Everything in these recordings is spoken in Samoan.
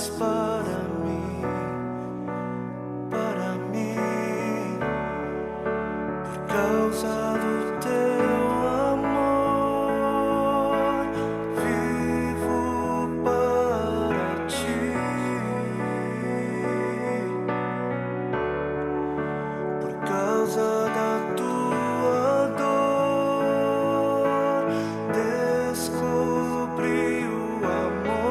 Para mim, para mim, por causa do teu amor, vivo para ti. Por causa da tua dor, descobri o amor.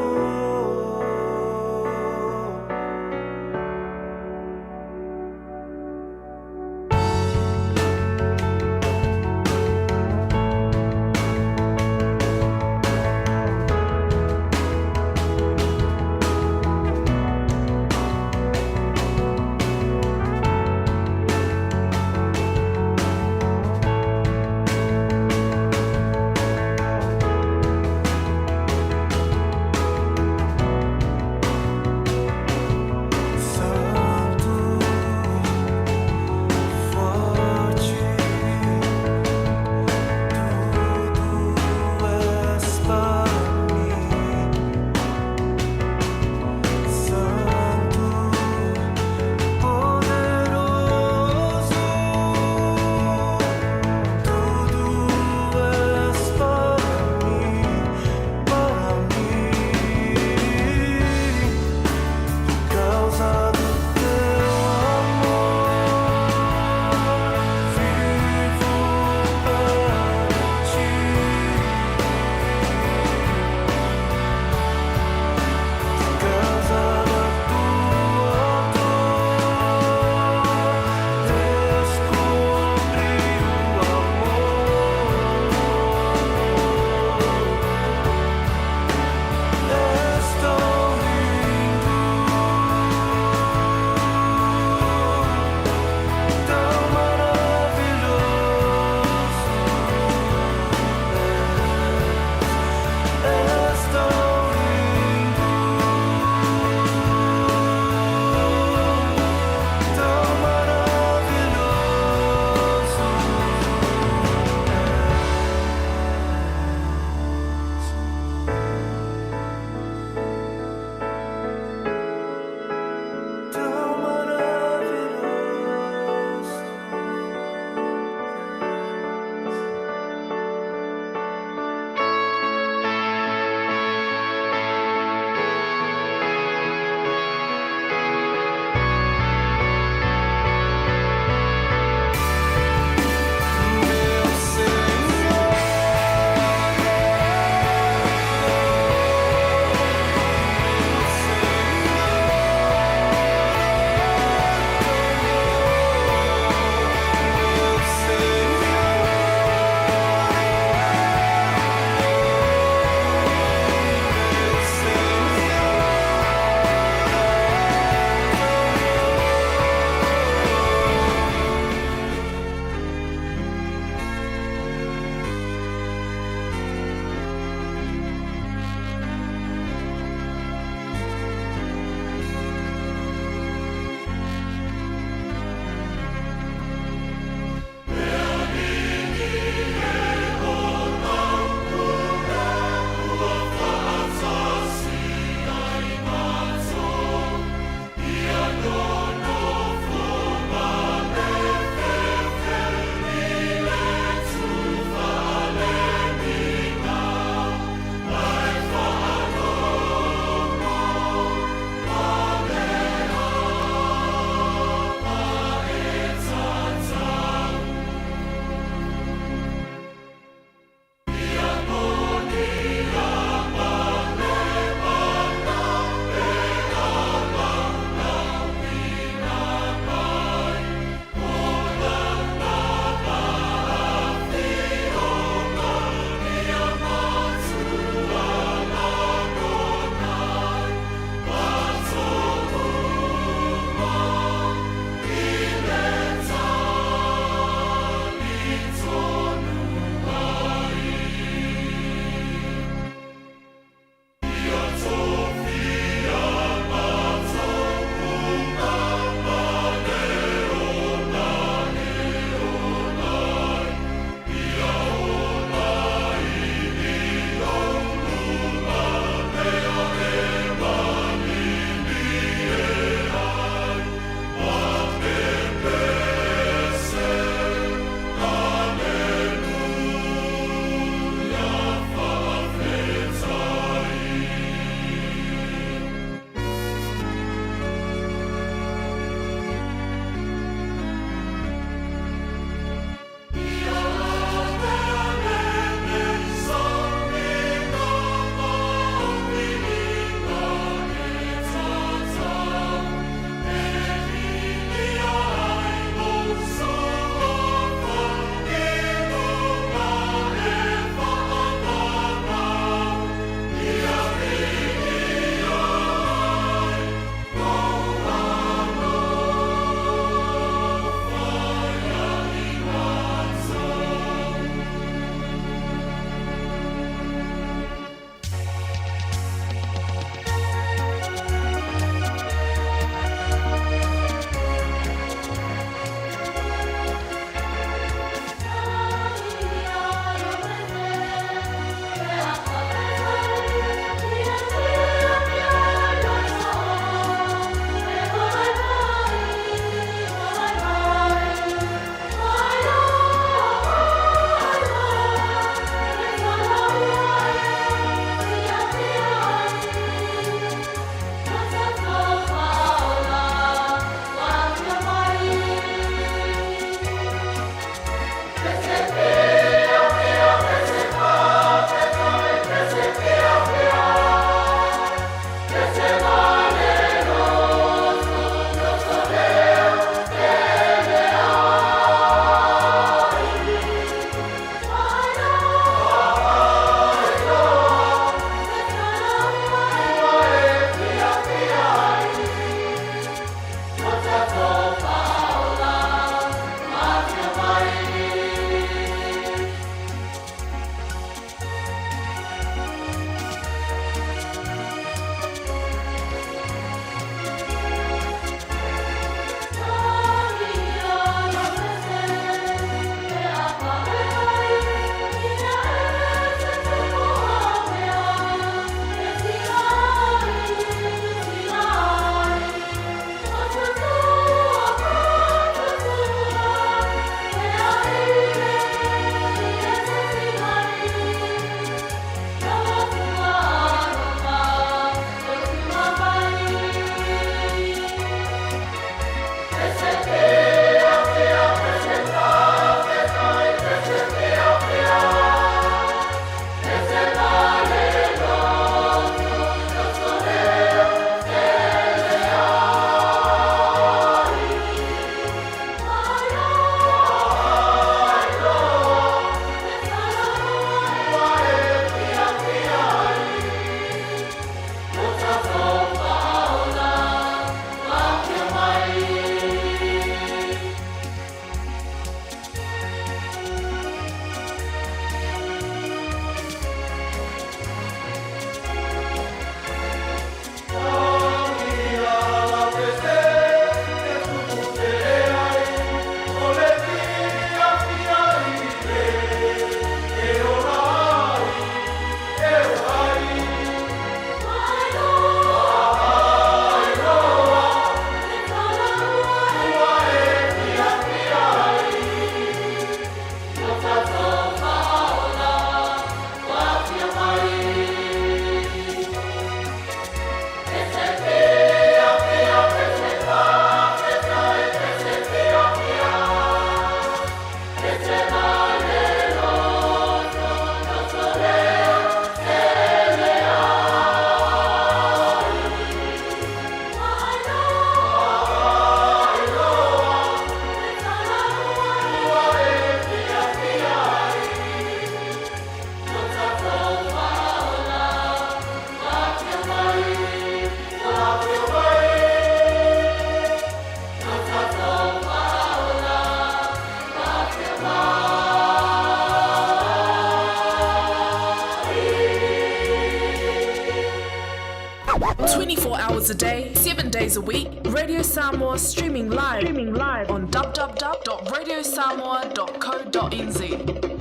hours a day, 7 days a week. Radio Samoa streaming live, streaming live on www.radiosamoa.co.nz.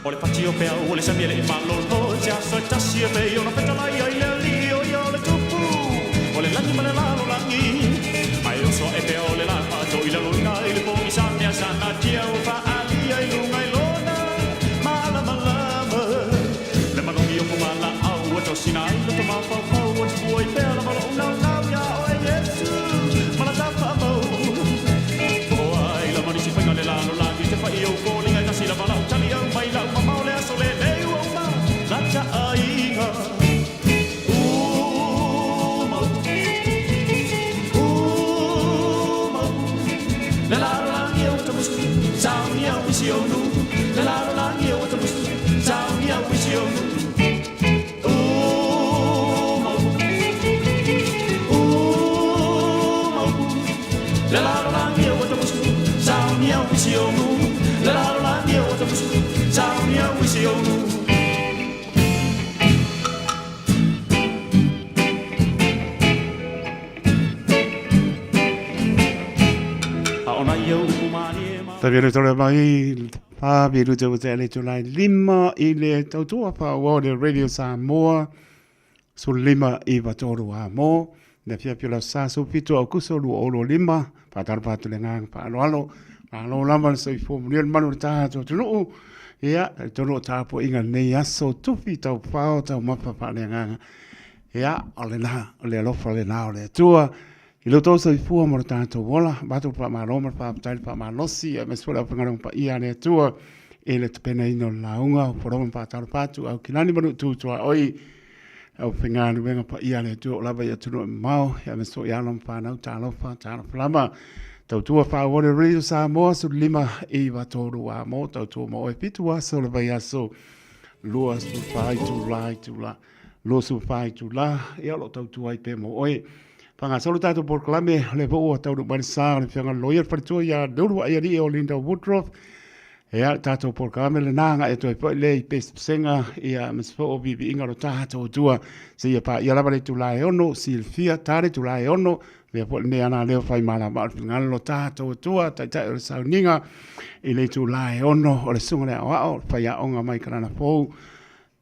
O le pati o peau o le sami e le malolo Se aso e tasi e pei ona fetalai ai le alii o ia o le tupu O le lagi ma le lalolagi Ae oso ae pea o le la faato i lalo ina i le pogisa mea sana tia ua faaalia i luga i lona malamalama Le manogi o pumalaau ua tosina ai loto mafaufau Ua tupu ai pea lava lou naunau ia oe Iesu Ma la tafaamau Po o ai lava nisi faiga le lalolagi Te fai ou foliga e tasi lava lau tali Au mai lau mamao le aso lenei ua uma Lata aiga Uma Uma Le lalolagi e ua tamusu Saunia uisi o nu Le lalolagi e ua tamusu Saunia uisi o nu Uma Uma Le lalolagi e ua tamusu Saunia uisi o nu Le lalolagi e ua tamusu Saunia uisi o nu Taviru mai Whāmiru te ute ele tūlai lima i le tautua whaua o le Radio Samoa so lima i watoru a mō. Le fia pila sa so pito au kuso lu olo lima whātaro pātu le ngāng whaaloalo ngā lō lama le soifua manuia le malu o le tātou atunuu. Ia, i tonu o tāpua inga nei aso tupi tau pao tau mapa whaaleanganga. Ia, o le nā, o le alofa le nā o le Atua. I lo tou soifua ma lo tatou ola, matou faamalo ma le faafetai le faamalosi, aemaise foi le aufaigaluega paia a le Atua i le tapenaina o le lauga o Foroma ma Faatalofa atu au Kilani ma Nuutu Tuaoi, le aufaigaluega paia a le Atua o lava i atunuu e mamao, aemaise foi alo ma fanau, talofa, talofa lava. Tautua faaauau le Radio Samoa 15 9 3 a mo tautua mo oe 7 aso le vaiaso 24 itula itula 24 itula ia o lo o tautua ai pea mo oe. Faagasolo tatou polokalame, o lea foi ua taunuu mai le sa o le Afioga i le Loia o le Faletua ia Leuluaialii o Linda Woodruff. Ia, le tatou polokalame lena agai atu ai foi lea i pesepesega ia aemaise foi o viiviiga o lo tatou Atua seia paia lava le itula e 6, silafia ta le itula e 6, lea foi lenei ana leo fai malama o le finagalo o lo tatou Atua, Taitai o le sauniga i le itula e 6 o le Susuga i le Aoao, le Faiaoga mai Kalana Fou,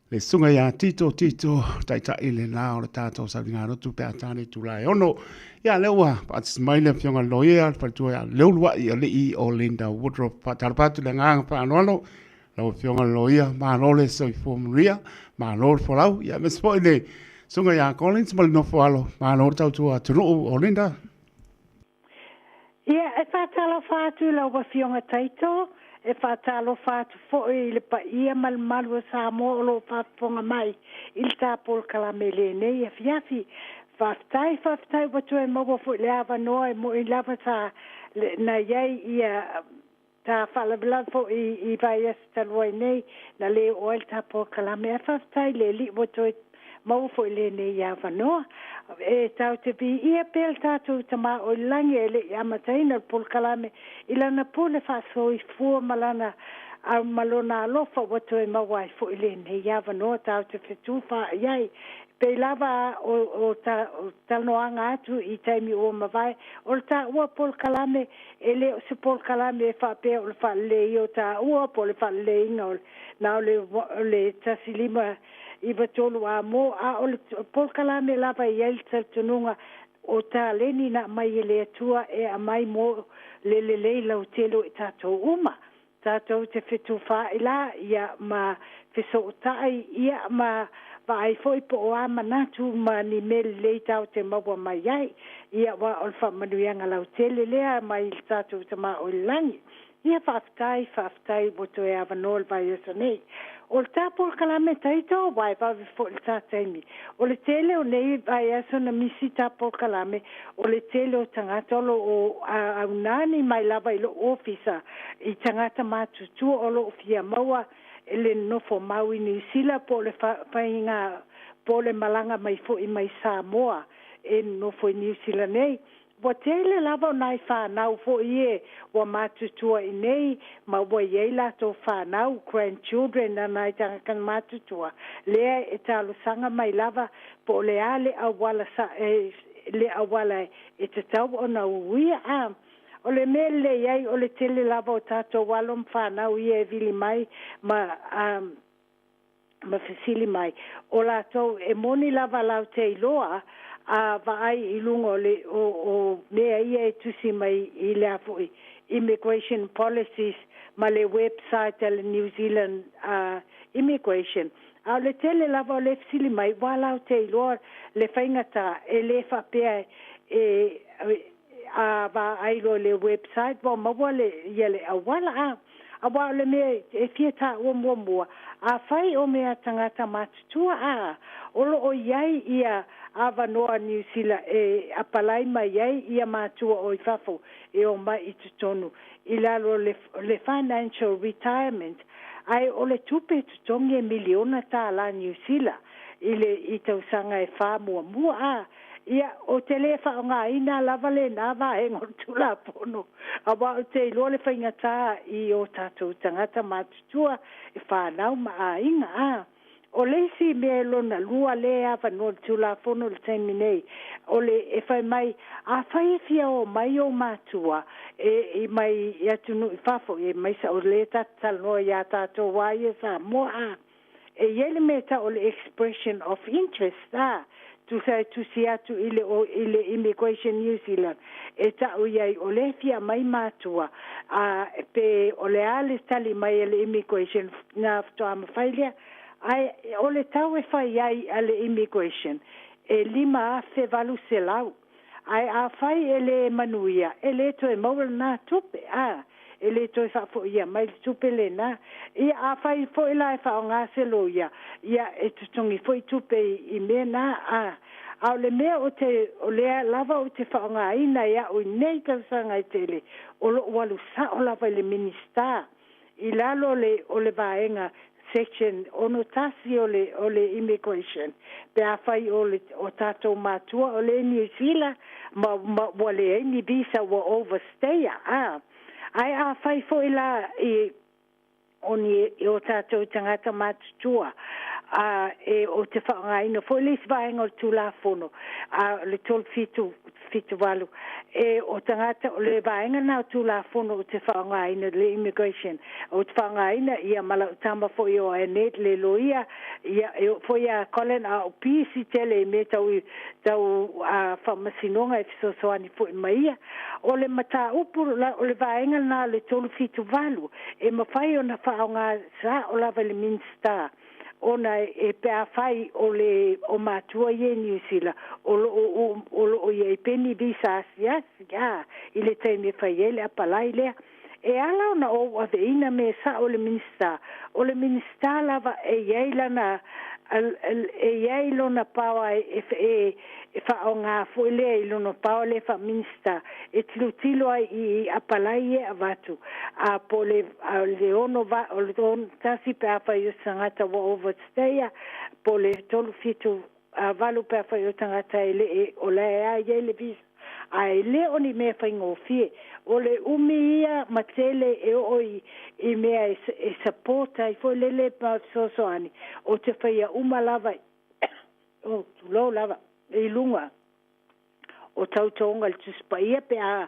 Le susuga ia Tito Tito, taitai lena o le tatou sauniga-lotu pe a ta le itula e 6. Ia, lea ua faatasi mai le Afioga i le Loia, le faletua ia Leuluai Alii o Linda Woodruff. Faatalofa atu le agaga faaaloalo, lau Afioga i le Loia, malo le soifua manuia, malo le folau. Ia, aemaise foi le susuga ia Collins ma le nofo alo, malo le tautua atunuu o Linda. Ia, e faatalofa atu i lau Afioga Taito, e faatalofa atu foi i le paia ma le mamalu o Samoa o lo o faafofoga mai i le ta polokalame i lenei afiafi. Faafetai, faafetai ua toe maua foi le avanoa e moni lava sa na i ai ia ta faalavelave foi i vaiaso talu ai nei na le oo ai le ta polokalame, ae faafetai i le Alii ua toe maua foi lenei avanoa. E tatou te viia pea le tatou Tama o i le Lagi e le i amataina le polokalame i lana pule faasoifua ma lana ma lona alofa ua toe maua ai foi lenei avanoa tatou te fetufaai ai pei lava o, o, ta, o talanoaga atu i taimi ua mavae o le taua polokalame E le o se polokalame e faapea o le faaleleia o taua po o le faaleleiga o na o le o le 1593 a mo, a o le polokalame lava e i ai le talitonuga o taleni na aumai e le Atua e aumai mo le lelei lautele o i tatou uma. Tatou te fetufaai la, ia, ma fesootai, ia, ma vaai foi po o a manatu ma ni mea lelei tatou te maua mai ai, ia, aua o le faamanuiaga lautele lea mai le tatou Tama o i le Lagi. Ia, faafetai, faafetai ua toe avanoa le vaiaso nei. O le ta polokalame taito, aua e vave foi le ta taimi. O le tele o nei vaiaso na misi ta polokalame, o le tele o tagata o lo o aunani mai lava i lou ofisa i tagata matutua o lo o fia maua le nonofo mau i Niu Sila po o le faiga po o le malaga mai foi mai Samoa e nonofo i Niu Sila nei. Ua tele lava o nai fanau foi ie ua matutua i nei ma ua i ai latou fanau, grandchildren, a nai tagata matutua, lea e talosaga mai lava po o le a le auala sa, e, le auala e tatau ona uia. A o le mea lelei ai o le tele lava o tatou alo ma fanau ia e vili mai ma ma fesili mai, o latou e moni lava lau te iloa a vaai i luga o le o, o mea ia e tusi mai i le a foi immigration policies ma le website a le New Zealand Immigration. A o le tele lava o le fesili mai, ua lau te iloa le faigata e le faapea e a vaai loa i le website ua maua le ia le auala a. Aua o le mea e fia taua muamua, afai o mea tagata matutua a, o lo o i ai ia avanoa Niu Sila e apalai mai ai ia matua o i fafo e omai i totonu i lalo o le financial retirement, ae o le tupe e totogi e miliona tālā Niu Sila i le i tausaga e whā muamua a. Ia, ou te le faaaogaina lava lenā vaega o le Tulafono, aua ou te iloa le faigata i o tatou tagata matutua e fanau ma aiga. A o le isi mea lona lua lea e avanoa i le Tulafono i le taimi nei, o le e fai mai, afai e fia o mai ou matua e i mai i atunuu i fafo, e mai sa o lea ta te talanoa iā tatou lava ia Samoa, a E i ai le mea e tau o le expression of interest, ā, tusa e tusi atu i le, i le Immigration New Zealand, e tau i ai o lea e fia aumai matua, ā, pe o le a le tali mai a le Immigration, na faatoa mafai lea. Ae o le tau e fai ai a le Immigration, e $5,800. Ae afai e le manuia, e le toe maua lenā tupe, ā, e le toe faafoia mai le tupe lenā. Ia, afai foi la e faaaoga se loia, ia, e totogi foi tupe i mea na, ā. A o le mea o te, o lea lava ou te faaaogaina e au i nei tausaga e tele, o lou alu sao lava i le Minisita, i lalo o le, o le vaega section 61 o le, o le immigration, pe afai o le, o tatou matua o le Niu Sila ma, ma ua leai ni visa ua overstay a, ae afai foi la i o ni i o tatou tagata matutua a e o te faaaogaina foi le isi vaega o le Tulafono a le 37 78, e o tagata o le vaega na o Tulafono o te faaaogaina le immigration o te faaaogaina ia ma lau tama foi o Annette le loia ia e oo foi ia Colin a o pisi tele i mea tau tau a faamasinoga e fesoasoani foi mai ia. O le mataupu o le vaega lena o le 378 e mafai ona faaaoga sao lava i le Minisita ona e pe afai o le o matua ia i Niu Sila o lo o o lo o i ai pea ni visa asiasi a i le taimi e fai ai le apalai lea. E ala ona ou aveina mea sao i le Minisita, o le Minisita lava e i ai lana e i ai lona power e e e faaaoga foi lea i lona power lea faa-Minisita e tilotilo ai i apalai ia e avatu a po o le le ono va o le 61 pe afai o se tagata ua overstay po o le 378 pe afai o tagata e le o la e a i ai le visa. Ae le o ni mea faigofie. O le umi ia ma tele e oo i i mea e e support ai foi lele ma fesoasoani o te faia uma lava oh tulou lava i luga o tautoga i le Tusi Paia pe a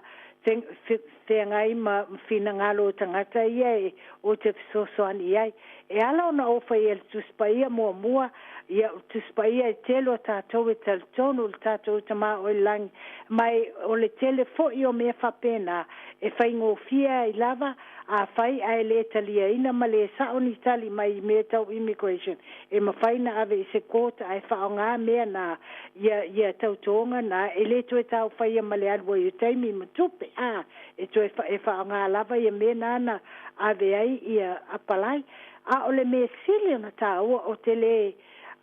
feagai ma finagalo o tagata ia e o te fesoasoani i ai. E ala ona ou faia le Tusi Paia muamua, ia o le Tusi Paia e tele o tatou e talitonu i le tatou Tama o i le Lagi, ma e o le tele foi o mea faapena e faigofie ai lava afai ae le taliaina ma le sao ni tali mai i mea tau immigration e mafai na ave i se court ae faaaoga mea na ia ia tautoga na e le toe taofaia ma le alu ai o taimi ma tupe a e toe e faaaoga lava ia mea na na ave ai ia apalai. A o le mea sili ona taua o te le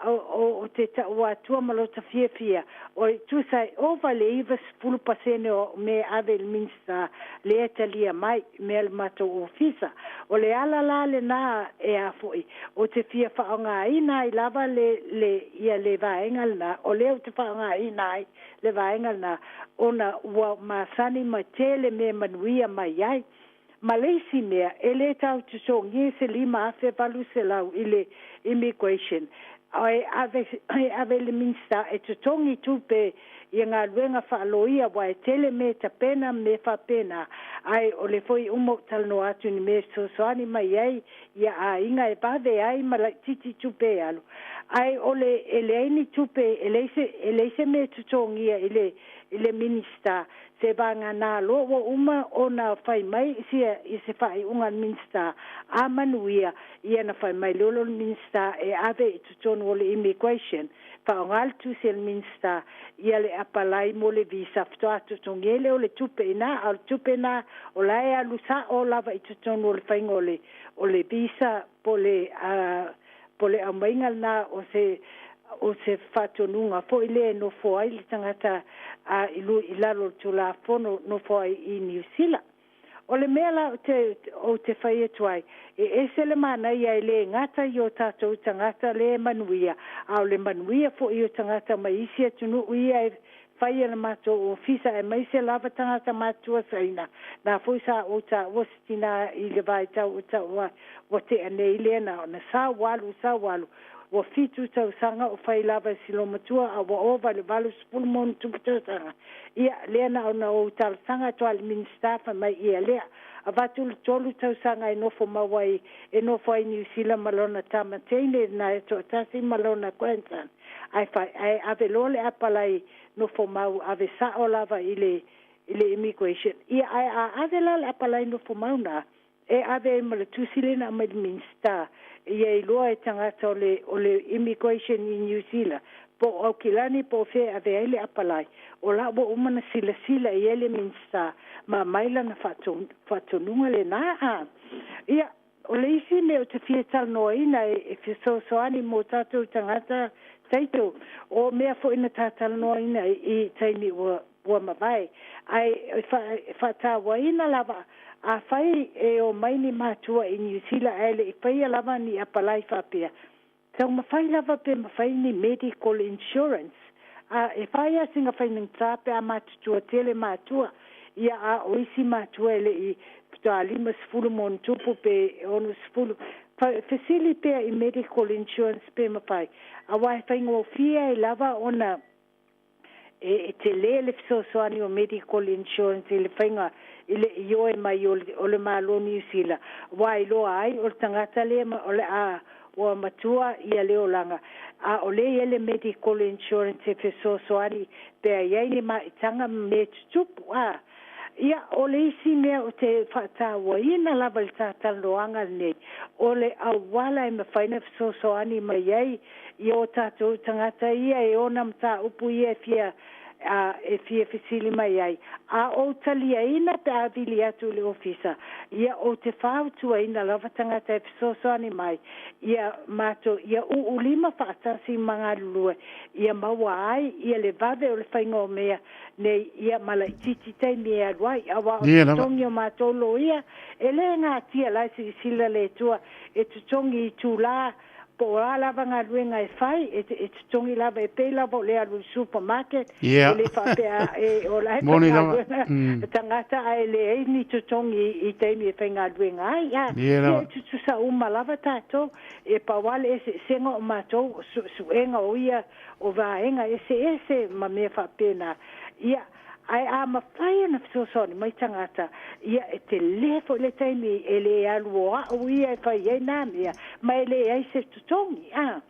Ou te taua atua ma lota fiafia, o e tusa e ova i le 90% o au mea e ave i le Minisita lea e talia mai mea a le matou ofisa. O le ala la lena e a foi, ou te fia faaaogaina ai lava le, le, ia le vaega lena, o lea ou te faaaogaina ai le vaega lena, ona ua masani ma tele mea manuia mai ai. Ma le isi mea, e le tau totogia se $5,800 i le immigration, e ave, e ave i le Minisita e totogi tupe i galuega faaloia, aua e tele mea e tapena ma mea faapena, ae o le foi uma ou talanoa atu i ni mea e fesoasoani mai ai ia aiga e vave ai ma laitiiti tupe e alu. Ae o le, e leai ni tupe, e leai se, e leai se mea e totogia i le, i le Minisita, se vagana loa ua uma ona fai mai sia i se faaiuga a le Minisita, a manuia, ia na fai mai loa lea o le Minisita e ave i totonu o le Immigration, faaaoga le tusi a le Minisita ia le apalai mo le visa, faatoa totogi ai lea o le tupe i ina, a o le tupe lena o la e alu sao lava i totonu o le faiga o le o le visa po o le po o le aumaiga lena o se o se faatonuga foi lea e nofo ai le tagata a i i lalo o le Tulafono nofo ai i Niu Sila. O le mea la ou te, ou te fai atu ai, e ese le manaia e le gata i o tatou tagata lea e manuia, a o le manuia foi o tagata mai isi atunuu ia e fai e le matou ofisa, aemaise lava tagata matutua Saina, na foi sa ou taua se tina i le vaitau o taua ua tea nei lea na ona sau alu sau alu, ua 7 tausaga o fai lava e si olomatua a ua ova i le 80 ma ona tupu tausaga. Ia, lea na ona ou talosaga atu lava i le Minisita fai mai ia lea, avatu le 3 tausaga e nofo mau ai, e nofo ai i Niu Sila ma lona tama teine na e toatasi ma lona grandson. Ae fai, ae ave loa le apalai nofo mau ave sao lava i le i le immigration. Ia, ae a ave la le apalai nofo mau na, e ave ai ma le tusi lea na aumai i le Minisita, ia iloa e tagata o le, o le immigration i Niu Sila, po o Aukilani po o fea e ave ai le apalai. O la ua uma ona silasila i ai le Minisita ma aumai lana faatonuga lena. A ia, o le isi mea ou te fia talanoaina e fesoasoani mo tatou tagata taito, o mea foi na ta talanoaina i taimi ua ua mavae, ae e faatauaina lava, afai e omai ni matua i Niu Sila ae le i faia lava ni apalai faapea, taumafai lava pe mafai ni medical insurance. A e fai lava sina faigata pe a matutua tele matua, ia a o isi matua e le i faatoa 50 ma ona tupu pe 60, fesili pea i medical insurance pe mafai, aua e faigofie ai lava ona e tele le fesoasoani o medical insurance i le faiga i le ioe mai o le Malo o Niu Sila, aua e iloa ai o le tagata lea o le a ua matua ia le olaga, a o lea e i ai le medical insurance e fesoasoani pe a i ai ni maitaga ma mea tutupu. A ia, o le isi mea ou te faatauaina lava i le ta talanoaga lenei, o le auala e mafai ona fesoasoani mai ai i o tatou tagata ia e ona mataupu ia e fia a e fia fesili mai ai, a ou taliaina pe a vili atu i le ofisa, ia ou te fautuaina lava tagata e fesoasoani mai, ia matou ia uulima faatasi ma galulue, ia maua ai ia le vave o le faiga o mea nei, ia ma laitiiti taimi e alu ai, aua o totogi o matou loia, e le gatia la e silasila le Atua e totogi itula Po o a lava galuega e fai, e, e totogi lava, e pei lava o le alu i le supermarket, e le faapea e, o la e faigaluega tagata ae leai ni totogi i taimi e faigaluega ai. A, ia e tutusa uma lava tatou, e pau lava le eseesega o matou, o suesuega o ia o vaega eseese ma mea faapena. Ia, Ae a mafai ona fesoasoani mai tagata, ia e tele foi le taimi e le alu o au ia e fai ai nā mea, ma e leai se totogi. A,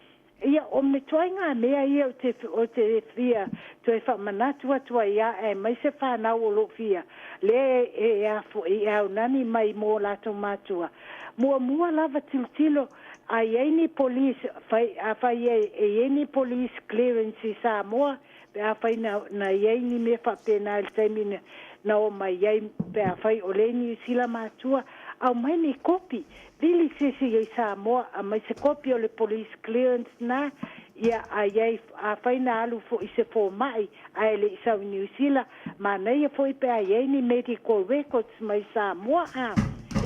ia, o ituaiga mea ia ou te, ou te fia toe faamanatu atu ai ia aemaise whanau o loo fia, lea e, e a foi e aunani mai mō latou matua. Muamua lava tilotilo, a i ai ni police, fai, afai e, e i ai ni police clearance i Samoa, pe afai na, na i ai ni mea faapena i le taimi na, na o mai ai, pe afai o lea i Niu Sila matua, aumai ni kopi, vili se isi i Samoa, aumai se kopi o le police clearance na, Ia, a i ai, afai na alu foi i se fomai ae le i sau i Niu Sila, manaia foi pe a i ai ni medical records mai Samoa a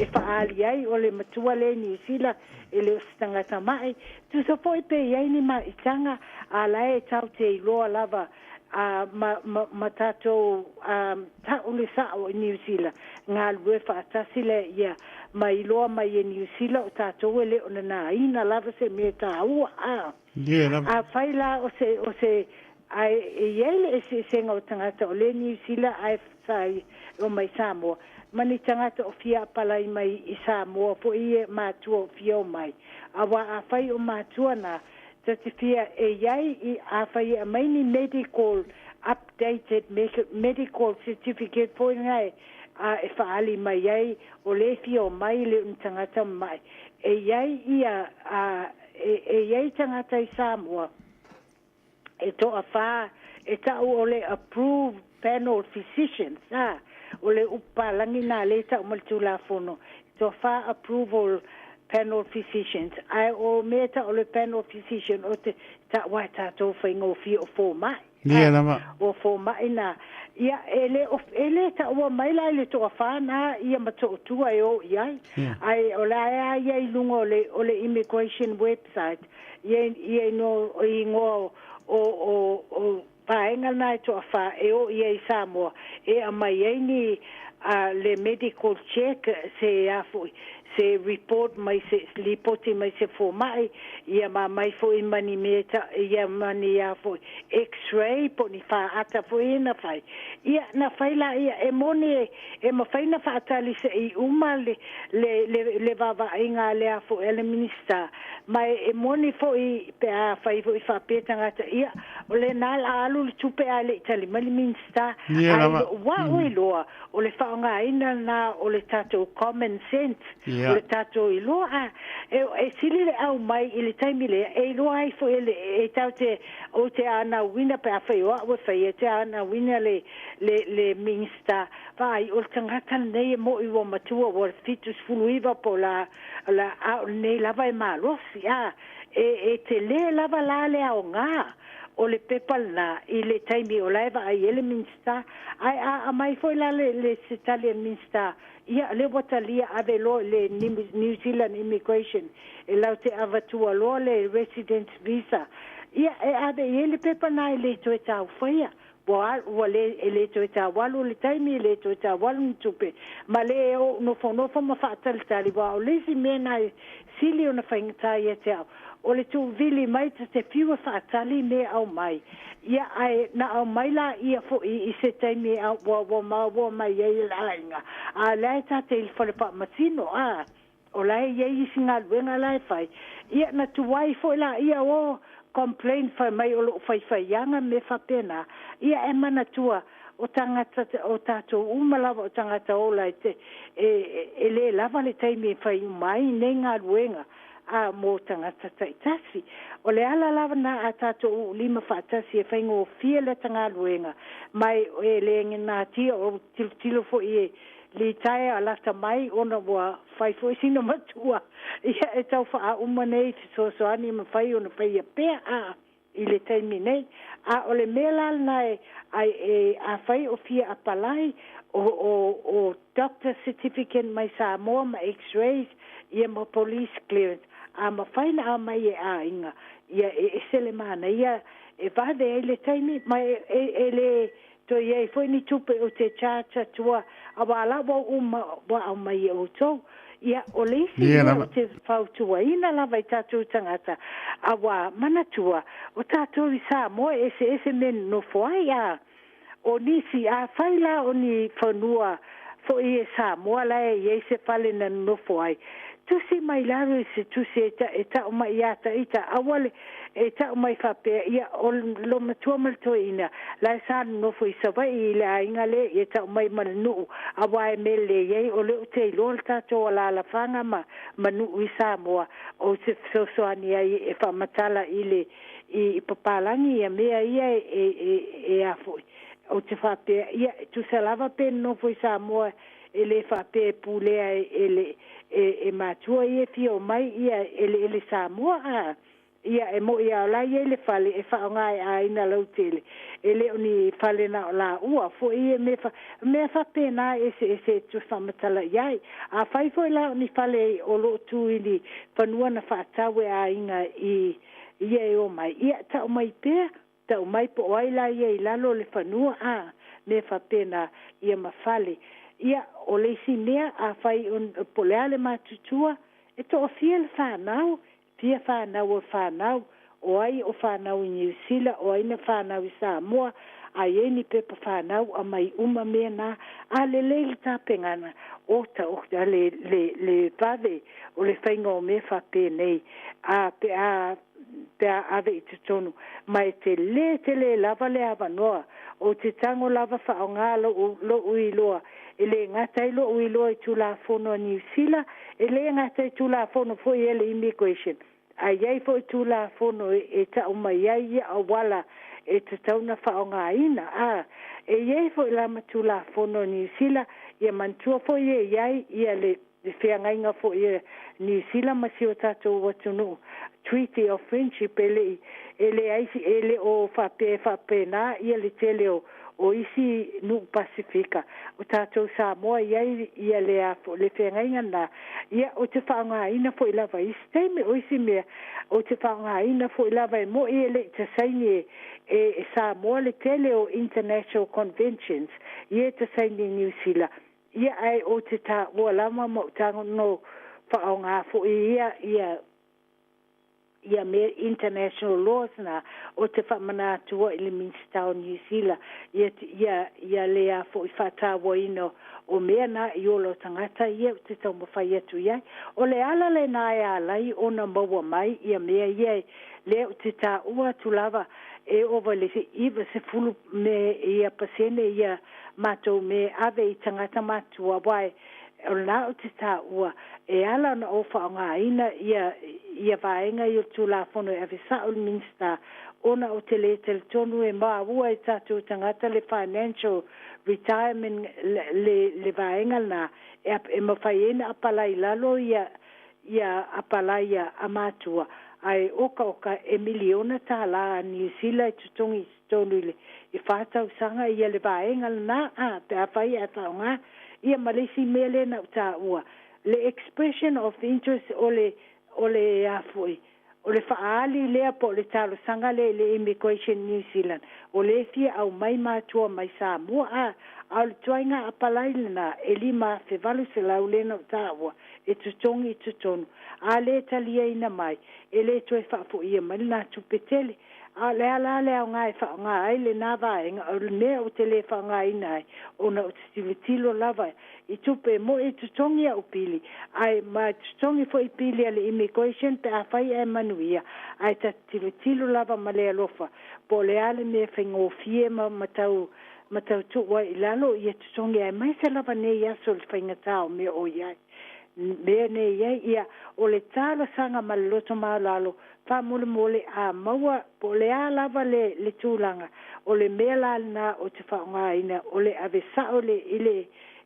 e faaali ai o le matua lea i Niu Sila e le o se tagata mai. Tusa foi pe i ai ni maitaga a la e tatou te iloa lava a ma, ma, ma tatou a, ta'u le sa'o i Niu Sila, galulue faatasi lea ia ma iloa mai e Niu Sila o tatou e le o nanaina lava se mea taua a. Ia lava. Afai la o se, o se, ae e i ai le eseesega o tagata o lea Niu Sila ae sa o mai Samoa, ma ni tagata o fia apalai mai i Samoa foi ia matua o fia omai. Auā afai o matua na, ta te fia e i ai i, afai e aumai ni medical, updated medical certificate foi na e, a e faaali mai ai o lea e fia omai le o ni tagata mama'i. E i ai ia, a, e, e i ai tagata i Samoa e toafā e ta'u o le approved panel physicians, a, o le upu palagi na lea e ta'u ma le Tulafono, e toafā approval panel physicians, ae o mea e ta'u o le panel physician o te ta'u a e tatou faigofie o foma'i. Ia lava. O foma'i na, ia, e le o, e le ta'ua mai la i le toafā na ia ma to'otua e o i ai, ae o la e a ia i luga o le, o le immigration website, ia, ia igoa o, o, o vaega na e toafā e o i ai i Samoa e aumai ai ni a le medical check se a foi se report mai se lipoti mai se foma'i ia ma aumai foi ma ni mea ta ia ma ni a foi x-ray po o ni faata foi ia na fai. Ia na fai laia e moni e e mafai na faatali se'i uma le le le le vaavaaiga a le a foi a le Minisita ma e moni foi pe a fai foi faapea tagata ia o lena la alu le tupe ae le i tali mai le Minisita. Ia Ae lava. Lo'u a'u iloa o le faaaogaina lena o le tatou common sense o le tatou iloa a e, e sili le aumai i le taimi lea e iloa ai foi e le e tatou te ou te anauina pe afai o a'u e faia e te anauina le le le Minisita vaai o le tagata lenei e mo'i ua matua ua 79 po o la la a o lenei lava e malosi a e e telē lava la le aogā o le pepa lenā i le taimi o la e vaai ai le Minisita. Ae a aumai foi la le le se tali a le Minisita, ia lea ua talia ave loa i le New Zealand Immigration e latou te avatua loa le residence visa, ia e ave i ai le pepa lenā e le toe taufaia. Ua ua le e le toe taualu le taimi, e le toe taualu ni tupe, ma le ou nofonofo ma faatalitali, aua o le isi mea na e sili ona faigata ia te au, o le tuuvili mai ta te fiu e faatali mea aumai. Ia, ae na aumai laia foi i se taimi e ua ua maua mai ai e le aiga, a o la e ta te i le fale faamasino, a. O la e i ai isi galuega la e fai. Ia, na tuai foi laia o complain fai mai o lo'u faifaiaga mea faapena. Ia, e manatua, o tagata, o tatou uma lava o tagata ola e te, e, e lē lava le taimi e fai uma ai nei galuega a mo tagata taitasi. O le ala lava na a tatou uulima faatasi e faigofie leta galuega, ma e, e le natia o tilotilo foi e litaea lata mai ona ua fai foi sina matua ia e tau faaauma nei fesoasoani e mafai ona faia pea a i le taimi nei. A o le mea la lena e ai e afai o fia apalai o o o doctor certificate mai Samoa ma x-rays ia ma police clearance a mafai na aumai e aiga ia e ese le manaia e vave ai le taimi ma e e, e le Toe i ai foi ni tupe ou te charge atua auā la ua uma ua aumai e outou. Ia, o le isi Ia mea lava. ou te fautuaina lava i tatou tagata, auā, manatua, o tatou i Samoa e eseese mea nonofo ai, ā, o nisi, afai la o ni fanua foi e Samoa la e i ai se fale na nonofo ai, tusi mai lalo i se tusi e, ta, e ta'u mai iā ita, aua le e ta'u mai faapea, ia, o lo matua ma le toeaina, la e sa nonofo i Savai'i i le aiga lea, ia ta'u mai ma le nu'u, auā e mea lelei ai, o lea ou te iloa le tatou alaalafaga ma, ma nu'u i Samoa, ou te fesoasoani ai e faamatala i le, i, i papalagi ia mea ia e, e, e, e a foi. Ou te faapea, ia, e tusa lava pe nonofo i Samoa e lē faapea e pulea e, e le, e, e matua ia e fia omai ia eleele Samoa, a. Ia, e mo'i a o la e i ai le fale e faaaoga e aiga lautele, e le o ni fale na o laua foi ia mea fa, mea faapena e eseese e toe faamatala i ai. Afai foi la o ni fale o lo o tu i ni fanua na faatau e aiga i ia e omai, ia tau mai pea, tau mai po o ai la ia i lalo o le fanua, a, mea faapena, ia ma fale. Ia, o le isi mea, afai o, po o le a le matutua, e toafia le fanau, fia fanau o fanau, o ai o fanau i Niu Sila, o ai na fanau i Samoa, a i ai ni pepa fanau, aumai uma mea na, a lelei le tapenaga, ota ota le, le, le vave o le faiga o mea faapenei, a pe a pe a ave i totonu, ma e tele tele lava le avanoa. Ou te tago lava faaaoga lo'u lo'u iloa, e le gata ai lo'u iloa i Tulafono a Niu Sila, e le gata i Tulafono foi a le Immigration, ae i ai foi Tulafono e tau mai ai ia auala e tatau ona faaaogaina. A e i ai foi la ma Tulafono a Niu Sila, ia manatua foi e i ai ia le le feagaiga foi a Niu Sila ma si o tatou atunuu, Treaty of Friendship, e le i, e leai, e le o faapea e faapena ia le tele o, o isi nuu Pasefika, o tatou Samoa e i ai ia le, a, le feagaiga lena, ia ou te faaaogaina foi lava i isi taimi. O isi mea ou te faaaogaina foi lava e mo'i e le i tasaini e, e, e Samoa le tele o International Conventions ia e tasaini e Niu Sila, ia ae ou te taua lava ma ou tago no faaaoga foi ia ia ia mea international laws na o te faamanatua i le Minisita o Niu Sila ia ia ia le a foi faatauaina o mea na i ola o tagata ia ou te taumafai atu i ai. O le ala lena e ala ai ona maua mai ia mea ia lea ou te taua atu lava e ova i le 90 me ia pasene ia matou me ave i tagata matua aua o lena ou te taua e ala ona ou faaaogaina ia ia vaega i o le Tulafono e ave sa'o i le Minisita ona ou te le talitonu e maua e tatou tagata le financial retirement le le, le vaega lena e, e mafai ai ona apalai i lalo ia ia apalai a matua ae okaoka e miliona tālā a Niu Sila e totogi i totonu i le i 4 tausaga ia le vaega lena a pe afai ae faaaoga ia. Ma le isi mea lea na ou taua le expression of interest o le o le a foi o le faaali lea po o le talosaga lea i le Immigration New Zealand o le fia aumai matua mai Samoa a a o le tuaiga apalai lena e 5,800 lea na ou taua e totogi i totonu a le taliaina mai e le toe faafoia mai lena tupe tele. A o le ala le aoga e faaaoga ai lena vaega o le mea ou te le faaaogaina ai ona ou te tilotilo lava i tupe mo'i e totogi a'u pili ae ma totogi foi pili a le immigration pe afai ae manuia ae ta tilotilo lava ma le alofa po o le a le mea faigofie ma matau matau tuu ai i lalo ia totogi ae maise lava nei aso le faigatā o mea o i ai mea nei ai ia o le talosaga ma le loto maualalo faamolemole a maua po o le a lava le le tulaga o le mea la lena o te faaaogaina o le ave sa'o le i le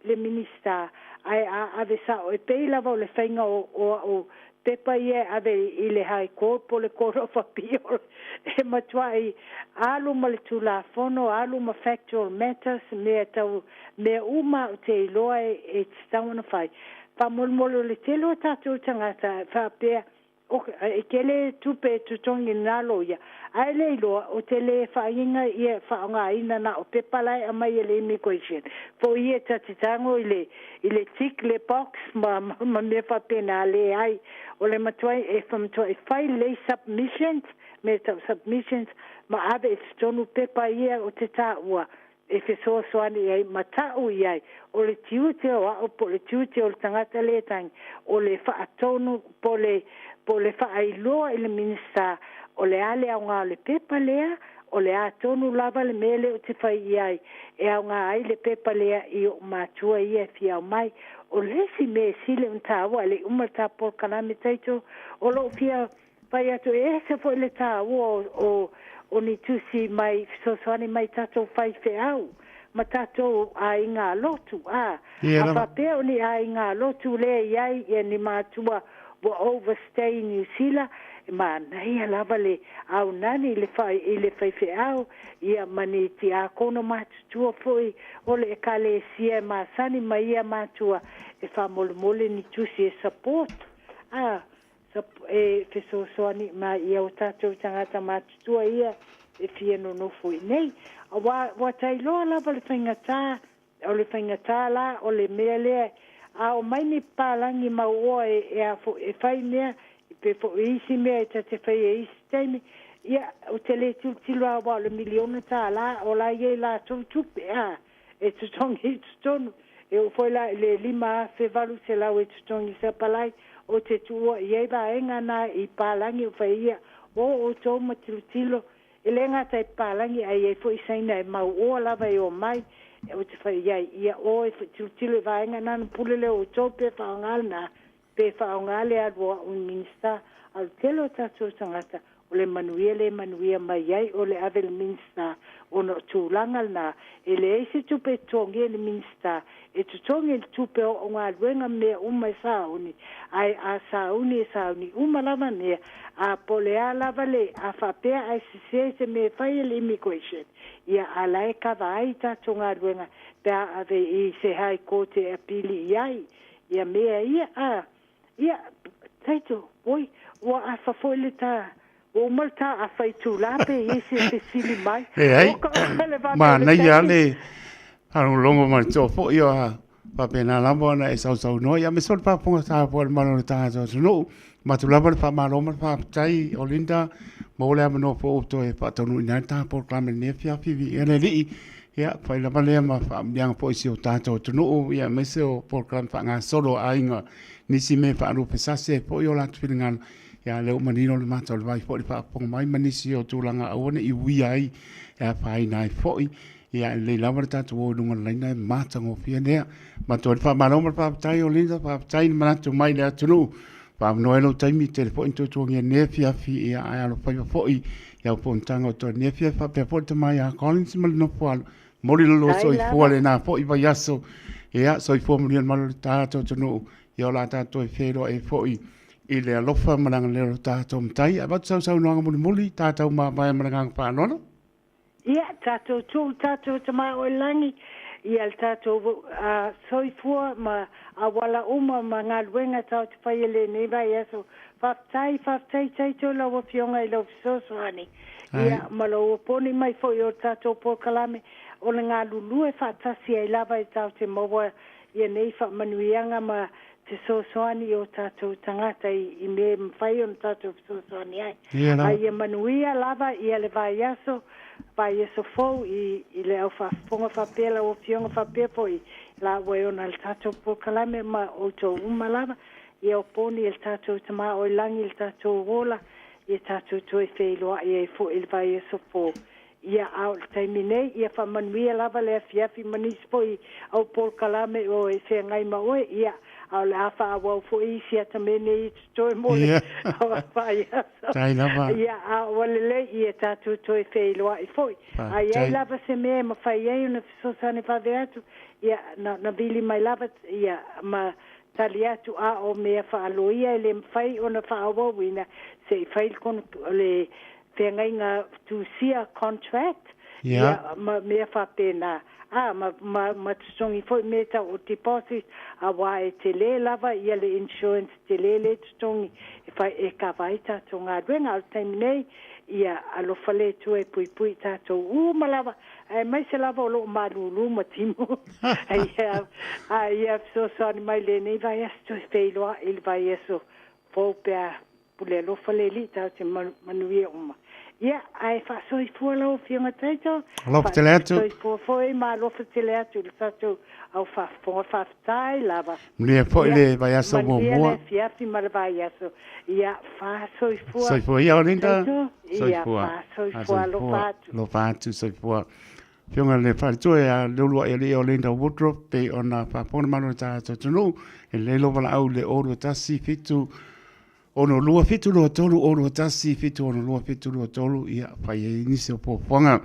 le Minisita ae a ave sa'o e pei lava o le faiga o o a'u pepa ia e ave i le High Court po o le Court of Appeal e matua'i alu ma le Tulafono alu ma factual matters mea tau mea uma ou te iloa e e tatau ona fai. Faamolemole o le tele o tatou tagata faapea e tele tupe e totogi na loia ae le iloa o te le faaiga ia faaaogaina na o pepa la e aumai e le immigration po ia ta te tago i le i le tick le box ma, ma, ma mea faapena leai o le matuai e matuai fai lelei submissions me tau submissions ma ave i totonu pepa ia o te taua e fesoasoani ai ma ta'u i ai o le tiute o a'u po o le tiute o le tagata lē tagi o le faatonu po le po le faailoa i le Minisita o le a le aoga o le pepa lea o le a tonu lava le mea lea ou te fai i ai e aoga ai le pepa lea i o'u matua ia e fia mai. O le isi mea e sili ona taua e le i uma le ta polokalame taito o lo'u fia fai atu e ese foi le taua o, o, o ni tusi mai fesoasoani mai tatou faifeau ma tatou aiga lotu a Ia a lava. Faapea o ni aiga lotu lea i ai ia ni matua ua overstay i Niu Sila. E manaia lava le aunani i le fai, i le faifeau, ia ma ni tiakono matutua foi o le Ekalesia e masani ma ia matua e faamolemole ni tusi e support, a, e fesoasoani mai i o tatou tagata matutua ia e fia nonofo i inei. Aua ua tailoa lava le faigata, o le faigata la o le mea lea, a omai ni papalagi mauoa e, e, a foi, e fai mea, pe foi isi mea e ta te faia i isi taimi, ia, ou te le tilotilo lava aua o le miliona tala o la e i ai latou tupe, a, e totogi i totonu. E oo foi la i le $5,800 e totogi sapalai, ou te tuua i ai vaega na i palagi o fai ia, o outou ma tilotilo, e le gata i palagi ae i ai foi Saina e mauoa lava e omai, ou te fai i ai, ia o e tilotilo i vaega na ona pule lea o outou pe faaaoga lena, pe faaaoga le alu o au i Minisita. A o le tele o tatou tagata, o le manuia le manuia mai ai o le ave i le Minisita ona o tulaga lena, e leai se tupe e totogia i le Minisita, e totogi i le tupe o au galuega ma mea uma e sauni, ae a sauni e sauni uma lava mea, a po o le a lava le, a faapea ae sese se mea e fai e le Immigration, ia a la e kava ai tatou galuega pe a ave i se High Court e apili i ai ia mea ia, a. Ia, taito, oi, ua afa foi le ta, ua uma le ta afa itula pe i ai se fesili mai. Leai, Ua ka- le vave o le manaia taimi. le faalogologo ma le toa foi o a faapena lava ona e sausaunoa. Ia, aemaise foi le faafofoga taua a le malo o le tagata atunuu. Avatu lava le faamalo ma le faafetai o Linda, maua le avanoa foi ua toe faataunuuina ai le ta polokalame i lenei afiafi. Viia le Alii. Ia, fai lava lea ma faamanuiaga foi i si o tatou atunuu, ia aemaise o polokalame faagasolo a aiga, nisi mea e faalupesase ai foi o latou finagalo. Ia, a o lea ua manino le mata o le vai foi i le faafofoga mai ma nisi o tulaga aua ne i uia ai e afaina ai foi. Ia, e lelei lava le tatou o i luga o le laina e matagofie lea. Matou ai le faamalo ma le faafetai o Linda, faafetai le manatu mai i le atunuu. Faamanoa ai lou taimi, tele foi ni tuatuagia i lenei afiafi, ia ae alofaiva foi i au fonotaga o toe lenei afiafi faapea foi le tama ia Collins ma le nofo alo. Momoli lo lua soifua lena foi vaiaso. Ia, soifua manuia le malu o le tatou atunuu. Ia o le a tatou toe feiloai ai foi i le alofa ma le agalelei o lo tatou Matai. Avatu sau saunoaga mulimuli, tatou mavae ma le agaga faaaloalo. Ia, tatou tuu le tatou Tama o i Lagi, ia le tatou soifua ma auala uma ma galuega tatou te faia i lenei vaiaso. Faafetai, faafetai Taito i lau Afioga i lau fesoasoani, ia, ma lou oponi mai foi o le tatou polokalame, o le galulue faatasi ai lava e tatou te maua ia nei faamanuiaga ma fesoasoani i o tatou tagata i mea e mafai ona tatou fesoasoani ai. A ia manuia lava ia le vaiaso, vaiaso fou i, i le au faafofoga faapea lau Afioga faapea foi la ua e ona le tatou polokalame ma outou uma lava. Ia oponi e le tatou Tama o i lagi le tatou ola, ia tatou toe feiloai ai foi i le vaiaso fou. Ia, a o le taimi nei, ia faamanuia lava le afiafi ma nisi foi au polokalame o e feagai ma oe, ia, a o le a faaauau foi isi atamene i totoe mo le vaiaso. Tai lava. Ia, a ua lelei, ia tatou toe feiloai foi. A i ai lava se mea e mafai ai ona fesoasoani vave atu, ia, na, na vili mai lava, ia, ma tali atu, a o mea faaloia e le mafai ona faaauauina, se i fai le, le feagaiga tusia, contract, ia, ma mea faapena, a, ma, ma, ma totogi foi mea tau o deposit, auā e tele lava ia le insurance tele le totogi e fai e kava ai tatou galuega. A o le taimi nei, ia alofa le Atua e puipui i tatou uma lava, aemaise lava o lo o malūlū ma timu. Ia, a ia fesoasoani mai i lenei vaiaso toe feiloai i le vaiaso fou pe a Pule alofa le Alii tatou te manuia uma. Ia, ae faasoifua lau Afioga Taito. Alofa tele atu. Faasoifua foi ma alofa tele atu i le tatou au faafofoga. Faafetai lava. Manuia foi le vaiaso muamua. Manuia le afiafi ma le vaiaso. Ia, faasoifua. Soifua ia Olinda. Taito. Ia, faasoifua. Alofa atu. Alofa atu, soifua. Afioga i le Faletua ia Leulua'i Alii Olinda Woodruff pei ona faafofoga le malo o le tatou atunuu, e lelei lou valaau i le 021 7 62 723 021 762 723, ia fai ai nisi o fuafuaga.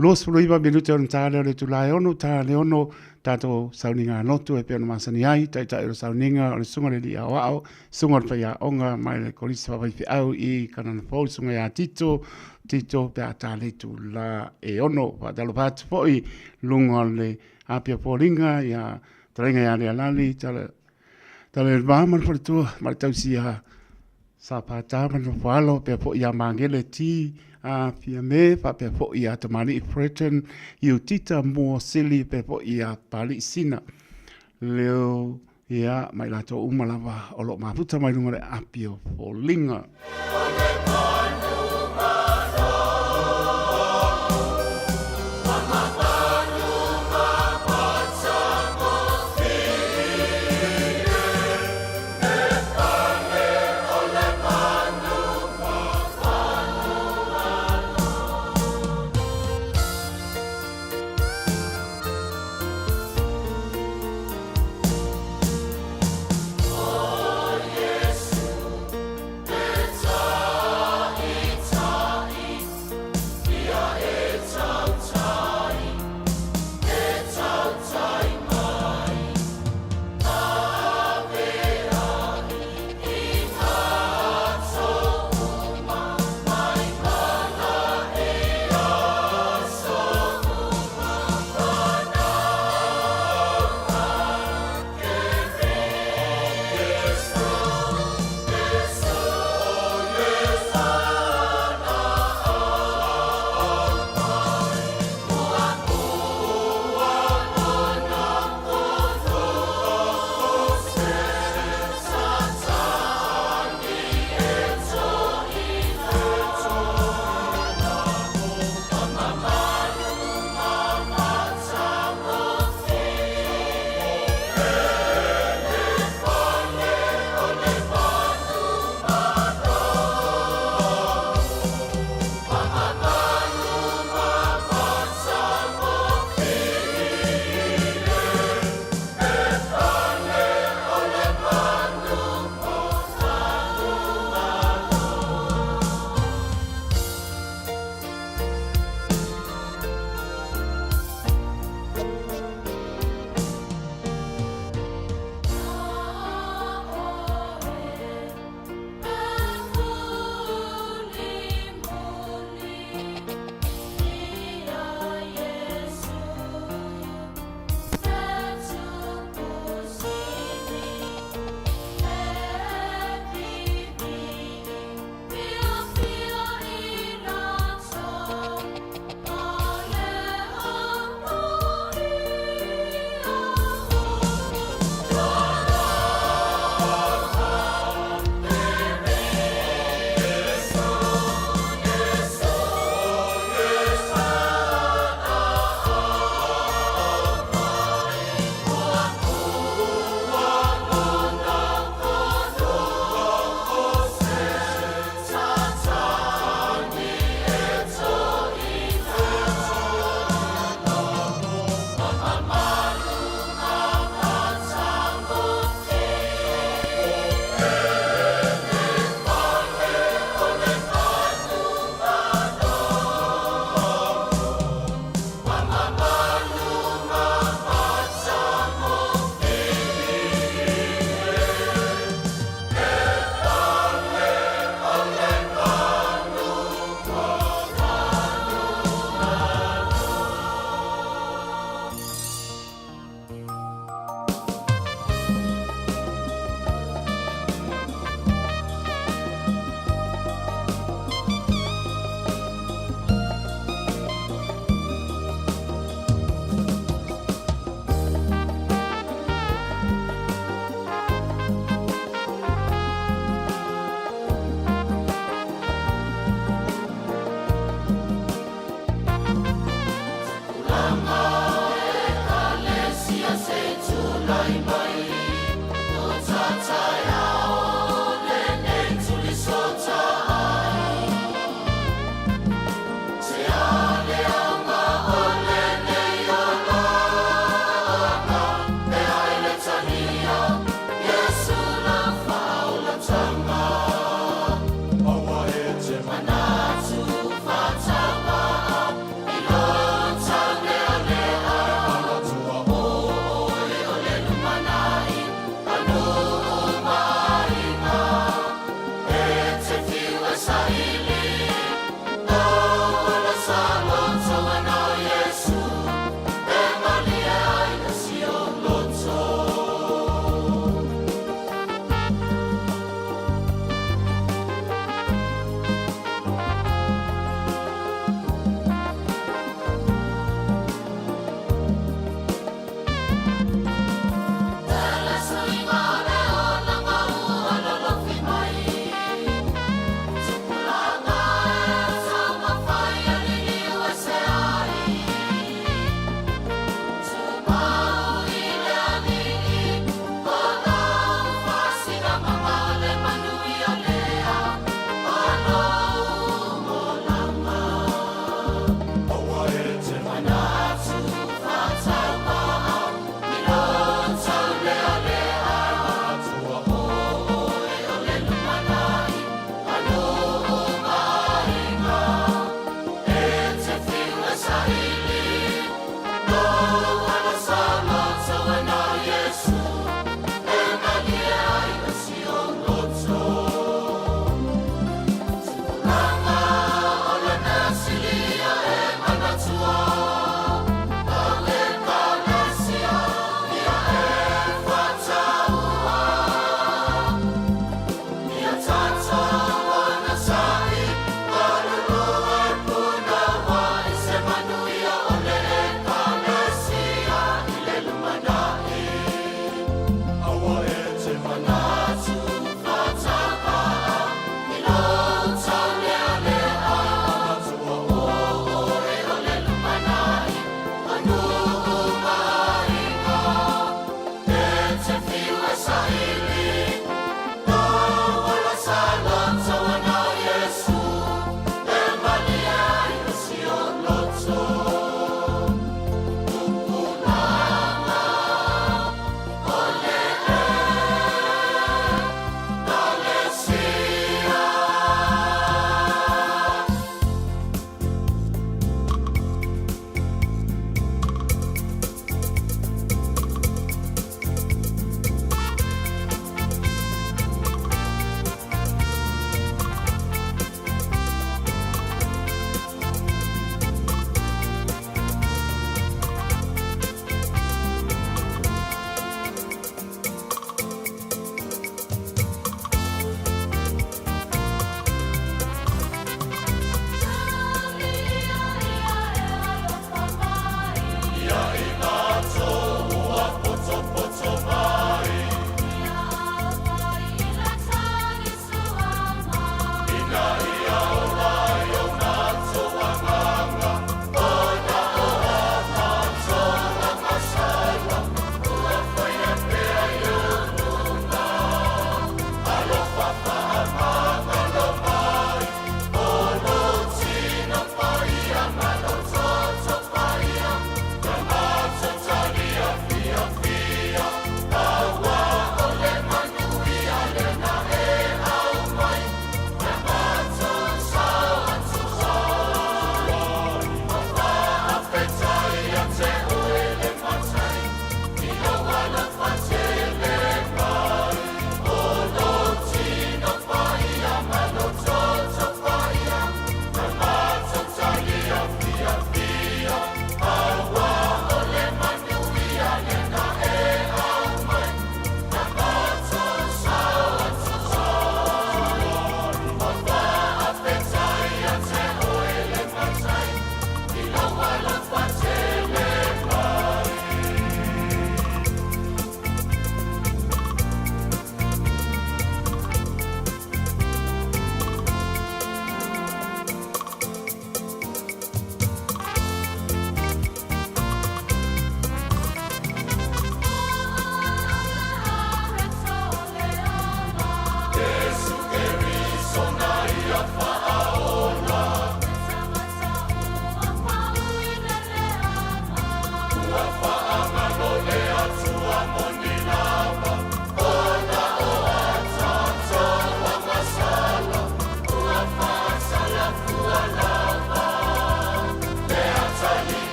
29 minute ona ta lea o le itula e 6, ta le 6, tatou sauniga lotu e pei ona masani ai, taitai o le sauniga o le Susuga i le Alii Aoao, Susuga o le Faiaoga mai le Kolisi Faafaifeau i Kanana Fou, le Susuga ia Tito, Tito pe a ta le itula e 6. Faatalofa atu foi luga o le Apia Foliga ia Talaiga ia Lealali, tala, tala le va ma le faletua ma le tausia Sa Pata ma le Nofoalo, pea foi ia Magele T. A Fiame, faapea foi ia Tamalii Freton, Iutita Moa Sili, pea foi ia Palii Sina. Leo, ia, ma i latou uma lava o lo o mafuta mai luga o le api o foliga.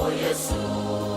O Iesu.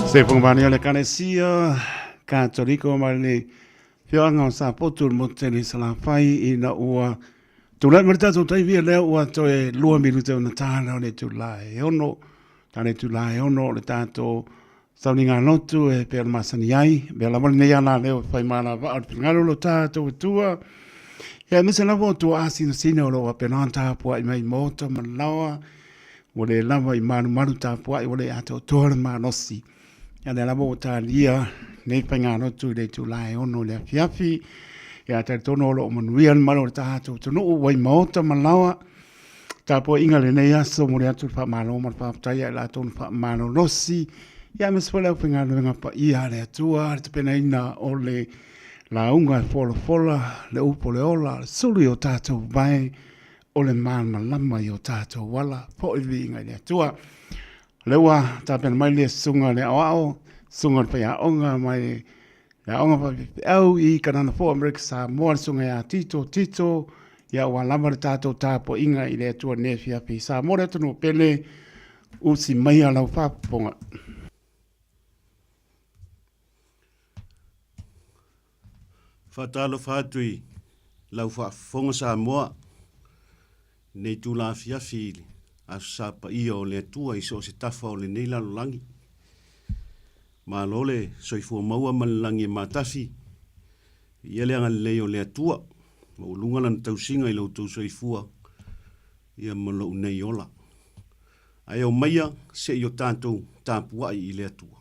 Se whakamanuia o le Ekalesia Katoliko ma le Fioanga o Sapotu le motu tele i Salafai ina ua tulai mai le tatou taimi lea ua toe 2 minute ona tāna o le itula e 6, tāna itula e 6 o le tatou sauniga lotu e pei ona masani ai, mea lava lenei ala leo e fai malavaa o le finagalo o lo tatou Atua. Ia aemaise lava o tuaasinasina o lo o faapena ona tapuai mai i maota ma laoa, ua le lava i malumalu tapuai, ua le atoatoa le malosi. Ia lea lava ua talia nei faigalotu i le itula e 6 i le afiafi. Ia talitonu o lo o manuia le mamalu o le tatou atunuu ua i maota ma laoa. Tapuaiga lenei aso, momoli atu le faamalo ma le faafetai ia i latou na faamalolosi, ia aemaise foi le aufaigaluega paia a le Atua, le tapenaina o le lauga e folafola le upu o le ola, le sulu i o tatou vae, o le malamalama i o tatou ala, foi le viiga i le Atua. O lea ua tapena mai le susuga i le aoao, susuga i le faiaoga mai le Aoga Faafeau i Kanana Fou Amerika Samoa, le Susuga ia Tito Tito, ia ua lava le tatou tapuaiga i le Atua nei afiafi. Samoa le atunuu pele, usi maia lau faafofoga. Faatalofa atu i lau faafofoga Samoa i lenei itula afiafi i le Aso Sa Paia o le Atua i so o se tafa o lenei lalolagi. Malo le soifua maua ma le lagi e matafi, ia le agalelei o le Atua, maualuga lana tausiga i lo outou soifua ia ma lou nei ola. Ae omaia se i o tatou tapuai i le Atua.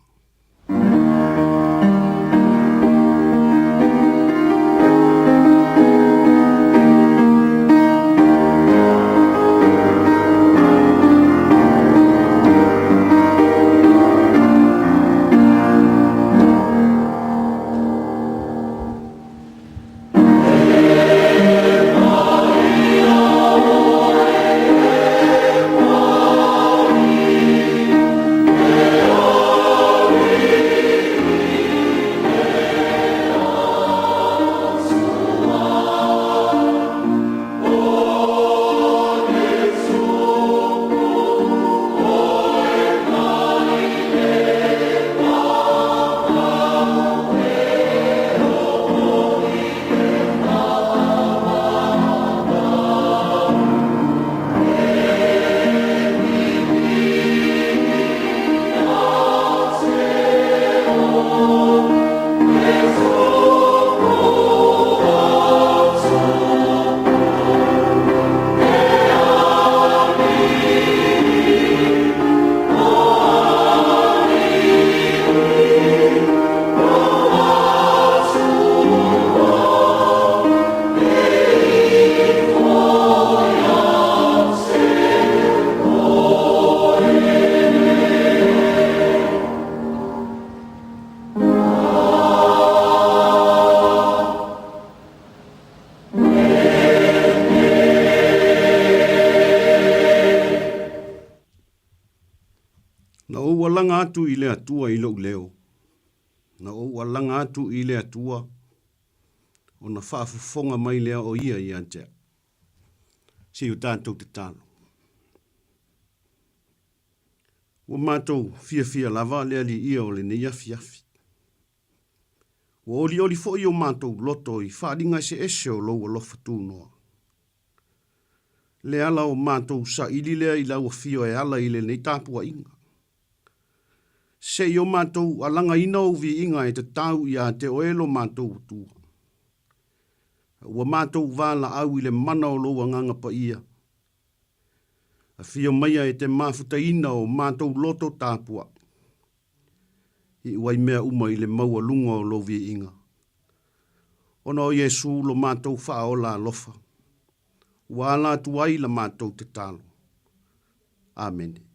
Na ou alaga atu i le Atua i lou leo, na ou alaga atu i le Atua, ona faafofoga mai lea o Ia ia te au. Se i o tatou tatalo. Ua matou fiafia lava le Alii o lenei afiafi. Ua olioli foi o matou loto i faaaliga eseese o lou alofa tunoa. Le ala o matou saili lea i lau afio e ala i lenei tapuaiga. Se i o matou alagaina ou viiga e tatau ia te oe lo matou Atua. Ua matou valaau i le mana o lou Agaga Paia. Afio maia e te mafutaina o matou loto tapuai. Iu ai mea uma i le maualuga o lou viiga. Ona o Iesu lo matou faaola alofa, ua ala atu ai la matou tatalo. Amene.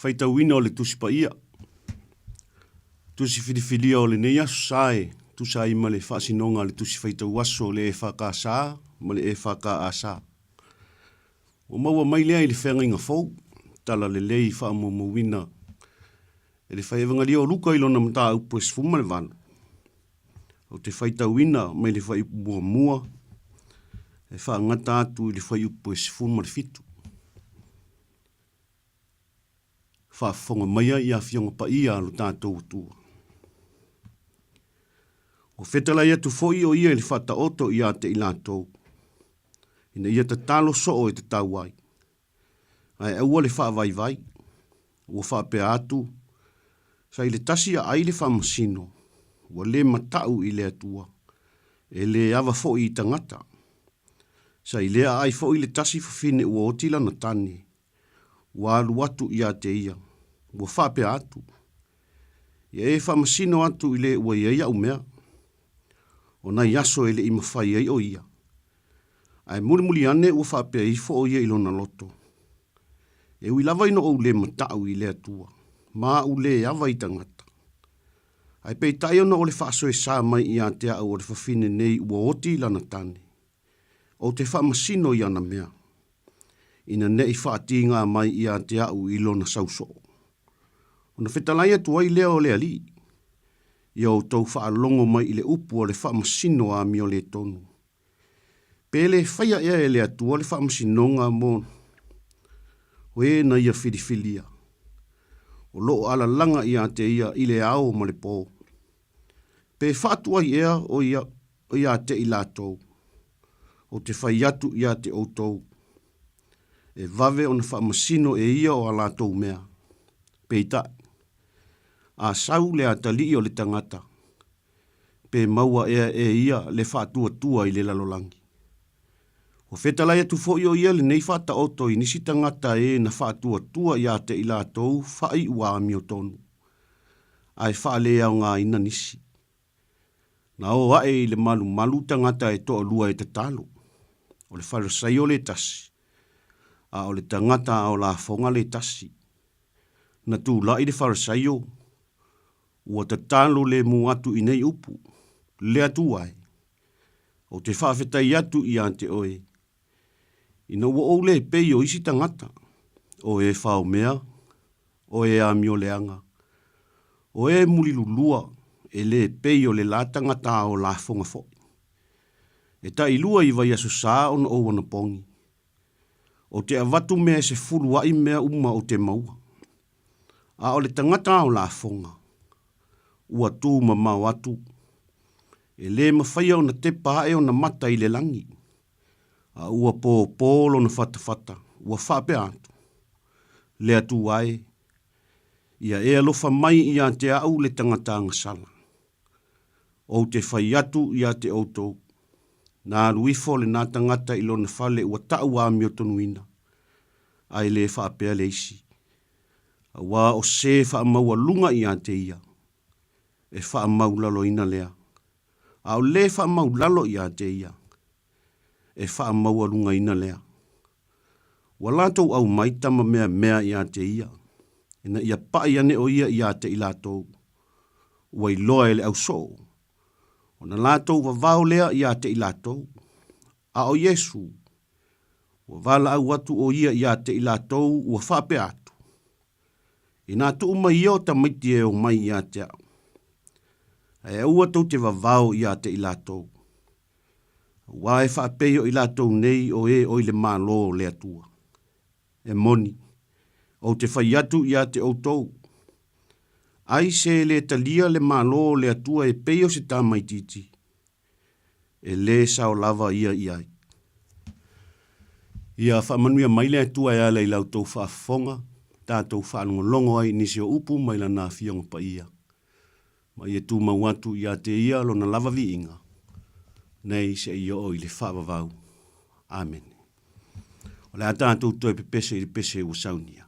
Faitauina o le Tusi Paia. Tusi filifilia o lenei aso sa e tusa ai ma le faasinoga a le Tusi Faitau Aso o le EFKS ma le EFKAS. Ua maua mai lea i le Feagaiga Fou, Talalelei faamaumauina e le Faievagalia o Luka i lona mataupu e 18. Ou te faitauina mai le fuaiupu muamua e faagata atu i le fuaiupu e 17. Faafofoga maia i Afioga Paia a lo tatou Atua. Ua fetalai atu foi o ia i le faataoto ia te i latou, ina ia tatalo soo e tatau ai, ae aua le faavaivai. Ua faapea atu, Sa i le tasi aai le faamasino, ua le matau i le Atua, e le ava foi i tagata. Sa i lea aai foi le tasi fafine ua oti lana tane, ua alu atu ia te ia, ua faapea atu, Ia e faamasino atu i le ua i ai au mea. O nai aso e le i mafai ai o ia. Ae mulimuli ane ua faapea ifo o ia i lona loto, E ui lava ina ou le matau i le Atua, ma au le ava i tagata. Ae peitai ona o le faasoesa mai ia te au o le fafine nei ua oti i lana tane, ou te faamasino i ana mea, ina ne i faatīgā mai ia te au i lona sau soo. Ona fetalai atu ai lea o le Alii, Ia outou faalogo mai i le upu a le faamasino amioletonu. Pe le faia ea e le Atua le faamasinoga mo e na ia filifilia, o lo o alalaga ia te ia i le ao ma le po? Pe faatuai ea o ia ia te i latou? Ou te fai atu ia te outou, e vave ona faamasino e ia o a latou mea. Peitai, a sau le atalii o le tagata, pe maua ea e ia le faatuatua i le lalolagi. Ua fetalai atu foi o ia lenei faataoto i nisi tagata e na faatuatua ia te i latou faaiu amiotonu, ae faaleaogaina nisi. Na o aʻe i le malumalu tagata e toalua e tatalo, o le Farisaio le tasi, a o le tagata ao lafoga le tasi. Na tulaʻi le Farisaio, ua tatalo lemu atu i nei upu, Le Atua e, ou te faafetai atu ia te oe, ina ua ou le pei o isi tagata, o e faomea, o e amioleaga, o e mulilulua, e le pei o le la tagata ao lafoga foi. E tailua i vaiaso sa ona ou anapogi, ou te avatu mea e sefulu aʻi mea uma ou te maua. A o le tagata ao lafoga, ua tu mamao atu, e le mafaia ona tepa ae ona mata i le lagi, a ua pōpō lona fatafata, ua faapea atu, Le Atua e, ia e alofa mai ia te au le tagata agasala. Ou te fai atu ia te outou, na alu ifo lenā tagata i lona fale ua taʻu amiotonuina, a e le faapea le isi, auā o se faamaualuga ia te ia, e faamaulaloina lea, a o le faamaulalo ia te ia, e faamaualugaina lea. Ua latou aumai tama meamea ia te ia, ina ia paʻi ane o ia ia te i latou, ua iloa e le ausoo, ona latou vavao lea ia te i latou. A o Iesu, ua valaau atu o ia ia te i latou ua faapea atu, Inā tuu mai ia o tamaiti e omai ia te au, ae aua tou te vavao ia te i latou, auā e faapei o i latou nei o e o i le Malo o le Atua. E moni, ou te fai atu ia te outou, ai se le talia le Malo o le Atua e pei o se tamaitiiti, e lē sao lava ia i ai. Ia faamanuia mai le Atua e ala i la outou faafofoga, tatou faalogologo ai i nisi o upu mai Lana Afioga Paia, ma ia tumau atu ia te Ia Lona lava viiga, nei seia oo i le faavavau. Amene. O le a tatou toe pepese i le pese ua saunia.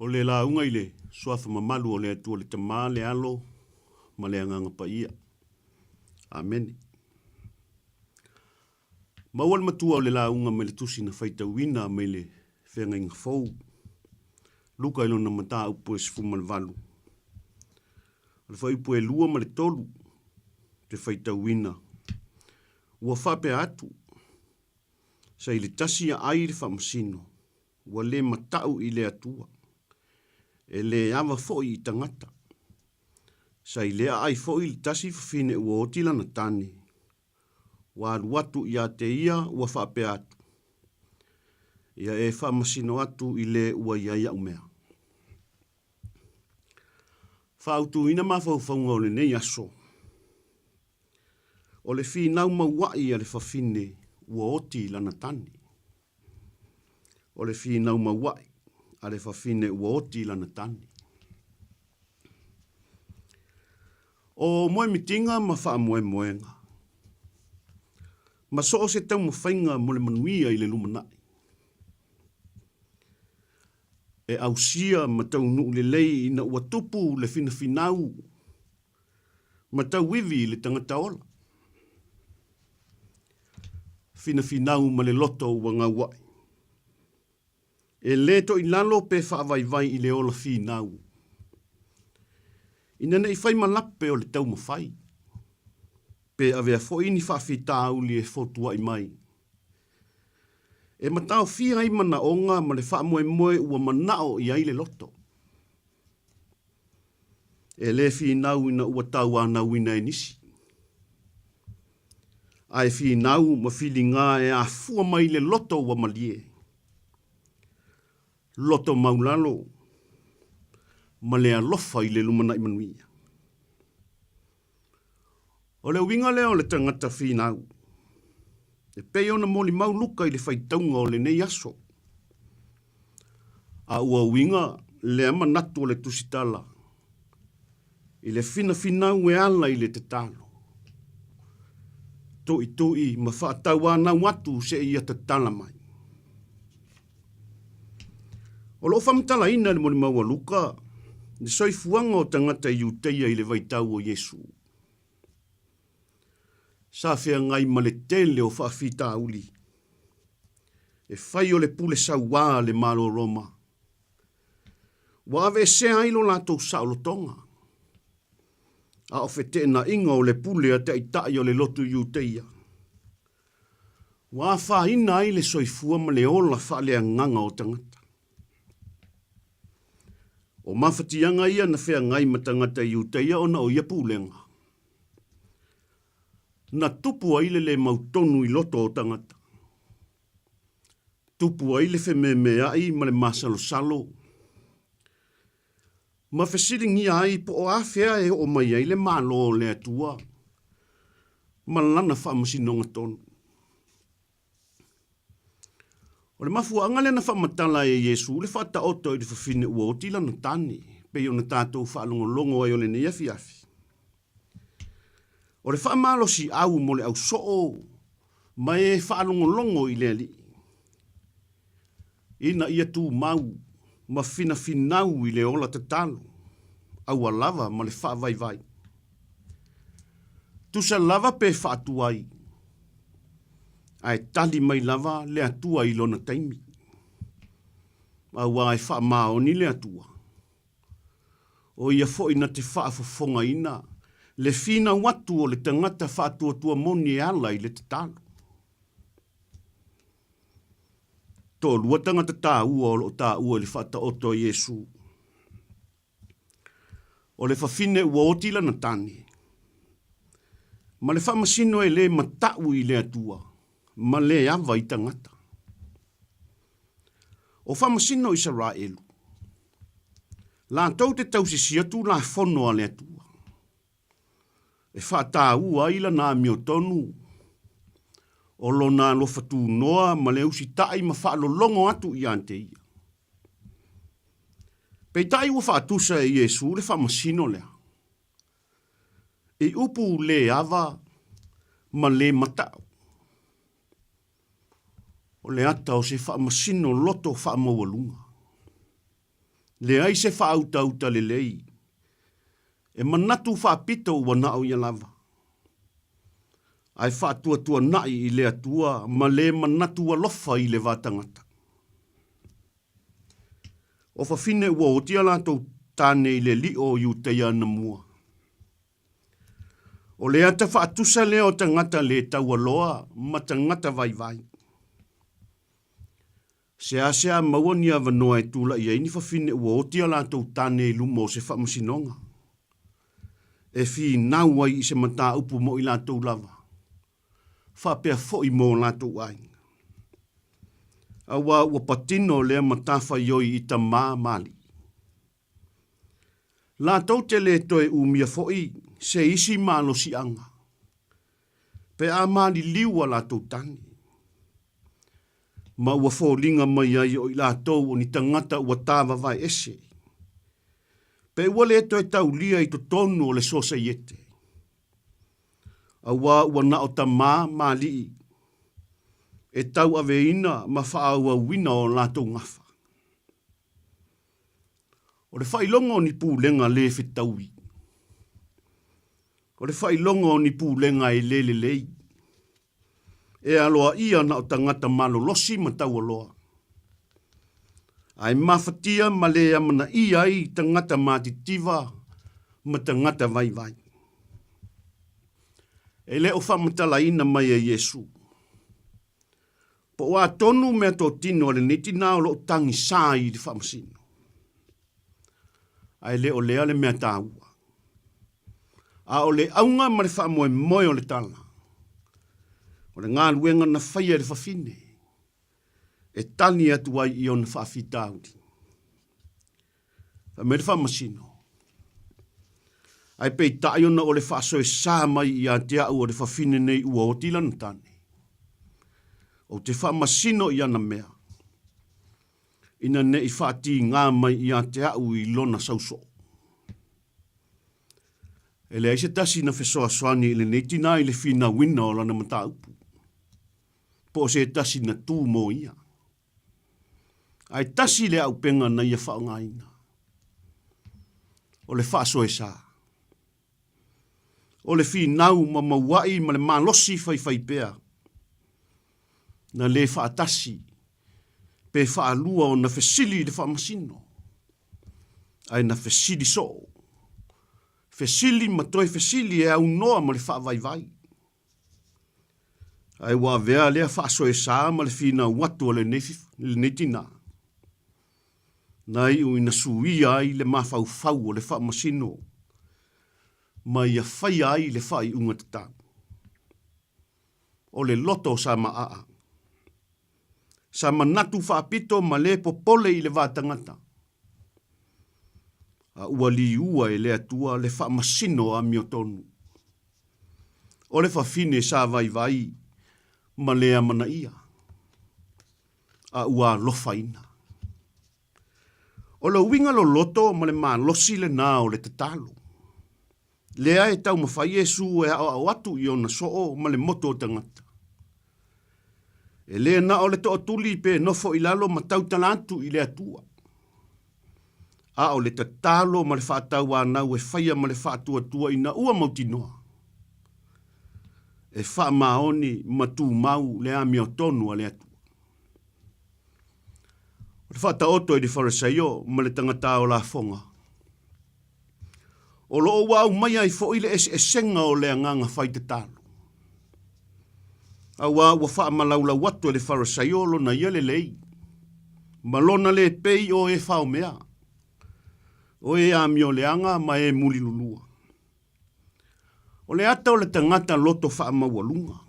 O le lauga i le Suafa mamalu o le Atua le Tama, le Alo ma le Agaga Paia. Amene. Maua le matua o le lauga mai le tusi na faitauina mai le Feagaiga Fou, Luka i lona mataupu e 18. O le fuaiupu e 2 ma le 3 te faitauina. Ua faapea atu, Sa i le tasi aai le faamasino, ua le matau i le Atua, e le ava foi i tagata. Sa i le aai foi le tasi fafine ua oti lana tane, ua alu atu ia te ia ua faapea atu, Ia e faamasino atu i le ua i ai au mea. Faautuina mafaufauga o lenei aso. O le finau mauaʻi a le fafine ua oti i lana tane. O le finau mauaʻi a le fafine ua oti i lana tane. O moemitiga ma faamoemoega, ma so o se taumafaiga mo le manuia i le lumanai, e ausia ma taunuu lelei ina ua tupu le finafinau ma tauivi i le tagata ola. Finafinau ma le loto ua gauaʻi. E lē toʻilalo pe faavaivai i le ola finau. Ina ne i fai ma lape o le taumafai, pe avea foi ni faafitauli e fotuaʻi mai. E mataofia ai manaoga ma le faamoemoe ua manao i ai le loto. E lē finau ina ua tauanauina e nisi, ae finau ma filiga e afua mai le loto ua malie, loto maulalo ma le alofa i le lumanai manuia. O le uiga lea o le tagata finau, e pei ona molimau Luka i le faitauga o lenei aso. A ua uiga lea manatu o le tusitala i le finafinau e ala i le tatalo, tuitui ma faatauanau atu seia tatala mai. O lo o faamatalaina i le molimau a Luka le soifuaga o tagata Iuteia i le vaitau o Iesu. Sa feagai ma le tele o faafitauli e fai o le pule sauā a le Malo o Roma. Ua aveesea ai lo latou saolotoga, a o feteenaiga o le pule a taitai o le lotu Iuteia. Ua afaina ai le soifua ma le ola faaleagaga o tagata. O mafatiaga ia na feagai ma tagata Iutaia ona o ia pulega. Na tupu ai le le mautonu i loto o tagata. Tupu ai le fememeai ma le masalosalo. Ma fesiligia ai po o afea e oo mai ai le Malo o le Atua ma lana faamasinoga tonu. O le mafuaaga lea na faamatala ai e Iesu le faataoto i le fafine ua oti lana tane, pei ona tatou faalogologo ai o lenei afiafi. O le faamalosiau mo le ausoo ma e faalogologo i le Alii, ina ia tumau ma finafinau i le ola tatalo, aua lava ma le faavaivai. Tusa lava pe faatuai, ae tali mai lava le Atua i lona taimi. Aua e faamaoni le Atua. O ia foi na te faafofogaina le finau atu o le tagata faatuatua moni e ala i le tatalo. Toalua tagata taua o lo o taua i le faataoto a Iesu. O le fafine ua oti lana tane, ma le faamasino e le matau i le Atua ma le ava i tagata. O faamasino Isaraelu, latou te tausisia Tulafono a le Atua, e faataua ai lana amiotonu o lona alofa tunoa ma le usitai ma faalologo atu ia te ia. Peitai ua faatusa e Iesu le faamasino lea i upu le ava ma le matau. O le ata o se faamasino loto faamaualuga. Leai se faautauta lelei. E manatu faapito ua na o ia lava. Ae faatuatuanai i le Atua ma le manatu alofa i le va tagata. O fafine ua oti a latou tane i le lio o Iuteia anamua. O le ata faatusa lea o tagata le taualoa ma tagata vaivai. Seasea maua ni avanoa e tula'i ai ni fafine ua oti a latou tane i luma o se faamasinoga, e finau ai i se mataupu mo i latou lava, faapea fo'i mo latou aiga. Auā ua patino lea matafaioi i tamā ma alii. Latou te lē toe umia fo'i se isi malosi'aga, pe a maliliu a latou tane. Ma ua foliga mai ai o i latou o ni tagata ua tāvavae ese, pe ua lē toe taulia i totonu o le sosaiete. Auā ua na o tamā ma alii e tauaveina ma faaauauina o latou gafa. O le faailoga o ni pulega lē fetaui. O le faailoga o ni pulega e lē lelei. E aloaia na o tagata malolosi ma taualoa. Ae mafatia ma lē amanaia ai tagata matitiva ma tagata vaivai. E le o faamatalaina mai e Iesu. Po o a tonu meatotino a lenei tinā o lo o tagisā ai i le faamasino. Ae le o lea le mea taua. A o le auga ma le faamoemoe o le tala, o le galuega na faia e le fafine e tali atu ai i ona faafitauli. Fai mai le Faamasino, Ae peitai ona o le faasoesa mai ia te au o le fafine nei ua oti lana tane, ou te faamasino i ana mea, ina ne i faatigā mai ia te au i lona sausoo. E leai se tasi na fesoasoani i lenei tinā i le finauina o lana mataupu, po o se tasi na tū mō ia. Ae tasi le auupega na ia faaaogaina, o le faasoesa. O le finau ma maua'i ma le malosi faifaipea, na le faatasi pe faalua ona fesili i le faamasino, ae na fesili soo, fesili ma toe fesili e aunoa ma le faavaivai. Ae ua avea lea faasoesa ma le finau atu a lenei, lenei tinā, na iu ina suia ai le mafaufau o le faamasino ma ia faia ai le faaiuga tatau. O le loto sa maaa. Sa manatu faapito ma le popole i le va tagata. A ua liua e le Atua le faamasino amiotonu. O le fafine sa vaivai ma le amanaia, a ua alofaina. O le uiga loloto ma le malosi lenā o le tatalo. Lea e taumafai Iesu e aoao atu i ona soo ma le moto o tagata. E le na o le tootuli pe nofo i lalo ma tautala atu i le Atua. A o le tatalo ma le faatauanau e faia ma le faatuatua ina ua mautinoa. E faamaoni ma tumau le amiotonu a le Atua. O le faataoto i le Farisaio ma le tagata o lafoga. O lo o ua aumai ai foi le eseesega o le agaga fai tatalo. Auā ua faamalaulau atu e le Farisaio lona ia lelei, ma lona lē pei o e faomea, o e amioleaga ma e mulilulua. O le ata o le tagata loto faamaualuga,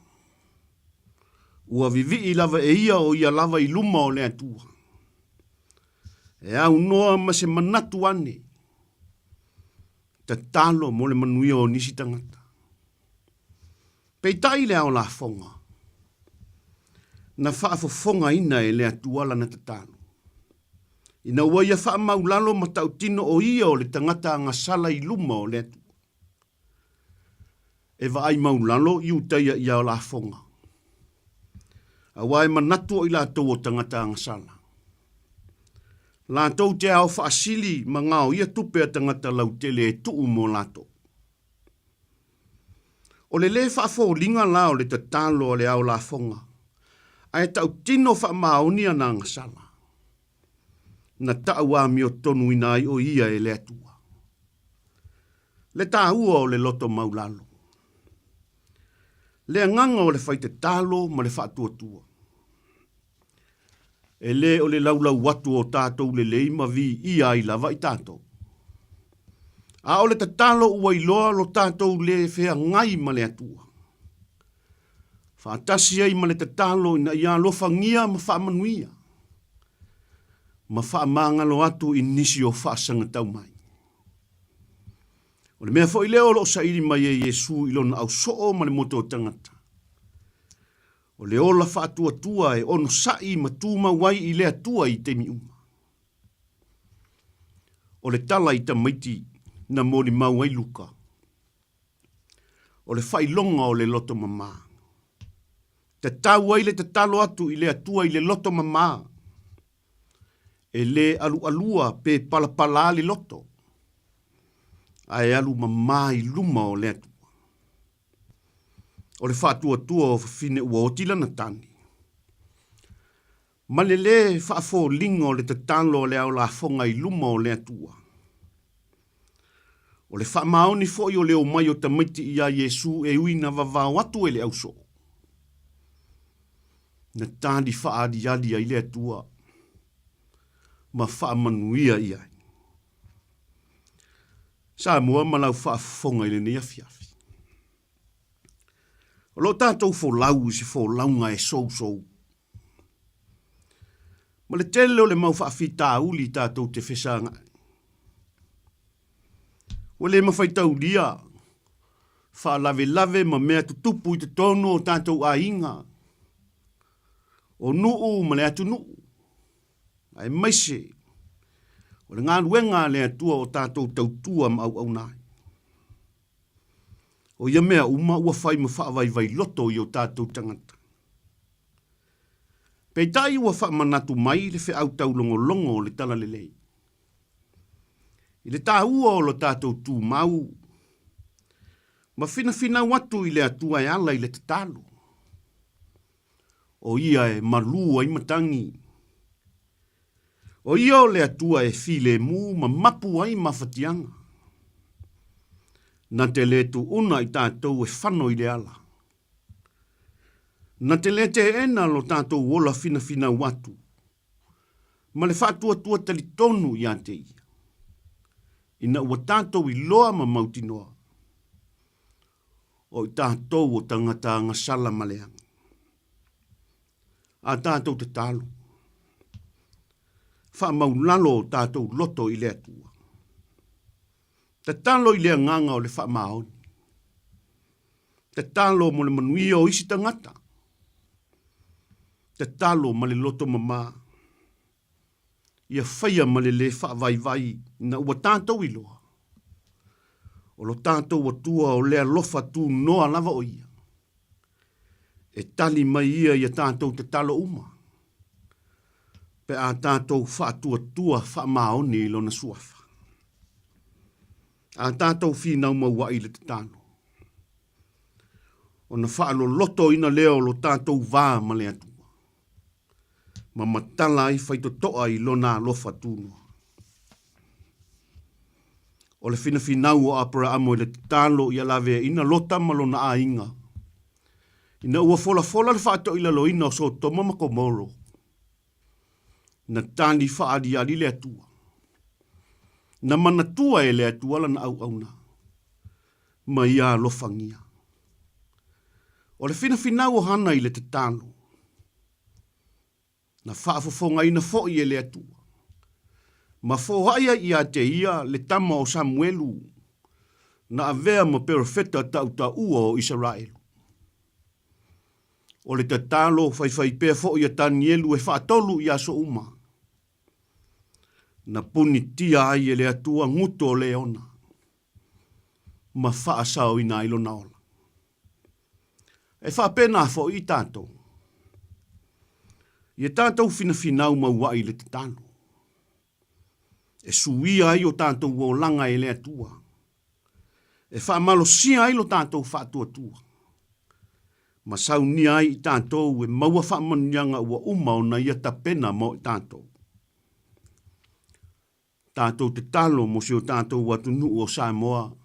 ua vivii lava e ia o ia lava i luma o le Atua. E aunoa ma se manatu ane, tatalo mo le manuia o nisi tagata. Peitai le ao lafoga, na faafofogaina e le Atua lana tatalo. Ina ua ia faamaulalo ma tautino o ia o le tagata agasala i luma o le Atua. E vaai maulalo Iutaia i ao lafoga, auā e manatu o i latou o tagata agasala. Latou te ao faasili ma gaoia tupe a tagata lautele e tuu mo latou. O le lē faafoliga la o le tatalo a le ao lafoga, ae tautino faamaoni ana agasala, na tau amiotonuina ai o ia e le Atua. Le taua o le loto maulalo. Le agaga o le faitatalo ma le faatuatua. E lē o le laulau atu o tatou lelei ma viia ai lava i tatou. A o le tatalo ua iloa lo tatou lē feagai ma le Atua. Faatasi ai ma le tatalo ina ia alofagia ma faamanuia, ma faamagalo atu i nisi o faasagatau mai. O le mea foi lea o lo o saili mai e Iesu i lona ausoo ma le moto o tagata. O le ola faatuatua e onosai ma tumau ai i le Atua i taimi uma. O le tala i tamaiti na molimau ai Luka, o le faailoga o le loto mamā. Tatau ai le tatalo atu i le Atua i le loto mamā, e lē alualua pe palapalā le loto, ae alu mamā i luma o le Atua. O le faatuatua o fafine ua oti lana tane, ma le lē faafoliga o le tatalo a le ao lafoga i luma o le Atua. O le faamaoni foi o le omai o tamaiti iā Iesu e ui na vavao atu e le ausoo, na tali faaaliali ai le Atua ma faamanuia i ai. Samoa ma lau faafofoga i lenei afiafi. O lo o tatou folau i se folauga e sousou. Ma le tele o le mau faafitauli tatou te fesagai. Ua le mafaitaulia faalavelave ma mea tutupu i totonu o tatou aiga, o nuu ma le atunuu, aemaise o le galuega a le Atua o tatou tautua ma auauna ai. O ia mea uma ua fai ma faavaivai loto i o tatou tagata. Peitai ua faamanatu mai le feau taulogologo o le Talalelei i le taua o lo tatou tumau ma finafinau atu i le Atua e ala i le tatalo. O ia e malū ai matagi. O ia o le Atua e filemu ma mapu ai mafatiaga. Na te lē tuuna i tatou e fano i le ala. Na te lē teena lo tatou ola finafinau atu ma le faatuatua talitonu iā te ia, ina ua tatou iloa ma mautinoa, o i tatou o tagata agasala ma leaga. A tatou tatalo, faamaulalo o tatou loto i le Atua. Tatalo i le agaga o le faamaoni. Tatalo mo le manuia o isi tagata. Tatalo ma le loto mamā. Ia faia ma le lē faavaivai ina ua tatou iloa, o lo tatou Atua o le alofa tunoa lava o Ia. E tali mai Ia i a tatou tatalo uma, pe a tatou faatuatua faamaoni i Lona Suafa. A tatou finau mauaʻi i le tatalo, ona faalolotoina lea o lo tatou va ma le Atua. ma matala ai faitotoa i lona alofa tunoa. O le finafinau o Aperaamo i le tatalo ia laveaina Lota ma lona aiga, ina ua folafola le faatoilaloina o Sotoma ma Komoro, na tali faaaliali le Atua. Na manatua e le Atua lana auauna, ma ia alofagia. O le finafinau o Hana i le tatalo, na faafofogaina foi e le Atua, ma foai ai ia te ia le tama o Samuelu, na avea ma perofeta tautaua o Isaraelu. O le tatalo faifaipea foi a Tanielu e faatolu i aso uma, na punitia ai e le Atua guto o Leona, ma faasaoina ai lona ola. E faapena foi i tatou. Ia tatou finafinau mauaʻi i le tatalo. E suia ai o tatou olaga e le Atua. E faamalosia ai lo tatou faatuatua. Ma saunia ai i tatou e maua faamanuiaga ua uma ona Ia tapena mo i tatou. Tatou tatalo mo si o tatou atunuu o Samoa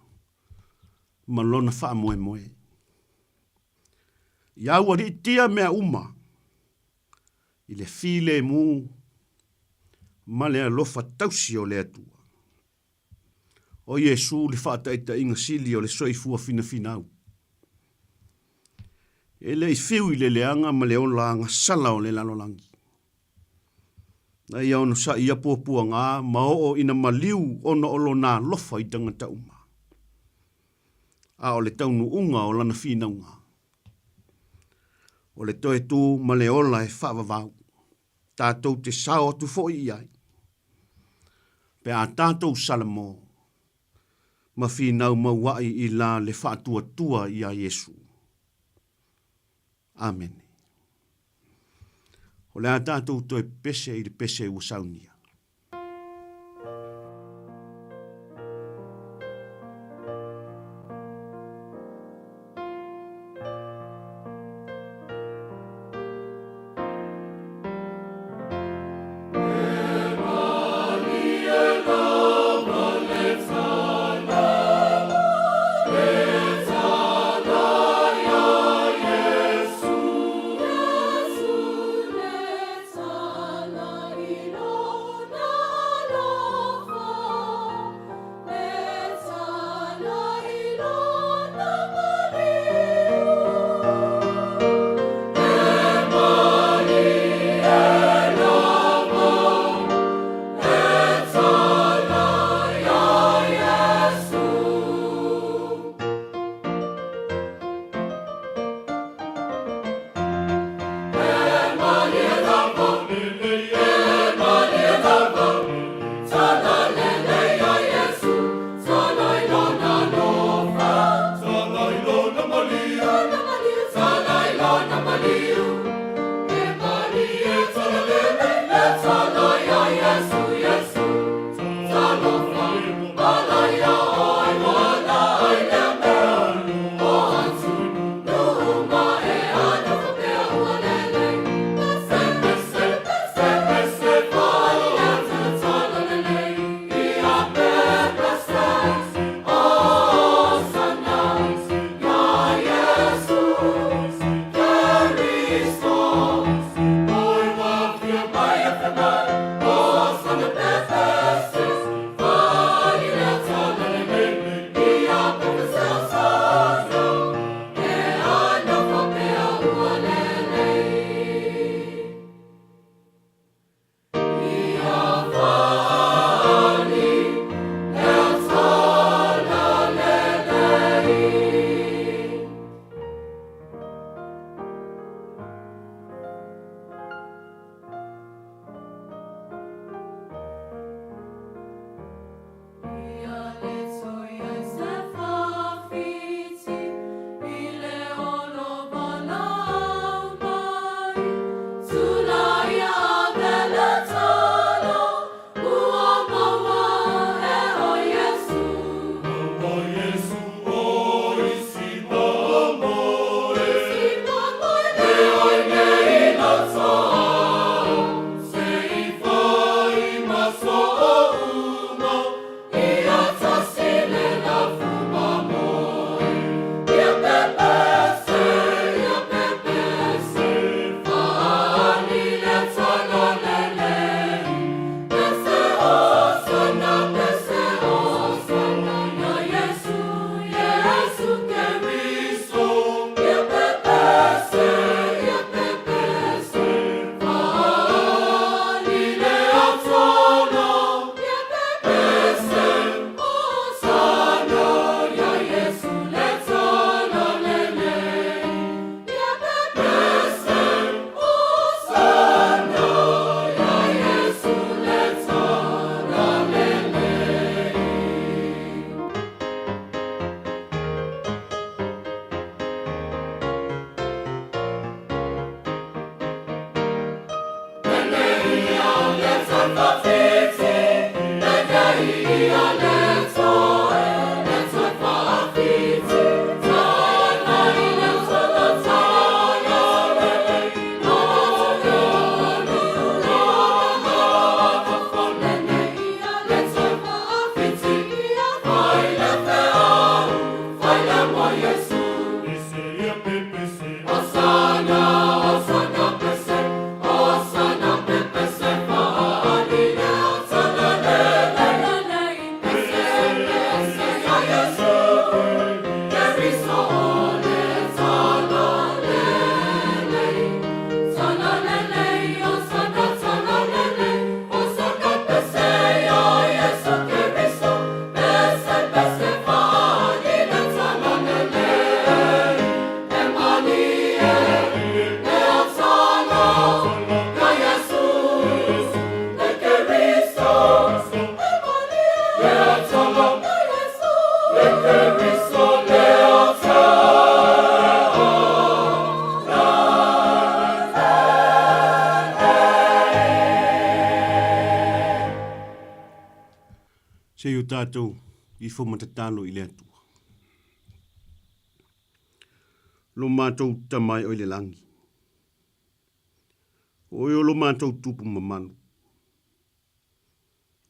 ma lona faamoemoe. Ia aualiitia mea uma i le filemu ma le alofa tausi o le Atua. O Iesu le faataitaiga sili o le soifua finafinau. E le i fiu i le leaga ma le ola agasala o le lalolagi. Na ia onosai ia puapuaga ma oo ina maliu ona o lona alofa i tagata uma. A o le taunuuga o lana finauga, o le toe tu ma le ola e faavavau, tatou te sao atu foi i ai. Pe a tatou salamo ma finau mauaʻi i la le faatuatua iā Iesu. Amene. O le a tatou toe pese i le pese ua saunia. Se i o tātou ifo ma tatalo i le Atua. Lo mātou Tama e oe le lagi. O oe o lo mātou tupu mamalu.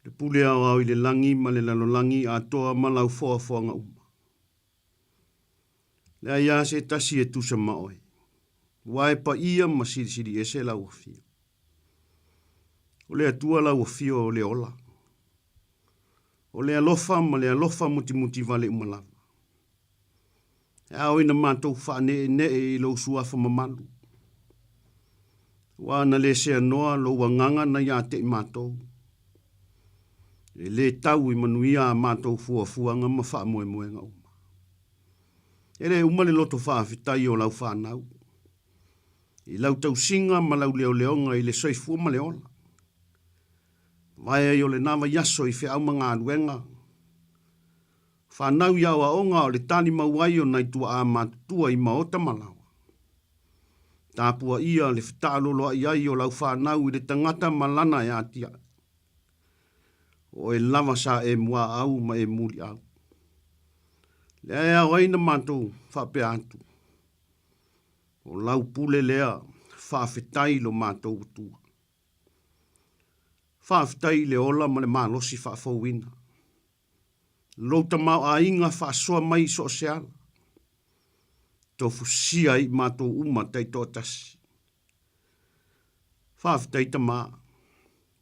Le pule aoao i le lagi ma le lalolagi atoa ma lau foafoaga uma. Leai lava se tasi e tusa ma oe, ua e paia ma silisili ese lau afio. O le Atua lau afio o le ola. O le alofa ma le alofa mutimuti vale uma lava. E ao ina matou faaneenee i lou suafa mamalu. Ua na le seanoa lou agaga na ia te i matou. E lē tau i manuia a matou fuafuaga ma faamoemoega uma. E lē uma le loto faafetai o lau fanau, i lau tausiga ma lau leoleoga i le soifua ma le ola. Vae ai o lena vaiaso i feau ma galuega, fanau i aoaoga o le talimau ai o nai tuaa matutua i maota ma laoa. Tapuaia le fetaaloloai ai o lau fanau i le tagata ma lana e atiae. O oe lava sa e muaau ma e muliau. Lea e ao ai na matou faapea atu, o lau pule lea, faafetai lo matou Atua. Faafetai i le ola ma le malosi faafouina. Lou tamaoaiga faasoa mai i so o se ala. Tofusia ai i matou uma taitoatasi. Faafetai Tama,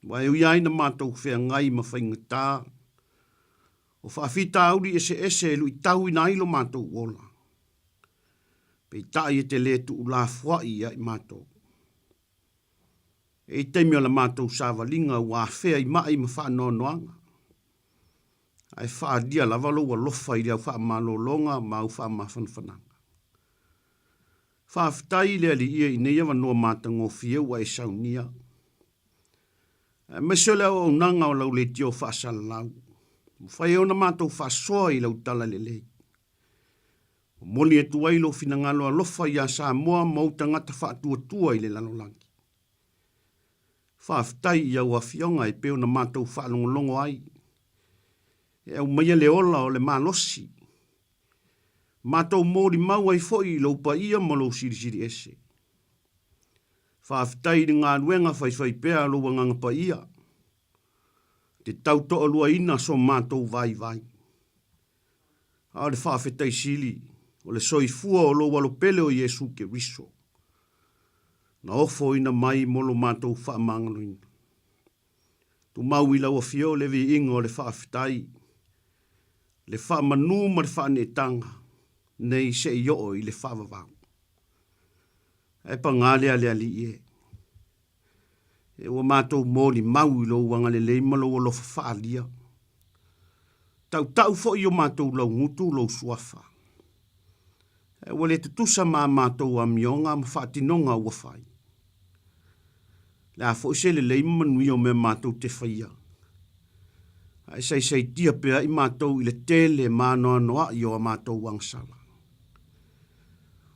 ua e ui ai na matou feagai ma faigata o faafitauli eseese e luitauina ai lo matou ola. Peitai e te le tuulafoai ia i matou. E i taimi o la matou savaliga ua afea i mai ma faanoanoaga, ae faaalia lava lou alofa i le au faamalologa ma au faamafanafanaga. Faafetai i le Alii i nei avanoa matagofie ua e saunia, aemaise o le auaunaga o lau leitio faasalalau, ua mafai ai ona matou faasoa i lau talalelei. Momoli atu ai lou finagalo alofa iā Samoa ma ou tagata faatuatua i le lalolagi. Faafetai i au afioga e pei ona matou faalogologo ai e aumaia le ola o le malosi. Matou molimau ai foi i lou paia ma lou silisili ese. Faafetai i le galuega faifaipea a lou Agaga Paia, te tau toaluaina so matou vaivai. A o le faafetai sili, o le soifua o lou Alo pele o Iesu Keriso, na ofoina mai mo lo matou faamagaloina. Tumau i lau Afio le viiga o le faafetai, le faamanu ma le faaneetaga nei se i oo i le faavavau. Ae paga lea le Alii e. E ua matou molimau i lou agalelei ma lou alofa faaalia. Tautau foi i o matou laugutu lou suafa. Ae ua le tutusa ma a matou amioga ma faatinoga ua fai. Le a foi se lelei ma manuia o mea matou te faia. Ae saisaitia pea i matou i le tele ma anoanoai o a matou agasala.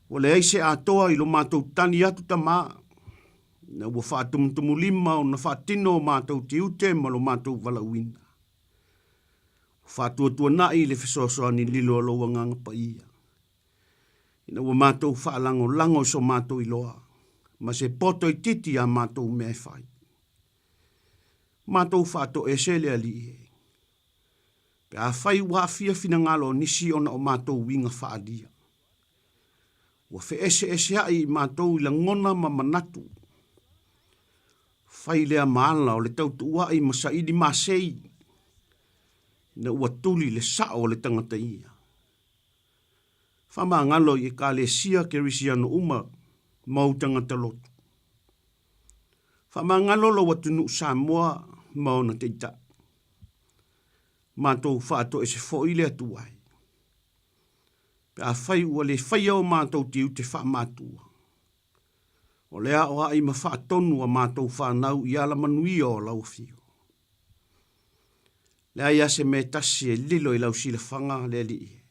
Ua leai se atoa i lo matou tali atu Tama, ina ua faatumutumulima ona faatino o matou tiute ma lo matou valaauina. Ua faatuatuanai le fesoasoani lilo a lou Agaga Paia, ina ua matou faalagolago i so matou iloa ma se poto itiiti i a matou mea e fai. Matou faatoese le Alii e. Pe afai ua aafia finagalo o nisi ona o matou uiga faaalia, ua feeseeseaʻi i matou i lagona ma manatu. Fai lea ma ala o le tautuuaʻi ma saili masei, ina ua tuli le sao o le tagata ia. Faamagalo i Ekalesia Kerisiano uma ma ou tagata lotu. Faamagalo lou atunuu Samoa ma ona taitai. Matou faatoese foi le Atua e. Pe afai ua le faia o matou tiute faamatua, o le aoai ma faatonu a matou fanau i alamanuia o lau Afio. Leai a se mea e tasi e lilo i lau silafaga, le Alii e.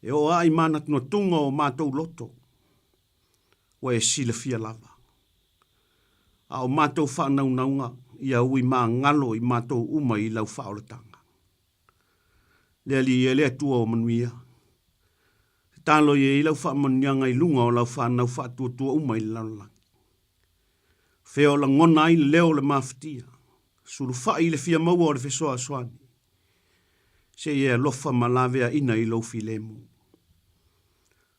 E oo lava i manatunatuga o matou loto, ua e silafia lava. A o matou faanaunauga, ia ui magalo i matou uma i lau faaolataga. Le Alii e le Atua o manuia. Tatalo ia i lau faamanuiaga i luga o lau fanau faatuatua uma i le lalolagi. Fea o lagona ai le leo o le mafatia, sulufai i le fia maua o le fesoasoani, se i e alofa ma laveaina i lou filemu.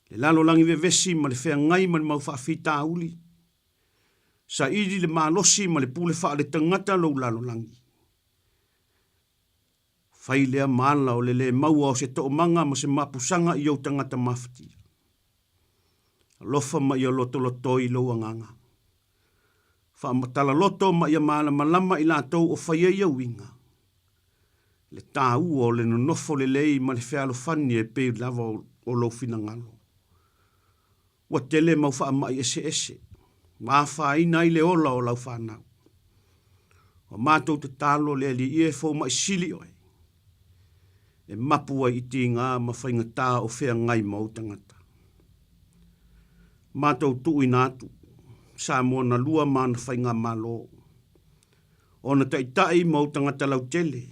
Le lalolagi vevesi ma le feagai ma le mau faafitauli, saili le malosi ma le pule faaletagata lou lalolagi. Fai lea ma ala o le lē maua o se toomaga ma se mapusaga i ou tagata mafatia. Alofa ma ia lotolotoi lou agaga. Faamatala loto ma ia malamalama i latou o faia ia uiga. Le tāua o le nonofo lelei ma le fealofani e pei lava o lou finagalo. Ua tele mau faamai eseese ma afaina ai le ola o lau fanau. Ua matou tatalo le Alii e foumaʻi sili oe, e mapu ai i tiga ma faigata o feagai ma ou tagata. Matou tuuina atu Samoa na lua ma ana faigamalo, ona taitai ma ou tagata lautele,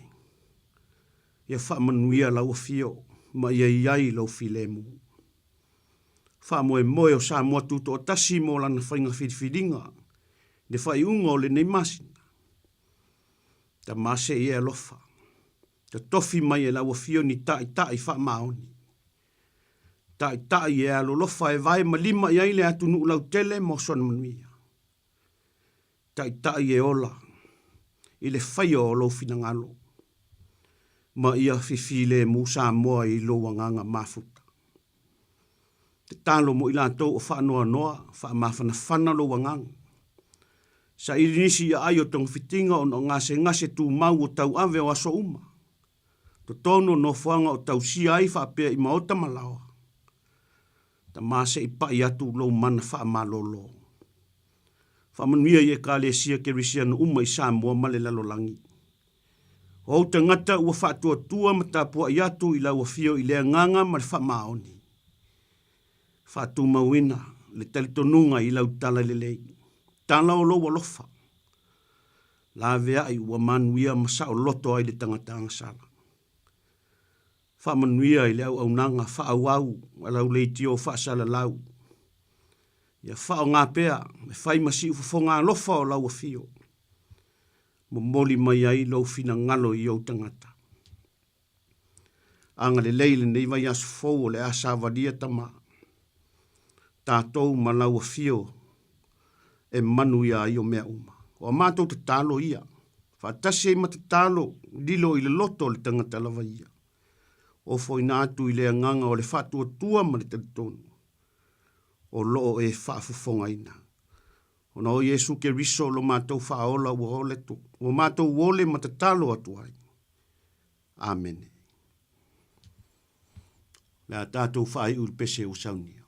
ia faamanuia lau afio ma ia i ai lou filemu. Faamoemoe o Samoa Tutoatasi mo lana faiga filifiliga i le faaiuga o lenei masina. Tama se i e alofa, totofi mai e lau afio ni taitai faamaoni. Taitai e alolofa e vae ma lima i ai le atunuu lautele mo sona manuia. Taitai e ola i le faia o lou finagalo ma ia fifilemu Samoa i lou agaga mafuta. Tatalo mo i latou o faanoanoa, faamafanafana lou agaga. Saili nisi i aai o togafitiga ona o gasegase tumau o tauave o aso uma. Totonu o nofoaga o tausia ai faapea i maota ma laoa. Tama se i pai atu lou mana faamalolo. Faamanuia i Ekalesia Kerisiano uma i Samoa ma le lalolagi. O ou tagata ua faatuatua ma tapuai atu i lau afio i le agaga ma le faamaoni. Faatumauina le talitonuga i lau tala lelei, tala o lou alofa. Laveai ua manuia ma saoloto ai le tagata agasala. Faamanuia i le auaunaga faaauau a lau leitio faasalalau. Ia faaaoga pea e fai ma siufofoga alofa o lau afio. Momoli mai ai lou finagalo i ou tagata. Agalelei lenei vaiaso fou o le a savalia tama tatou ma lau afio e manuia ai o mea uma. O a matou tatalo ia, faatasi ai ma tatalo lilo i le loto o le tagata lava ia. Ofoina atu i le agaga o le faatuatua ma le talitonu o loo e faafofogaina. Ona o Iesu Keriso lo matou Faaola ua ole ua matou ole ma tatalo atu ai. Amene. O le a tatou faaiu i le pese ua saunia.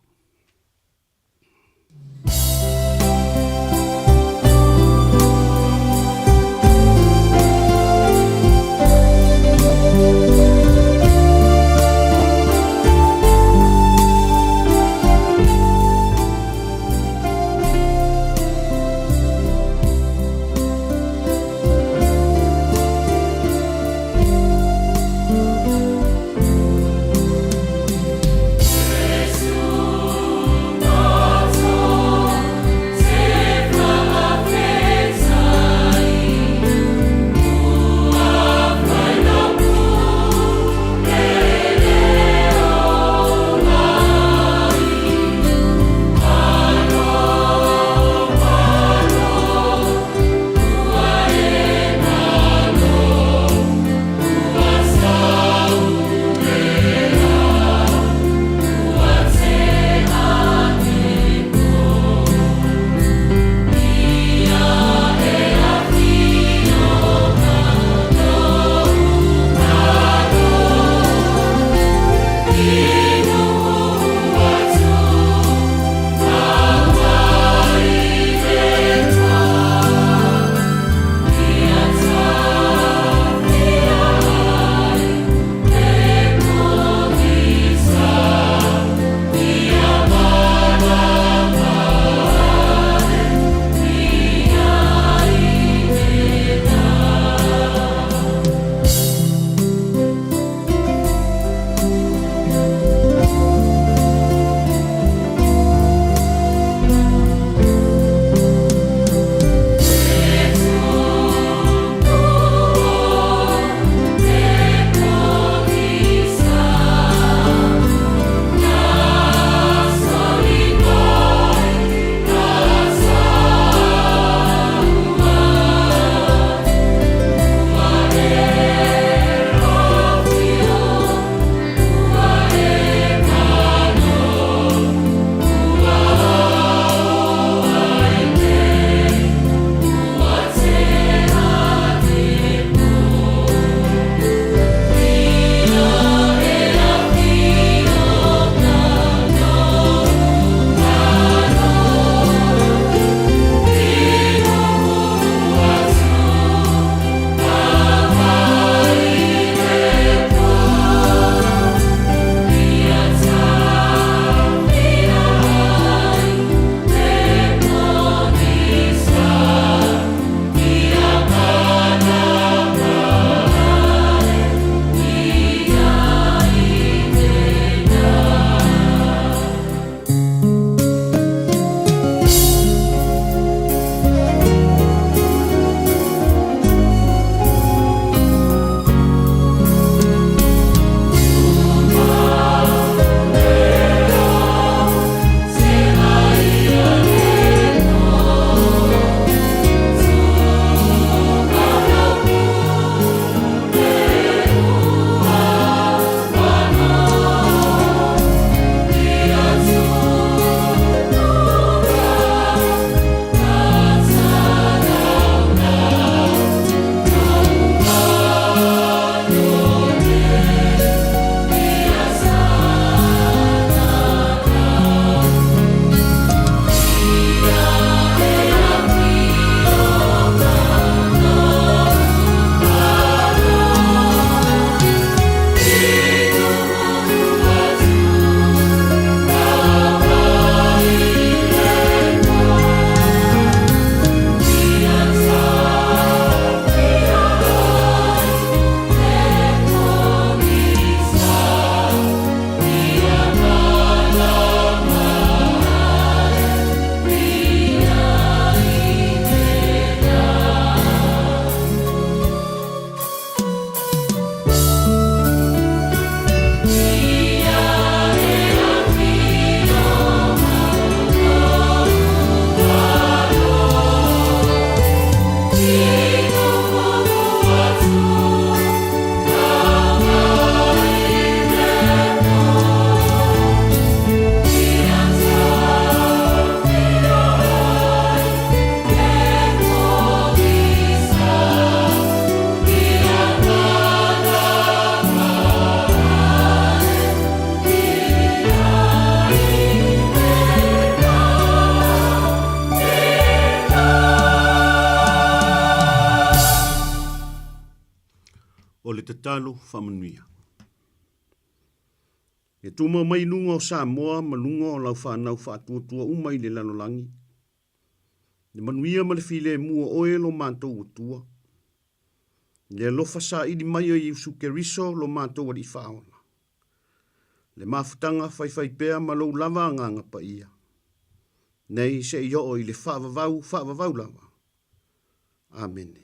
tatalo faamanuia. E tumau mai luga o Samoa ma luga o lau fanau faatuatua uma i le lalolagi. Le manuia ma le filemu o oe lo matou Atua. Le alofa saili mai o Iusu Keriso lo matou Alii Faaola. Le mafutaga faifaipea ma lou lava Agaga Paia. Nei se i oo i le faavavau faavavau lava. Amene.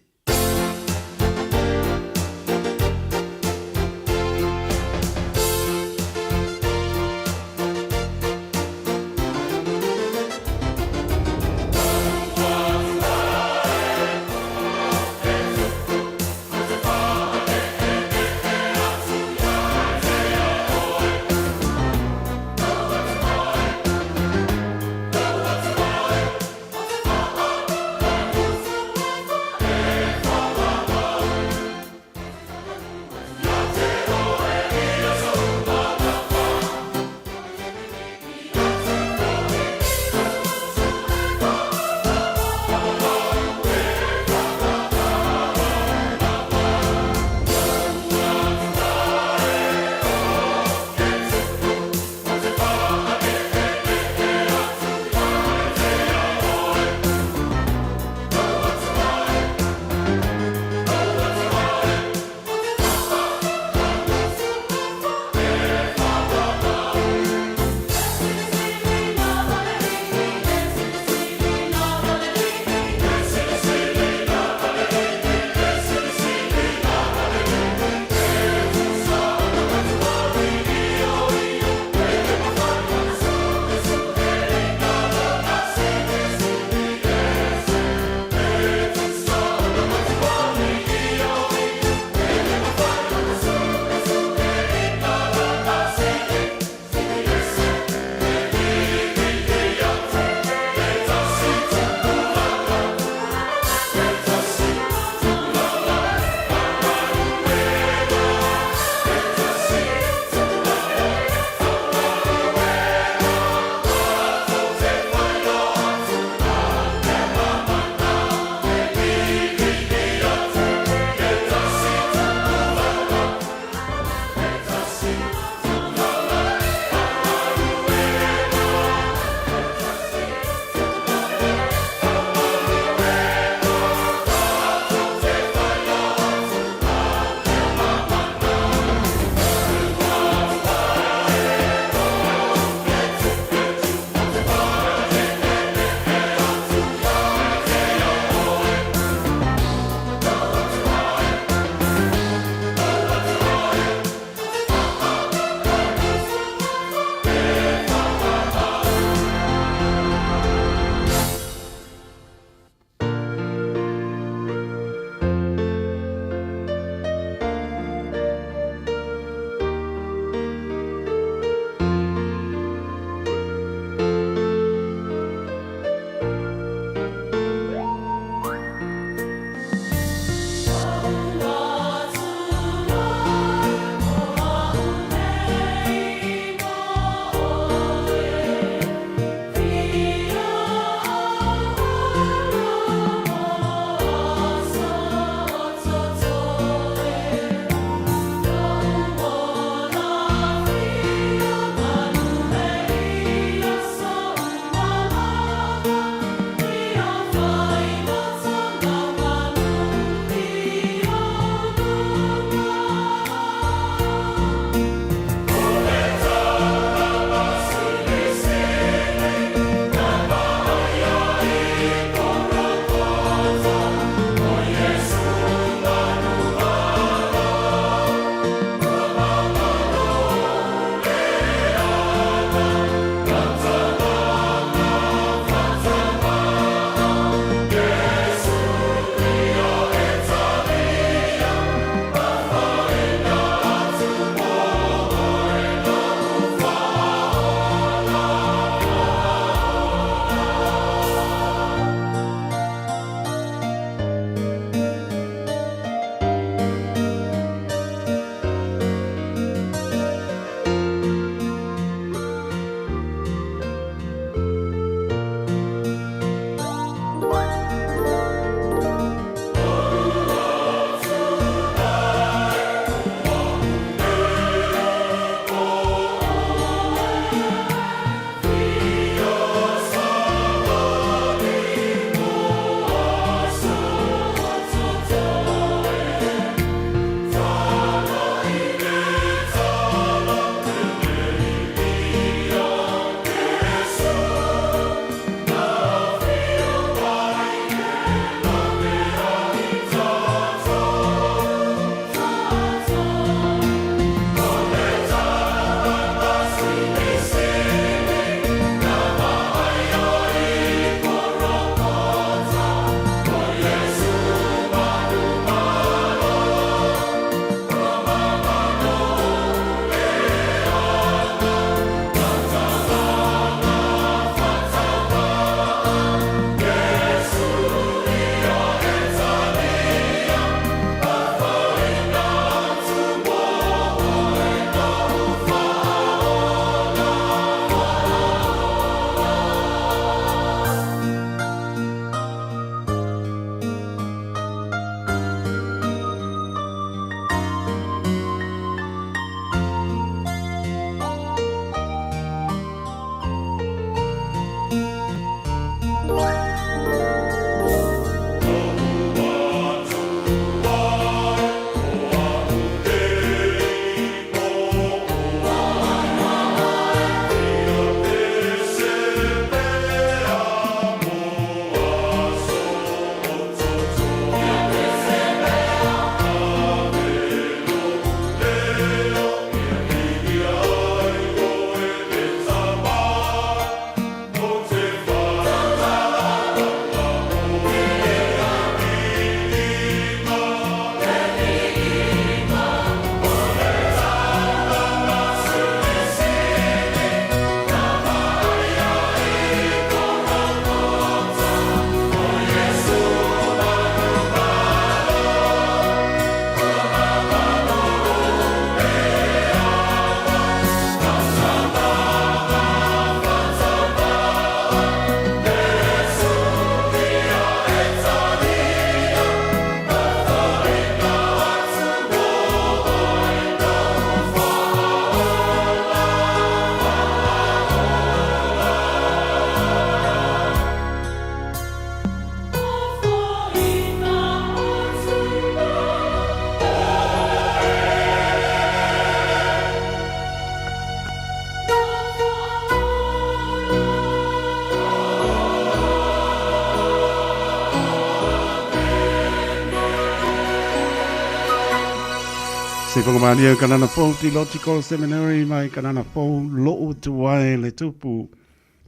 Sifoga malie Kanana Fou Theological Seminary mai Kanana Fou lo'u tuai le tupu.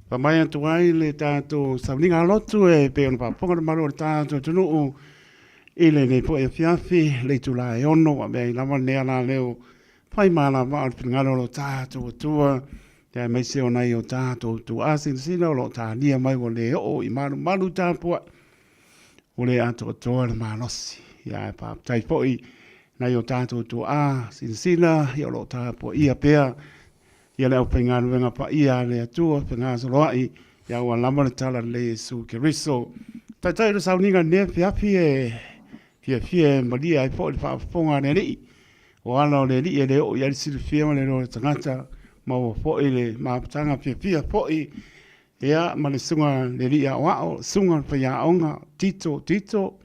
Faamai atu ai le tatou sauniga lotu e pei ona faafofoga le mamalu o le tatou atunuu i lenei foi afiafi le itula e 6 ua avea ai lava lenei alaleo fai malava o le finagalo o lo tatou Atua aemaise o nai o tatou tuaa silasila o lo o talia mai ua le oo i malumalu tapuai ua le atoatoa le malosi. Ia ae faafetai foi nai o tatou tuaa silasila ia o lo o tapuaia pea ia le aufaigaluega paia a le Atua fegasoloai ia ua lava le tala lelei Iesu Keriso. Taitai o le sauniga i lenei afiafi e fiafia e malie ai foi le faafofoga a le Alii. O ala o le Alii e le oo i ai le silafia ma le iloa o le tagata, maua foi le mafutaga fiafia foi ia ma le susuga le alii aoao, susuga le faiaoga Tito Tito,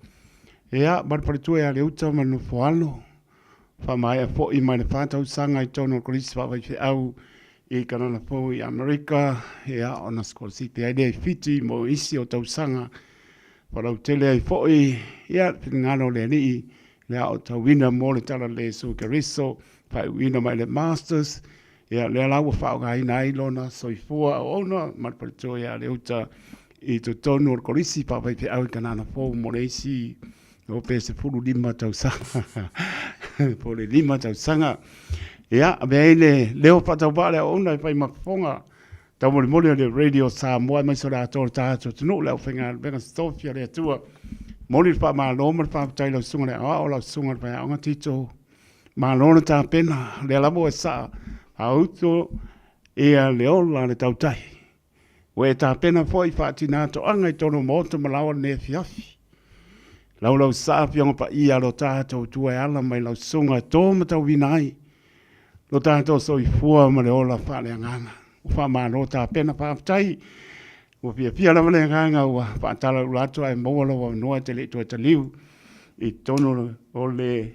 ia ma le faletua ia Leuta ma le Nofoalo. Faamaea foi mai le 4 tausaga i totonu o le Kolisi Faafaifeau i Kanana Fou i Amerika, ia ona sikolasipi ai lea i Fiti mo isi o tausaga falautele ai foi, ia le finagalo o le Alii le aotauina mo le Tala Lelei a Iesu Keriso, faaiuina mai le Masters, ia lea la ua faaaogaina ai lona soifua auauna ma le faletua ia Leuta i totonu o le Kolisi Faafaifeau i Kanana Fou mo le isi o pe 15 tausaga po o le 5 tausaga. Ia, avea ai le leo faatauvaa le auauna e fai ma fofoga taumolimoli o le Radio Samoa aemaise o le atoa o le tatou atunuu, le aufaigaluega tofi a le Atua. Momoli le faamalo ma le faafetai i lau susuga i le aoao, lau susuga i le faiaoga Tito. Malo le tapena, o lea lava ua e saa faaauto ia le ola le tautai. Ua e tapena foi faatina toaga i totonu o maota ma laoa lenei afiafi. Laulausaa Afioga Paia a lo tatou Atua e ala mai lau susuga e to ma tauina ai lo tatou soifua ma le ola faaleagaga. Ua faamalo tapena, faafetai. Ua fiafia lava le agaga ua faatalaula atu ae maua lou avanoa e te le i toe taliu i totonu o le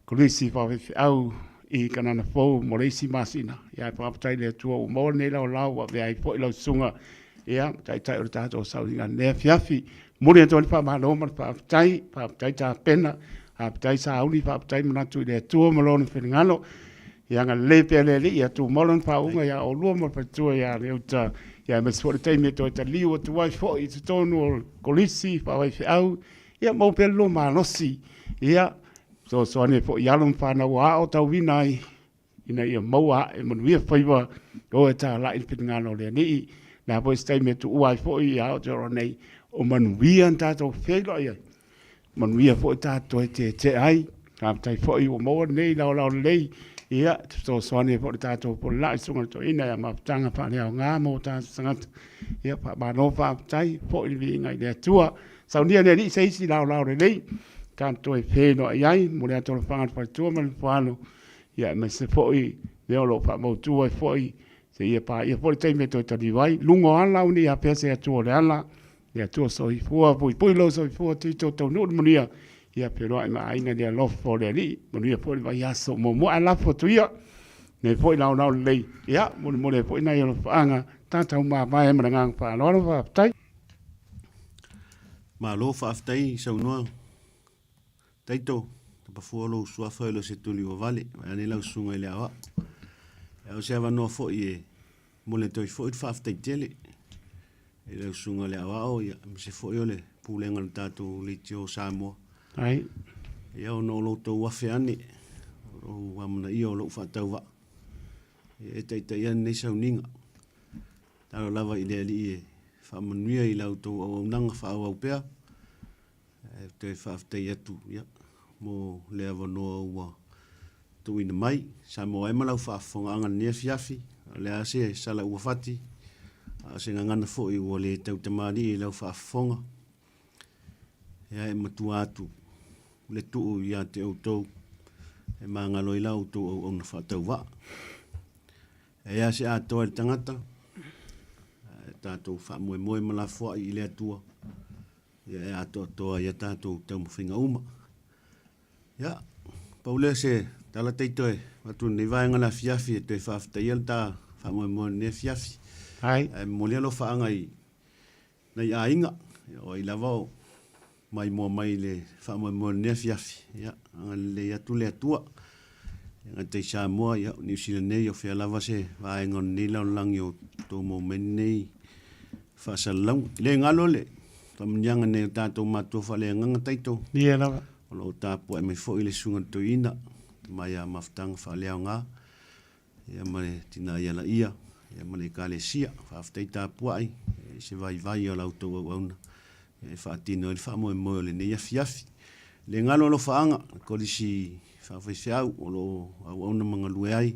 Kolisi Faafaifeau i Kanana Fou mo le isi masina. Ia, ae faafetai i le Atua ua maua lenei laolao ua avea ai foi lau susuga ia taitai o le tatou sauniga i lenei afiafi. Momoli atu ai le faamalo ma le faafetai, faafetai tapena, faafetai sauni, faafetai manatu i le Atua ma Lona finagalo. Ia agalelei pea le Alii, ia tumau lana faauuga ia oulua ma le faletua ia Leuta, ia aemaise foi le taimi e toe taliu atu ai foi i totonu o le Kolisi Faafaifeau, ia maua pea le lua malosi, ia fesoasoani ai foi i alo ma fanau ua aotauina ai ina ia maua ae manuia faiva o e talai le finagalo o le Alii. O le a foi se taimi e tuua ai foi ia Aotearoa nei, o manuia na tatou feiloai ai, manuia foi tatou toe tietie ai. Faafetai foi ua maua lenei laolao lelei, ia, e fesoasoani ai foi le tatou Polela'i, Susuga i le Toeaina ia Mafutaga Faaleaoga mo tatou tagata. Ia, faamalo faafetai, foi le viiga i le Atua. Saunia le Alii se isi laolao lelei, tatou toe feiloai ai, momoli atu alofaga i le faletua ma le nofoalo, ia aemaise foi lea o lo o faamautu ai foi seia paia foi le taimi e toe taliu ai. Luga o ala, au ne i afea se Atua o le ala, le Atua soifua, puipui lou soifua, Tito taunuu le manuia, ia feiloai ma aiga i le alofa o le Alii, manuia foi le vaiaso muamua. Ae lafo atu ia lenei foi laolao lelei, ia molimoli ai foi nai alofaaga tatou mavae ma le agaga faaaloalo. Faafetai. Malo faafetai saunoa Taito, tapafua lou suafa e le o se tuli ua vale, vaeane lau susuga i le aoao. Ia o se avanoa foi e momoli atu ai foi le faafetai tele i lau susuga i le aoao, ia, aemaise foi o le pulega o le tatou Leitio Samoa. Ai. Ia ona o lo outou afe ane, o lou amanaia o lou faatauvaa, ia e taitaia lenei sauniga. Tatalo lava i le Alii e faamanuia i la outou auaunaga faaauau pea. E toe faafetai atu ia, mo le avanoa ua tuuina mai. Samoa ai ma lau faafofogaaga i lenei afiafi, o le a se sala ua fati, a o se gagana foi ua le tautamalii i lau faafofoga. Ia e matua atu le tuu ia te outou e magalo ai la outou auauna faatauvaa. E a se atoa i le tagata, e tatou faamoemoe ma lafoai i le Atua, ia e atoatoa ai a tatou taumafaiga uma. Ia, pau lea se tala taito e avatu i lenei vaega o le afiafi e toe faafetaia le ta faamoemoe i lenei afiafi. Ai. Ae momoli alofaaga i nai aiga, ia, o ai lava o maimoa mai i le faamoemoe o lenei afiafi, ia, agalelei atu le Atua. E gata i Samoa, ia, o Niu Sila nei, o fea lava se vaega o lenei lalolagi o tou maua mai lenei faasalalauga. E le galo le faamanuiaga nei o tatou matua faaleagaga taito. Ia lava. O lo o tapuai mai foi le Susuga i le Toeaina, Tama ia Mafutaga Faaleaoga, ia ma le tina ia Laia, ia ma le Ekalesia. Faafetai tapuai i se vaivai o la outou auauna e faatino ai le faamoemoe o lenei afiafi. Le galo alofaaga, le Kolisi Faafaifeau o lo o auauna ma galue ai,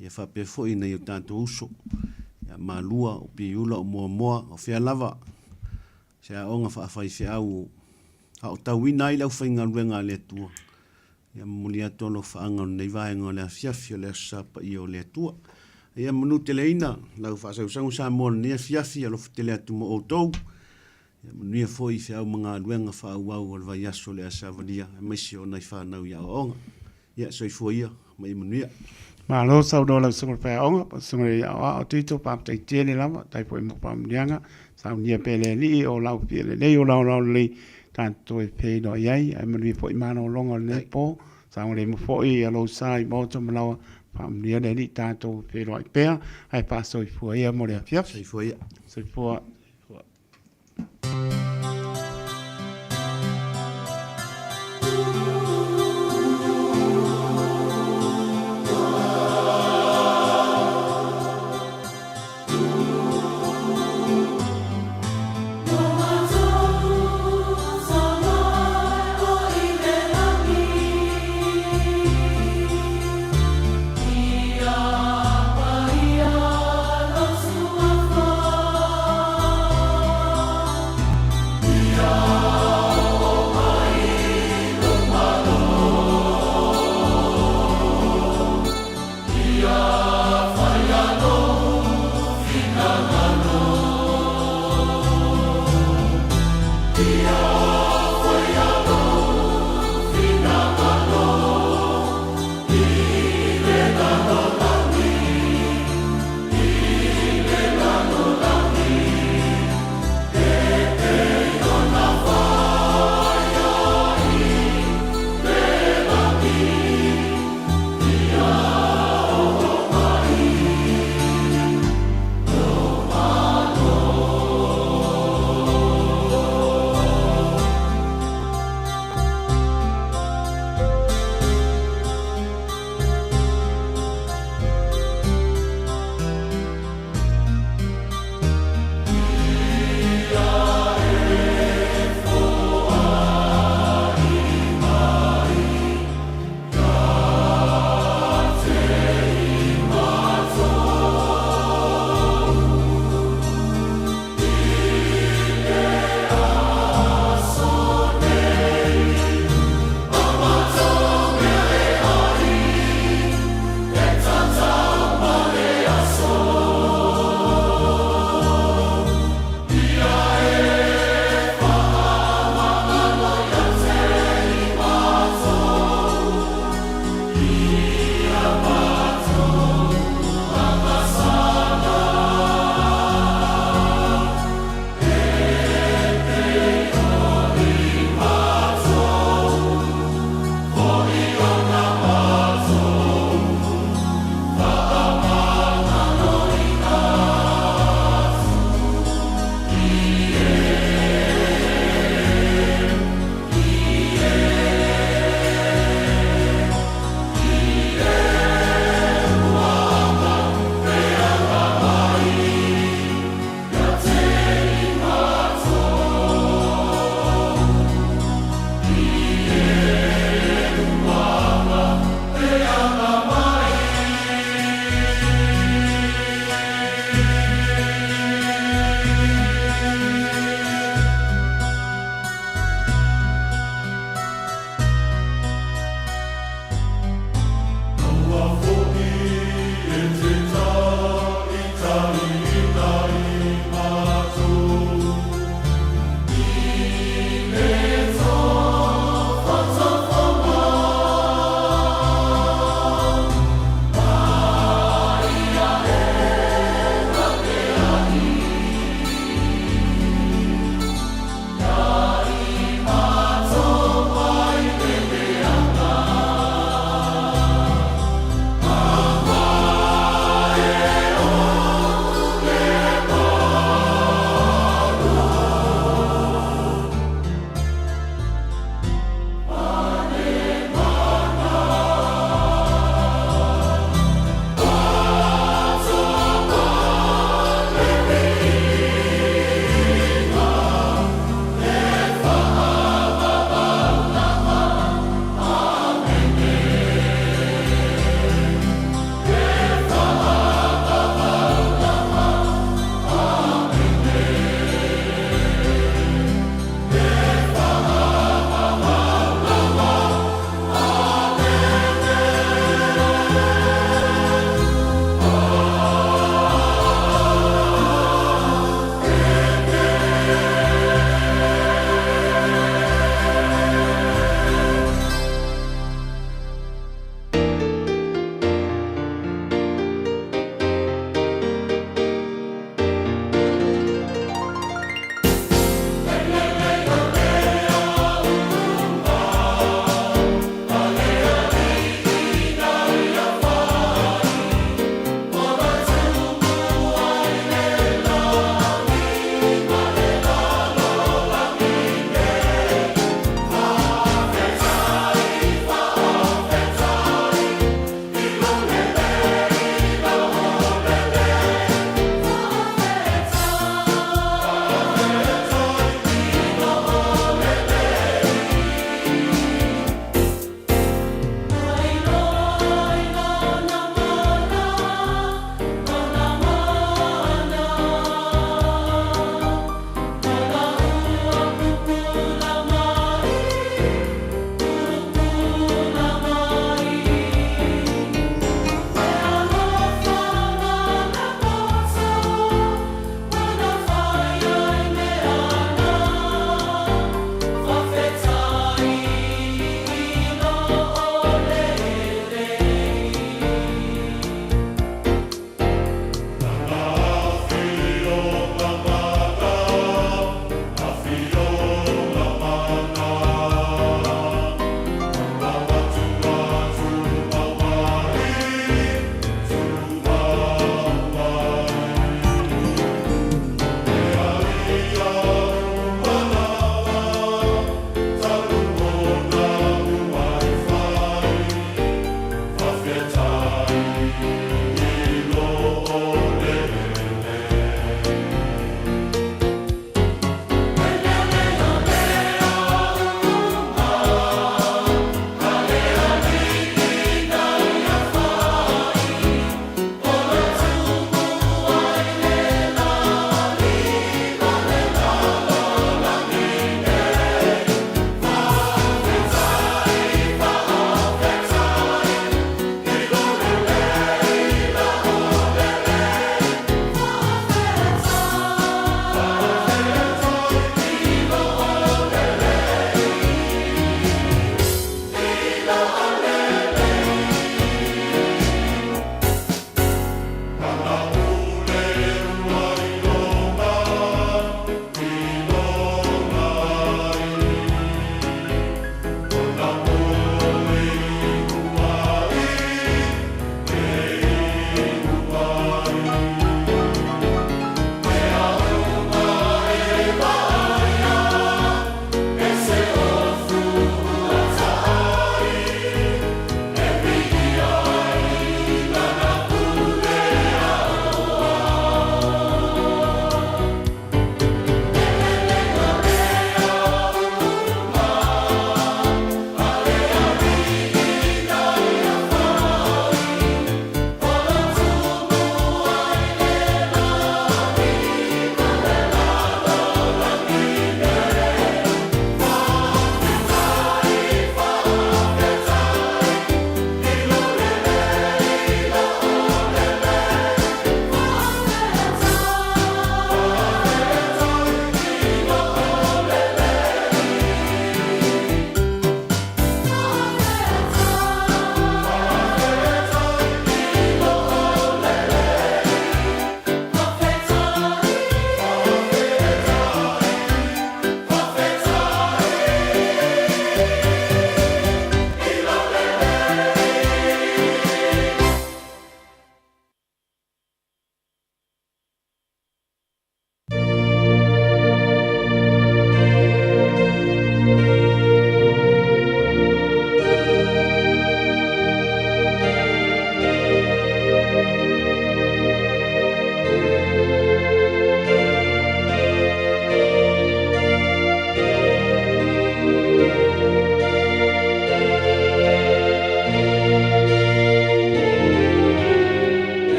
ia faapea foi nai o tatou uso, ia Malua, o Piula, o Moamoa, o fea lava se aoga faafaifeau a o tauina ai le aufaigaluega a le Atua. Ia momoli atu alofaaga o lenei vaega o le afiafi o le Aso Sa Paia o le Atua. Ia manuteleina lau faasausauga Samoa o lenei afiafi, alofa tele atu mo outou. Ia manuia foi i feau ma galuega faaauau o le vaiaso o le a savalia, aemaise o nai fanau i aoaoga. Ia, soifua ia ma ia manuia. Malo saunoa lau Susuga i le Faiaoga po o le Susuga i le Aoao Tito, faafetai tele lava, faafetai foi mo faamanuiaga, saunia pea le Alii o lau fia lelei o laolao lelei tatou toe feiloai ai, ae manuia foi malologa o lenei po, saogalemu foi ia lou sa i maota ma laoa, faamanuia le Alii tatou feiloai pea, ae faasoifua ia mo le afiafi. Soifua ia. Soifua.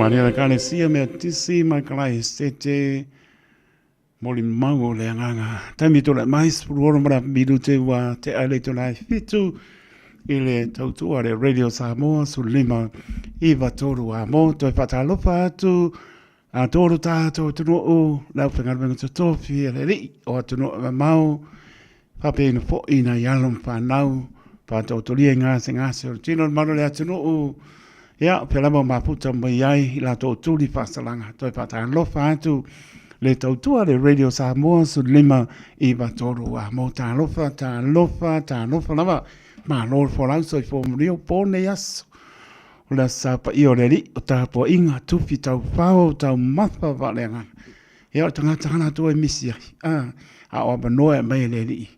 Malia le Ekalesia Metotisi ma Kalaesetete molimau o le agaga. Taimi tulai mai 16 ma le minute ua tea i le itula e 7 i le tautua le Radio Samoa 15 9 3 a mo toe faatalofa atu a tōru tātou atunuu le aufaigaluega totofi a le Alii o atunuu e mamao Faapeina foi nai alo ma fanau, faataotolia i gasegase o le tino o le malu o le atunuu, ia, pea lava o mafuta mai ai i latou tuli faasalaga. Toe faatalofa atu le tautua le Radio Samoa 15 9 3 a mo talofa, talofa, talofa lava. Malo le folau soifua manuia o po nei aso. O le aso Sa paia o le Alii, o tapuaiga, tufi taufao, taumafa faaleagaga. Ia o le tagata lava latou e misi ai, a, a o avanoa e aumai e le Alii,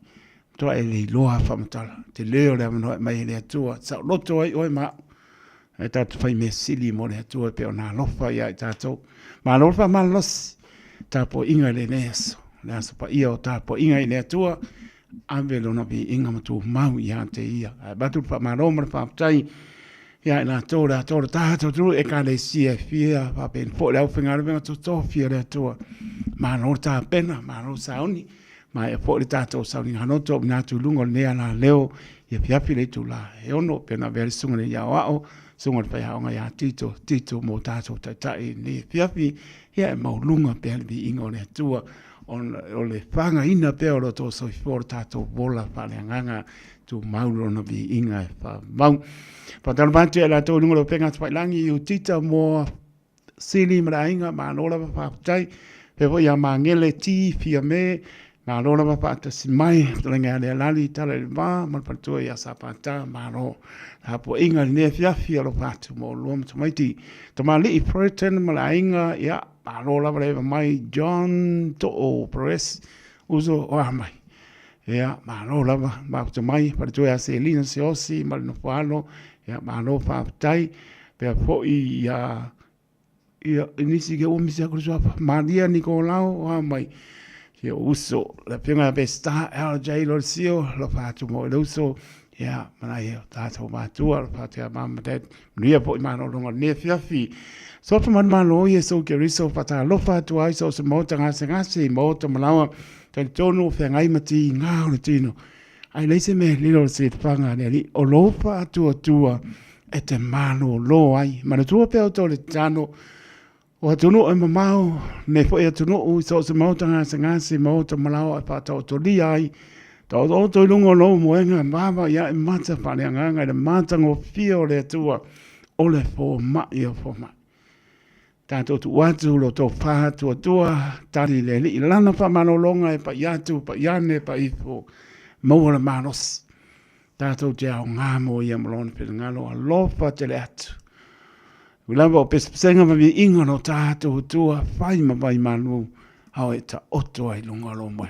matua e le iloa faamatala, tele o le avanoa e aumai e le Atua, saoloto ai oe ma au, ae tatou fai mea sili mo le Atua e pei ona alofa ia i tatou. Malo le faamalolosi, tapuaiga i lenei aso, le aso paia o tapuaiga i le Atua, ave lona viiga ma tumau ia te ia. Ae avatu le faamalo ma le faafetai ia i latou le atoa o le tatou atunuu, ekalesia e fia, faapena foi le aufaigaluega totofi a le Atua. Malo le tapena, malo le sauni, maea foi le tatou sauniga loto o atu i luga o lenei alaleo i afiafi le itula e 6, pei ona avea le susuga i le Aoao, susuga i le faiaoga ia Tito, Tito mo tatou taitai i lenei afiafi, ia e maualuga pea le viiga o le Atua. O le fagaina pea o lo outou soifua o le tatou ola faaleagaga tumau lona viiga e faamau. Faatalofa atu ia i latou i luga o le upega tafailagi i Utita Moa Sili ma le aiga, malo lava faafetai. Faapea foi ia Magele T Fiame, malo lava faatasi mai. Fetalaiga ia Lealali Tala i le Va ma le faletua ia Sapata, malo. Tapuaiga i lenei afiafi, alofa atu mo oulua ma tamaiti. Tamalii Brereton ma le aiga, ia, malo lava le eva mai. John Too Perez, uso o a mai. Ia, malo lava, mafuta mai, faletua ia Selina Seosi ma le nofoalo, ia, malo faafetai. Pea foi ia, ia, nisi ke ua misi aku le suafa, Maria Nikolao, o a mai, si ou uso, le afioga ia Peseta LJ Lolesio, alofa atu mo i le uso, ia, ma nai o tatou matua, alofa atu ia mama ma dad, manuia foi malologa o lenei afiafi. Sofa manumalo Iesu Keriso, faatalofa atu ai so o se maota gasegase i maota ma laoa, talitonu o feagai ma tiga o le tino. Ae leai se mea e lilo i le silafaga a le Alii, o lou faatuatua e te malolo ai. Manatua pea outou le tatalo, O atunuu e mamao, nei foi atunuu i so o se maota gasegase, maota malaoa e faataotolia ai, taotooto i luga o lou moega, vaavaai ae mata faaleagaga i le matagofie o le Atua, o le fomai o fomai. Tatou tuu atu lo outou faatuatua, tali le Alii lana faamalologa e pai atu, pai ane, pai ifo, maua le malosi. Tatou te aoga mo ia ma lona finagalo, alofa tele atu. Ui lava o pesepesega ma viiga lo tatou Atua, fai ma vai malu, ao e taoto ai luga o lou moe.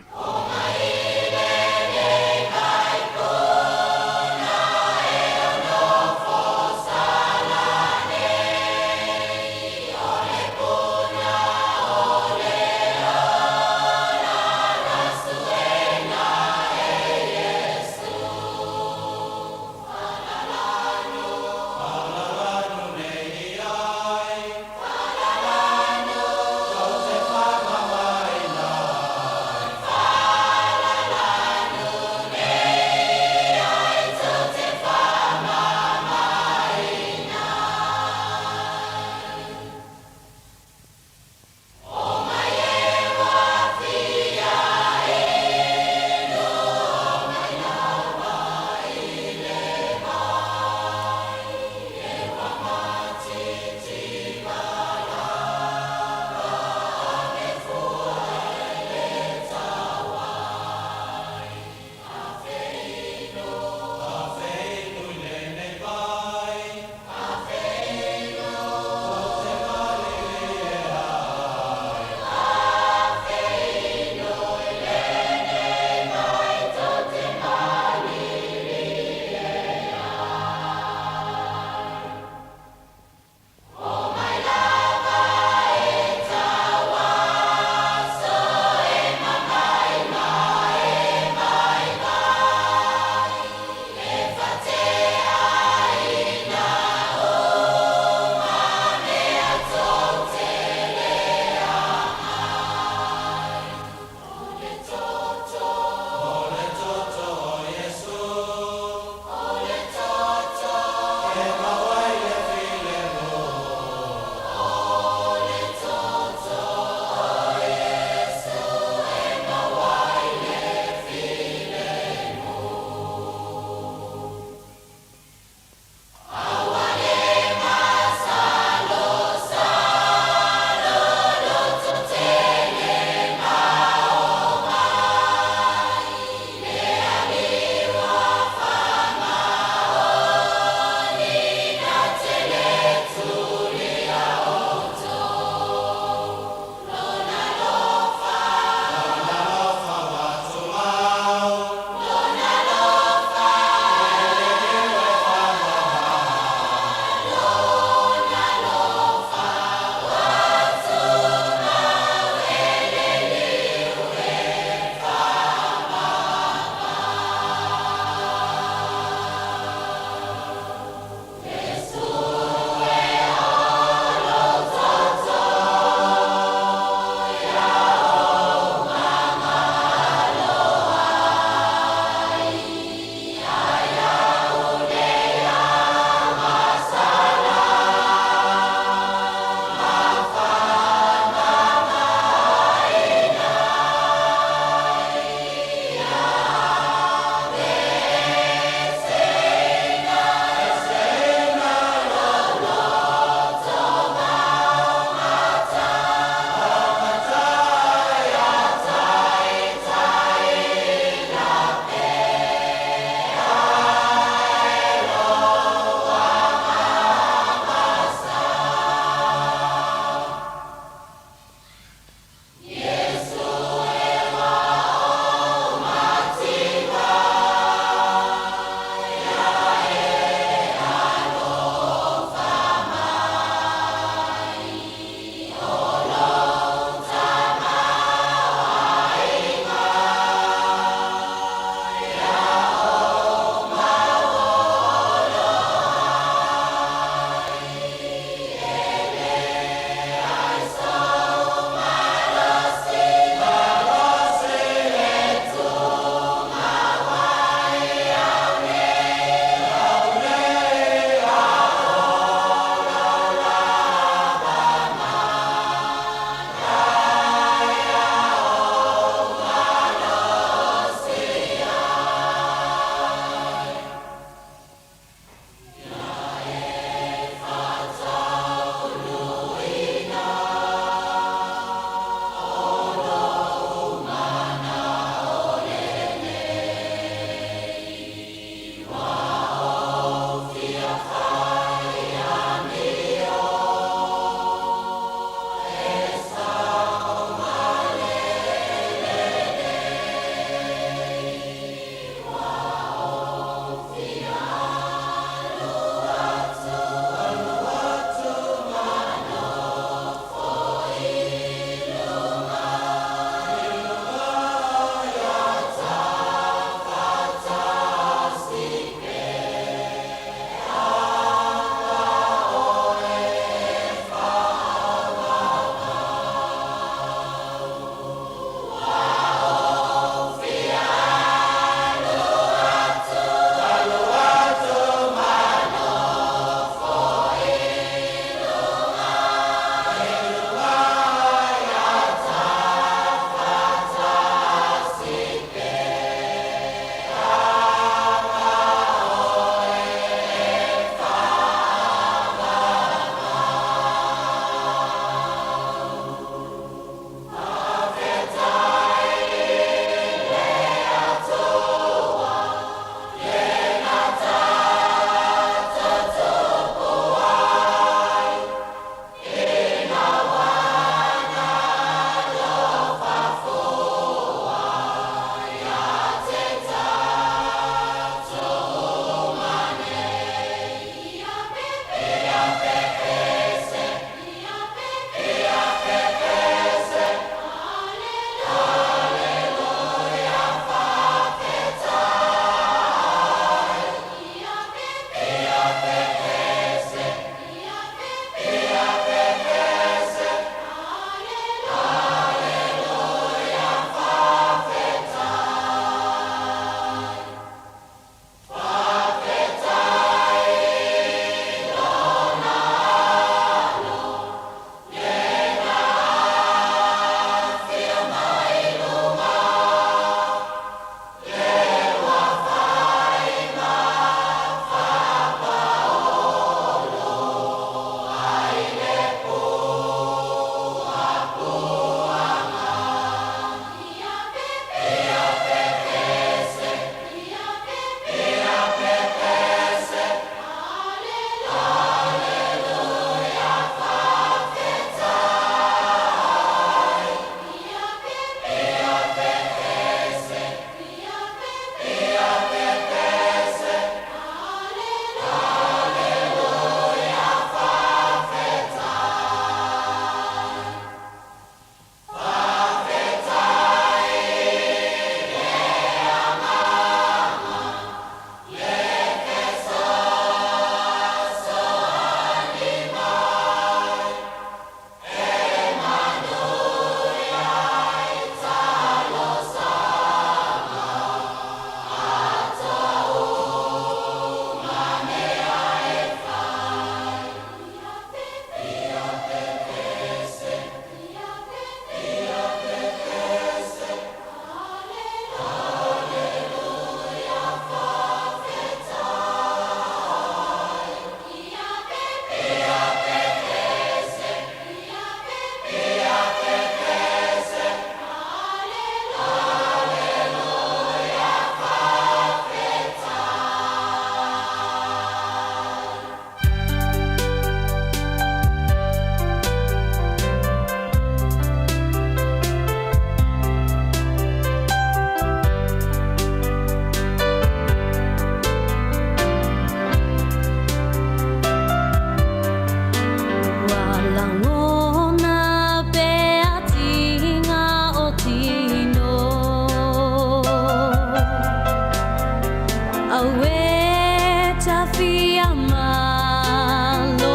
Auē tafia malolo.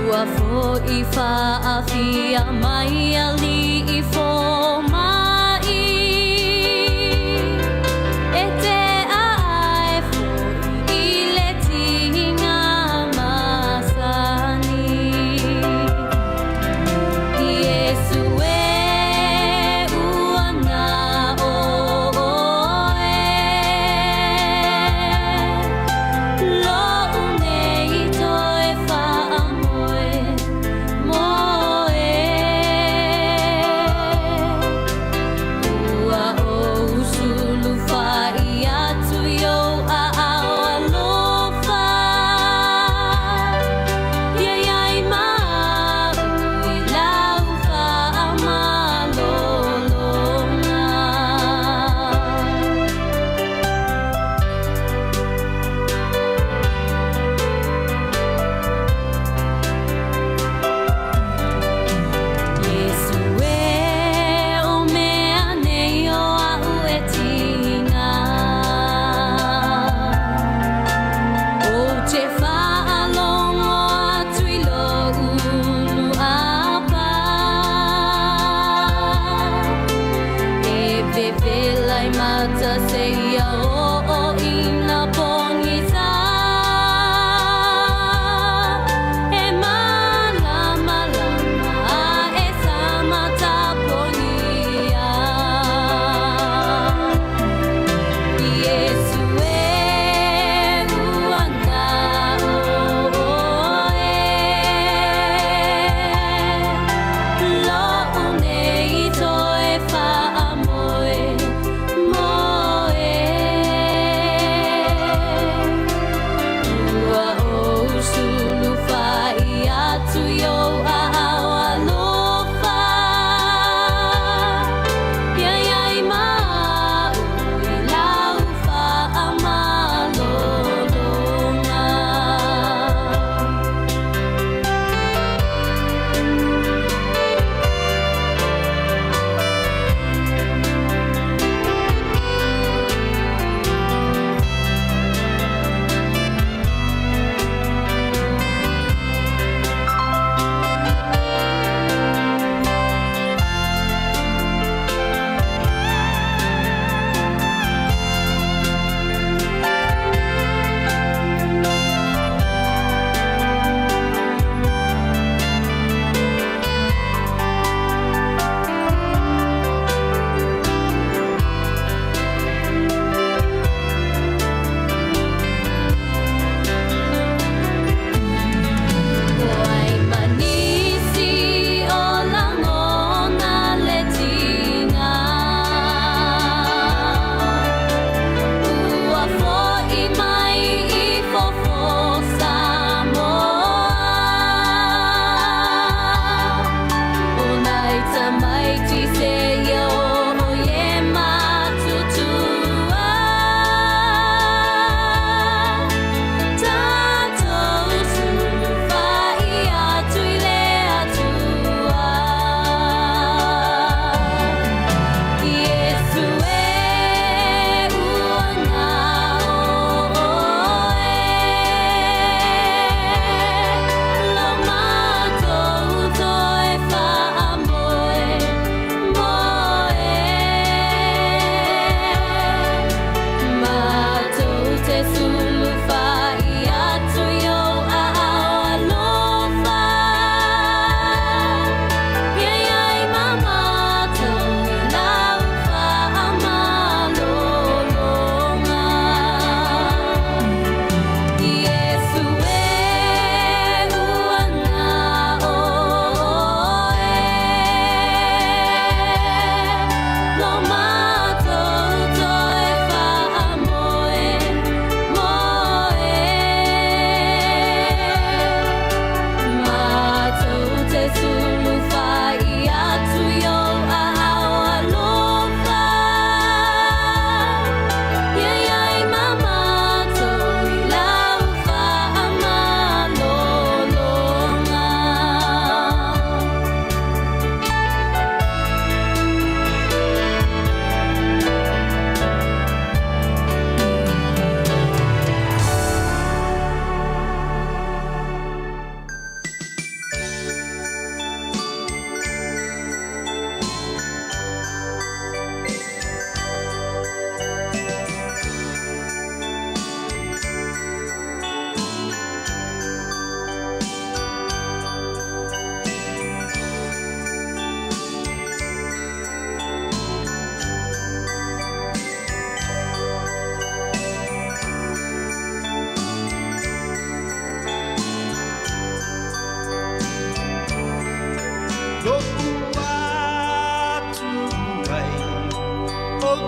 Ua fo'i faafia mai alii foma'i, E te a'ae fo'i i le tiga masani. Iesu e ua na o.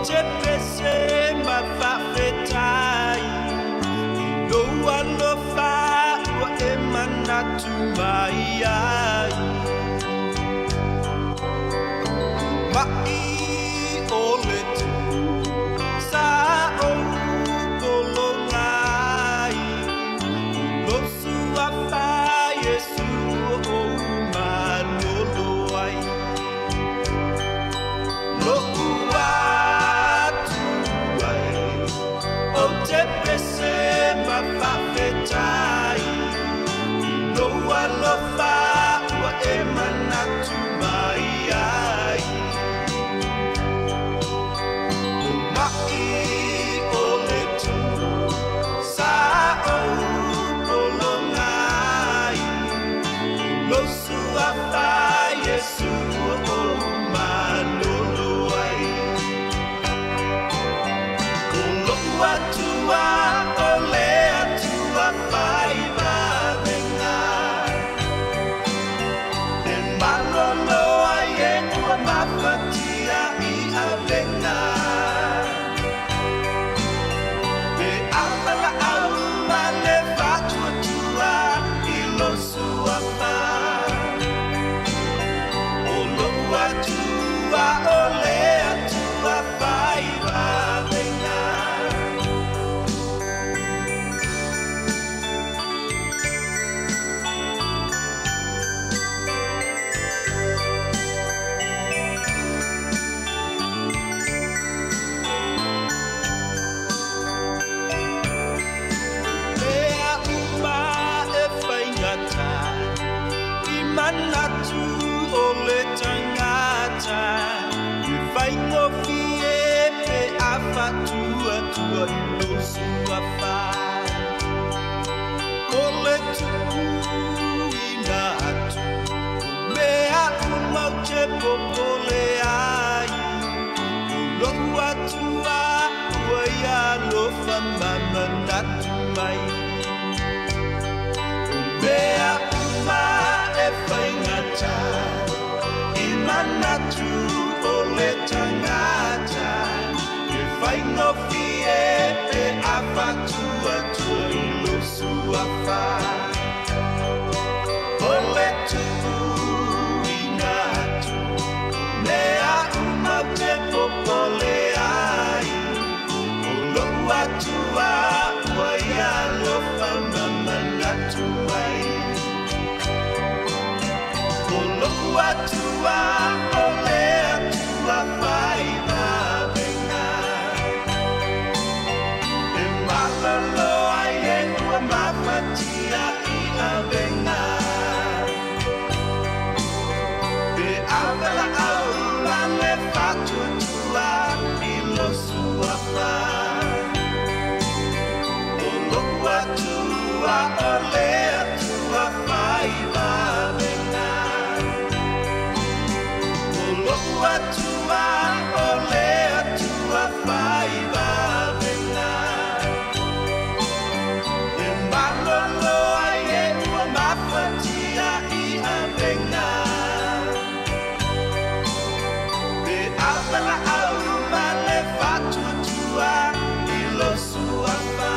te pese ma faafetai i lou alofa ua e manatu mai ai. Ma'i o le tu sa ou pologa ai, o lou suafa Iesu ua ou malolo ai. Lo'u Atua e, ou te pese ma faafetai i lou alofa ua e manatu mai ai. O ma'i o le tu sa ou pologa ai, o lou suafa Iesu ua ou malolo ai. O lo'u Atua o le Atua fai vavega, e malolo ai e ua mafatia i avega. Pe ava laau ma le faatuatua i lou suafa, o lo'u Atua o le Atua fai vavega. Mea uma e faigata i manatu o le tagata, e faigofie pe a faatuatua i lou suafa. O le tuuina atu o mea uma ou te popole ai, o lou Atua ua ia alofa ma manatu mai. O mea uma e faigata i manatu o le tagata, e faigofie pe a faatuatua i lou suafa. O le tuuina atu mea uma ou te popole ai, o lou Atua ua ia alofa ma manatu mai. O lou Atua o le Atua fai vavega, e malolo ai e ua mafatia i avega. Pe ava laau ma le faatuatua i lou suafa, o lou Atua o le Atua fai vavega. O lou Atua o le Atua fai vavega, e malolo ai e ua mafatia i avega. Pe ava laau ma le faatuatua i lou suafa,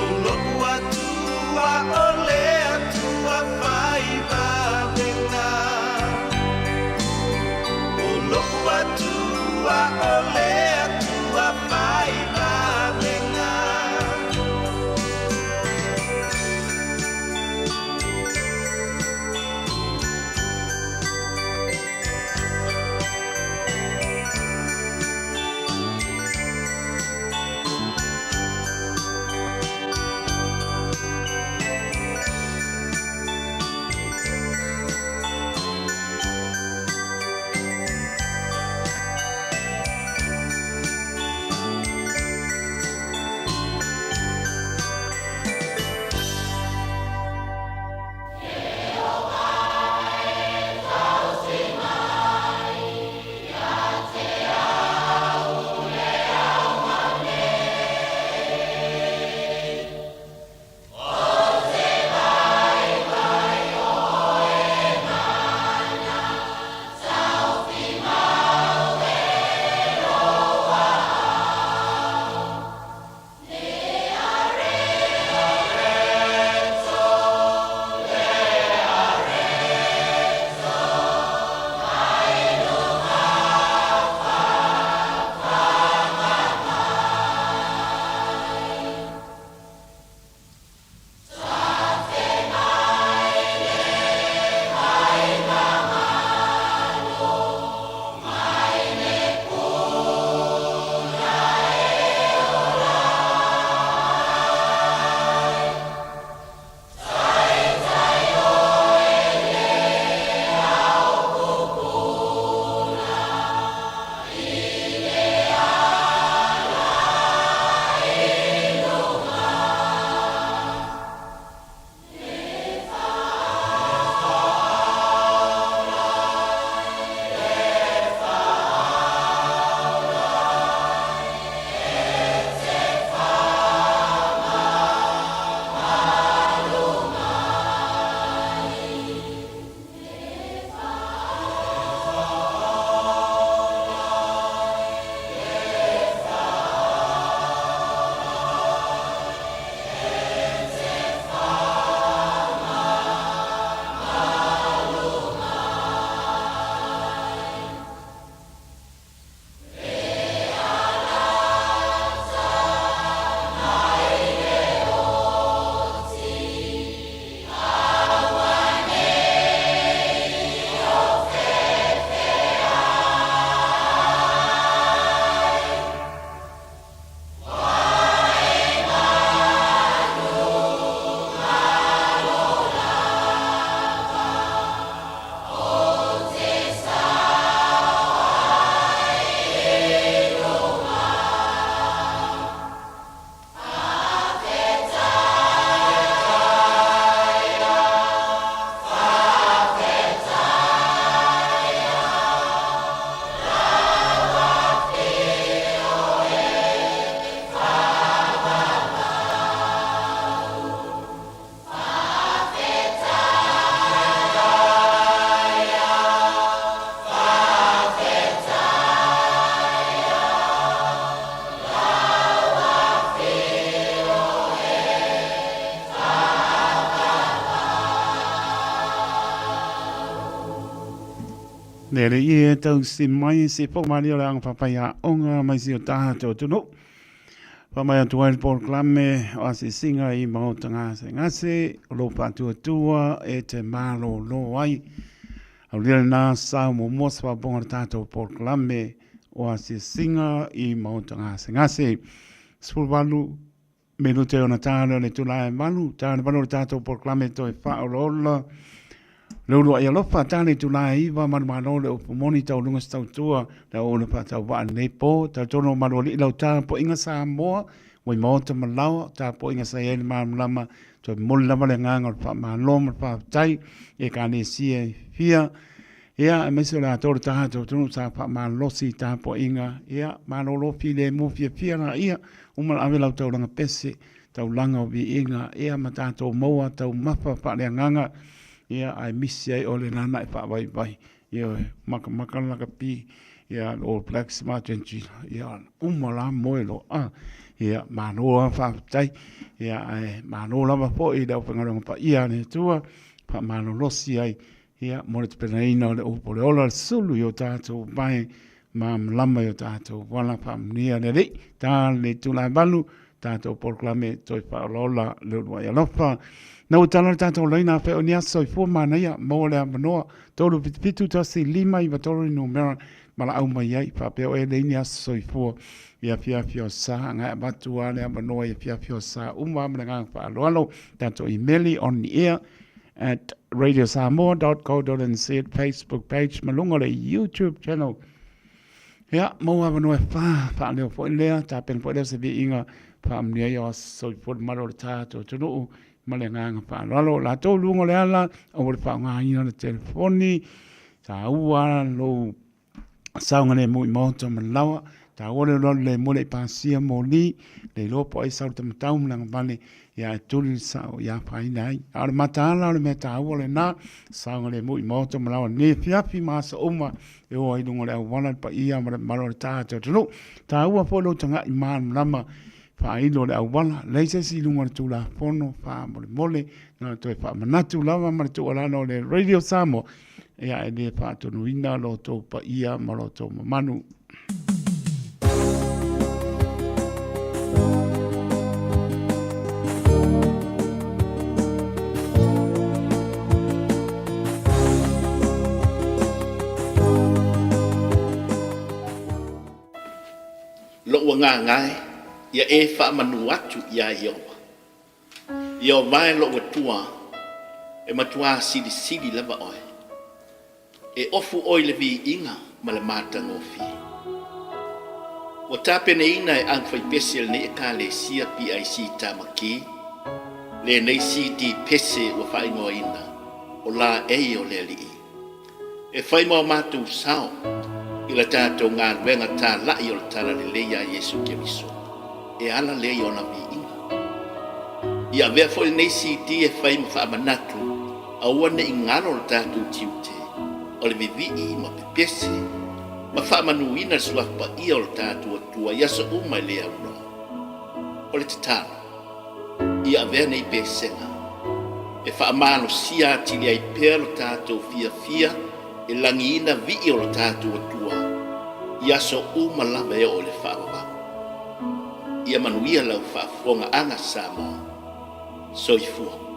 o lou Atua o le Atua fai vavega. Le Alii e tausi mai se poumalie o le Aoga Faafaiaoga mai si o tatou atunuu. Faamai atu ai le polokalame o asiasiga i Maota Gasegase o lou faatuatua e te malolo ai. Aulia lena sao muamua se faaopoopoga o le tatou polokalame o asiasiga i Maota Gasegase. 18 minute ona ta lea o le itula e 8, ta le 8 o le tatou polokalame toe faaolaola. Le uluai alofa, ta le itula e 9, manumalo le upu moni taualuga se tautua, le auauna faatauvaa i lenei po, talitonu o malualii lau tapuaiga Samoa, ua i maota ma laoa, tapuaiga sa i ai le malamalama, toe momoli lava le agaga o le faamalo ma le faafetai i Ekalesia e fia, ia, aemaise o le atoa o le tatou atunuu sa faamalolosi i tapuaiga, ia, malolo filemu fiafia laia, uma ona ave lau taulaga pese, taulaga o viiga, ia, ma tatou maua taumafa faaleagaga, ia, ae misi ai oe le nana e faavaivai, ioe, makamaka le lakapi, ia, All Blacks ma Argentina, ia, uma la moe loa, a, ia, malo lava faafetai, ia, ae malo lava foi i le aufaigaluega paia a le Atua, faamalolosi ai, ia, mo le tapenaina o le upu o le ola, le sulu i o tatou vae malamalama i o tatou vala faamanuia le Alii. Ta le itula e 8, tatou polokalame toe faaolaola le uluai alofa. Na ua tala le tatou laina afea o ni aso soifua manaia, maua le avanoa, 377 1 5 9 3 le numera valaau mai ai, faapea oe e leai ni aso soifua i afiafi o sa, agai avatu lava le avanoa i afiafi o sa uma ma le agaga faaaloalo. Tatou imeli on the air at radiosamoa.co.nz Facebook page ma luga o le YouTube channel. Ia, maua avanoa e whā, whaaleo foi lea, tapena foi lea se viiga whaamanuia ai o aso soifua le mamalu o le tatou atunuu ma le agaga faaaloalo. Latou luga o le ala, aua le faaaogaina le telefoni, taua lou saogalemu i maota ma laoa, taua le alualu lemu e le i pasia moli, le iloa po o ai sau le taumatau ma le agavale, ia e tuli le sao ia afaina ai. A o le mataala o le mea taua lena, saogalemu i maota ma laoa nei afiafi ma aso uma e o ai i luga o le auala le paia ma le mamalu o le tatou atunuu. Taua foi lou taga'i malamalama faailo o le auala, leai se isi i luga o le Tulafono faamolemole, na ona toe faamanatu lava ma le tuualalo o le Radio Samoa, ia e le faatonuina lo outou paia ma lo outou mamalu. Lou agaga e, ia e faamanu atu iā Ieova. Ieova e lou Atua, e matuā silisili lava oe. E ofu oe i le viiga ma le matagofie. Ua tapenaina e aufaipese a lenei Ekalesia PIC Tamaki lenei CD pese ua faaigoaina o Laei o le Alii. E fai ma o matou sao i la tatou galuega talai o le Talalelei ia Iesu Keriso, e ala lea i ona viiga. Ia avea foi lenei CD e fai ma faamanatu aua ne i galo lo tatou tiute o le vivii ma pepese ma faamanuina le Suafa Paia o lo tatou Atua i aso uma e le aunoa. O le tatalo, ia avea nei pesega e faamalosia atili ai pea lo tatou fiafia e lagiina vii o lo tatou Atua i aso uma lava e oo i le faavavau. Ia manuia lau faafofogaaga Samoa. Soifua.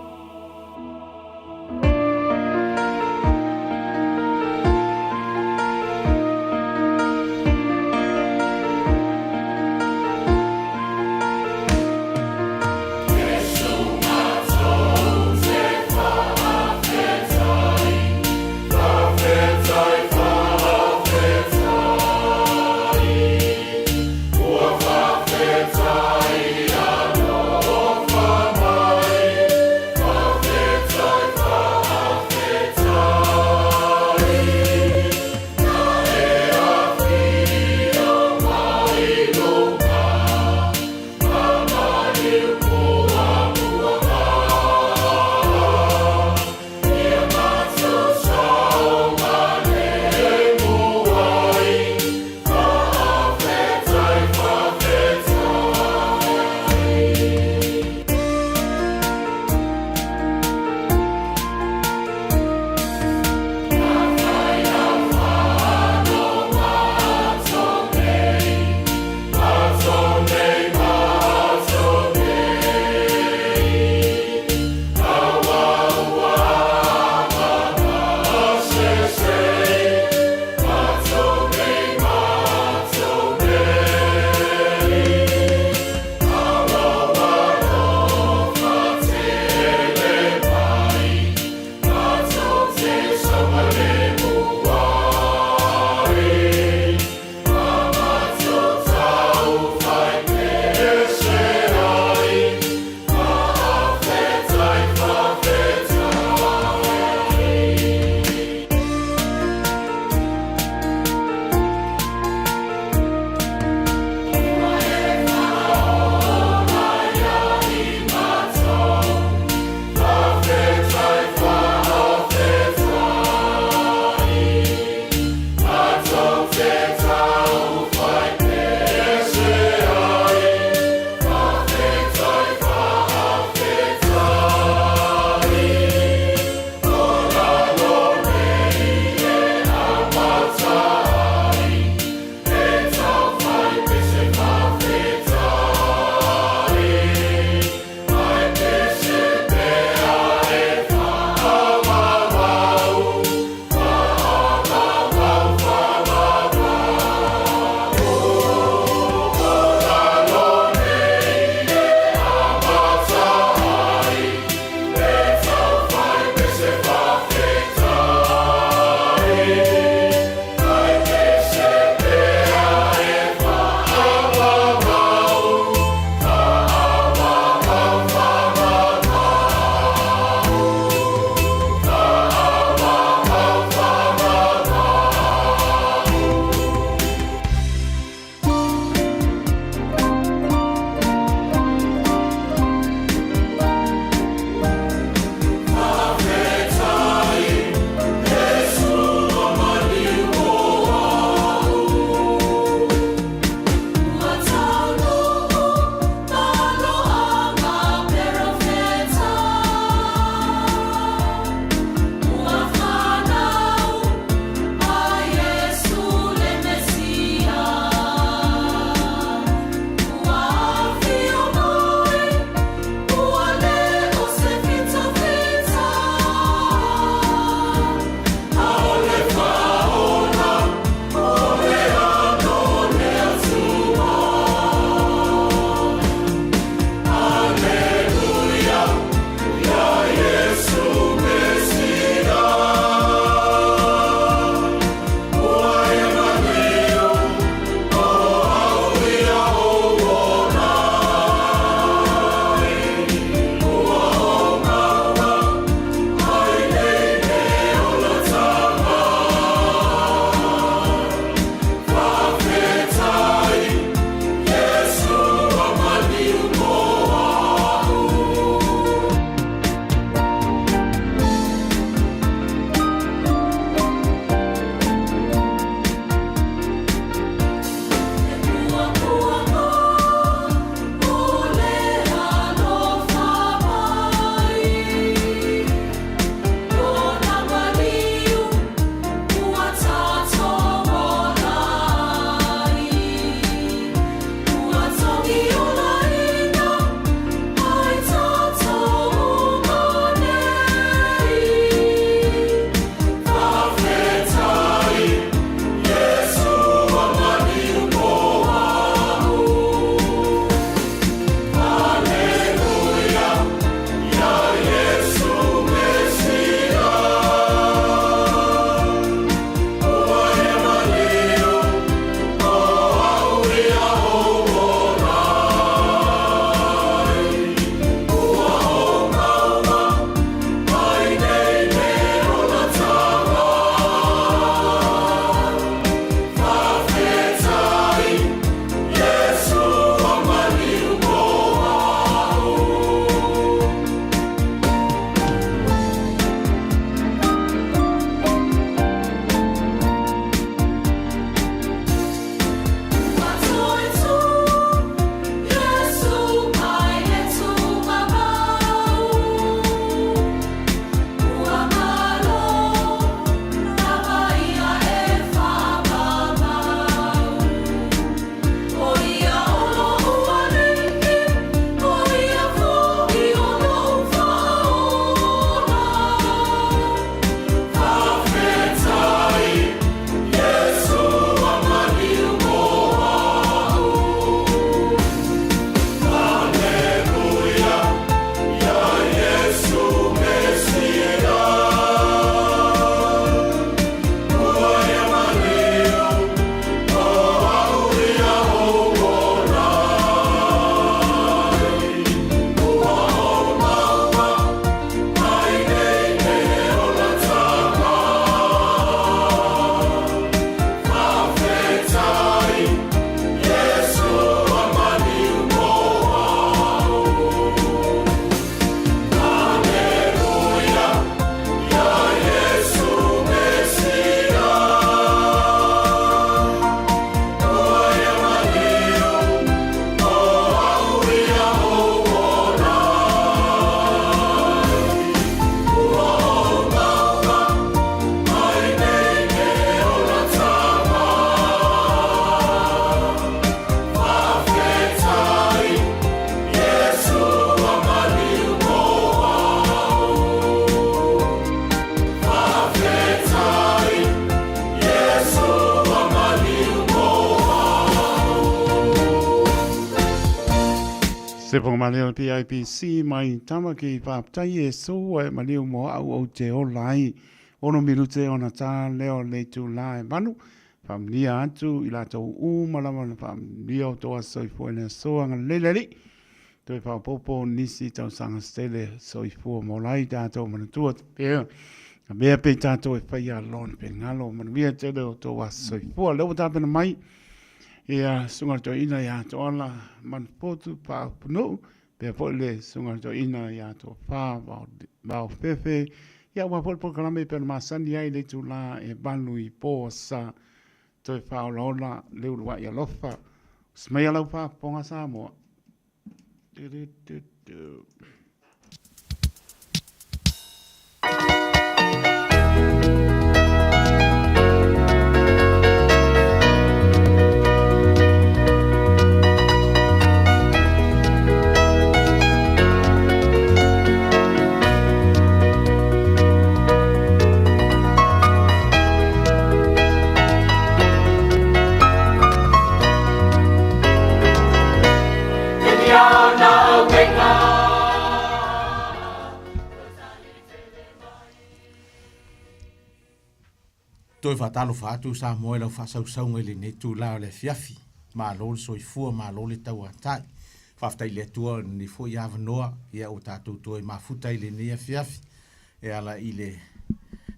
Se whakamārea o PIPC mai Tamaki whāptai e sō e maliu mō au o te ola ai. Ono minute ona tā leo le tū la e manu. Whaamnia atu i lātou uma lava na whaamnia o tō aso soifua i le aso anga leleli. Toe whaopopo nisi tausaga stele soifua mo lai tātou manatua te pea. A mea pe tātou e whai a lon pengalo manuia tele o tō aso soifua. Leo tāpena mai ia sunga toeaina ia Toala Manupotu Paapunuu, pea foi le sunga toeaina ia Tofa Vaofefe, ia ua foi le polokalame pea na masani ai le itulā e valu i po sa toe faaolaola le uluai alofa. Usi mai lau faafofoga Samoa. Du, du, du, du. Toe faatalofa atu Samoa i lau faasausauga i lenei itula o le afiafi. Malo le soifua, malo le tauatai. Faafetai i le Atua i lenei foi avanoa ia ua tatou toe mafuta i lenei afiafi e ala i le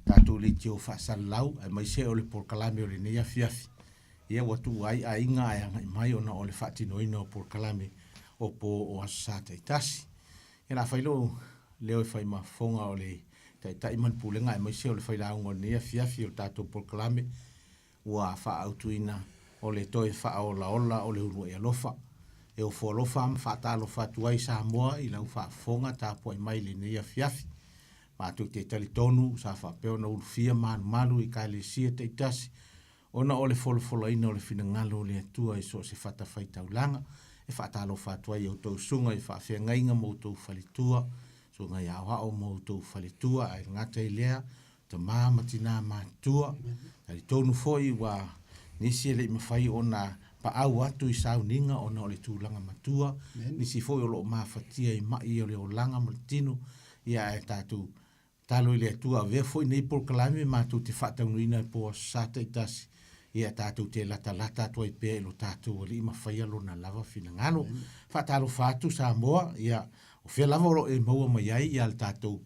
tatou leitio faasalalau aemaise o le polokalame o lenei afiafi. Ia ua tuua ai aiga ae agai mai ona o le faatinoina o polokalame o po o Aso Sa taitasi. Ia la fai lou leo e fai ma fofoga o le Taitai ma le Pulega aemaise o le failauga o lenei afiafi o le tatou polokalame ua faaautuina o le toe faaolaola o le uluai alofa. E ofo alofa ma faatalofa atu ai Samoa i lau faafofoga tapuai mai i lenei afiafi. Matou te talitonu sa faapea ona ulufia malumalu i Ekalesia taitasi Ona o le folafolaina o le finagalo o le Atua i so o se fatafaitaulaga, e faatalofa atu ai i a outou susuga i faafeagaiga ma outou faletua, susuga i aoao ma outou faletua, ae le gata i lea, tama ma tina matutua. Talitonu foi ua nisi e le i mafai ona paau atu i sauniga ona o le tulaga matua, nisi foi o lo o mafatia i mai o le olaga ma le tino, ia ae tatou Tatalo i le Atua avea foi nei polokalame matou te faataunuuina i po Aso Sa taitasi, ia tatou te latalata atu ai pea i lo tatou Alii ma faia Lona lava finagalo. Faatalofa atu Samoa, ia, o fea lava o lo o e maua mai ai ia le tatou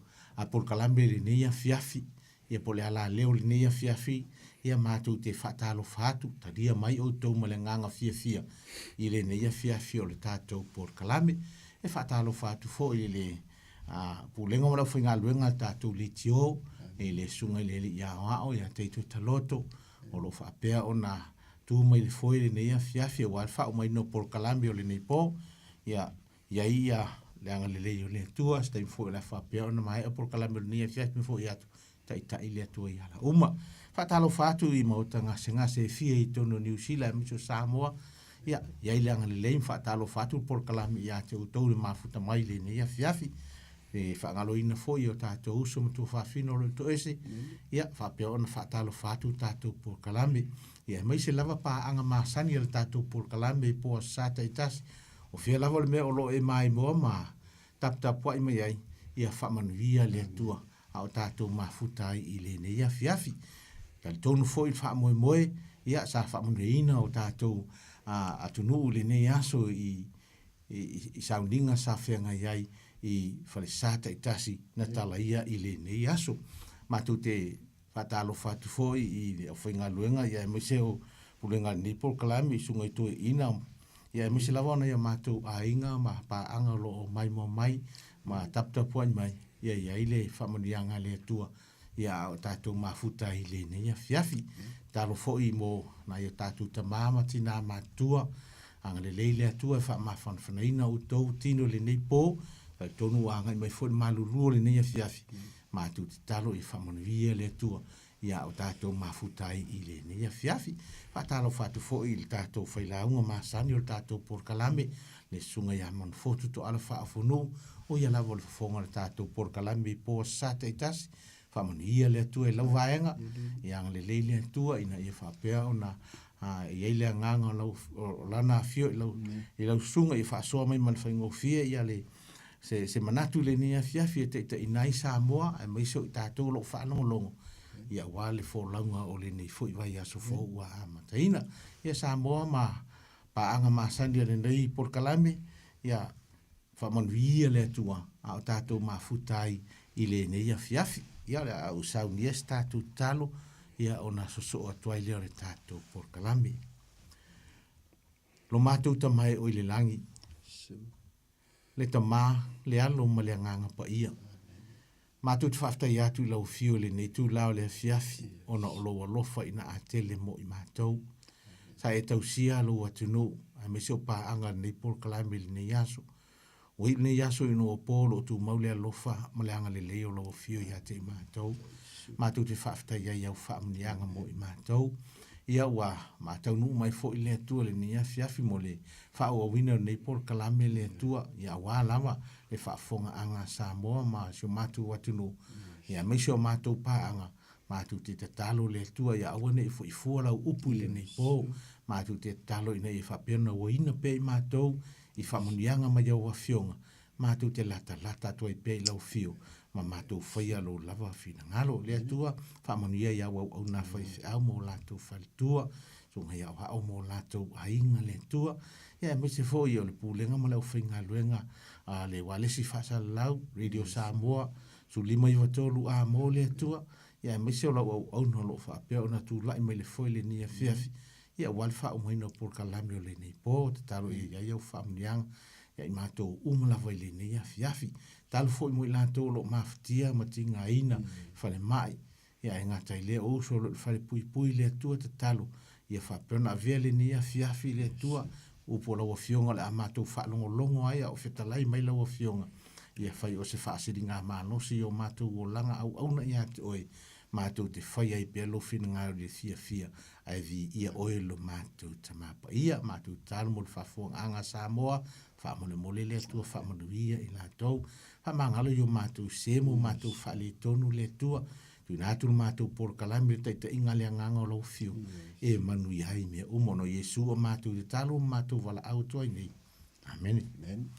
polokalame i lenei afiafi, ia po o le alaleo i lenei afiafi, ia matou te faatalofa atu, talia mai outou ma le agaga fiafia i lenei afiafi o le tatou polokalame. E faatalofa atu foi i le Pulega ma le aufaigaluega a le tatou leitio i le Susuga i le Alii Aoao ia Taito Taloto o lo o faapea ona tu mai le foe i lenei afiafi aua le faaumaina o polokalame o lenei po. Ia i ai ia le agalelei o le Atua, se taimi foi o le a faapea ona maea polokalame o lenei afiafi ma foi atu taitai le Atua i ala uma. Faatalofa atu i maota gasegase e fia i totonu o Niu Sila aemaise o Samoa. Ia, i ai le agalelei ma faatalofa atu le polokalame ia te outou le mafuta mai i lenei afiafi. E faagaloina foi i o tatou uso ma tuafafine o lo o toese, ia, faapea ona faatalofa atu le tatou polokalame. Ia, aemaise lava paaga masani a le tatou polokalame i po Aso Sa taitasi. O fea lava le mea o lo o e maimoa ma taputapuai mai ai, ia faamanuia le Atua a o tatou mafuta ai i lenei afiafi. Talitonu foi le faamoemoe, ia, sa faamanuiaina o tatou atunuu i lenei aso i, i, i sauniga sa feagai ai i falesa taitasi na talaia i lenei aso. Matou te faatalofa atu foi i le aufaigaluega, ia, aemaise o Pulega a lenei polokalame i Susuga i Toeaina, ia, aemaise lava o nai o matou aiga ma paaga o lo o maimoa mai ma taputapuai mai, ia i ai le faamanuiaga a le Atua, ia a o tatou mafuta ai i lenei afiafi. Tatalo foi mo nai o tatou tama ma tina matutua, agalelei le Atua e faamafanafanaina outou tino i lenei po, talitonu ua agai mai foi le malulu o lenei afiafi, matou tatalo ia faamanuia le Atua ia o tatou mafuta ai i lenei afiafi. Faatalofa atu foi i le tatou failauga masani o le tatou polokalame, le Susuga ia Manufotu Toala Faaofonuu, o ia lava o le fofoga o le tatou polokalame i po Aso Sa taitasi. Faamanuia le Atua i lau vaega, ia agalelei le Atua ina ia faapea ona A, e i ai le agaga o lau, o Lana afio i lau, i lau susuga ia faasoa mai ma le faigofie ia le, se, se manatu i lenei afiafi e taitaiina ai Samoa aemaise o i tatou o lo o faalogologo, ia aua le folauga o lenei foi vaiaso fou ua amataina. Ia Samoa ma paaga masani a lenei polokalame, ia Faamanuia le Atua a o tatou mafuta ai i lenei afiafi. Ia o le a ou saunia se tatou tatalo, ia ona sosoo atu ai lea o le tatou polokalame. Lo matou Tama e o i le lagi, le Tama, le Alo ma le Agaga Paia. Matou te faafetai atu i lau afio i lenei itula o le afiafi ona o lou alofa ina a tele mo i matou. Sa e tausia lou atunuu aemaise o paaga a lenei polokalame i lenei aso. Ua iu lenei aso ina ua po o lo o tumau le alofa ma le agalelei o lau afio ia te i matou. Matou te faafetai ai i au faamanuiaga mo i matou. Ia ua taunuu mai foi le Atua i lenei afiafi mo le faaauauina o lenei polokalame le Atua, ia aua lava le faafofogaaga a Samoa ma si o matou atunuu, ia aemaise o matou paaga, matou te tatalo le Atua ia aua ne i foi fua lau upu i lenei po, matou te tatalo ina ia faapea ona uaina pea i matou i faamanuiaga mai au Afioga, matou te latalata atu ai pea i lau afio ma matou faia lou lava finagalo. Le Atua, faamanuia i au auauna faifeau ma o latou faletua, susuga i aoao ma o latou aiga, le Atua, ia aemaise foi o le Pulega ma le aufaigaluega a le Ualesi Faasalalau, Radio Samoa, 1593 A mo le Atua, ia aemaise o lau auauna o lo o faapea ona tulai mai le foe i lenei afiafi, ia aua le faaumaina o polokalame o lenei po, tatalo ia i ai au faamanuiaga ia i matou uma lava i lenei afiafi. Tatalo foi mo i latou o lo o mafatia ma tigaina i falemai, ia ae gata i lea o uso o lo o i le falepuipui i le Atua, tatalo ia faapea ona avea lenei afiafi i le Atua, upu o lau Afioga o le a matou faalogologo ai a o fetalai mai lau Afioga, ia fai o se faasiligamalosi i o matou olaga auauna ia te oe, matou te fai ai pea lou finagalo i le fiafia, ae viia oe lo matou Tama Paia. Matou tatalo mo le faafofogaaga a Samoa, faamolemole le Atua faamanuia i latou. Faamagalo i o matou se ma o matou faaletonu le Atua. Tuuina atu le matou polokalame i le taitaiga a le Agaga o lau Afio, e manuia ai mea uma ona o Iesu a matou tatalo ma matou valaau atu ai nei. Amene. Amen.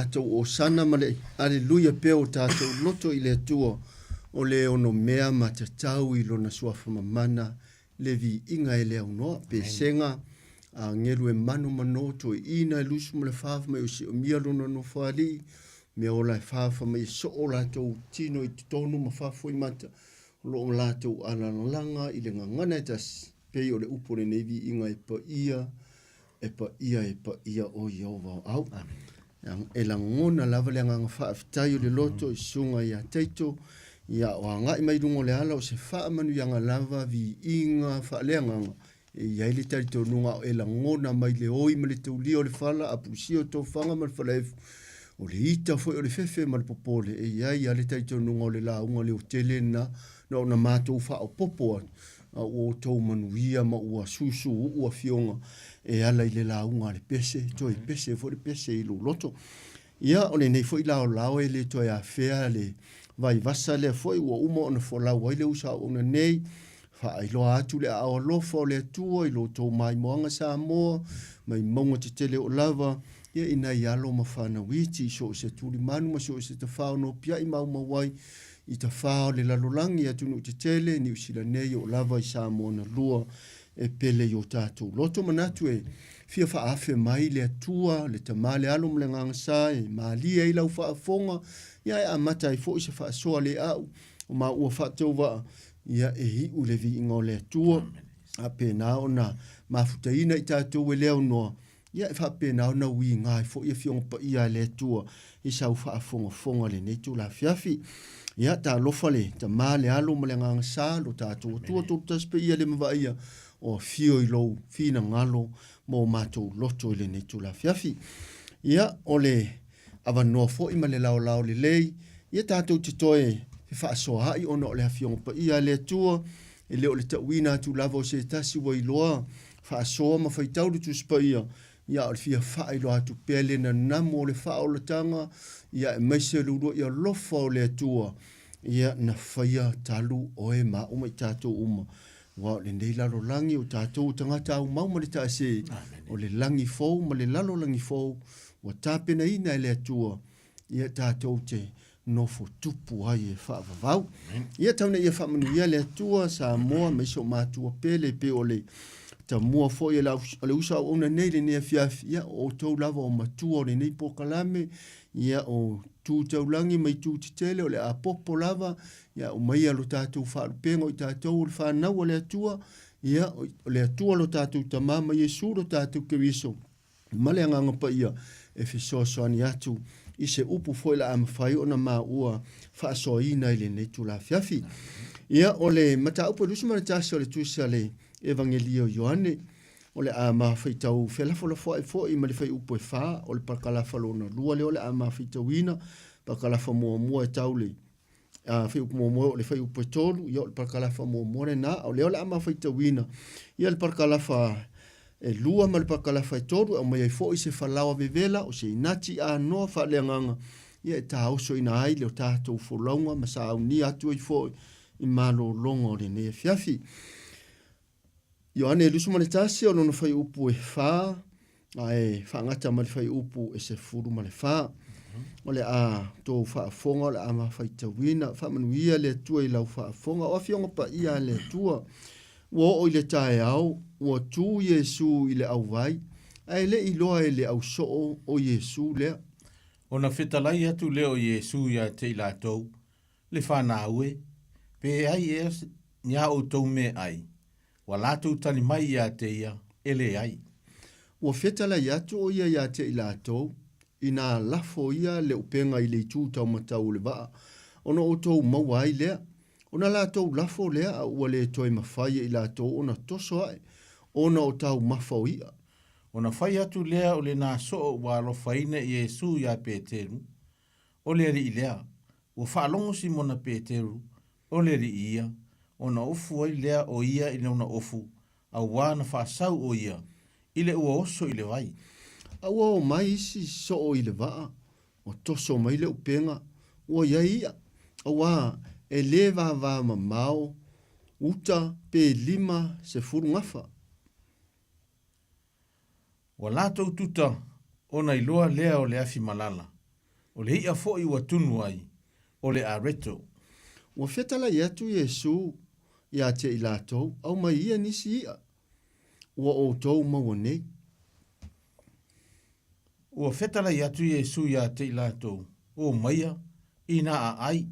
tatou Osana ma le Aleluia pea o tatou loto i le Atua, o le ono mea ma tatau i Lona Suafa Mamana le viiga e le aunoa. Pesega, Agelu e mano mano, toeina e lusu ma le fa mai o siomia lona nofoalii, mea ola e fa fa mai e soo latou tino i totonu ma fafo i mata, o lo o latou alalalaga i le gagana e tasi, pei o le upu o lenei viiga e paia, e paia, e paia o Ieova o au. E lagona lava le agaga faafetai o le loto i susuga ia Taito, ia o agai mai luga o le ala o se faamanuiaga lava viiga faaleagaga e i ai le talitonuga o e lagona mai le oi ma le taulia o le fala, apusia o tofaga ma le falaefu, o le ita foi o le fefe ma le popole, e i ai lava le talitonuga o le lauga leotele lena na ona matou faaopoopo atu, a ua outou manuia ma ua susuuu afioga e ala i le lauga a le pese, toe pese foi le pese i lou loto. Ia, o lenei foi laolao e le toe afea le vaivasa lea foi ua uma ona folau ai le uso auauna nei, faailoa atu le aao alofa o le Atua i lo outou maimoaga Samoa, mai mauga tetele oo lava, ia i nai alo ma fanau iti i so o se tulimanu ma so o se tafao nopiai maumau ai i tafā o le lalolagi, atunuu tetele, Niu Sila nei oo lava i Samoa na lua e pele i o tatou loto. Manatu e fia faaafe mai le Atua, le Tama, le Alo ma le Agaga Sa e malie ai lau faafofoga, ia e amata ai foi se faasoa le au o maua faatauvaa, ia e iu i le viiga o le Atua. A pena ona mafutaina i tatou e le aunoa, Ia e faapena ona uiga ai foi Afioga Paia a le Atua i sau faafogafoga i lenei itula afiafi. Ia, talofa le Tama, le Alo ma le Agaga Sa, lo tatou Atua Tolutasi Paia le Mavaia, o afio i lou finagalo ma o matou loto i lenei itula afiafi. Ia, o le avanoa foi ma le laolao lelei, ia tatou te toe fefaasoaai ona o le Afioga Paia a le Atua, e le o le tauina atu lava o se tasi ua iloa faasoa ma faitau le Tusi Paia, ia a o le fia faailoa atu pea le nanamu o le faaolataga, ia aemaise o le uluai alofa o le Atua, ia na faia talu oe ma au ma i tatou uma. Aua o lenei lalolagi o tatou o tagata aumau ma le taase, o le lagi fou ma le lalolagi fou ua tapenaina e le Atua, ia tatou te nofo tupu ai e faavavau. Ia tau ina ia faamanuia le Atua Samoa ma isi o matua pele pei o le tamua foi o le uso auauna nei lenei afiafi, ia o outou lava o matua o lenei polokalame, ia o tu taulagi ma itu tetele o le apopo lava, ia aumaia lo tatou faalupega o i tatou o le fanau a le Atua, ia o le Atua lo tatou Tama ma Iesu lo tatou Keriso ma le Agaga Paia e fesoasoani atu i se upu foi la a mafai ona maua faasoaina i lenei itula afiafi. Ia, o le mataupu e 21 o le tusi a le Evagelio o Ioane, o le a mafaitau felafolafoai foi ma le fuaiupu e 4 o le parakalafa lona lua lea o le a mafaitauina, parakalafa muamua e tau le a fuaiupu muamua o le fuaiupu e 3, ia o le parakalafa muamua lena, a o lea o le a mafaitauina ia le parakalafa e 2 ma le parakalafa e 3, e aumai ai foi se falaoa vevela o se inati anoa faaleagaga, ia e taosoina ai le o tatou folauga ma saunia atu ai foi i malologa o lenei afiafi. Ioane 21 o lona fuaiupu e 4, a e faagata ma le fuaiupu e 14. O le a tou faafofoga, o le a mafaitauina, faamanuia le Atua i lau faafofoga. O afioga paia a le Atua, ua oo i le taeao, ua tu Iesu i le auvai, ae le i iloa e le ausoo o Iesu lea. Ona fetalai atu lea o Iesu ia te i latou, Le fanau e, pe ai ea ni a outou meaai, ua latou tali mai ia te ia, e leai. Ua fetalai atu o ia ia te i latou, inā lafo ia le upega i le itu taumatau o le vaa, ona outou maua ai lea. Ona latou lafo lea a ua le toe mafai e i latou ona toso ae, ona o taumafa o i'a. Ona fai atu lea o lena soo ua alofaina Iesu iā Peteru, O le alii lea. Ua faalogo Simona Peteru, o le alii ia, ona ofu ai lea o ia i lona ofu, auā na faasau o ia i le ua oso i le vai. A ua o mai isi soo i le vaa, ua toso mai le upega, ua i ai i'a, auā e le vavamamao uta pe 50 gafa. Ua latou tuta ona iloa lea o le afi malala. O le i'a foi ua tunu ai, o le areto. Ua fetalai atu Iesu ia te i latou, Aumai ia nisi i'a ua outou maua nei. Ua fetalai atu Iesu ia te i latou, O maia, inā a ai,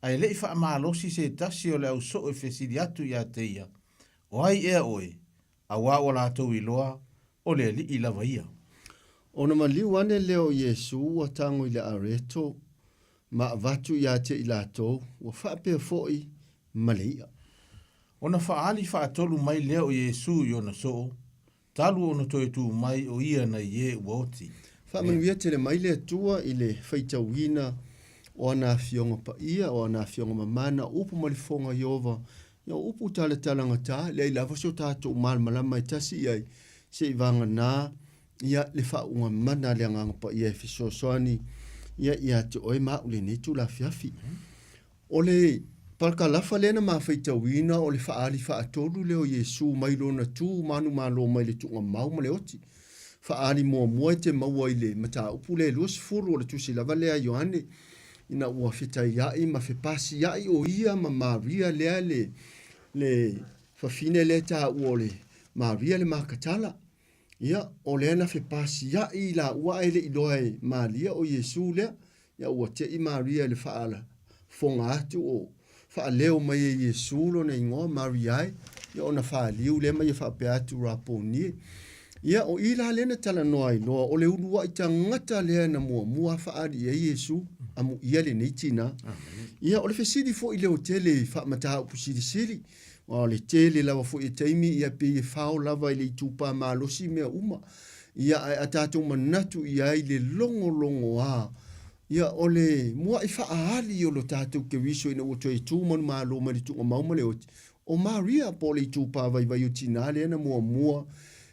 a e le i faamalosi se tasi o le au soo e fesili atu ia te ia, O ai ea oe? Auā ua latou iloa, o le Alii lava ia. Ona maliu ane lea o Iesu ua tago i le areto, ma avatu ia te i latou, ua faapea foi ma le i'a. Ona faaali faatolu mai lea o Iesu i ona soo, talu ona toe tu mai o ia nai e ua oti. Faamanuia tele mai le Atua i le faitauina o ana Afioga Paia, o ana Afioga Mamana, o upu ma lifoga Ieova, ia o upu talatalagata, leai lava so tatou malamalama e tasi i ai, se i vagana ia le faauuga mana a le Agaga Paia e fesoasoani ia ia te oe ma au lenei itula afiafi. O le parakalafa lea na ma faitauina o le faaali faatolu lea o Iesu mai lona tu manumalo mai le tuugamau ma le oti. Faaali muamua e te maua i le mataupu lea e 20 o le tusi lava lea a Ioane ina ua fetaiaʻi ma fepasiaʻi o ia ma Maria lea le le fafine lea e taua o le Maria le Makatala. Ia, o lea na fepasiaʻi i laua ae le i iloa e Maria o Iesu lea. Ia, ua teʻi Maria i le faafofoga atu o faaleo mai e Iesu lona igoa, Mariae, ia ona faliu lea ma ia faapea atu Raponie. Ia, o i la lea na talanoa ai loa, o le uluaʻi tagata lea na muamua faaali i ai Iesu, amuia lenei tinā. Ia, o le fesili foi leotele i faamataupu silisili, Aua o le tele lava foi o taimi ia pei e fao lava i le itupa malosi mea uma. Ia ae a tatou manatu i ai le logologoa, ia o le muaʻi faaali o lo tatou Keriso ina ua toe tu manumalo mai le tuugamau ma le oti, o Maria po o le itupa vaivai o tinā lea na muamua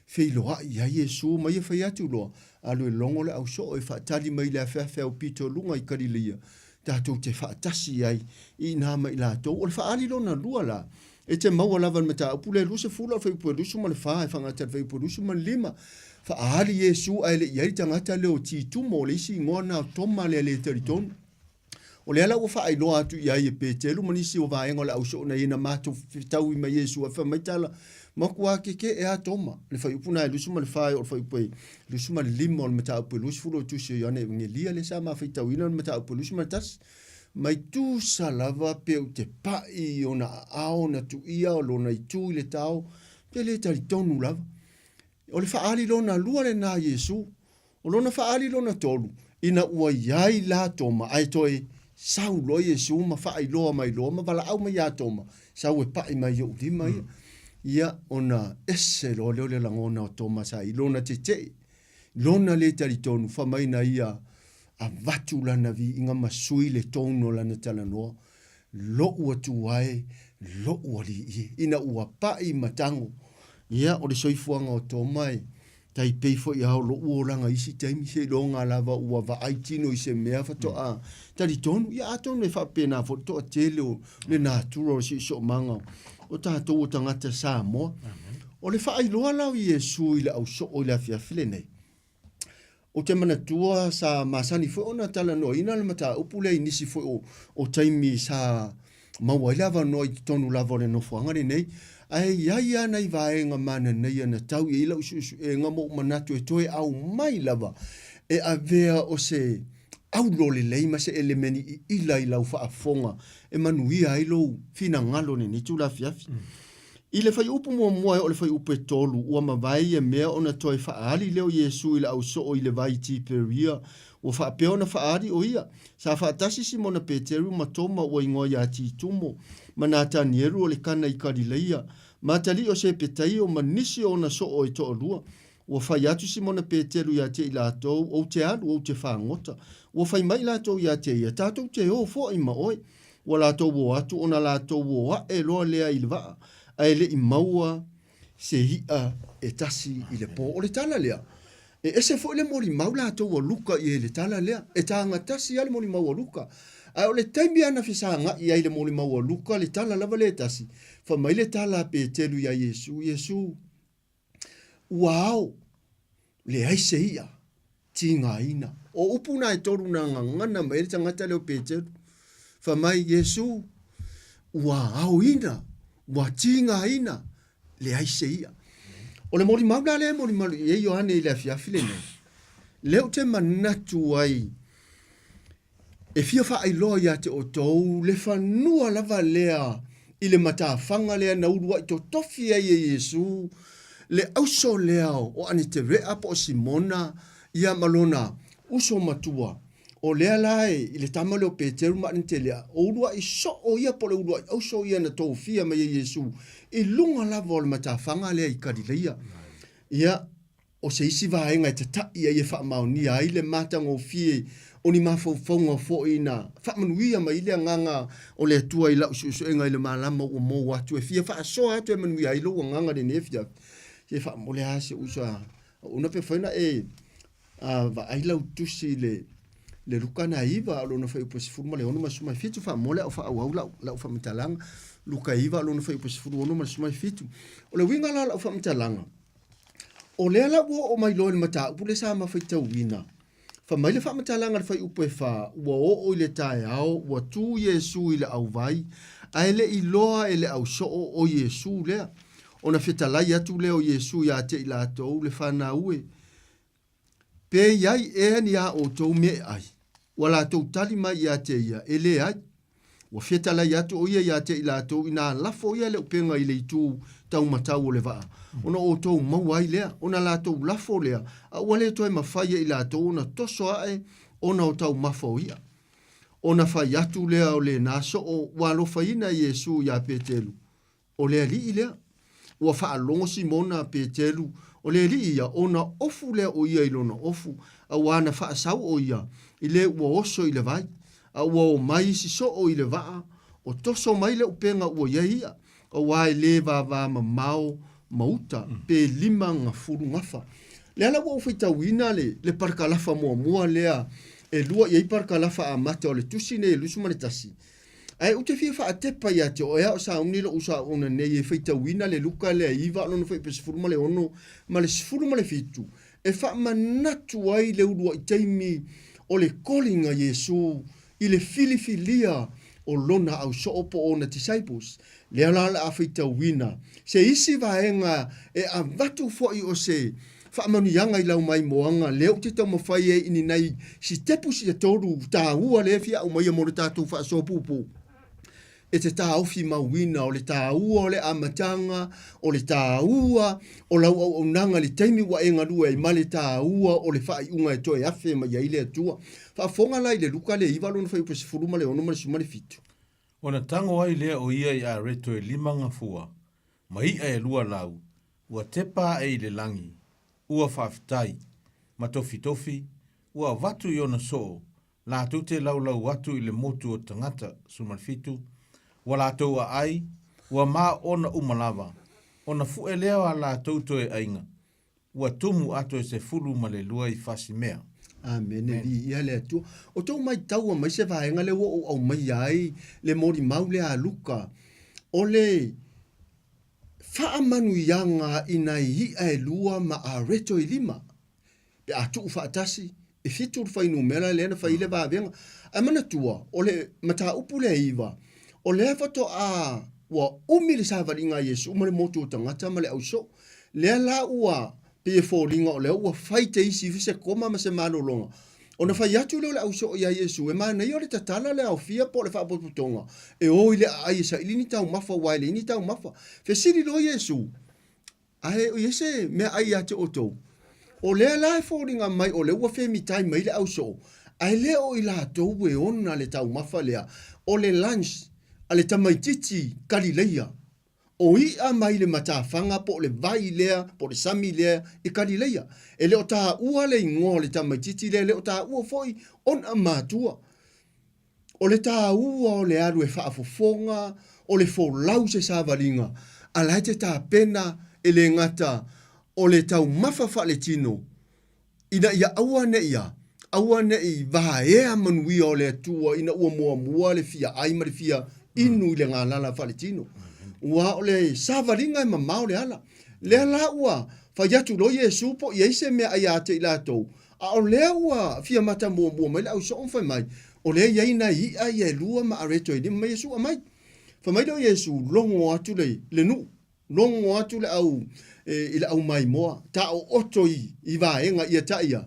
feiloai i ai Iesu ma ia fai atu loa, Alu e logo le ausoo e faatali mai i le afeafe aupito luga i Kalileia, tatou te faatasi ai i ina ma i latou. O le faaali lona lua la, e te maua lava i le mataupu lea e 20 a o le fuaiupu e 24 e faagata i le fuaiupu e 25. Faaali Iesu ae le i ai le tagata lea o Titumo, o le isi igoa na o Toma lea le talitonu. O lea la ua faailoa atu i ai e Petelu ma nisi o vaega o le ausoo na ia na matou fetaui ma Iesu ae fai mai tala, Matua kekeʻe a Toma, le fuaiupu na e 24 e oo i le fuaiupu e 25 o le mataupu e 20 o le Tusi o Ioane Evagelia lea sa ma faitauina le mataupu e 21. Mai tusa lava pe ou te paʻi i ona aao na tuia o lona itu i le tao, pe le talitonu lava. O le faaali lona lua lenā Iesu. O lona faaali lona tolu, ina ua i ai la Toma, ae toe sau loa Iesu ma faailoa mai loa ma valaau mai iā Toma, sau e paʻi mai i oʻu lima ia. Ia, ona ese loa lea o le lagona o Toma sa i lona teteʻe, lona le talitonu, fai mai na ia avatu lana viiga ma sui le tone o lana talanoa, Loʻu Atua e, loʻu Alii e, ina ua paʻi ma tago. Ia, o le soifuaga o Toma e tai pei foi a o loʻu olaga i isi taimi, seiloga lava ua vaai tino i se mea faatoa talitonu. Ia, atonu e faapena foi le toatele o le natura o le siosiomaga o tatou o tagata Samoa. O le faailoa la o Iesu i le ausoo i le afiafi lenei, Ou te manatua sa masani foi ona talanoaina le mataupu lea i nisi foi o, o taimi sa maua ai le avanoa i totonu lava o le nofoaga lenei. Ae i ai lava nai vaega mananaia na tau i ai lau suesuega ma ou manatu e toe aumai lava e avea o se aulo lelei ma se elemeni iila i lau faafofoga e manuia ai lou finagalo i lenei itula afiafi. I le fuaiupu muamua e oo i le fuaiupu e tolu, ua mavae ia mea ona toe faaali lea o Iesu i le ausoo i le vai Tiperia. Ua faapea ona faaali o ia. Sa faatasi Simona Peteru ma Toma ua igoa iā Titumo, ma Natanielu o le Kana i Kalileia, ma atalii o Sepetaio ma nisi o ona soo e toalua. Ua fai atu Simona Peteru iā te i latou, Ou te alu, ou te fagota. Ua fai mai latou iā te ia, Tatou te o foi ma oe. Ua latou o atu ona latou o aʻe loa lea i le vaa, ae le i maua se iʻa e tasi i le pō. O le tala lea, e ese foi le molimau latou a Luka i ai i le tala lea. E taga tasi lava le molimau a Luka. Ae o le taimi lava na fesagaʻi ai le molimau a Luka, le tala lava lea e tasi, fai mai le tala a Petelu iā Iesu, Iesu, Ua ao, leai se iʻa, tigaina. O upu na e tolu na gagana mai ai le tagata lea o Peteru. Fai mai, Iesu, ua aoina, ua tigaina, leai se i'a. O le molimau la lea e molimau i ai Ioane i le afiafi lenei, lea ou te manatu ai e fia faailoa ia te outou le fanua lava lea i le matafaga lea na ulua'i totofi ai e Iesu le auso lea o Aneterea po o Simona ia ma lona uso matua. O lea la e i le tama lea o Peteru ma Anetelea, o ulua'i soo ia po o le ulua'i auso ia na tofia mai e Iesu i luga lava o le matafaga lea i Kalileia. Ia, o se isi vaega e tata'i ai e faamaonia ai le matagofie o ni mafaufauga foi na faamanuia mai le Agaga o le Atua i lau suesuega i le malama ua mou atu e fia faasoa atu e manuia ai lou agaga i lenei afiafi. Se faamole lava si ou uso a auauna pe mafai ona e vaai lau tusi i le le Luka na 9 o lona fuaiupu e 16 ma le 17 faamole a o faaauau lau, lau faamatalaga. Luka 9 o lona fuaiupu e 16 ma le 17. O le uiga la o lau faamatalaga, O lea la ua oo mai loa i le mataupu lea sa ma faitauina, fai mai le faamatalaga i le fuaiupu e fa, ua oo i le taeao, ua tu Iesu i le auvai, ae le i iloa e le ausoo o Iesu lea. Ona fetalai atu lea o Iesu ia te i latou, le fanau e, Pe i ai ea ni a outou mea e ai? Ua latou tali mai ia te ia, E leai. Ua fetalai atu o ia ia te i latou inā lafo ia le upega i le itu taumatau o le vaa, ona outou maua ai lea, ona latou lafo lea, a ua le toe mafai e i latou ona toso ae ona o taumafa o i'a. Ona fai atu lea o lena soo ua alofaina e Iesu iā Petelu, O le alii lea. Ua faalogo Simona Peteru, o le alii ia, ona ofu lea o ia i lona ofu, a ua ana faasau o ia i le ua oso i le vai, a ua o mai isi soo i le vaa, o toso mai le upega ua i ai ia, auā e le vavamamao ma uta, pe 50 gafa. Lea la ua ou faitauina le, le parakalafa muamua lea e lua i ai parakalafa amata o le tusi nei e 21, Ae ou te fia faatepa ia te oe a o sauni lou uso auauna nei e faitauina le Luka lea 9 o lona fuaiupu 16 ma le 17 e faamanatu ai le uluai taimi o le koliga Iesu i le filifilia o lona ausoo po o ona disciples. Lea la o le a faitauina se isi vaega e avatu foi o se faamanuiaga i lau maimoaga lea ou te taumafai ai i ni nai sitepu siatolu taua lea e fia aumaia mo le tatou faasoa puupuu e te taofi mauina o le taua o le amataga, o le taua o lau auaunaga i le taimi ua e galue ai, ma le taua o le faaiuga e toe afe mai ai le Atua. Faafofoga la i le Luka le 9 lona fuaiupu 16 ma le 17. Ona tago ai lea o ia i areto e lima gafua, ma i'a e lua lau, ua tepa aʻe i le lagi, ua faafetai, ma tofitofi, ua avatu i ona soo, latou te laulau atu i le motu o tagata, 17, ua latou aai, ua maona uma lava, ona fuʻe lea o a latou toe aiga, ua tumu ato e 12 i fasimea. Amene, viia le Atua. O tou maitaua mai se vaega lea ua ou aumaia ai le molimau lea a Luka, o le faamanuiaga i nai i'a e lua ma areto e lima. Pe a tuu faatasi, e fitu le fuainumera lea na fai ai le vavega. Ae manatua, o le mataupu lea e iva, o lea faatoa ua umi le savaliga a Iesu ma le motu o tagata ma le ausoo. Lea la ua pei e foliga o lea ua fai te isi ifo se koma ma se malologa. Ona fai atu lea o le ausoo iā Iesu, e manaia o le tatala le aofia po o le faapotopotoga e o i le aai e saili ni taumafa aua e leai ni taumafa. Fesili loa Iesu, Ae o i ai se meaai ia te outou? O lea la e foliga mai o lea ua femitai mai le ausoo, ae le o i latou e ona le taumafa lea, o le lunch a le tamaitiiti Kalileia. O i'a mai le matafaga po o le vai lea po o le sami lea i Kalileia. E le o taua le igoa o le tamaitiiti lea, e le o taua foi ona matua. O le taua o le alu e faafofoga, o le folau se savaliga, a la e te tapena e le gata o le taumafa faaletino, ina ia aua ne i a, aua ne i vaea manuia o le Atua ina ua muamua le fia ai ma le fia inu i le galala faaletino. Ua o le savaliga e mamao le ala. Lea la ua fai atu loa Iesu po o i ai se mea ai ia te i latou, A o lea ua fia mata muamua mai le au soo ma fai mai, o lea e i ai nai i'a ia e lua ma areto e lima ma Iesu aumai. Fai mai lea o Iesu, Logo atu le, le nuu, logo atu le au, e, i le au maimoa, taooto i, i vaega ia ta'i a,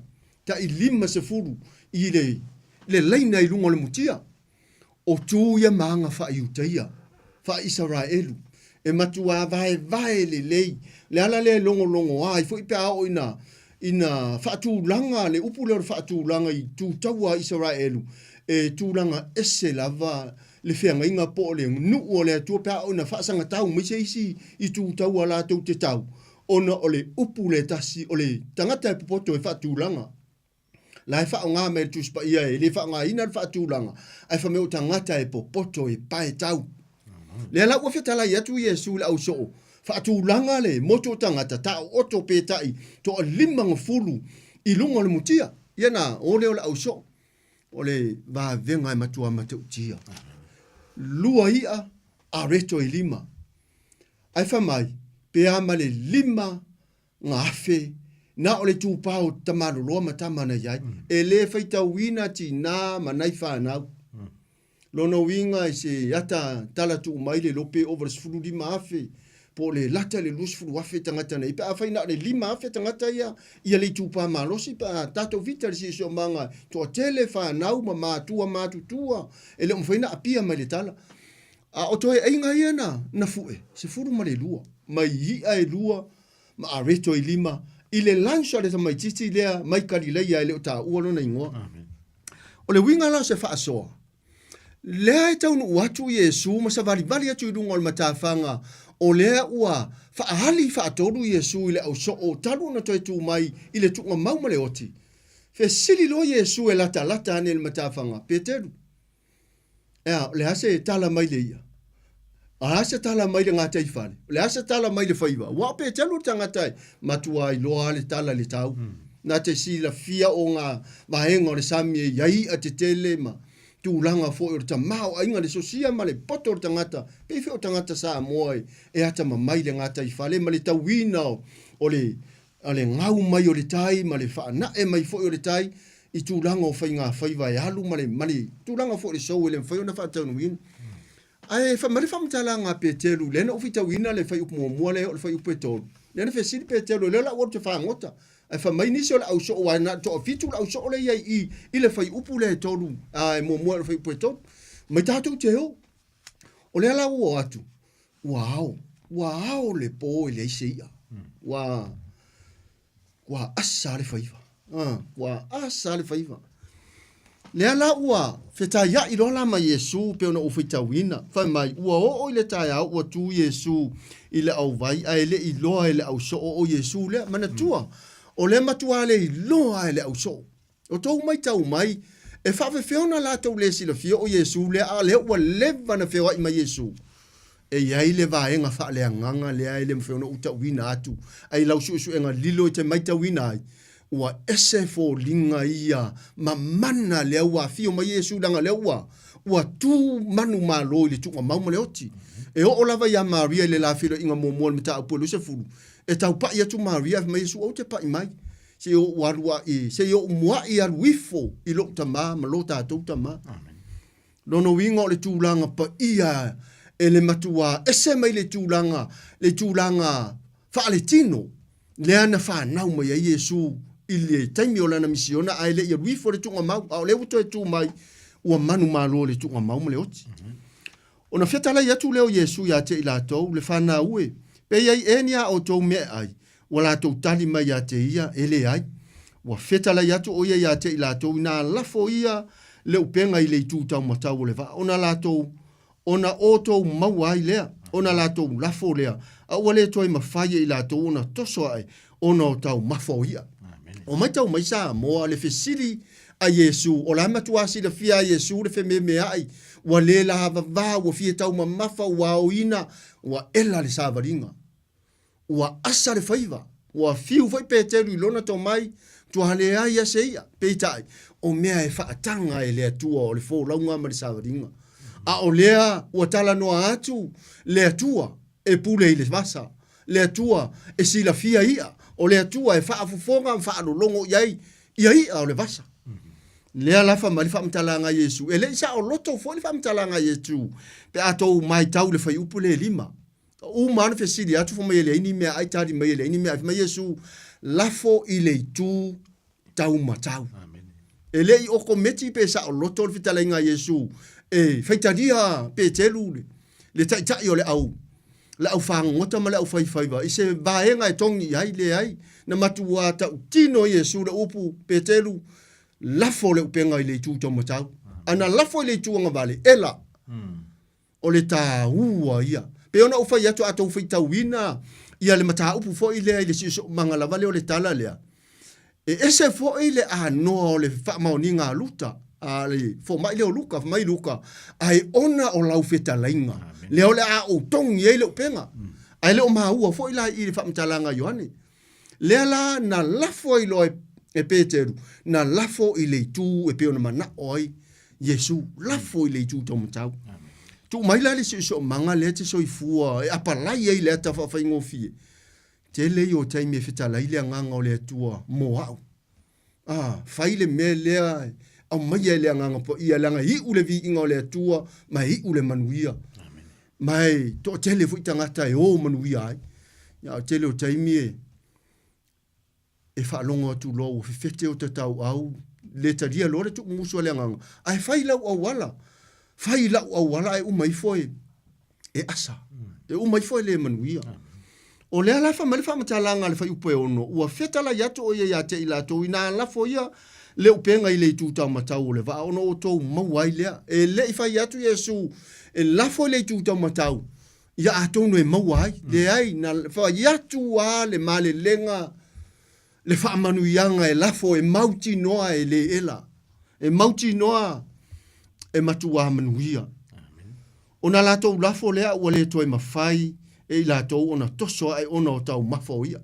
ta'i 50 i le, le laina i luga o le mutia. O tu ia ma aga faa-Iutaia, faa-Isaraelu, e matuā vaevae lelei. Le ala lea e logologoa ai foi pe a oo ina, ina faatulaga le upu lea o le faatulaga i tu taua a Isaraelu, e tulaga ese lava le feagaiga po o le nuu o le Atua pe a oo ina faasagatau mai se isi i tu taua latou te tau, ona o le upu lea e tasi, o le tagata e popoto e faatulaga. La e faaaoga mai e le Tusi Paia e le faaaogaina le faatulaga, ae fai mai o tagata e popoto e pae tau. Lea la ua fetalai atu Iesu i le ausoo, faatulaga le motu o tagata taooto pe tai toa 50 i luga o le mutia. Ia na o lea o le ausoo, o le vavega e matua matautia. Lua i'a, areto e lima. Ae fai mai, pe a ma le lima Nga afe, na o le itupa o Tamaloloa ma tama na i ai. E le faitauina tinā ma nai whanau. Lona uiga i se ata tala tuu mai le lope ova le 15,000 po o le lata i le 20,000 tagata nei. Pe afai na o le 5,000 tagata ia ia le itupa malosi pe a tatou vita le siosiomaga toatele whanau ma matua matutua e le o mafai ona apia mai le tala. A o toeaiga ia na na fue, 12 mai i'a e lua ma areto e lima i le lunch a le tamaitiiti lea mai Kalileia e le o taua lona igoa. O le uiga la o se faasoa, lea e taunuu atu Iesu ma savalivali atu i luga o le matafaga, o lea ua faaali faatolu Iesu i le ausoo talu ona toe tu mai i le tuugamau ma le oti. Fesili loa Iesu e latalata ane i le matafaga, Peteru, Ea, o le a se tala mai le ia? O le a se tala mai le gataifale? O le a se tala mai le faiva? Aua o Petelu le tagata e matua iloa le tala i le tau. Na te silafia o ngā vaega o le sami e i ai i'a tetele ma tulaga foi o le tamaoaiga, le sosia ma le poto o le tagata, pei foi o tagata Samoa e atamamai le gataifale ma le tauina o le A le gau mai o le tai ma le faanae mai foi o le tai i tulaga o faigafaiva e alu ma le, ma le tulaga foi o le sou e le mafai ona faataunuuina. Ae fai mai le faamatalaga a Peteru, lea na ou faitauina le fuaiupu muamua lea e oo i le fuaiupu e tolu, lea na fesili Peteru, o lea o le a ou alu ou te fagota. Ae fai mai nisi o le au soo, aua na o le toafitu le au soo lea e i ai i i, i le fuaiupu lea e tolu, a e muamua e oo i le fuaiupu e tolu. Mai tatou te o. O lea la ua o atu, ua ao, ua ao le po e leai se i'a. Ua, ua asa le faiva. Ah, ua asa le faiva. Lea la ua fetaia'i loa la ma Iesu pei ona ou faitauina, fai mai, ua oo i le taeao ua tu Iesu i le auvai ae le i iloa e le au soo o Iesu lea. Manatua, o lea matuā le iloa e le au soo. O tou maitau mai, e faafefea ona latou le silafia o Iesu lea, a o lea ua leva na feoai ma Iesu? E i ai le vaega faaleagaga lea e le mafai ona ou tauina atu, a i lau suesuega lilo e te maitauina ai, ua ese foliga ia mamana lea ua afio mai Iesu leaga lea ua ua tu manumalo i le tuugamau ma le oti. E oo lava ia Maria i le la feiloaiga muamua o le mataupu e 20, e tau pai atu Maria ae fai mai Iesu, Ou te pai mai. Se i ou alu aʻi, se i ou muaʻi alu ifo i loʻu tamā ma lo tatou tamā. Lona uiga o le tulaga paia e le matuā ese mai le tulaga, le tulaga faaletino lea na fanau mai ai Iesu i le taimi o lana misiona ae le i alu ifo i le tuugamau, a o lea ua toe tu mai ua manumalo i le tuugamau ma le oti. Ona fetalai atu lea o Iesu ia te i latou, Le fanau e, pe i ai ea ni a outou mea e ai? Ua latou tali mai ia te ia, E leai. Ua fetalai atu o ia ia te i latou, Inā lafo ia le upega i le itu taumatau o le vaa, ona latou, ona outou maua ai lea, ona latou lafo lea, a ua le toe mafai e i latou ona toso ae, ona o taumafa o i'a. O maitau mai Samoa le fesili a Iesu, o la matuā silafia a Iesu le fememea'i, ua le lavavā, ua fia taumamafa, ua aoina, ua ela le savaliga. Ua asa le faiva, ua fiu foi Peteru i lona tomai, tua leai a se i'a, peitai, o mea e faataga e le Atua o le folauga ma le savaliga. A o lea ua talanoa atu le Atua e pule i le vasa, le Atua e silafia i'a, o le Atua e faafofoga ma faalologo i ai Ia i'a o le vasa. Lea la fai mai le faamatalaga a Iesu, e le i saoloto foi le faamatalaga a Iesu pe a tou maitau i le fuaiupu lea e lima. Uma lava ona fesili atu fai mai e leai ni meaai, tali mai e leai ni meaai. Fai mai Iesu, lafo i le itu taumatau. E le i okometi pe saoloto le fetalaiga a Iesu e faitalia Petelu le taitai o le au le au fagogota ma le au faifaiva i se vaega e togi i ai, leai, na matuā tautino Iesu le upu, Petelu, lafo le upega i le itu taumatau. A na lafo i le itu agavale, ela. O le tāua ia. Pei ona ou fai atu a tou faitauina ia le mataupu foi lea i le siosiomaga lava lea o le tala lea, e ese foi le anoa o le faamaoniga a Luta, a le fomai lea o Luka, fai mai Luka, ae ona o lau fetalaiga, lea o le a ou togi ai le upega. Ae le o maua foi la i le faamatalaga a Ioane. Lea la na lafo ai loa e Peteru, na lafo i le itu e pei ona manao ai Iesu, lafo i le itu taumatau. Tuu mai la le siosiomaga lea e te soifua e apalai ai le ata faafaigofie, tele ia o taimi e fetalai le Agaga o le Atua mo au. A, fai le mea lea e aumaia e le Agaga Paia, leaga e iu le viiga o le Atua ma e iu le manuia. Ma e toatele foi tagata e o manuia ai. Ia, a o tele o taimi e, e faalogo atu loa ua fefete ota tauau, le talia loa le tuumusu a le Agaga, ae fai lau auala, fai lau auala ae uma ifo e, e asa, e uma ifo e le manuia. O lea la fai mai le faamatalaga a le fuaiupu e ono, ua fetalai atu o ia ia te i latou inā lafo ia le upega i le itu taumatau o le vaa ona outou maua ai lea. E le i fai atu Iesu e lafo i le itu taumatau, ia atonu e maua ai. Leai, na fai atu lava le malelega, le faamanuiaga e lafo e mautinoa e le ela, e mautinoa e matuā manuia. Ona latou lafo lea ua le toe mafai e i latou ona toso ae ona o taumafa o ia.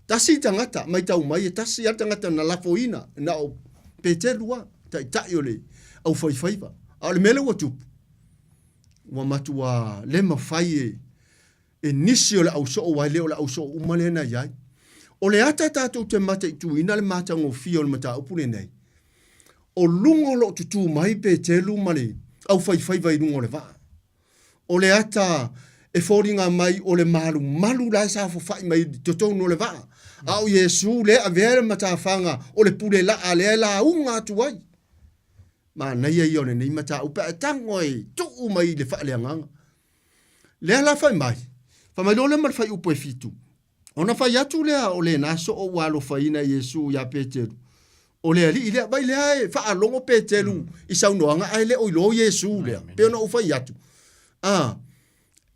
Tasi tagata, maitau mai e tasi lava le tagata na lafoina, na o Petelu lava, taitai o le aufaifaiva. A o le mea lea ua tupu, ua matuā le mafai e e nisi o le au soo aua e le o le au soo uma lea na i ai. O le ata tatou te mataituina le matagofie o le mataupu lenei, o luga o lo o tutū mai Petelu ma le aufaifaiva i luga o le vaa. O le ata e foliga mai o le malumalu la e saofafai mai i totonu o le vaa, a o Iesu lea e avea le matafaga o le pule laa lea e lauga atu ai. Manaia ia o lenei mataupu ae tago e tuu mai i le faaleagaga. Lea la fai mai, fai mai loa lea ma le fuaiupu e fitu, ona fai atu lea o lena soo ua alofaina Iesu iā Peteru, o le Alii lea. Vai lea e faalogo Peteru i saunoaga ae le o iloa o Iesu lea, pei ona ou fai atu. A,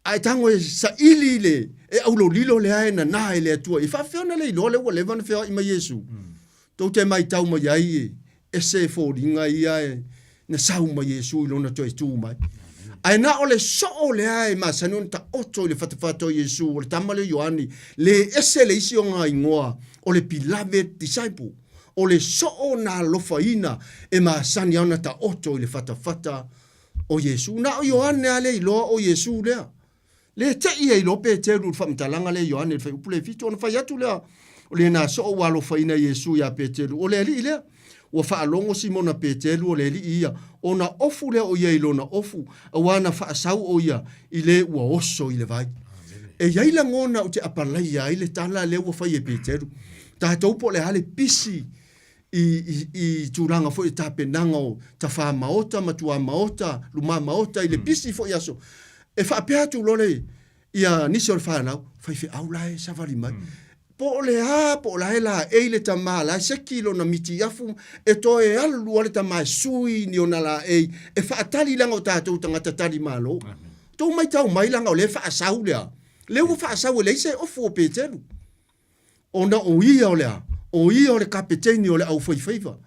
a e tago e saili le e aulolilo lea e nanā e le Atua, e faapefea ona le iloa lea ua leva ona feoai ma Iesu? Tou te maitau mai ai e ese foliga ia e na sau mai Iesu i lona toe tu mai. Ae na o le soo lea e masani ona taoto i le fatafata o Iesu, o le tama lea o Ioane, le ese le isi ona igoa, o le beloved disciple. O le soo na alofaina e masani ona taoto i le fatafata o Iesu. Na o Ioane lava lea iloa o Iesu lea. Le te'i ai loa Peteru i le faamatalaga lea Ioane i le fuaiupu lea e fitu, ona fai atu lea o lena soo ua alofaina Iesu iā Peteru, o le Alii lea. Ua faalogo Simona Peteru o le Alii ia, ona ofu lea o ia i lona ofu, auā na faasau o ia i le ua oso i le vai. E i ai lagona ou te apalaia ai le tala lea ua fai e Peteru. Tatou po o le a le pisi i, i, i tulaga foi i tapenaga o tafā maota ma tuā maota, lumā maota i le pisi foi aso. E faapea atu loa le, ia nisi o le fanau, faifeau la e savali mai. Po o le a, po o la e laei le tama, la e seki lona mitiafu, e toe alu lava le tama e sui ni ona laei, e faatali leaga o tatou tagata tali malo. Tou maitau mai leaga o lea e faasau lea. Lea ua faasau e leai se ofu o Peteru. Ona o ia o le a? O ia o le kapeteni o le aufaifaiva.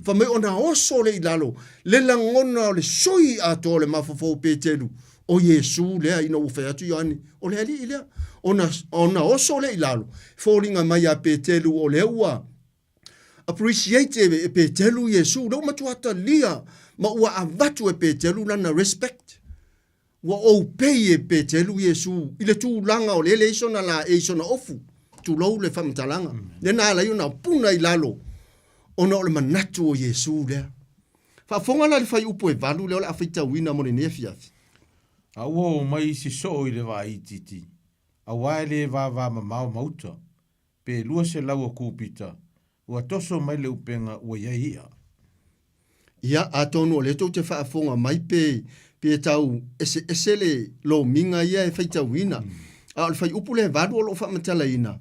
Fai mai ona oso lea i lalo, le lagona o le sui atoa o le mafaufau o Peteru, o Iesu lea ina ua fai atu Ioane, o le Alii lea. Ona, ona oso lea i lalo, foliga mai ia Peteru o lea ua appreciate e Peteru Iesu, lea ua matua talia ma ua avatu e Peteru lana respect. Ua obey e Peteru Iesu i le tulaga o lea e leai sona laei, sona ofu, tulou le faamatalaga. Lea na ala ai ona puna i lalo. Ona o le manatu o Iesu lea. Faafofoga la i le fuaiupu e valu lea o le a faitauina mo lenei afiafi. A ua omai isi soo i le vaaitiiti, aua e le vavamamao ma uta, pe 200 o kupita, ua toso mai le upega ua i ai i'a. Ia, atonu o lea tou te faafofoga mai pe, pe tau eseese le lomiga ia e faitauina. A o le fuaiupu lea e valu o lo o faamatalaina,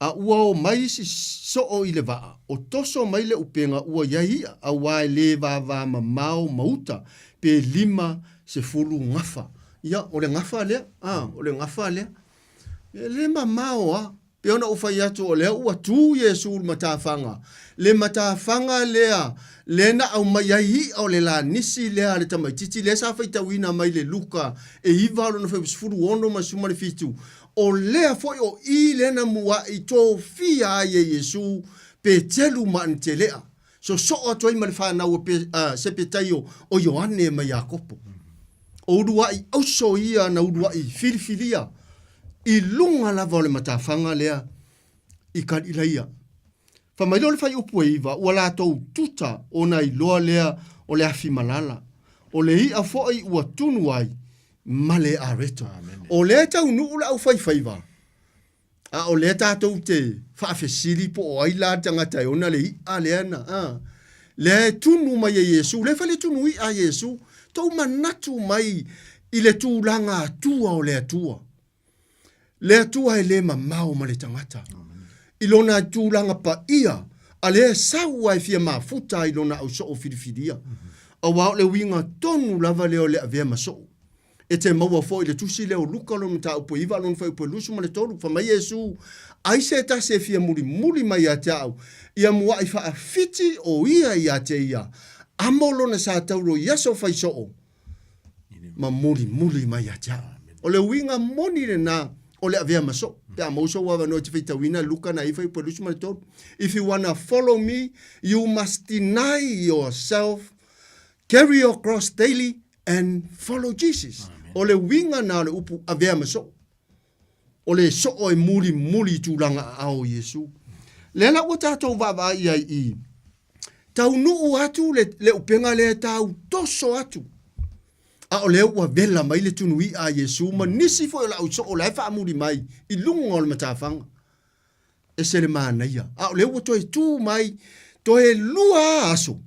A ua omai isi soo i le vaa, o toso mai le upega ua i ai i'a, auā e le vavamamao ma uta, pe 50 gafa. Ia, o le gafa lea, a, o le gafa lea. E le mamao a. Pei ona ou fai atu o lea ua tu Iesu i le matafaga, le matafaga lea, lea na aumai ai i'a o le lanisi lea a le tamaitiiti lea sa faitauina mai le Luka e 9 lona fuaiupu 16 ma le 17, O lea foi o i lea na muaʻi tofia ai e Iesu Petelu ma Anitelea, sosoo atu ai ma le fanau a Sepetaio o Ioane ma Iakopo. O uluaʻi auso ia na uluaʻi filifilia i luga lava o le matafaga lea i Kalilaia. Fai mai lea o le fuaiupu e 9, ua latou tuta ona iloa lea o le afi malala, o le iʻa foi ua tunu ai ma le areto. O lea e taunuu le aufaifaiva, a o lea tatou te faafesili po o ai la le tagata e ona le iʻa lea na, a, lea e tunu mai e Iesu, lea e fai le tunu iʻa a Iesu, tou manatu mai i le tulaga atua o le Atua. Le Atua e le mamao ma le tagata. I lona tulaga paia, a lea e sau a e fia mafuta ai lona ausoo filifilia. Aua o le uiga tonu lava lea o le avea ma soo. E te maua foi i le tusi lea o Luka lona mataupu e 9 lona fuaiupu e 23, fai mai Iesu, Ai se tasi e fia mulimuli mai ia te au, ia muaʻi faafiti o ia ia te ia, amo lona sa tauro i aso fai soo, ma mulimuli mai ia te au. O le uiga moni lena o le avea ma soo. Pe a maua sou avanoa e te faitauina Luka na 9 fuaiupu e 23. If you wanna follow me, you must deny yourself, carry your cross daily and follow Jesus. O le uiga na o le upu avea ma soo. O le soo e mulimuli i tulaga aao o Iesu. Lea la ua tatou vaavaai i ai i taunuu atu le, le upega lea e tau toso atu. A o lea ua vela mai le tunu i'a a Iesu ma nisi foi o le au soo la e faamuli mai i luga o le matafaga. Ese le manaia. A o lea ua toe tu mai, toe lua aso.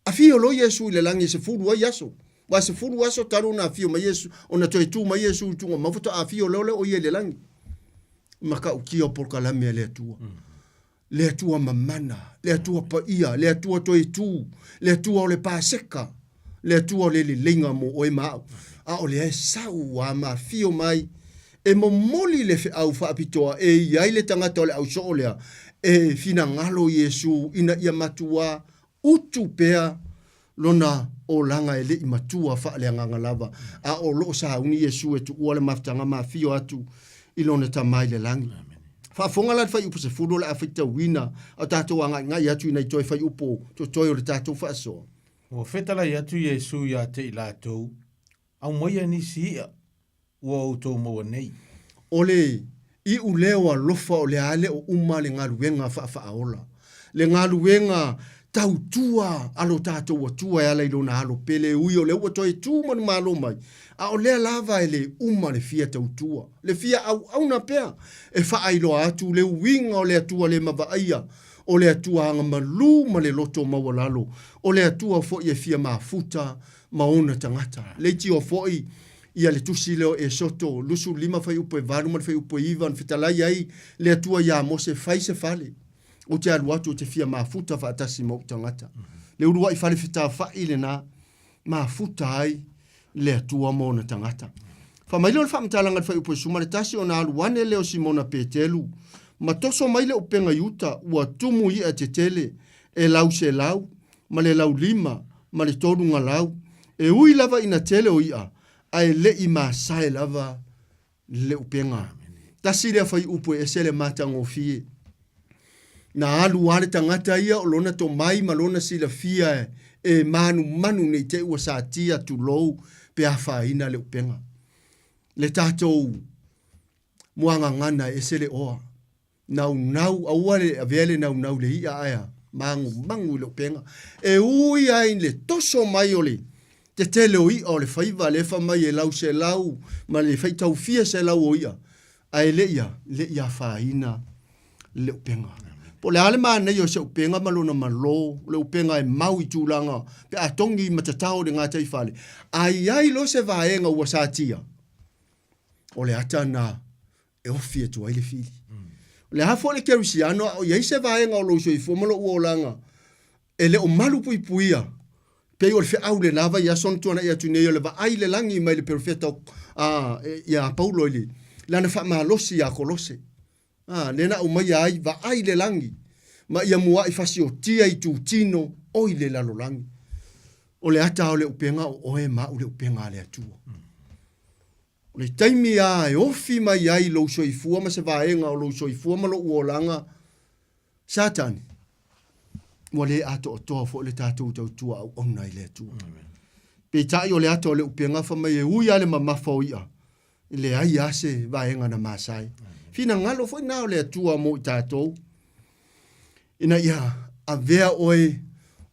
Afio loa Iesu i le lagi e 10 ai aso. Aua e 10 aso talu ona afio mai Iesu, ona toe tu mai Iesu i tuga mau faatoa afio loa lea o ia i le lagi. Matautia o polokalame a le Atua. Le Atua mamana, le Atua paia, le Atua toe tu, le Atua o le Paseka, le Atua o le leleiga mo oe ma au. A o lea e sau a ma afio mai e momoli le feau faapitoa e i ai le tagata o le ausoo lea e finagalo Iesu ina ia matua utu pea lona olaga e le i matua faaleagaga lava, a o lo o sauni Iesu e tuua le mafutaga ma afio atu i lona Tama i le lagi. Faafofoga la le fuaiupu 10 o le a faitauina a o tatou agaigai atu i nai toe fuaiupu totoe o le tatou faasoa. Ua fetalai atu Iesu ia te i latou, Aumaia nisi i'a ua outou maua nei. O le iuleo alofa o le a le o uma le galuega faafaaola, le galuega tautua a lo tatou Atua e ala i lona Alo pele, e ui o lea ua toe tu manumalo mai, a o lea lava e le uma le fia tautua, le fia auauna pea e faailoa atu le uiga o le Atua le mavaaia, o le Atua agamalu ma le loto maualalo, o le Atua foi e fia mafuta ma ona tagata. Leitio foi ia le tusi lea o Esoto 25 fuaiupu e 8 ma le fuaiupu e 9 na fetalai ai le Atua iā Mose, Fai se fale, ou te alu atu ou te fia mafuta faatasi ma ou tagata. Le uluai fale fetafa'i lena, mafuta ai le Atua ma ona tagata. Fai mai lea o le faamatalaga i le fuaiupu e 11, ona alu ane lea o Simona Petelu, ma toso mai le upega i uta, ua tumu i'a tetele, e lau selau, ma le laulima, ma le tolugalau, e ui lava ina tele o i'a, ae le i masae lava le upega. Tasi lea fuaiupu e ese le matagofie. Na alu lava le tagata ia o lona tomai ma lona silafia e manumanu ne i te i ua satia tulou pe afaina le upega. Le tatou muagagana e ese le oa. Naunau, aua le avea le naunau i le i'a ae a? Magumagu i le upega. E ui ai i le toso mai o le tetele o i'a o le faiva lea e fai mai e lauselau ma le faitau fia selau o i'a, ae le i a, le i afaina le upega. Po o le a le manaia o se upega ma lona malo, o le upega e mau i tulaga pe a togi matatao i le gataifale, a i ai loa se vaega ua satia, o le ata lena e ofi atu ai le fili. O le a foi le kerisiano a o i ai se vaega o lou soifua ma lou olaga e le o malu puipuia, pei o le feau i lena vaiaso na tuanai atu nei o le vaai i le lagi mai le perofeta ia Paulo i le lana faamalosi ia Kolose. A, lea na aumaia ai, vaai i le lagi, ma ia mua'i fasiotia i tutino o i le lalolagi. O le ata o le upega o oe ma au le upega a le Atua. O le taimi a e ofi mai ai lou soifua ma se vaega o lou soifua ma lou olaga, Satani, ua le atoatoa foi le tatou tautua auauna i le Atua. Peitai o le ata o le upega fai mai e ui lava le mamafa o i'a, e leai lava se vaega na masae. Finagalo foi na o le Atua mo i tatou, ina ia avea oe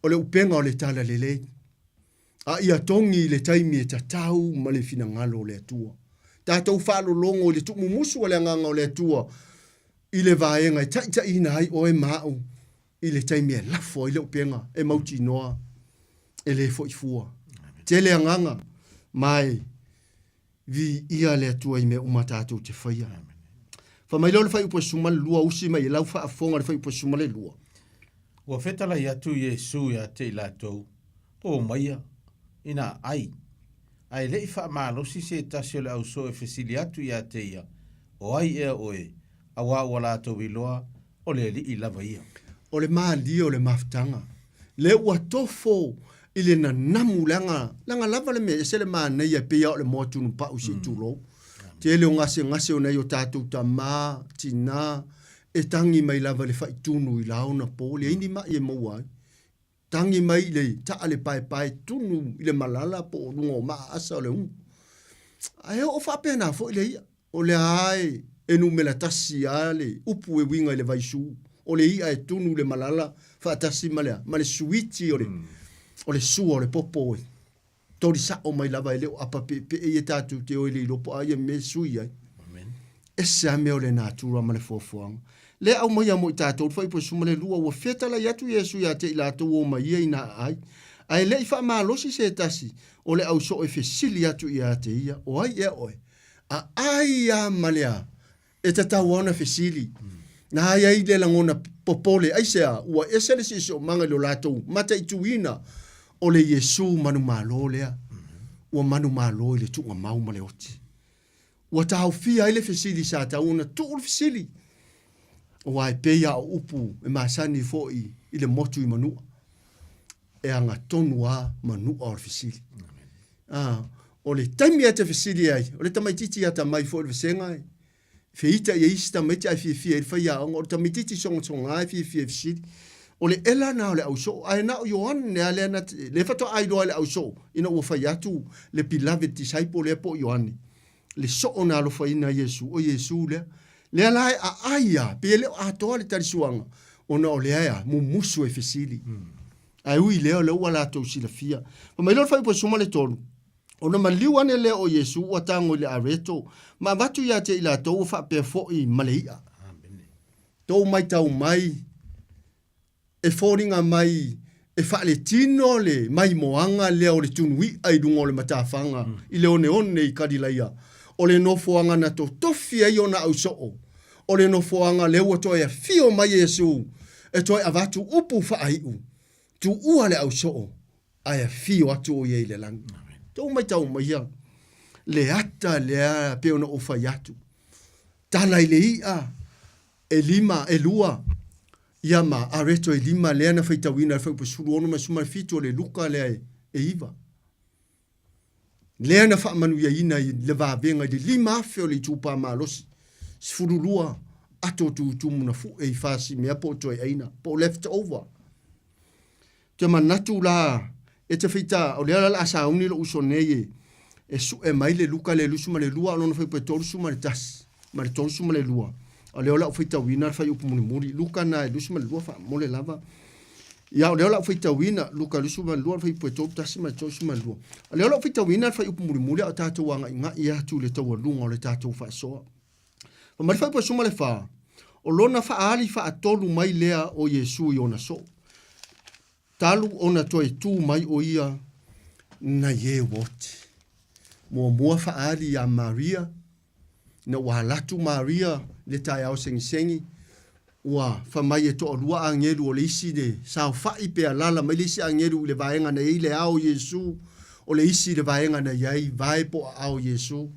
o le upega o le talalelei. A ia togi i le taimi e tatau ma le finagalo o le Atua. Tatou faalologo i le tuumumusu a le Agaga o le Atua i le vaega e taitaiina ai oe ma au i le taimi e lafo ai le upega e mautinoa e le foi fua. Tele agaga ma e Viia le Atua i mea uma tatou te faia. Fai mai lea o le fuaiupu e 12, usi mai i lau faafofoga le fuaiupu e 12. Ua fetalai atu Iesu ia te i latou, O maia, ina ai. A e le i faamalosi se tasi o le ausoo e fesili atu ia te ia, O ai ea oe? Auā ua latou iloa, o le Alii lava ia. O le malie o le mafutaga, lea ua tofo i le nanamu leaga, leaga lava le mea ese le manaia e pei lava o le moa tunupau se i tulou. Tele o gasegase o nai o tatou tama, tina, e tagi mai lava i le faitunu i la ona po, leai ni mai e maua ai. Tagi mai i le taa le paepae tunu i le malala po o luga o maa asa o le umu. Ae oo faapena foi le i'a. O lea lava e numera tasi lava le upu e uiga i le vaisu. O le i'a e tunu i le malala faatasi ma le a? Ma le suiti o le, o le sua o le popo e toli sa'o mai lava e le o apa peepee ia tatou te o i le iloa po o a ia mea e sui ai. Ese lava mea o le natura ma le foafoaga. Lea aumaia mo i tatou le fuaiupu e 12, ua fetalai atu Iesu ia te i latou o mai ia ina aai, ae le i faamalosi se tasi o le ausoo e fesili atu ia te ia, O ai ea oe? Aai a ma le a? E tatau lava ona fesili. Na ai ai le lagona popole, aisea? Ua ese le siosiomaga i lo latou mataituina o le Iesu manumalo lea, ua manumalo i le tuugamau ma le oti. Ua taofia ai le fesili sa tatau ona tuu le fesili, aua e pei lava o upu e masani foi i le motu i Manua, e agatonu lava Manua o le fesili. A, o le taimi e te fesili ai, o le tamaitiiti atamai foi o le vasega e feita i ai isi tamaiti ae fiafia ai le faiaoga, o le tamaitiiti sogasoga e fiafia e fesili. O le ela lena o le ausoo, ae na o Ioane lava lea na te, lea faatoa iloa e le ausoo ina ua fai atu le beloved disciple lea po o Ioane, le soo na alofaina Iesu, o Iesu lea. Lea la e aai lava, pei e le o atoa le talisuaga, ona o lea e a, mumusu e fesili. Ae ui i lea, o lea ua latou silafia. Fai mai lea o le fuaiupu e 13, Ona maliu ane lea o Iesu ua tago i le areto, ma avatu ia te i latou ua faapea foi ma le i'a. Tou matau mai, e foliga mai e faaletino le maimoaga lea o le tunu i'a i luga o le matafaga i le oneone i Kalilaia, o le nofoaga na totofi ai ona ausoo, o le nofoaga lea ua toe afio mai Iesu e toe avatu upu faaiu, Tuua le ausoo ae afio atu o ia i le lagi. Tou matau maia le ata lea pei ona ou fai atu, tala i le i'a e lima, e lua, ia ma areto e lima lea na faitauina i le fuaiupu 16 ma le 17 o le Luka lea e iva. Lea na faamanuiaina i le vavega i le 5,000 o le itupa malosi, 12 ato tutumu na fue i fasimea po o toeaina, po o left over. Te manatu la e te feita, o lea la o le a sauni lou uso nei e, e sue mai le Luka le 22, a o lona fuaiupu e 31 ma le 32. O lea o le a ou faitauina le fuaiupu mulimuli. Luka na e 22 faamole lava. Ia, o lea o le a ou faitauina, Luka 22, le fuaiupu e 31 ma le 32. O lea o le a ou faitauina le fuaiupu mulimuli a o tatou agaigai atu i le taualuga o le tatou faasoa. Fai mai le fuaiupu e 14, O lona faaali faatolu mai lea o Iesu i ona soo, talu ona toe tu mai o ia nai e ua oti. Muamua faaali iā Maria, Ina ua alatu Maria i le taeao segisegi, ua fai mai e toalua agelu o le isi le saofai pe alala mai le isi agelu i le vaega na i ai le ao o Iesu, o le isi i le vaega na i ai vae po o aao o Iesu.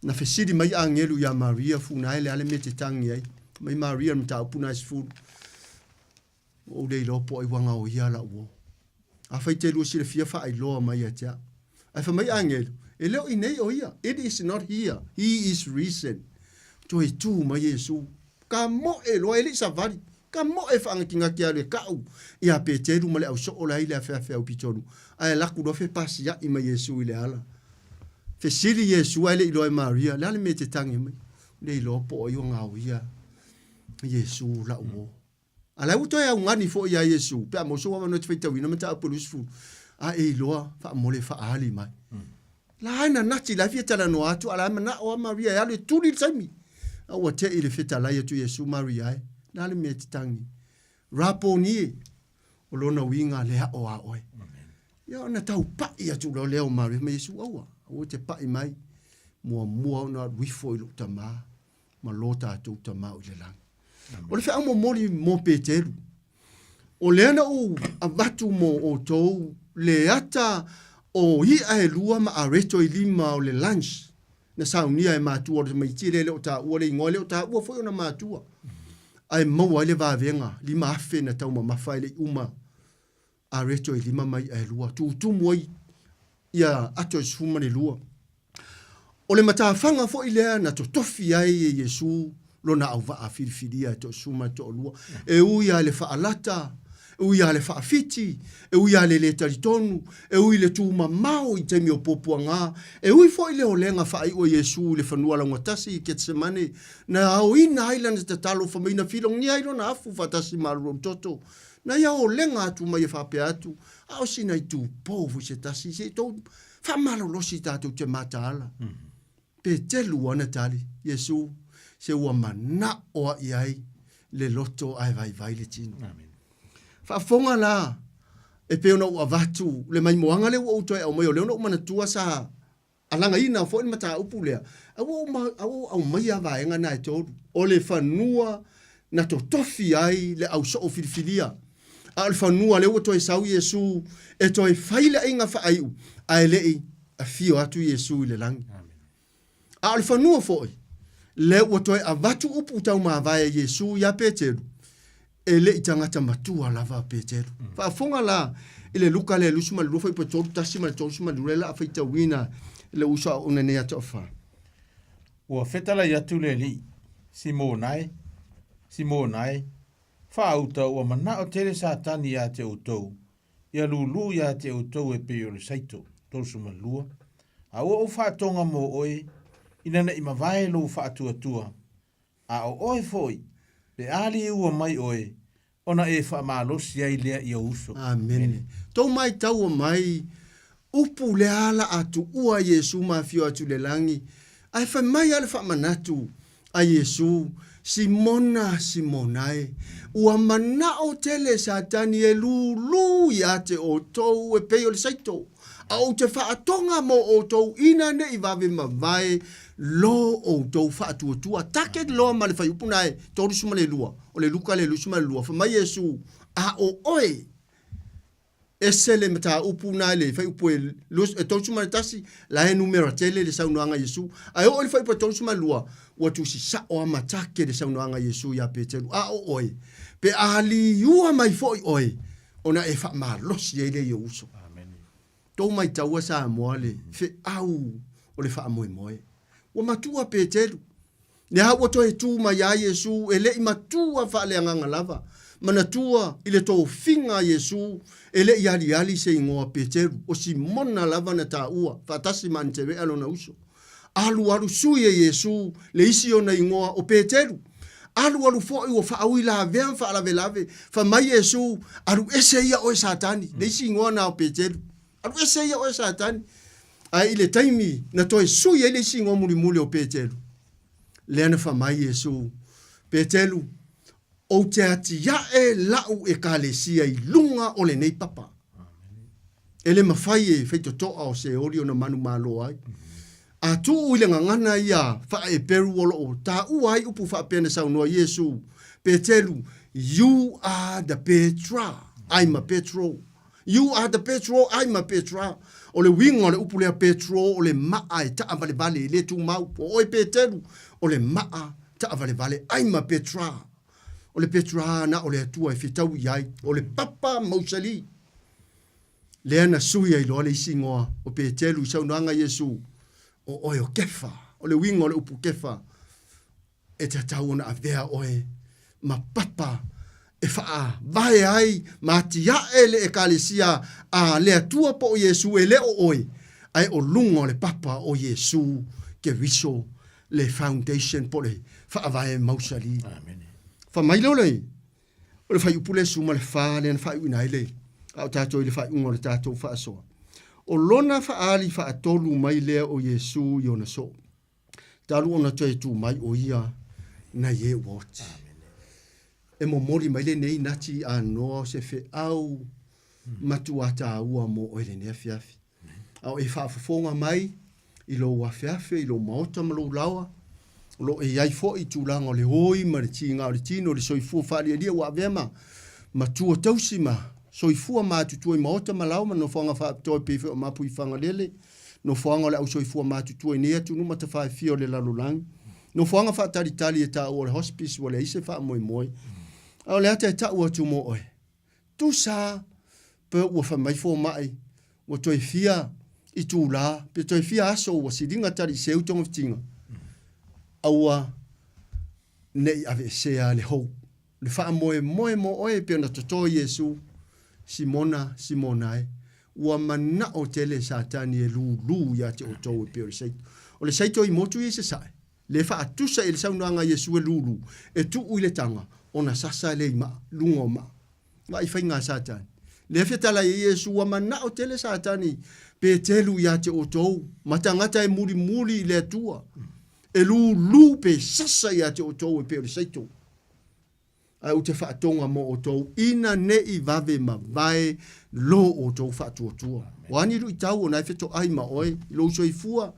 Na fesili mai agelu iā Maria, Funa e le a le mea e te tagi ai? Fai mai Maria i le mataupu na e sefulu. Ua ou le iloa po o ai ua gaoia lau uo. Afai te lua silafia faailoa mai ia te au. Ae fai mai agelu, E le o i nei o ia. It is not here. He is risen. Toe tu mai Iesu. Ka moe loa, e le i savali. Ka moe faagatigati alu e kau ia Peteru ma le au soo la i le afeafe au pitolu. Ae laku loa fepasiaʻi mai Iesu i le ala. Fesili Iesu ae le i iloa e Maria, Le a le mea e te tagi mai? Le iloa po o ai ua gaoia Iesu lau uo. A la ua toe augani foi iā Iesu, pe a maua sou avanoa e te faitauina mataupu e 20, a e iloa faamole e faaali mai. La e nanati, la e fia talanoa atu, a la e manao a Maria e alu e tuli le taimi. A ua teʻi le fetalai atu Iesu, Maria e, le a le mea e te tagi? Raponi e, o lona uiga le aʻo a oe. Ia ona tau paʻi atu loa lea o Maria ma Iesu, aua, aua te paʻi mai, muamua ona alu ifo i lou tamā. ma lo tatou Tama o i le lagi. O le feau momoli mo Peteru, o lea na ou avatu mo outou le ata o iʻa e lua ma areto e lima o le lunch na saunia e matua o le tamaiti lea e le o taua le igoa, e le o taua foi ona matua, ae maua ai le vavega 5,000 na taumamafa e le i uma areto e lima ma iʻa e lua, tutumu ai ia ato e 12. O le matafaga foi lea na totofi ai e Iesu lona auvaa filifilia e toasefulu ma le toalua, e ui lava i le faalata, e ui lava i le faafiti, e ui lava i le le talitonu, e ui i le tumamao i taimi o puapuaga, e ui foi i le olega faaiu a Iesu i le fanua laugatasi i Ketsemane, na aoina ai lana tatalo fai mai na filogia ai lona afu faatasi ma alualu toto. Na ia olega atu mai e faapea atu, a o sina itupou foi se tasi, se i tou Faamalolosi tatou te mataala. Petelu ana tali, Iesu, se ua manao a i ai le loto ae vaivai le tino. Faafofoga la, e pei ona ou avatu le maimoaga lea ua ou toe aumaia, o lea na ou manatua sa alagaina foi le mataupu lea, a ua ou aumaia vaega na e tolu, o le fanua na totofi ai le au soo filifilia. A o le fanua lea ua toe sau Iesu e toe fai le aiga faaiu, ae le i afio atu Iesu i le lagi. A o le fanua foi lea ua toe avatu upu taumavae a Iesu iā Peteru, e le i tagata matua lava a Peteru. Faafofoga la i le Luka lea 22 fuaiupu e 31 ma le 32 lea o le a faitauina e le uso a auauna nei atoa fa. Ua fetalai atu le Alii, Simona e, Simona e, faauta ua manao tele Satani ia te outou, ia lūlū ia te outou e pei o le saito, 32, a ua ou faatoga mo oe, ina ne i mavae lou faatuatua, a o oe foi, pe a liua mai oe, ona e faamalosi ai lea i ou uso. Amene. Tou maitaua mai upu lea ala a tuua Iesu ma afio atu i le lagi, ae fai mai a le faamanatu a Iesu, Simona, Simona e, ua manao tele Satani e lūlū ia te outou e pei o le saito, a ou te faatoga mo outou ina ne i vave mavae lo outou faatuatua. Take loa ma le fuaiupu na e 32, o le Luka le 22, fai mai Iesu, A o oe, ese le mataupu na i le fuaiupu e 31, la e numera tele le saunoaga a Iesu. Ae oo i le fuaiupu e 32, ua tusi sao a ma take le saunoaga a Iesu iā Peteru, A o oe, pe a liua mai foi oe, ona e faamalosi ai lea i ou uso. Tou maitaua Samoa le feau o le faamoemoe. Ua matua Peteru. Lea ua toe tu mai a Iesu e le i matua faaleagaga lava. Manatua i le tofiga a Iesu e le i aliali se igoa Peteru, o Simona lava na taua faatasi ma Aneterea lona uso. Alualu sui e Iesu le isi ona igoa o Peteru. Alualu foi ua faauilavea ma faalavelave, fai mai Iesu, Alu ese ia oe Satani, le isi igoa na o Petelu. Alu ese ia oe Satani. Ae i le taimi na toe sui ai le isi igoa mulimuli o Petelu, lea na fai mai Iesu, Petelu, ou te atiae la'u Ekalesia i luga o lenei papa. E le mafai e faitotoa o Seoli ona manumalo ai. A tuu i le gagana ia faa-Eperu o lo o taua ai upu faapea na saunoa Iesu, Peteru, you are the Petra, I'm a Petro. You are the Petro, I'm a Petra. O le uiga o le upu lea Petro o le maa e taavalevale e le tumau. O oe Peteru, o le maa taavalevale, I'm a Petra. O le Petra na o le Atua e fetaui i ai, o le papa mausali. Lea na sui ai loa le isi igoa o Petelu i saunoaga a Iesu, O oe o Kefa. O le uiga o le upu Kefa, e tatau ona avea oe ma papa e faavae ai ma atiae le Ekalesia a le Atua po o Iesu, e le o oe, ae o luga o le papa o Iesu Keriso le foundation po o le faavae mausali. Fai mai lea o le O le fuaiupu lea 14 lea na faaiuina ai le, a o tatou i le faaiuga o le tatou faasoa. O lona faaali faatolu mai lea o Iesu i ona soo, talu ona toe tu mai o ia nai e ua oti. E momoli mai lenei nati anoa o se feau matua taua mo oe lenei afiafi. A o e faafofoga mai i lou afeafe, i lou maota ma lou laoa, o lo o e i ai foi i tulaga o le oi ma le tiga o le tino, le soifua faalialia ua avea ma matua tausi ma soifua matutua i maota ma laoa ma nofoaga faapitoa e pei foi o Mapuifagalele, nofoaga o le au soifua matutua i nei atunuu matafaefia o le lalolagi, nofoaga faatalitali e taua o le hospice ua leai se faamoemoe. A o le ata e tau atu mo oe, Tusa pe ua fai mai fomai ua toe fia itula pe toe fia aso ua siliga tali seu togafitiga, aua ne i aveesea le hou, le faamoemoe mo oe pei ona toto Iesu, Simona, Simona e, ua manao tele Satani e lūlū ia te outou e pei o le saito. O le saito i motu ia i sasae, le faatusa i le saunoaga a Iesu e lūlū, e tuu i le taga, ona sasa e le i maa, luga o maa. Vaai faiga a Satani. Lea fetalai e Iesu, ua manao tele Satani, Petelu ia te outou, ma tagata e mulimuli i le Atua, e lūlū pe sasa ia te outou e pei o le saito. Ae ou te faatoga mo outou, ina ne i vave mavae lo outou faatuatua. O a ni luitau ona e fetoai ma oe i lou soifua,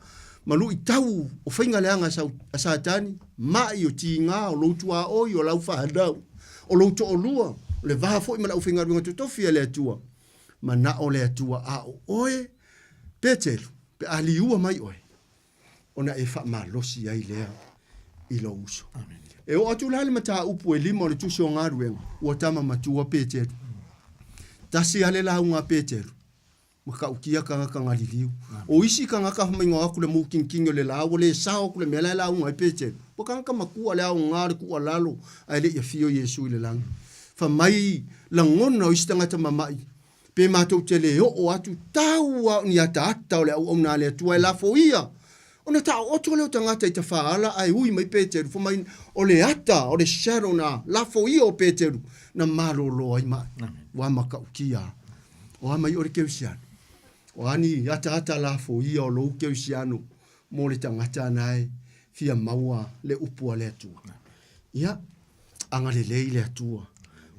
ma luitau o faiga leaga a Satani, maʻi o tiga o lou tuaoi, o lau fanau, o lou toalua, o le va foi ma le aufaigaluega totofi a le Atua, manao le Atua a o oe, Petelu, pe a liua mai oe, ona e faamalosi ai lea i lou uso. E oo atu la le mataupu e lima o le tusi o galuega, ua tama matua Peteru. Tasi a le lauga a Peteru, matautia tagata galiliu. O isi tagata fai mai aku le mukinkingi o le la, ua le sao aku le mea la e lauga ai Peteru. Ua tagata matua le aoga le tuualalo ae le i afio Iesu i le lagi. Fai mai lagona o isi tagata mama'i Pe matou te le oo atu, tau a o ni ataata o le auauna a le Atua e lafoia, ona taooto lea o tagata i tafaala ae ui mai Peteru, fai mai o le ata, o le shadow na lafoia o Peteru, na malolo ai mai. Ua matautia. O a mai o le kerisiano? O a ni ataata lafoia o lou kerisiano mo le tagata na e fia maua le upu a le Atua? Ia, agalelei le Atua.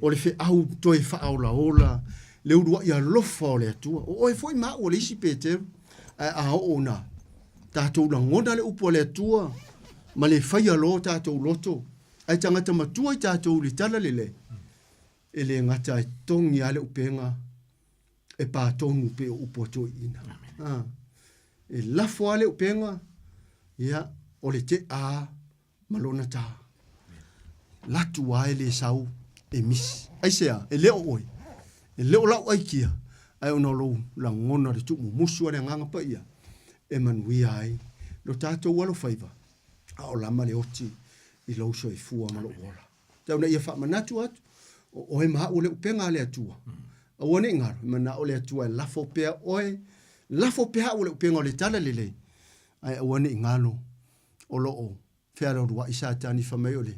O le feau toe faaolaola le uluai alofa o le Atua. O oe foi ma au o le isi Peteru, ae a oo ina tatou lagona le upu a le Atua ma le faia lo tatou loto, ae tagata matua i tatou i le tala lelei, e le gata e togi lava le upega e pā tonu pei o upu a toeaiina. A, e lafo lava le upega, ia, o le tea ma lona tā. Latu a e le sau e misi. Aisea, e le o oe, e le o lau aikia, ae ona o lou lagona o le tuumumusu a le Agaga Paia e manuia ai lo tatou alofaiva, a o lama le oti i lou soifua ma lou ola. Tau ina ia faamanatu atu, o oe ma au o le upega a le Atua. Aua ne i galo, e manao le Atua e lafo pea oe, lafo pea au o le upega o le tala lelei, ae aua ne i galo o lo o fealoaloai Satani fai mai o le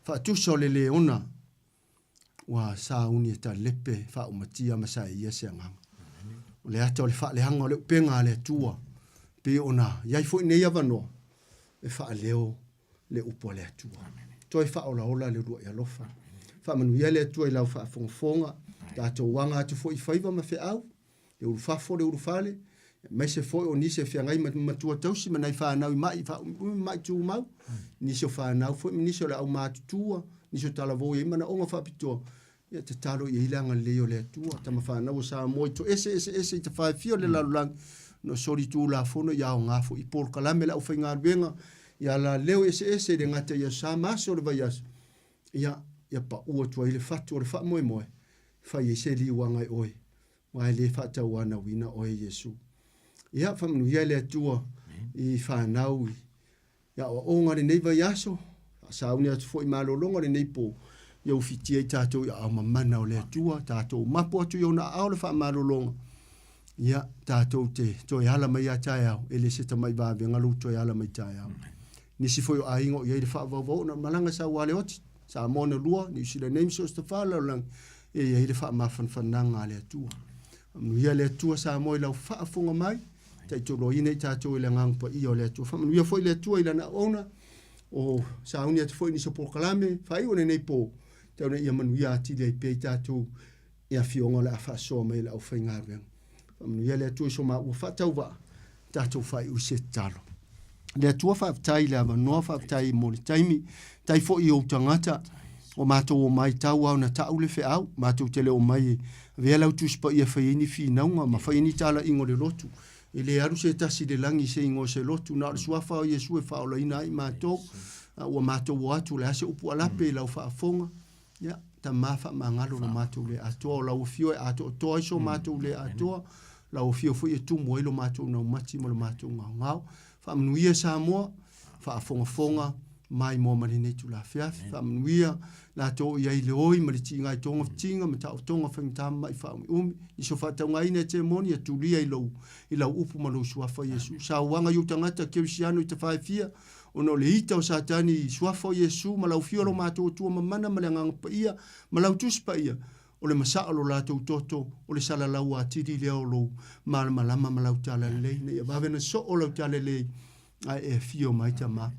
Faatusa o le leona ua sauni e talepe faaumatia ma saeia se agaga. O le ata o le faaleaga o le upega a le Atua, pei ona i ai foi nei avanoa e faaleo le upu a le Atua. Toe faaolaola le uluai alofa. Faamanuia le Atua i lau faafogafoga, tatou aga atu foi i faiva ma feau, le ulufafo, le ulufale, aemaise foi o nisi e feagai ma matua tausi ma nai fanau i ma'i faaumiumi ma ma'i tumau, nisi o fanau foi ma nisi o le aumatutua, nisi o talavou e i ai manaoga faapitoa, ia tatalo i ai le agalelei o le Atua. Tama fanau o Samoa i toese eseese i tafaefia o le lalolagi, ona o solitulafono ia aoga foi i polokalame a le aufaigaluega i alaleo eseese e le gata i aso sa ma aso o le vaiaso, ia, ia pau atu ai le fatu o le faamoemoe, fai ai se liuaga e oe, aua e le faatauanauina oe Iesu. Ia, faamanuia le Atua i fanau i aoaoga lenei vaiaso, faasauni atu foi malologa lenei po, ia ufitia i tatou i aao mamana o le Atua, tatou mapu atu i ona aao le faamalologa, ia tatou te toe ala mai a taeao, e le se tamai vavega lou toe ala mai taeao. Nisi foi o aiga o i ai le faavauvau ona malaga sau a le oti, Samoa na lua, Niu Sila nei ma so o se tafa lalolagi, e i ai le faamafanafanaga a le Atua. Faamanuia le Atua Samoa i lau faafofoga mai, taitoloina i tatou i le Agaga Paia o le Atua. Faamanuia foi le Atua i Lana auauna, o sauni atu foi nisi o polokalame, faaiu o lenei po, tau ina ia manuia atili ai pea i tatou i afioga o le a faasoa mai e le aufaigaluega. Faamanuia le Atua i so maua faatauvaa, tatou faaiu i se tatalo. Le Atua faafetai i le avanoa, faafetai mo le taimi, tai foi i ou tagata, o matou omai tau lava ona tau le feau, matou te le omai e avea lau Tusi Paia e fai ai ni finauga ma fai ai ni talaiga o le lotu. E le alu se tasi i le lagi i se igoa o se lotu, na o le suafa o Iesu e faaolaina ai matou. A ua matou o atu, o le a se upu alape i lau faafofoga? Ia, Tama faamagalo lo matou le atoa, o lau afio e atoatoa ai so matou le atoa, lau afio foi e tumu ai lo matou naumati ma lo matou gaogao. Faamanuia Samoa, faafogafoga mai moa ma lenei itula afiafi. Faamanuia latou o i ai i le oi ma le tiga i togafitiga ma taotoga faigata ma ma'i faaumiumi. Nisi o faataugaina e temoni, ia tulia i lou, i lau upu ma lou suafa Iesu. Sauaga i ou tagata kerisiano i tafaefia, ona o le ita o Satani i suafa o Iesu ma lau afio lo matou Atua mamana ma le Agaga Paia ma lau Tusi Paia, o le masaa o lo latou toto, o le salalau atili lea o lou malamalama ma lau talalelei, ina ia vave ona soo lau talalelei, ae e afio mai Tama.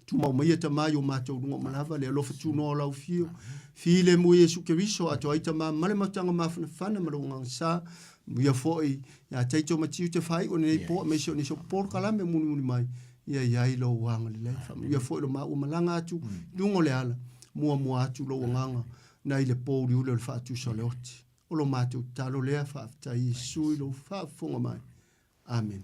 Tumau maia Tama i o matou luga uma lava, le alofa tunoa o lau afio, filemu i Iesu Keriso, atoa ai Tama ma le mafutaga mafanafana ma lou Agaga Sa, Manuia foi ia Taito ma Tiute faaiu o lenei po, aemaise o nisi o polokalame mulimuli mai, ia i ai lou agalelei. Faamanuia foi lo maua malaga atu i luga o le ala, muamua atu lou agaga nai le pouliuli o le faatusa o le oti. O lo matou tatalo lea, faafetai Iesu i lou faafofoga mai. Amene.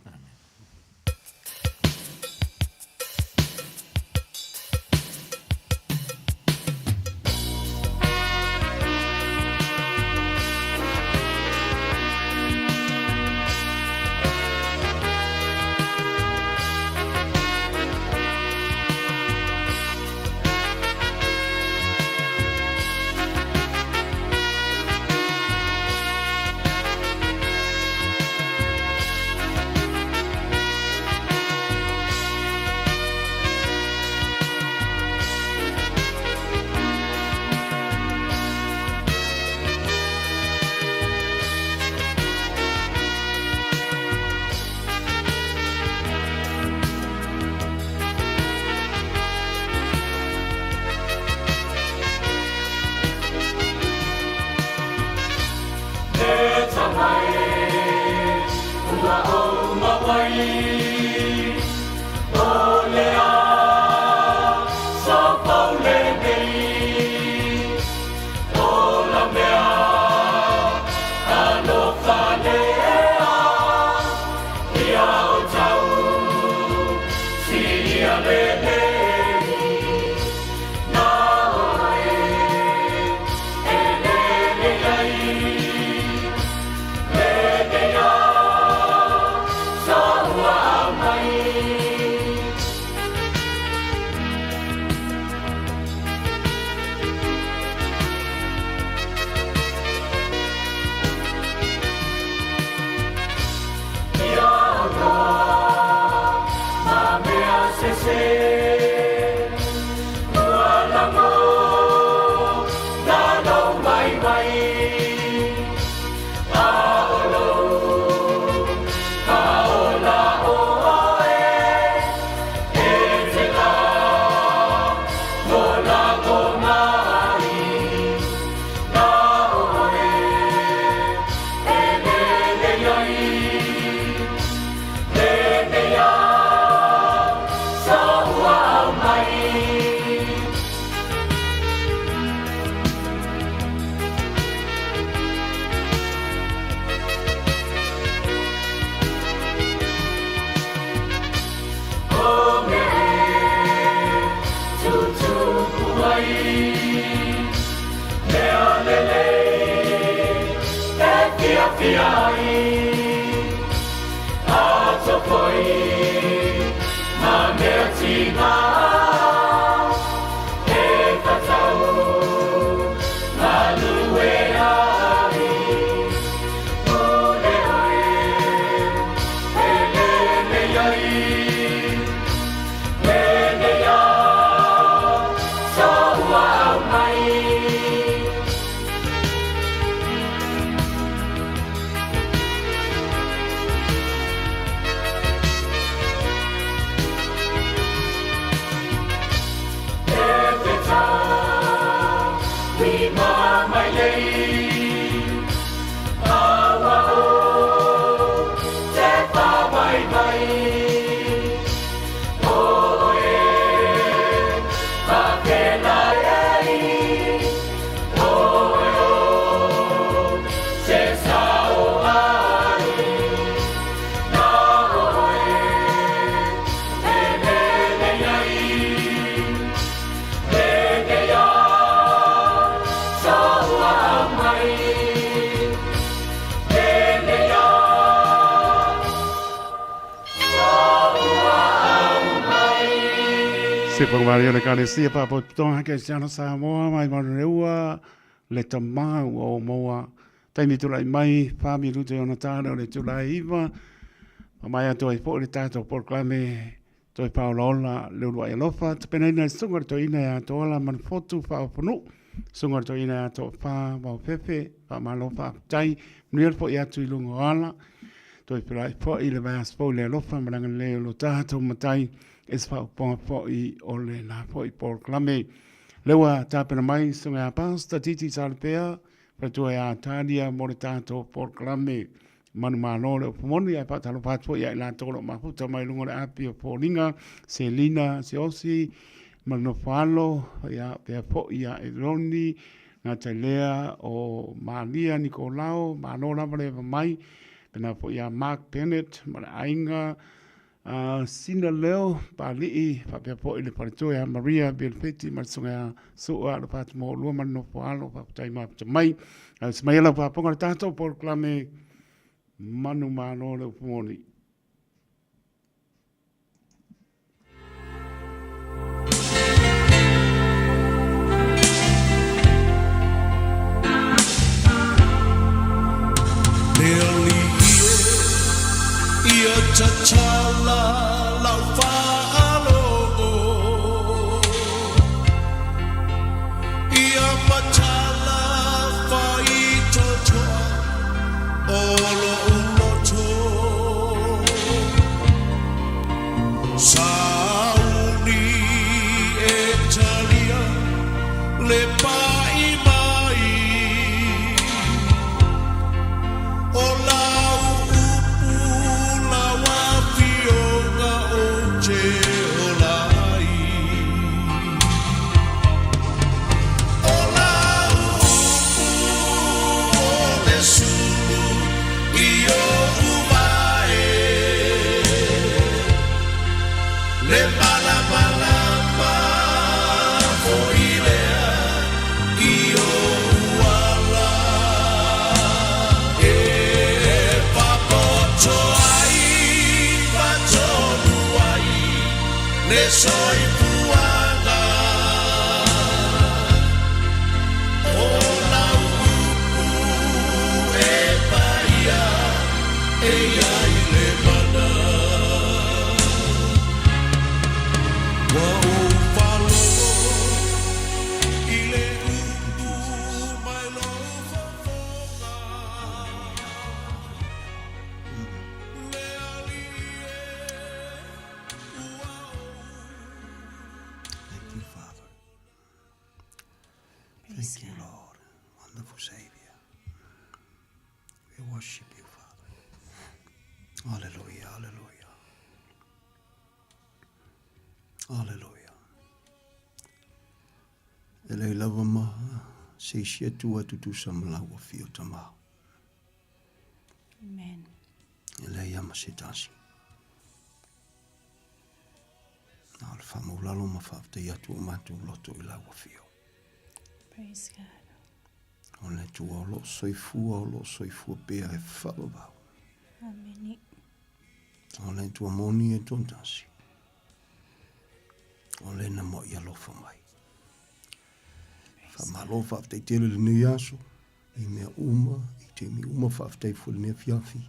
tofia ai Ato foi ma mea tigā E whatau galue ai Pule oe e lele ai Lele a sa ua au mai. E te tā, wi mā mai lei, Aua o te whawai mai. O e, whakena ei, O e o, te sao ai. Nā oe, e lele ai, Lele a, sa ua au mai. Lele a, sa ua au mai. Se whakamaria le Ekalesia Pāpotopotoga Kerisiano Samoa mai Manureua le tamā ua o moa taimi tulai mai whā minute ona tāne o le tulai iwa whamai atu ai po le tātou polokalame toe pāolaola le uluai alofa tapenaina le susuga le toeaina ia Toala Manufotu Faaoponuu susuga le toeaina ia Toafa Vaofefe faamalo faafetai manuia le fo'i atu i luga o ala toe felai fo'i le vaiaso fou i le alofa ma le agalelei o lo tātou matai e se faaupuga fo'i o le la fo'i polokalame. Lea ua tapena mai susuga ia Pastor Titi Salapea, faletua ia Talia mo le tātou polokalame manumalo le upu moni ae faatalofa atu foi ia i latou o lo o mafuta mai luga o le api o Foliga, Selina, Siaosi ma le Nofoalo, ia pea foi ia Eloni, Natailea o Malia Nikolao, malo lava le eva mai, pena foi ia Mark Bennett ma le aiga, A Sina Leo Pali'i faapea foi le faletua ia Maria Bielfeti ma le susuga ia Su'a Alofa atu mo oulua ma le nofo alo faafetai mafuta mai. Ae usi mai e lau faafofoga le tatou polokalame manumalo le upu moni. Le alii e ia tatala lau faalogo Ia matala faitotoa o lo'u loto Sauni e talia le pa'i mai O lau upu lau afioga ou te ola ai O lau upu o le sulu i o'u vae Le malamalama foi lea i o'u ala E papoto ai ma tonu ai le soifuaga O lau upu e paia e i ai le mana Ua ou faalogo i le upu mai lou fofoga Le alii e ua ou Thank you, Father. Thank you, Lord. Wonderful Savior. We worship you, Father. Hallelujah, hallelujah. Hallelujah. E lei lava ma se isi atu tutusa ma lau afio tamā. Amen. E leai lava ma se tasi. Na o le faamaulalo ma faafetai atu o matou loto i lau afio. Praise God. O le Atua o lo o soifua, o lo o soifua pea e faavavau. Amene. O le Atua moni e toatasi. O le na maʻi alofa mai. Faamalo faafetai tele lenei aso i mea uma, i taimi uma faafetai foi lenei afiafi.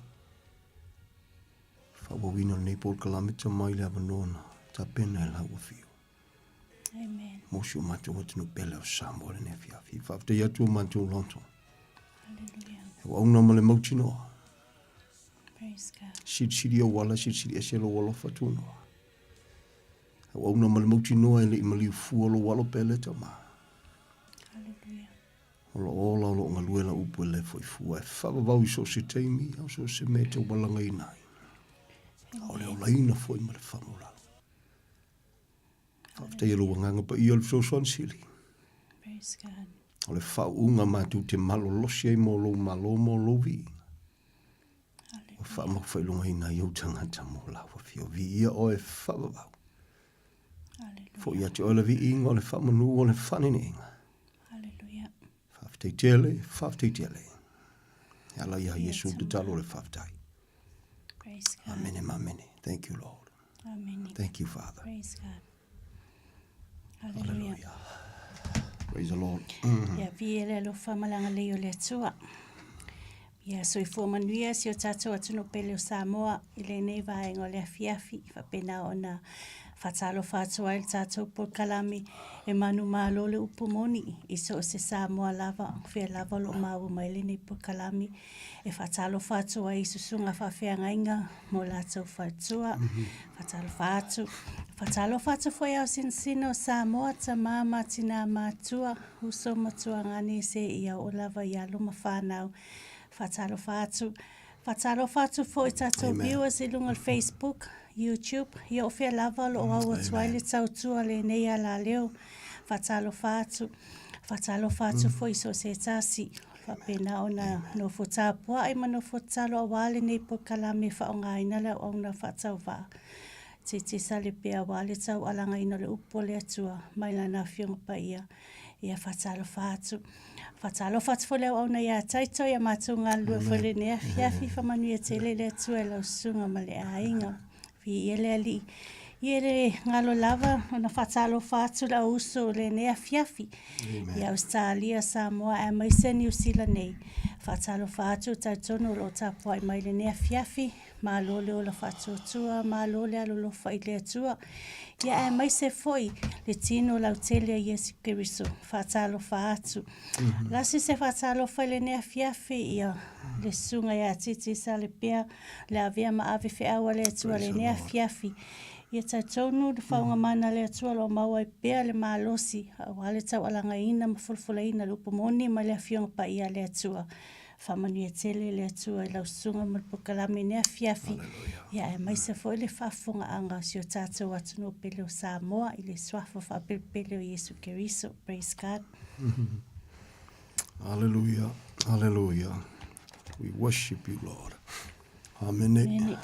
Faaauauina o lenei polokalame mai le avanoa na tapena e lau afio. Amen. Mo si o matou atunuu pele o Samoa lenei afiafi. Faafetai atu o matou loto. Hallelujah. E auauna ma le mautinoa. Praise God. Silisili ou ala, silisili ese lou alofa tunoa. E auauna ma le mautinoa e le i maliu fua lou alo pele tama. Hallelujah. O lo o ola o lo o galue lau upu e le foi fua. E faavavau i so o se taimi, a o so o se mea e taualagaina ai. A o le olaina foi ma le faamaulalo. Faafetai i lou agaga paia o le fesoasoani sili. Praise God. O le faauuga matou te malolosi ai mo lou malo mo lou viiga. Ua faamaufailugaina ai ou tagata mo lau afio. Viia oe faavavau. Foi ia te oe le viiga o le faamanu o le faanenega. Hallelujah. Faafetai tele, faafetai tele. E ala ia Iesu tatalo o le faafetai. Praise God. Amene ma amene. Thank you, Lord. Amen. Thank you, Father. Praise God. Hallelujah. Hallelujah. Praise the Lord. Ia viia le alofa ma le agalelei o le Atua. Ia soifua manuia si o tatou atunuu pele o Samoa i lenei vaega o le afiafi, faapena ona faatalofa atu ai le tatou polokalame e manumalo le upu moni i so o se Samoa lava, fea lava o lo o maua mai lenei polokalame e faatalofa atu ai i susuga faafeagaiga mo latou faletua, faatalofa atu, faatalofa atu foi i aosinasina o Samoa, tama ma tina matua, uso ma tuagane seia oo lava i alo ma fanau. Faatalofa atu. Faatalofa atu foi i tatou viewers i luga o le Facebook, YouTube, ia o fea lava o lo o au atu ai le tautua lenei alaleo. Faatalofa atu. Faatalofa atu foi i so o se tasi. Faapena ona nofo tapuai ma nofo tatalo aua lenei polokalame e faaaogaina le auauna faatauvaa. Titi sale pea aua le taualagaina o le upu a le Atua mai Lana Afioga Paia. Ia faatalofa atu. Faatalofa atu foi le auauna ia Taito, ia matou galulue foi lenei afiafi. Faamanuia tele le Atua i lau susuga ma le aiga. Viia le Alii. Ia e le galo lava ona faatalofa atu le au uso i lenei afiafi i Ausetalia, Samoa aemaise Niu Sila nei. Faatalofa atu, talitonu o lo o tapuai mai lenei afiafi. Malo le ola faatuatua, malo le alolofa i le Atua, ia aemaise foi le tino lautele a Iesu Keriso. Faatalofa atu. Lasi se faatalofa i lenei afiafi, ia le susuga ia Titi Salepea, le avea ma ave feau a le Atua i lenei afiafi. Ia talitonu le faauuga mana a le Atua o lo o maua ai pea le malosi aua le taualagaina ma folafolaina le upu moni mai le Afioga Paia a le Atua. Faamanuia tele le Atua i lau susuga ma le polokalame i lenei afiafi, ia aemaise foi le faafofogaaga o si o tatou atunuu pele o Samoa i le suafa faapelepele o Iesu Keriso. Praise God. Hallelujah. Hallelujah. We worship you, Lord. Amene. Amene.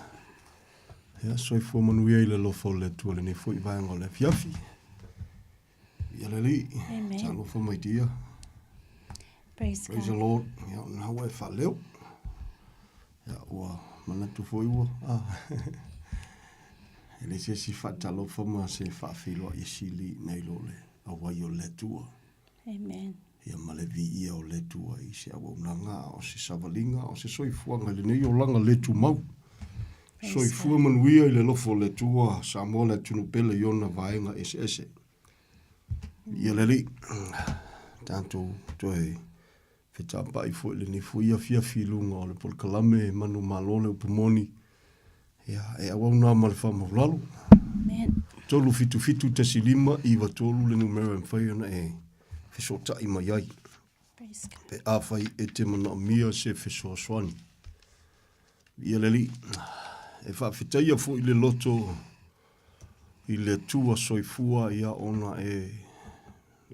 Ia, soifua manuia i le alofa o le Atua lenei foi vaega o le afiafi. Ia le Alii. Amen. Talofa mai dia. Praise, Praise the God. Lord. Ia, na ua e faaleo. Ia, ua manatu foi ua. Ah. E le se isi faatalofa ma se faafeiloai e sili nai lo le auai o le Atua. Amen. Ia ma le viia o le Atua i se auaunaga, a o se savaliga, a o se soifuaga i lenei olaga le tumau. Soifua manuia i le alofa o le Atua, Samoa le atunuu pele i ona vaega eseese. Ia le Alii, tatou toe fetaapai foi i lenei foi afiafi i luga o le polokalame Manumalo le upu moni, ia, e auauna ma le faamaulalo. Amen. 377 15 93 le numera e mafai ona e fesootai mai ai. Praise God. Pe afai e te manaomia se fesoasoani. Ia le Alii, e faafetaia foi le loto i le Atua soifua ia ona e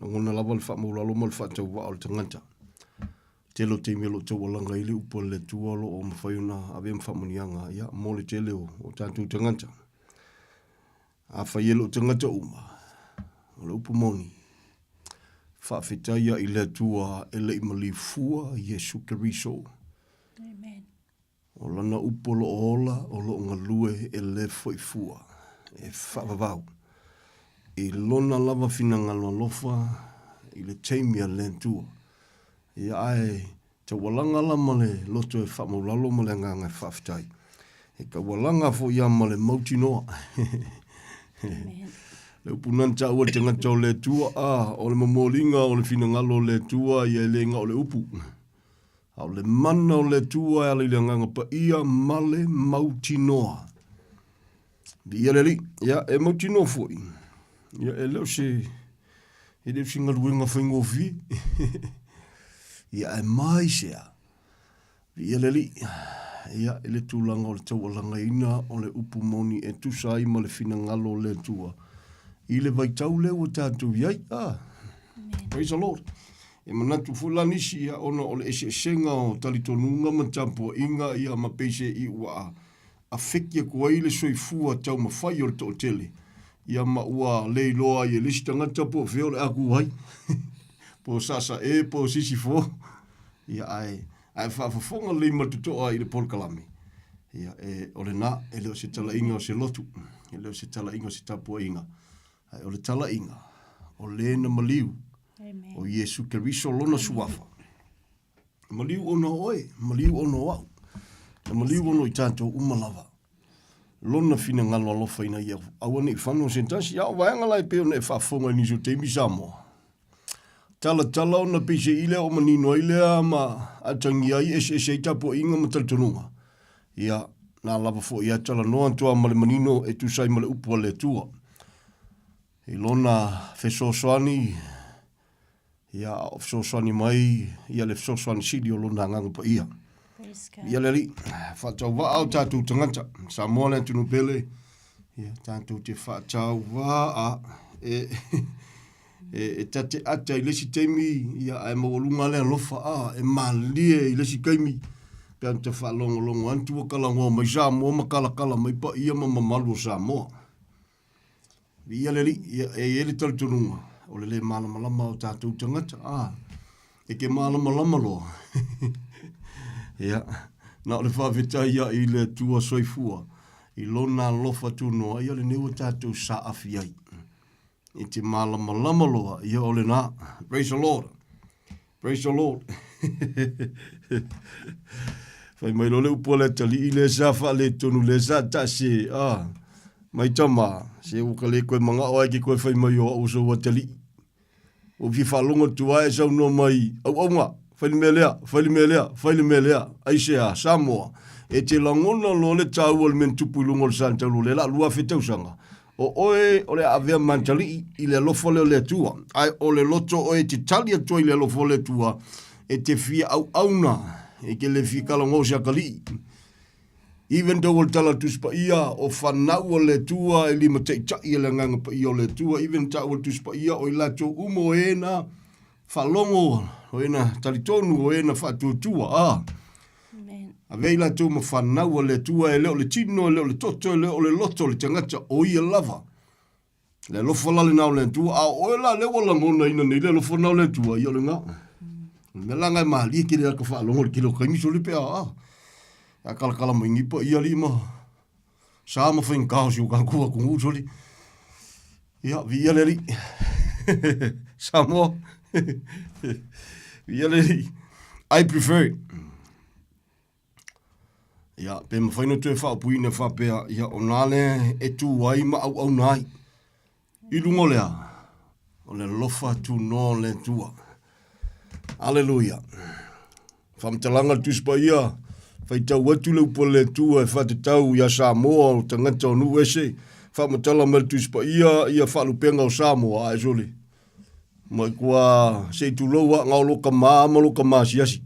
lagona lava le faamaulalo ma le faatauvaa o le tagata. Tele o taimi o lo o taualaga ai le upu a le Atua o lo o mafai ona avea ma faamanuiaga ia mo le tele o, o tatou tagata. Afai e le o tagata uma, o le upu moni, Faafetai a i le Atua e le i maliu fua Iesu Keriso. Amen. O lana upu o lo o ola, o lo o galue e le foi fua, e faavavau. I lona lava finagalo alofa i le taimi a le Atua. Ia ae taualaga la ma le loto e faamaulalo ma le agaga e faafetai. E taualaga foi ia ma le mautinoa. Le upu na taua le tagata o le Atua, a, o le momoliga o le finagalo o le Atua, ia e le na o le upu. A o le mana o le Atua e ala i le Agaga Paia ma le mautinoa. Viia le Alii. Ia, e mautinoa foi, ia, e le o se, e le o se galuega faigofie. Ia, e mai sea. Viia le Alii. Ia, i le tulaga o le taualagaina o le upu moni e tusa ai ma le finagalo o le Atua i le vaitau lea ua tatou i ai. Ah, praise the Lord. E manatu foi la nisi, ia, ona o le eseesega o talitonuga ma tapuaiga, ia, ma peiseai ua afeki atu ai le soifua taumafai o le toatele, ia, ma ua le iloa ai e le isi tagata po o fea o le a ku ai, po o Sasae po o Sisifo, ia, ae, ae faafofoga lelei ma le totoa i le polokalame, ia, e, o lena, e le o se talaiga o se lotu, e le o se talaiga o se tapuaiga, ae o le talaiga o le na maliu o Iesu Keriso lona suafa. Maliu ona o oe, maliu ona o au, na maliu ona o i tatou uma lava. Lona finagalo alofa ina ia aua ne i fano se tasi, a o vaega la e pei ona e faafofoga i nisi o taimi Samoa. Talatala ona peiseai lea o manino ai lea ma atagia ai eseese ai tapuaiga ma talitonuga. Ia, na lava foi a talanoa atu lava ma le manino e tusa ai ma le upu a le Atua. I lona fesoasoani, ia, a o fesoasoani mai ia le fesoasoani sili o lona Agaga Paia. Ia le Alii, faatauvaa o tatou tagata, Samoa le atunuu pele, ia tatou te faatauvaa e, e, e ta te ata i le isi taimi, ia, ae maualuga le alofa, a, e malie i le isi taimi, pe ana te faalogologo atu ua kalagoa mai Samoa ma kalakala mai paia ma mamalu o Samoa. Viia le Alii, ia, e i ai le talitonuga, o le lē malamalama o tatou tagata, a, e ke malamalama loa. Ia, na o le faafetai ia i le Atua soifua, i lona alofa tunoa, ia lenei ua tatou saafi ai. E te malamalama loa, ia o lena. Praise the Lord. Praise the Lord. Fai mai loa le upu a le atalii lea sa faaletonu lea sa taase, ah, mai tama, se ua ka le koe manao ai ke koe fai mai o au sou atalii. Ua fia faalogo atu lava e saunoa mai, auaunga, fai le mea lea, fai le mea lea, fai le mea lea. Aisea, Samoa, e te lagona loa le taua o le mea na tupu i luga o le Santalu o lea la 2000 tausaga. O oe o le a avea ma atalii i le alofa lea o le Atua, ae o le loto oe e te tali atu ai i le alofa o le Atua, e te fia auauna, e te le fia kalagoa o se atalii. Even though o le tala a le Tusi Paia, o fanau a le Atua e limataitai e le Agaga Paia o le Atua, even taua le Tusi Paia, o i latou uma o e na faalogo, o e na talitonu, o e na faatuatua, ah. Avea i latou ma fanau a le Atua, e le o le tino, e le o le toto, e le o le loto o le tagata, o ia lava. Le alofa la lena o le Atua, a o oe la lea ua lagonaina nei le alofa lena o le Atua, ia o lena. O le mea la nga e malie kele a ka faalogo i le kele o taimi sole pe a, a. A kalakala mai nei paia alii ma sa ma faigata o si o tatou atunuu sole. Ia, viia le Alii. Samoa. Viia le Alii. I prefer it. Ia, pe mawhai no toe whaopuina whapea, ia, o nā le e tū ai ma auauna ai. I lunga o lea, o le alofa tunoa o le Atua. Aleluia. Faamatalaga le Tusi Paia, faitau atu le upu a le Atua e faatatau iā Samoa o tagata o nuu ese, faamatala mai le Tusi Paia ia faalupega o Samoa, ae sole, matua se i tulou a na o lo tama ma lo tama asiasi.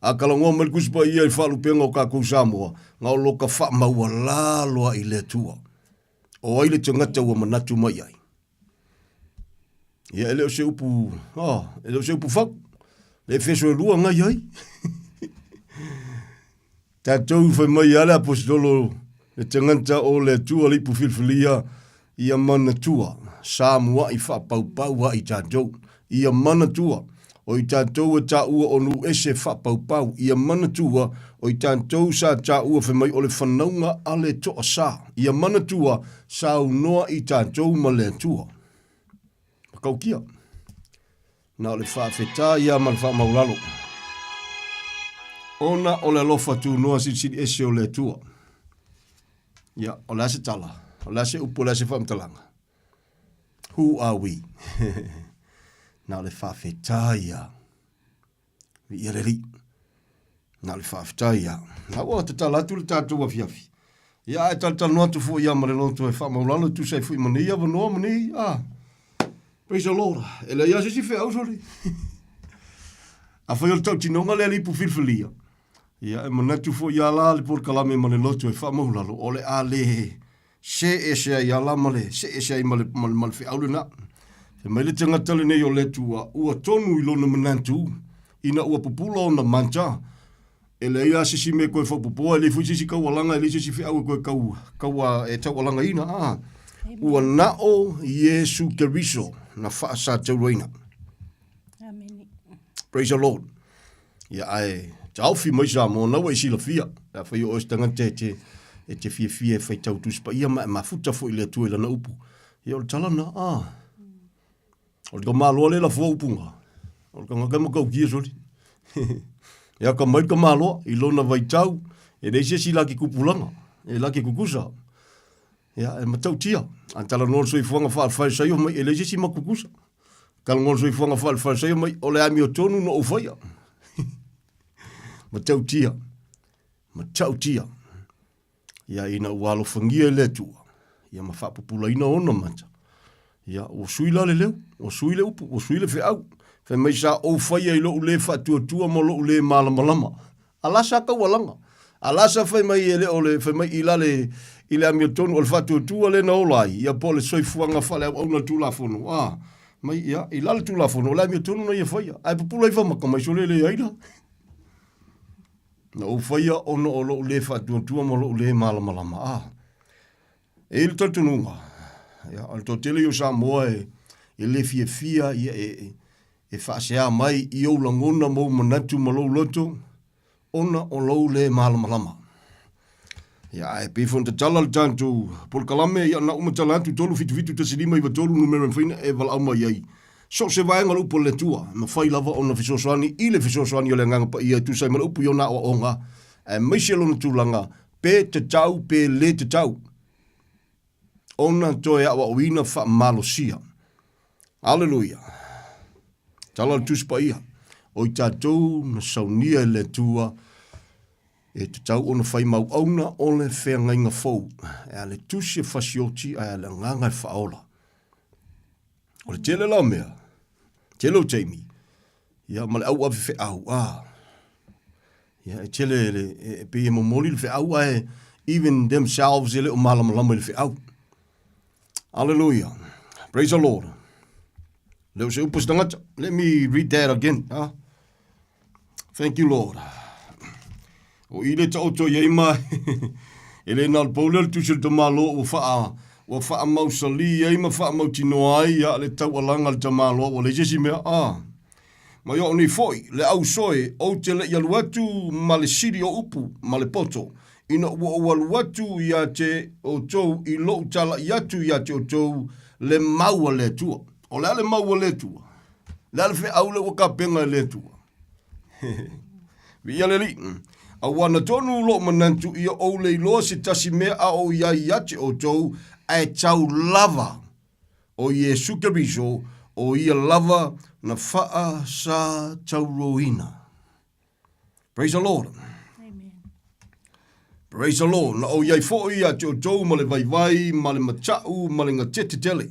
A talanoa mai le Tusi Paia i faalupega o tatou Samoa, na o lo ta faamaualalo lava i le Atua. O ai le tagata ua manatu mai ai? Ia, e le o se upu, oh, e le o se upu fau. Le Efeso e lua ngai ai. Tatou fai mai a le aposetolo le tagata o le Atua le ipu filifilia ia manatua sa mua'i faapaupau ai tatou. Ia manatua, o i tatou e taua o nuu ese faapaupau. Ia manatua, o i tatou sa taua fai mai o le fanauga a le toasa. Ia manatua, saunoa i tatou ma le Atua. Matautia. Na o le faafetai ia ma le faamaulalo. Ona o le alofa tunoa silisili ese o le Atua. Ia, o le a se tala? O le a se upu, o le a se faamatalaga? Who are we? Na o le faafetai ia. Viia le Alii. Na o le faafetai ia. Na ua tatala atu le tatou afiafi. Ia ae talatalanoa atu foi ia ma le loto e faamaulalo e tusa ai foi ma nei avanoa ma nei, ah. Praise the Lord. E leai lava se isi feau sole. Afai o le tautinoga lea le ipu filifilia, ia e manatu foi ia la le polokalame ma le loto e faamaulalo, o le a le see ese ai ala ma le see ese ai ma le, ma le, ma le feau lena. Fai mai le tagata lenei o le Atua, ua tonu i lona manatu, ina ua pupula ona manta, e leai lava se isi mea e toe faaopoopoa, e leai foi se isi taualaga, e leai se isi feau e toe tau, tau, e taualagaina, a. Ua na o Iesu Keriso na faasatauraina. Amene. Praise the Lord. Ia ae taofi mai Samoa, na ua e silafia, pe afai o oe se tagata e te, e te fiafia e faitau Tusi Paia ma e mafuta foi i le Atua i Lana upu. Ia o le tala na, a. O le tamaloa lea e lafoa upuga, o le tagata e matautia soli. E atamai le tamaloa i lona vaitau, e leai se isi laki tupulaga, e laki tutusa. Ia, e matautia. A talanoa le soifuaga faale-Farisaio mai, e leai se isi matou tutusa. Talanoa le soifuaga faale-Farisaio mai, o le amiotonu na ou faia. Matautia, matautia. Ia, ina ua alofagia e le Atua, ia ma faapupulaina ona mata, ia, ua sui la le leo, ua sui le upu, ua sui le feau. Fai mai sa ou faia i lou le faatuatua ma lou le malamalama. A la sa taualaga. A la sa fai mai e le o le, fai mai i la le, i le amiotonu o le faatuatua lea na ola ai, ia po o le soifuaga faaleauauna o le Tulafono, a, mai, ia, i la le Tulafono, o le amiotonu na ia faia. Ae pupula ifo ma ka mai sole le ai la. Na ou faia ona o lou le faatuatua ma lou le malamalama, a. E i ai le talitonuga, ia, o le toatele ia o Samoa e, e le fiafia, ia, e, e, e faasea mai i ou lagona ma ou manatu ma lou loto, ona o lou le malamalama. Ia, ae pei foi ona tatala le tatou polokalame, ia, na uma tala atu 3771593 numera e mafai ona e valaau mai ai. So o se vaega o le upu a le Atua, e mafai lava ona fesoasoani i le fesoasoani o le Agaga Paia e tusa ai ma le upu i ona aoaoga, aemaise lona tulaga pe tatau pe le tatau ona toe aoaoina faamalosia. Aleluia! Tala le Tusi Paia, o i tatou na saunia e le Atua e tatau ona fai mauauna o le feagaiga fou, e a le tusi e fasioti ae a le agaga e faaola. O le tele la o mea, tele o taimi, ia ma le au ave feau, a, ia e tele, le, e, e pei e momoli le feau ae even themselves e le o malamalama i le feau. Hallelujah. Praise the Lord. Le o se upu se tagata. Let me read that again. Huh? Thank you, Lord. O i le taoto i ai ma e le na o le pau lea o le tusi o le tamaloa ua faa ua faamausali ai ma faamautinoa ai ia le taualaga a le tamaloa ua leai se isi mea a ma i au nei foi le au soe ou te le i alu atu ma le sili o upu ma le poto ina ua ou alu atu ia te outou i lou tala'i atu ia te outou le mau a le Atua. O le a le mau a le Atua? Le a le feau lea ua tapena e le Atua? Viia le Alii. Auā na tonu lou manatu ia ou le iloa se tasi mea a o i ai ia te outou, ae tau lava o Iesu Keriso, o ia lava na faasatauroina. Praise the Lord. Amen. Praise the Lord. Na ou iai foi ia te outou ma le vaivai, ma le mata'u, ma le gatete tele.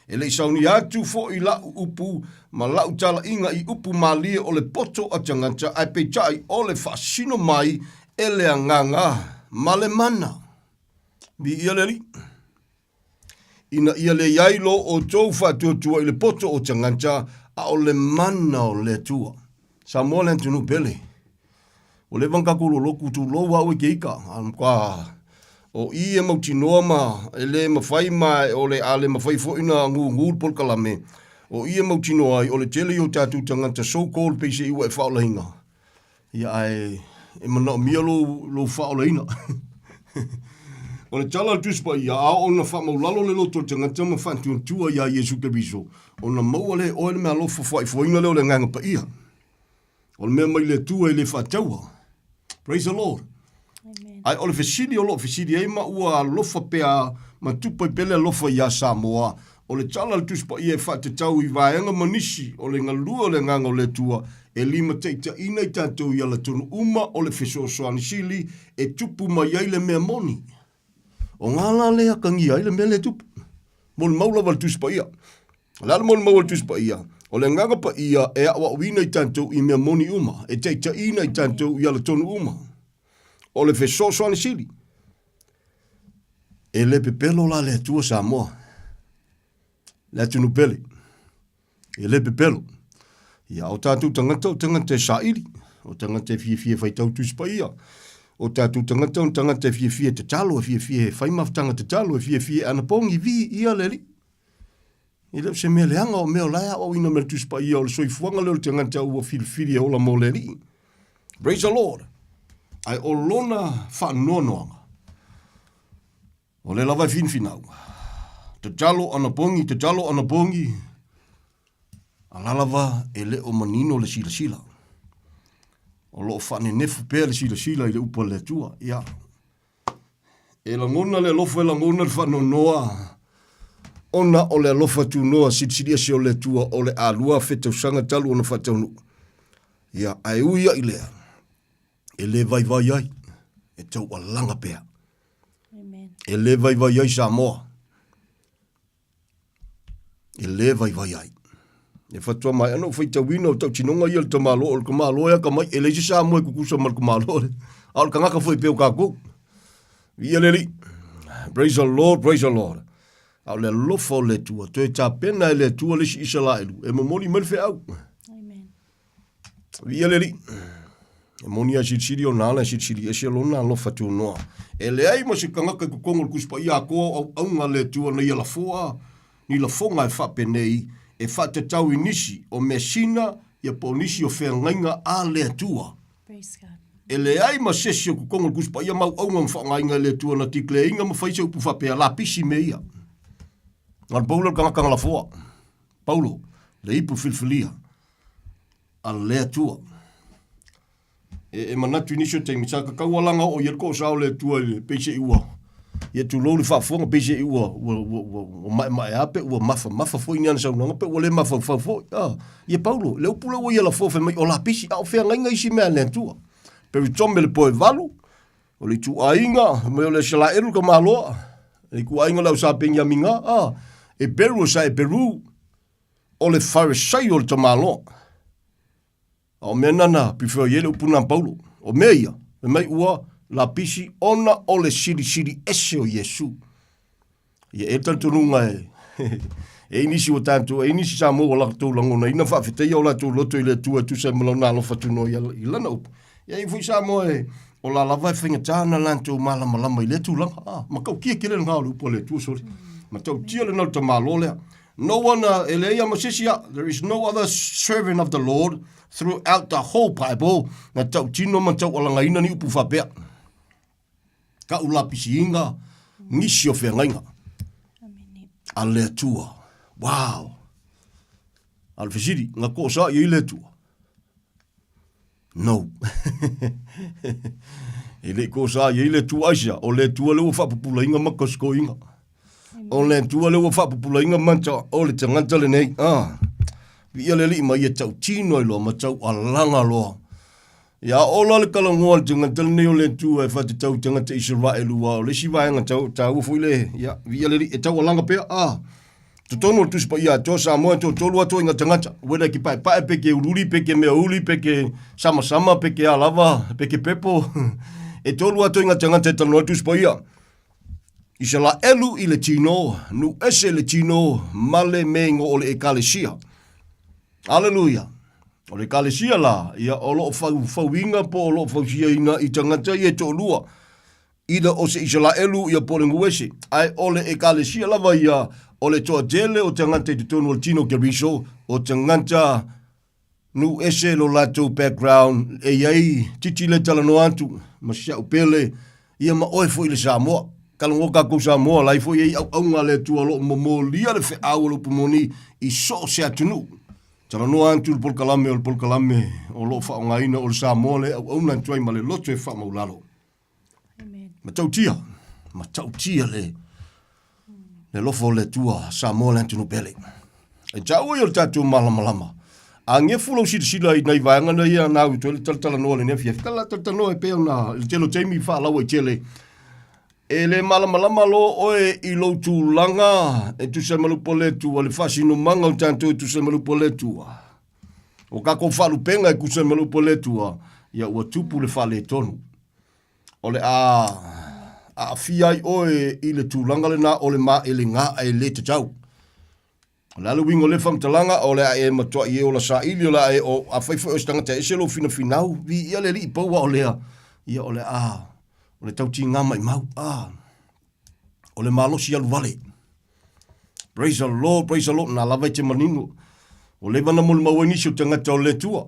E le i saunia atu foi la'u upu ma la'u tala'iga i upu malie o le poto a tagata, ae peitai o le faasino mai e le Agaga ma le mana. Viia le Alii. Ina ia le i ai lo outou faatuatua i le poto o tagata, a o le mana o le Atua. Samoa le atunuu pele. Ua leva ona tatou lolotu tulou au e ke ika. A matua o i e mautinoa ma e le mafai ma o le a le mafai foi ona gugu le polokalame. O i e mautinoa ai, o le tele ia o tatou tagata so called peiseai ua e faaolaina, ia ae e manaomia lou, lou faaolaina. O le tala a le Tusi Paia, a oo ina faamaulalo le loto o le tagata ma faantuantua iā Iesu Keriso, ona maua lea e oe le meaalofa foaifoaina lea o le Agaga Paia. O le mea mai le Atua e le faataua. Praise the Lord. Amen. Ae o le fesili o lo o fesili ai ma ua alofa pea ma tupu ai pea le alofa iā Samoa, o le tala a le Tusi Paia e faatatau i vaega ma nisi o le galue o le Agaga o le Atua e limataitaiina i tatou i alatonu uma o le fesoasoani sili e tupu mai ai le mea moni. O ngā la le akagia ai le mea lea e tupu. Molimau lava le Tusi Paia. O le a le molimau a le Tusi Paia? O le Agaga Paia e aoaoina i tatou i mea moni uma, e taitaiina i tatou i alatonu uma. O le fesoasoani sili. E le pepelo la le Atua Samoa, le atunuu pele. E le pepelo. Ia, o tatou tagata o tagata e saili, o tagata e fiafia e faitau Tusi Paia, o tatou tagata o tagata e fiafia e tatalo, e fiafia e fai mafutaga tatalo, e fiafia e anapogi, viia le Alii. E le o se mea leaga, o mea o la e aoaoina mai le Tusi Paia, o le soifuaga lea o le tagata ua filifili e ola mo le Alii. Praise the Lord! Ae o lona faanoanoaga, o lea lava e finfinau, tatalo anapogi, tatalo anapogi, a la lava e le o manino le silasila. O lo o faanenefu pea le silasila i le upu a le Atua. Ia, E lagona le alofa, e lagona le faanoanoa, ona o le alofa tunoa silisili ese o le Atua o le a 2000 tausaga talu ona faataunuu. Ia, ae ui ai lea, e le vaivai ai, e taualaga pea. Amen. E le vaivai ai Samoa. E le vaivai ai. E faatoa maea ona ou faitauina o tautinoga ia o le tamaloa, o le tamaloa e atamai, e leai se Samoa e tutusa ma le tamaloa lea. A o le tagata foi e pei o tatou. Viia le Alii. Praise the Lord, praise the Lord. A o le alofa o le Atua, toe tapena e le Atua le isi Isaraelu e momoli mai le feau. Amen. Viia le Alii. E moni lava silisili ona ala, e silisili ese lona alofa tunoa. E leai ma se tagata i totonu o le Tusi Paia atoa o auauna a le Atua na ia lafoa ni lafoga e faapenei e faatatau i nisi o measina ia po o nisi o feagaiga a le Atua. E leai ma se isi o totonu o le Tusi Paia ma auauna ma faaaogaina e le Atua na declare ina ma fai se upu faapea, lapisi mea ia. Na o le pau lea o le tagata na lafoa. Paulo, le ipu filifilia. a le Atua. E, e manatu i nisi o taimi, sa tatau ala na oo i ai le toosā o le Atua i le peiseai ua, ia tulou le faafofoga, peiseai ua, ua, ua, ua, ua maemaea pe ua mafamafa foi ni ana saunoaga pe ua le mafaufau foi. Ah, ia Paulo, le upu lea ua ia lafoa fai mai o lapisi, a o feagaiga isi mea a le Atua. Peritome le poe valu, o le ituaiga, fai mai o le Isaraelu le tamaloa, le ituaiga o le au Sa Peniamina, ah, e Beru o sa e Beru, o le Farisai o le tamaloa. A o mea na na prefer i ai le upu na Paulo. O mea ia, fai mai ua lapisi ona o le silisili ese o Iesu. Ia e talitonuga e e i nisi o tatou, e i nisi Samoa ua latou lagonaina faafetaia o latou loto i le Atua e tusa ai ma lona alofa tunoa i lana upu. Ia e i foi Samoa e o la lava e faigata ona latou malamalama i lea tulaga. Ah, matautia tele lena o le upu a le Atua, sole. Matautia lena o le tamaloa lea. No one, e leai lava ma se isi a, there is no other servant of the Lord throughout the whole Bible na tautino ma taualagaina ni upu faapea. Ka'u lapisiiga, nisi o feagaiga a le Atua. Wow! A o le fesili, na to'osa i ai le Atua? No. e le i kosa i ai le Atua aisea, o le Atua lea ua faapupulaina ma kosikoina. O le Atua lea ua faapupulaina mata o le tagata lenei. Ah. Viia le Alii ma ia tautino ai loa ma taualaga loa. Ia ola le talanoa a le tagata lenei o le Atua e faatatau i tagata Isaraelu, aua o le isi vaega tau, taua foi le, ia, viia le Alii, e taualaga pea. Ah. Totonu o le Tusi Paia atoa Samoa e toatolu atoa i nga tagata, whether ke paepae pe ke uliuli pe ke mea uli pe ke samasama pe ke a lava pe ke pepo, e tolu atoa i nga tagata e talanoa le Tusi Paia. Isalaelu i le tino, nu ese le tino, male me ingo o le Ekalesia. Aleluia! O le Ekalesia la, ia o lo o faufauina po o lo o fausiaina i tagata ia e toalua, Ina o se Isaraelu ia po o le Nuese, ae o le Ekalesia lava ia O le toatele o tagata i totonu o le tino o Keriso, o tagata nuu ese lo latou background e i ai titi le talanoa atu ma si au pele ia ma oe foi le Samoa. Talanoa tatou Samoa la e foi i ai auauna a le Atua o lo o momolia le feau o le upu moni i so o se atunuu. Talanoa atu le polokalame o le polokalame o lo o faaaogaina o le Samoa le auauna atu ai ma le loto e faamaulalo. Matautia, matautia le, le alofa o le Atua, Samoa le atunuu pele. E taua ia o le tatou malamalama. A gefu lou silasila i nai vaega na ia na au toe le talatalanoa lenei afiafi. Tala talatalanoa e pei ona i le tele o taimi faalauaitele. E le malamalama loa oe i lou tulaga e tusa ai ma le upu a le Atua, le faasinomaga o tatou e tusa ai ma le upu a le Atua. O tatou faalupega e tusa ai ma le upu a le Atua, ia ua tupu le faaletonu. O le a aafia ai oe i le tulaga lena o le maelega e le tatau. O le a le uiga o lea faamatalaga, o le a e matuai e ola saili, o le a e o, afai foi o se tagata e ese lou finafinau, viia le Alii pau a o lea, ia o le a, o le tautiga maimau, a, o le malosi alu vale. Praise the Lord, praise the Lord, na lava e te manino. Ua leva na molimau ai nisi o tagata o le Atua.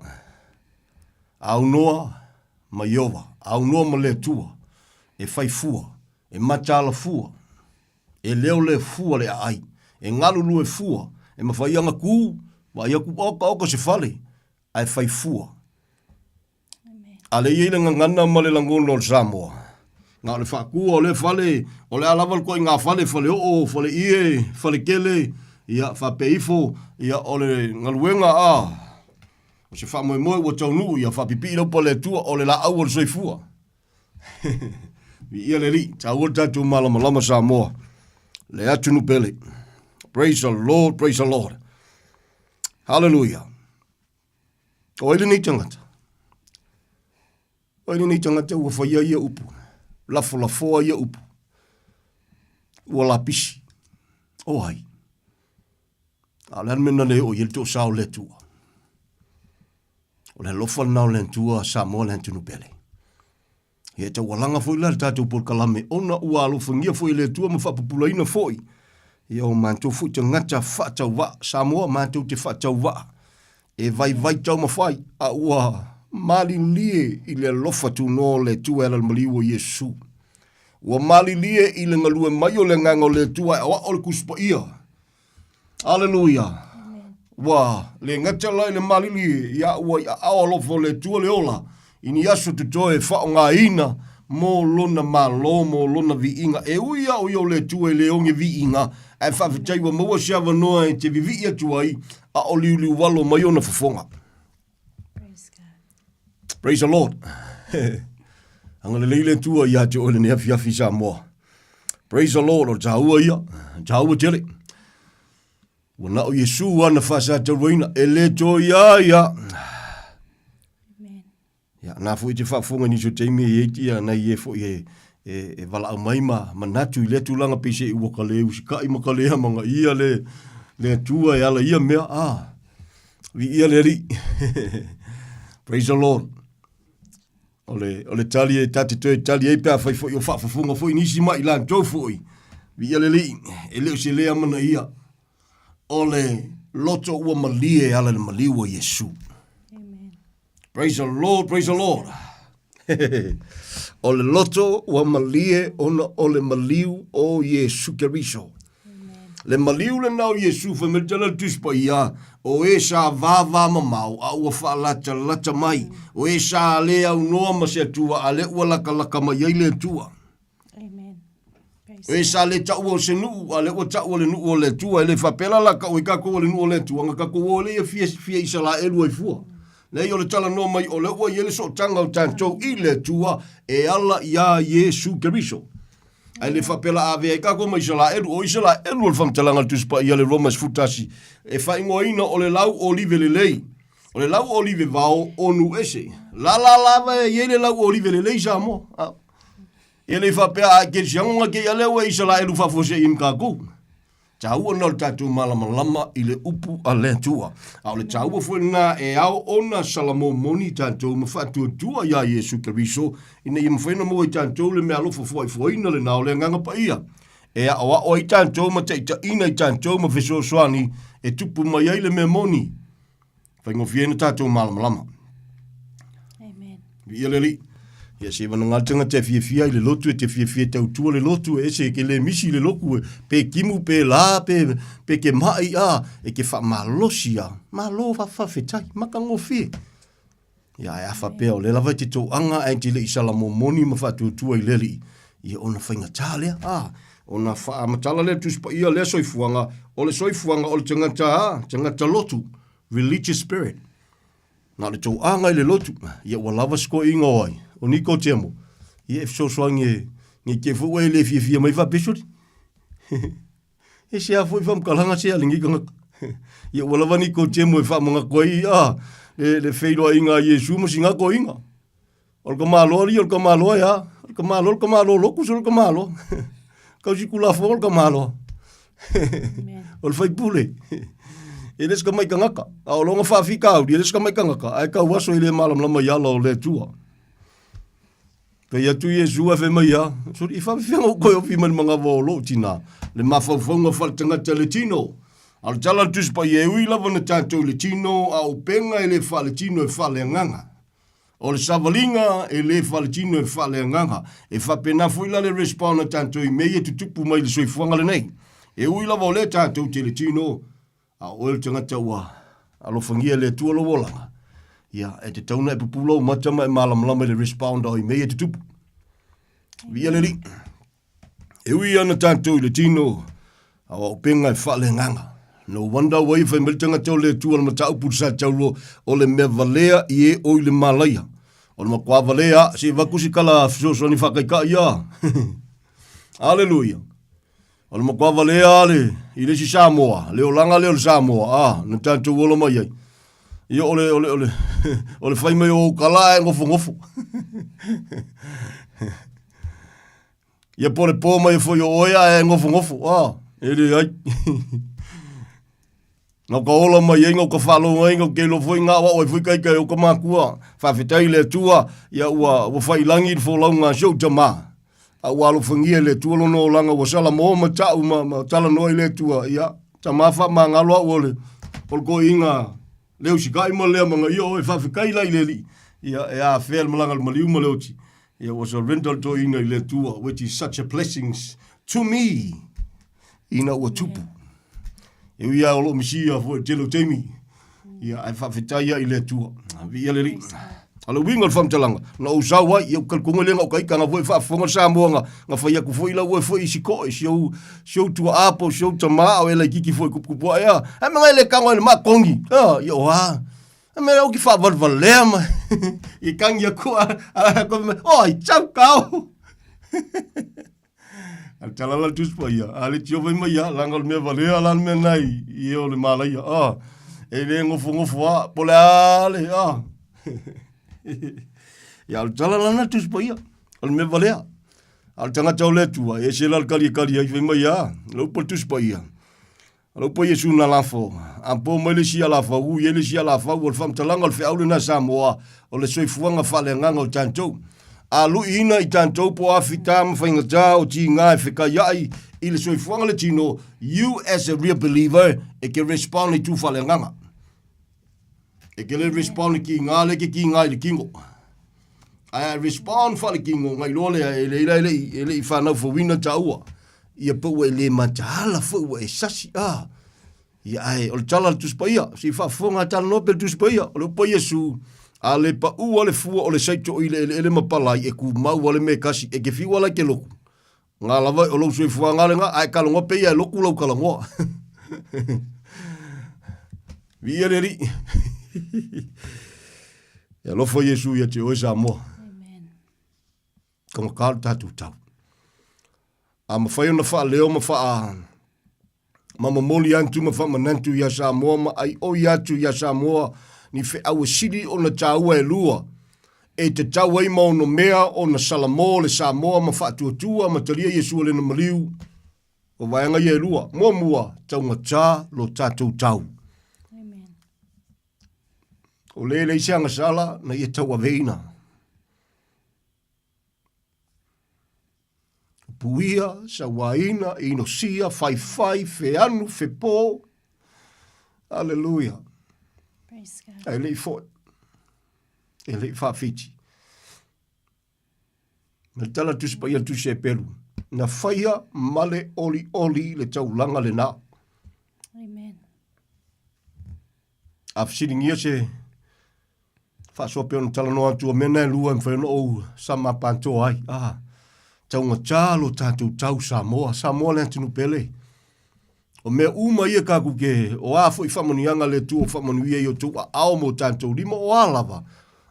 Aunoa ma Iowa, aunoa ma le Atua, e fai fua, e mataala fua, e leo le fua le aai, e galulue fua, e mafai ana ku, vaai atu oka oka se fale, ae fai fua. A lea e i ai le gagana ma le lagona o le Samoa, na o le faakua o lea fale, o le a lava le ituaiga fale, faleoo, faleie, faletele, ia, faapea ifo, ia, o le galuega a, o se faamoemoe ua taunuu, ia faapipii lau pale Atua, o le laau o le soifua. Viia le Alii, taua le tatou malamalama Samoa, le atunuu pele. Praise the Lord, praise the Lord. Hallelujah. O ai lenei tagata? O ai lenei tagata ua faia ia upu, lafolafoa ia upu, ua lapisi. O ai? A o le a le mea na le oo i ai le toosao o le Atua? O le alofa lena o le Atua Samoa le atunuu pele. Ia e taualaga foi la le tatou polokalame ona ua alofagia foi e le Atua ma faapupulaina foi ia o matou foi tagata faatauvaa. Samoa matou te faatauvaa e vaivai taumafai a ua malilie i le alofa tunoa o le Atua e ala i le maliu o Iesu. Ua malilie i le galue mai o le Agaga o le Atua e aoao le Tusi Paia Aleluia. Ua le gata la i le malili ia ua i aao alofa o le Atua le ola i ni aso totoe e faaaogaina mo lona malo, mo lona viiga. E ui lava o ia o le Atua e le oge viiga, ae faafetai ua maua se avanoa e te vivii atu ai a o liuliualo mai ona fofoga. Praise the Lord. Agalelei le Atua ia te oe lenei afiafi Samoa. Praise the Lord, o le taua ia, taua tele. Ua na o Iesu ana faasataluaina, e le toe ia ia. Ia, na foi te faafofoga i nisi o taimi e i ai ia nai e foi e, e, e valaau mai ma manatu i lea tulaga pei se ua ka le usikai ma ka le amanaia le, le Atua e ala ia mea. Ah, viia le Alii. Praise the Lord. O le, o le tali e ta te toe tali ai pe afai foi o faafofoga foi nisi ma i latou foi. Viia le Alii, e le o se le amanaia. O le loto ua malie e ala i le maliu o Iesu. Praise the Lord, praise the Lord. o le loto ua malie ona o le maliu o Iesu Keriso. Le maliu lena o Iesu fai mai le tala le Tusi Paia, o e sa vava mamao a ua faalatalata mai, o e sa le aunoa ma se Atua a lea ua lakalaka mai ai le Atua. O e sa le taua o se nuu, a lea ua taua le nuu o le Atua, e le faapea la la tau ai tatou o le nuu o le Atua, na tatou o ai lea ia fia, fia Isalaelu ai fua. Leai, o le talanoa mai o lea ua i ai le sootaga o tatou i le Atua e ala iā Iesu Keriso. Ae le faapea la avea ai tatou ma Isalaelu. O Isalaelu o le faamatalaga a le Tusi Paia le Roma 11, e faaigoaina o le lau olive lelei. O le lau olive vao o nuu ese. Lala lava e i ai le lau olive lelei Samoa. Ah. E le faapea a kerisiano na kei alea ua Isalaelu faafuasei ma tatou. Taua lena o le tatou malamalama i le upu a le Atua. A o le taua foi lena e ao ona salamo moni tatou ma faatuatua iā Iesu Keriso ina ia mafai ona maua i tatou le meaalofa foaifoaina lena o le Agaga Paia. e aʻoaʻo ai tatou ma taʻitaʻina i tatou ma fesoasoani e tupu mai ai le mea moni. Faigofie ai na tatou malamalama. Amen. Viia le Alii. Ia se vana ngā tangata e fiafia i le lotu, e te fiafia e tautua le lotu, e ese e ke le misi le loku, e pe kimu, pe la, pe, pe ke mai, a, e ke whaamalosi a, malo whawhawhetai, makangofie. Ia, ae a faapea o lea lava e te toaga ae te le i salamomoni ma faatuatua i le Alii, ia ona faigata lea, a, ona faamatala lea Tusi Paia lea soifuaga, o le soifuaga o le tagata, a, tagata lotu, religious spirit. Na o le toaga i le lotu, ia ua lava se toeaiina o ai, o Nikotemo, ia e fesoasoani e, ne i te i foi ua e le fiafia mai faapesoli. E se a foi faamatalaga se a lenei tagata. Ia ua lava ni kotemo e faamanatu ai a le, le feiloaiga a Iesu ma sina toeaina. O le tamaloa alii o le tamaloa e a. O le tamaloa le tamaloa lotu se o le tamaloa. Tausi Tulafono le tamaloa. O le faipule. E le se tamai tagata. A o lona faafitauli, e le se tamai tagata, ae tau aso e le malamalama i ala o le Atua. Fai atu Iesu ae fai mai ia, Soli, i faafefea ona ou toe ofi mai le manava o lou tinā, le mafaufauga faaletagata i le tino. A o le tala a le Tusi Paia, e ui lava na tatou i le tino, a o upega e le faaletino e faaleagaga. O le savaliga e le faaletino e faaleagaga. E faapena foi la le respond a tatou i mea ia e tutupu mai i le soifuaga lenei. E ui lava o lea tatou te i le tino, A o oe le tagata ua alofagia e le Atua lou olaga, ia, e tatau ona e pupula ou mata ma e malamalama i le respond o i mea ia e tutupu. Viia le Alii. E ui ana tatou i le tino, a o auupega e faaleagaga. No wonder ua ia fai mai le tagata o le Atua le mataupu i le sa taulo o le mea valea i e o i le malaia. O le matua valea, se i avatu se tala fesoasoani faataitai ia. Aleluia. O le matua valea le, i le isi Samoa, le olaga lea o le Samoa, a, na tatou ola mai ai. Ia o le, o le, o le, o le fai mai o ou kala ae nofonofo. Ia po le po mai foi o oe ae nofonofo, a, e leai. Nau ka ola mai ai, nau ka faalogo ai, nau ke iloa foi nga aoao ai foi kaika e ou ka makua. Faafetai i le Atua, ia ua, ua faiilagi le folauga a si ou tamā. A ua alofagia e le Atua lona olaga ua salamo ma ta'u ma, ma talanoa i le Atua, ia, tamā faamagalo a'u o le, o le toeaina le usikai ma le amanaia oe, faafetai la i le Alii, ia, e afea le malaga a le maliu ma le oti, ia ua surrender le toeaina i le Atua, which is such a blessings to me. ina ua tupu. E ui lava o loo misia foi i le tele o taimi, ia ae faafetai ai i le Atua. Viia le Alii. A o le uiga o le faamatalaga, na ou sau ai, ia ou talitonu lea na ou taita na foi faafofoga le Samoa na, na fai atu foi lau oe foi i si koe, si ou, si ou tuaa po o si ou tamā a o e laitiiti foi tuputupu ae a. Ae mea e le tago ai le makogi. A, ia o a. A mea ou ki faavalevalea ma i tangi aku a, a, a, o ai, chau kao. A le tala la le Tusi Paia, a le tio fai mai ia, leaga o le mea valea la le mea lena i, i e o le malaia, a, e le nofonofo a, po o le a le, a. Ia, o le tala la lena le Tusi Paia, o le mea valea. A o le tagata o le Atua, e ese la le kali e kali ai, fai mai ia, le upu a le Tusi Paia, O le upu a Iesu na lafo, a po mai le isi alafau, ui ai le isi alafau, o le faamatalaga o le feau lena Samoa, o le soifuaga faaleagaga o tatou. A luiina i tatou po o afita ma faigata o tiga e fekaiai i le soifuaga le tino, you as a real believer, e ke respond i tu faaleagaga. E ke le respond i kiga le ke kiga i le kino. Ae a respond faale-kino, ngai loa lea, e leila e le i, e le i whanau fouina taua. Ia pe ua e le mataala foi ua e sasi, ah. Ia ae, o le tala a le Tusi Paia, se i faafofoga a talanoa pe le Tusi Paia, o le upu a Iesu, a le paua le fua o le saito i le eleele ma palai, e kumau a le mea e kasi, e ke fiu ala i ke loku. Nga lava o lou soifuaga lena, ae kalogoa pe ia e loku lau kalagoa. Viia le Alii. E alofa Iesu ia te oe Samoa. Amen. Taugata le tatou tau. A mafai ona faaleo ma faa ma momoli atu ma faamanatu ia Samoa ma aioi atu ia Samoa ni feau e sili ona taua e lua e tatau ai ma ono mea ona salamo le Samoa ma faatuatua ma talia Iesu o lena maliu. O vaega ia e lua. Muamua, taugata lo tatou tau. Amen. O le leai se agasala na ia tauaveina. Puipuia, sauaina, inosia, faifai, feanu, fepo. Aleluia. Praise God. Ae le i foi. E le i faafiti. Ma le tala Tusi Paia le Tusi Hepelu, na faia ma le olioli le taulaga lena. Amen. A fesiligia se faasoa pei ona talanoa atu o mea na e lua e mafai ona ou sama patoa ai. Ah, taugatā lo tatou tau Samoa. Samoa le atunuu pele. O mea uma ia kaku ke, o a foi faamanuiaga le Atua o faamanuia i o tou aao ma o tatou lima, o a lava,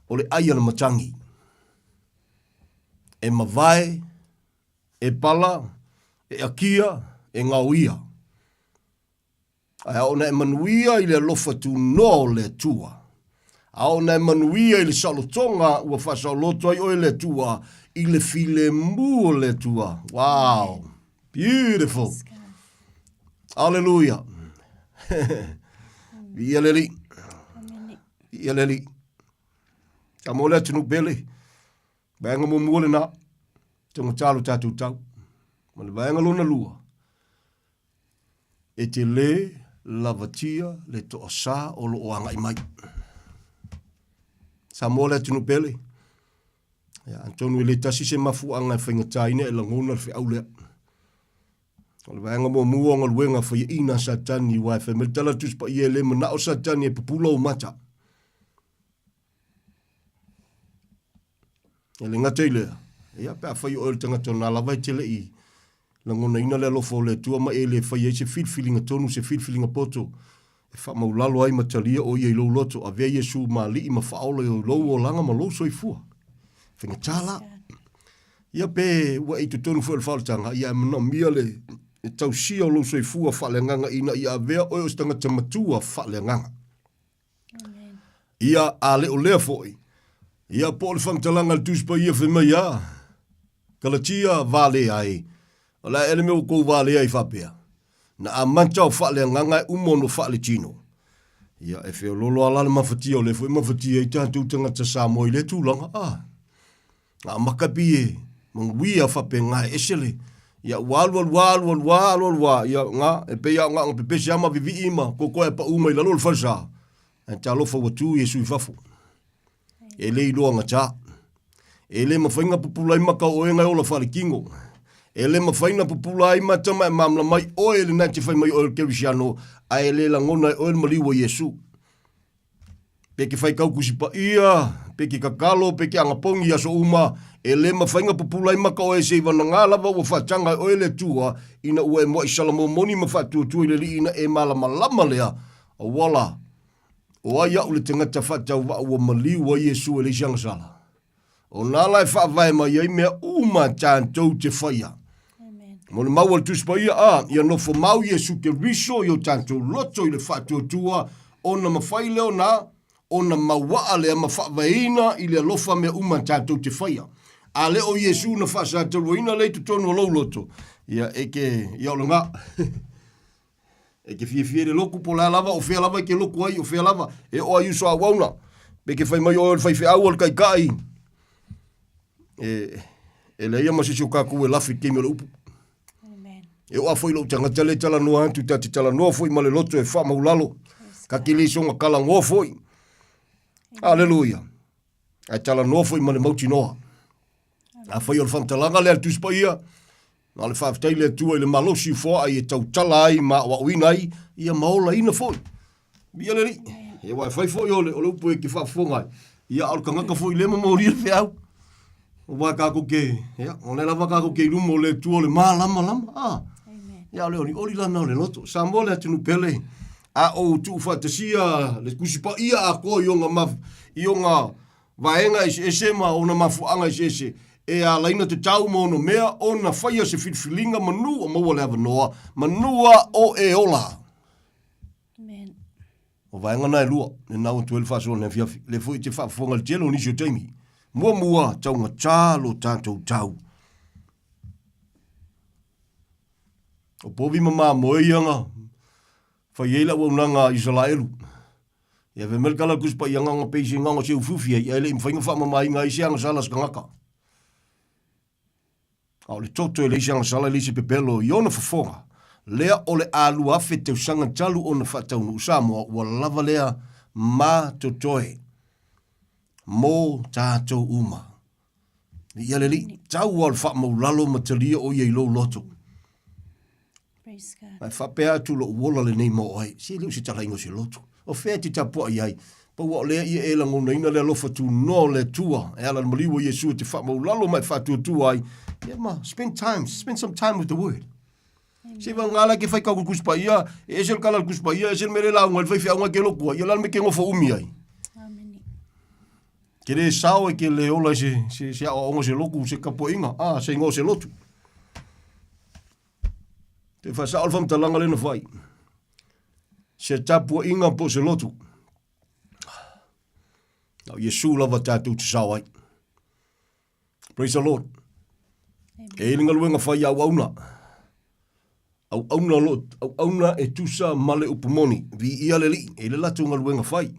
o le ai a le matagi. E mavae, e pala, e akia, e gaoia. Ae a ona e manuia i le alofa tunoa o le Atua. A ona e manuia i le saolotoga ua faasaoloto ai oe e le Atua i le filemu o le Atua. Wow! Beautiful! Hallelujah! Viia le Alii. Viia le Alii. Samoa le atunuu pele. Vaega muamua lena, taugata lo tatou tau. Ma le vaega lona lua, e te lē lavatia le toasā o lo o agai mai. Samoa le atunuu pele, ia, atonu e le tasi se mafuaaga e faigataina e lagona le feau lea. O le vaega muamua o galuega faiaina a Satani, aua e fai mai le tala a le Tusi Paia, e le manao Satani e pupula ou mata. E le gata i lea, ia pe afai o oe o le tagata o na lava e te le i lagonaina le alofa o le Atua ma e le fai ai se filifiliga tonu, se filifiliga poto e faamaulalo ai ma talia o ia i lou loto, avea Iesu ma Alii ma Faaola i lou olaga ma lou soifua. Faigata la. Ia pe ua e i totonu foi o le faaolataga, ia e manaomia le tausia o lou soifua faaleagaga ina ia avea oe o se tagata matua faaleagaga. Ia, a le o lea foi, ia po o le faamatalaga a le Tusi Paia fai mai a, Kalatia valea ai, o le a ea le mea ua tou valea ai faapea? Na amata o faaleagaga e uma ona faaletino. Ia, e feololo lava la le mafatia o lea foi e mafatia ai tatou tagata Samoa i lea tulaga. A, Na amaka pi e manuia faapena e ese le ia ua alu alu a alu alu a alu alu a ia nga e pei a o nga pepese a ma vivii ma kokoe a pau mai lalo o le falesa ae talofa ua tu Iesu i fafo. E le iloa gata. E le mafai na pupula ai maka o oe na e ola faale-tino. E le mafai na pupula ai mata ma e malamalama ai oe lena e te fai mai oe o le Kerisiano ae le lagona e oe le maliu o Iesu. Pe ke faitau Tusi Paia, pe ke tatalo, pe ke agapogi i aso uma, e le mafai na pupula ai maka oe se i vanaga lava ua faataga e oe le Atua, ina ua e muai salamomoni ma faatuatua i le Alii ina e malamalama lea, auala, o ai a'u le tagata faatauvaa ua maliu ai Iesu e leai se agasala? O na la e faavae mai ai mea uma tatou te faia. Mo le mau a le Tusi Paia, a, ia nofo mau Iesu Keriso i o tatou loto i le faatuatua, ona mafai lea ona, ona mauaa lea ma faavaeina i le alofa mea uma tatou te faia. A le o Iesu na faasataluaina lea i totonu o lou loto, ia e ke, ia o lena. E te fiafia i le lotu po o le a lava, o fea lava e te lotu ai, o fea lava, e oo lava i uso auauna. Pe te fai mai oe o le faifeau o le taitai, e, e leai ma se isi o tatou e lafi i le taimi o le upu. E oo lava foi i lou tagata lea e talanoa atu, ta te talanoa foi ma le loto e faamaulalo. Ta te le soona talanoa foi. Aleluia. Ae talanoa foi ma le mautinoa. Afai o le faamatalaga lea a le Tusi Paia, na o le faafetai le Atua i le malosi foai e tautala ai ma aoaoina ai, ia ma olaina foi. Viia le Alii. Ia aua e fai foi o le, o le upu e te faafofoga ai, ia a o le tagata foi lea momolia le feau. Aua tatou te, ia, o lea lava tatou te i luma o le Atua o le malamalama. Ah. Ia o le olioli lana o le loto. Samoa le atunuu pele, a ou tuufaatasia le Tusi Paia atoa i ona, ma, i ona vaega eseese ma ona mafuaaga eseese e alaina te tau ma ona mea ona faia se filifiliga manu o maua le avanoa manu a o e ola. Amen. O vaega na e lua, le nau atu ai le faasoa nei afiafi. Le foi te faafofoga i le tele o nisi o taimi. Muamua, taugatā lo tatou tau. O povi ma mamoe ia na fai ai le auaunaga a Isaraelu. Ia fai mai le tala a le Tusi Paia, na ona pei se na ona seufiufi ai, ae le i mafai ona faamamaina ai se agasala a se tagata. A o le toto e leai se agasala, e leai se pepelo i ona fofoga, lea o le a 2000 tausaga talu ona faataunuu Samoa, ua lava lea ma totoe mo tatou uma. Viia le Alii, tau lava o le faamaulalo ma talia o ia i lou loto. Ae faapea atu lou ola lenei mo oe, se le o se talaiga o se loto. O fea e te tapuai ai? Pau a o lea ia e lagonaina le alofa tunoa o le Atua e ala i le maliu o Iesu e te faamaulalo ma e faatuatua ai. Ia ma spend time, spend some time with the word. Se i vagana la ke fai kau Tusi Paia, e ese le kala o le Tusi Paia, ese le mea le lauga ai le faifeau ngai ke lotu ai, ia le a le mea ke nofo umi ai. Ke le sao e ke le ola i se, se, se aoaoga o se lotu, se tapuaiga, a, se igoa o se lotu. Te whasao le whamtalanga le na whai. Se tapuaiga po se lotu. Na o Iesu lava tātou te sao ai. Praise the Lord. E i le galuega fai au auna. Au auna lo, au auna e tusa ma le upu moni. Viia le Alii, e i le latou galuega fai.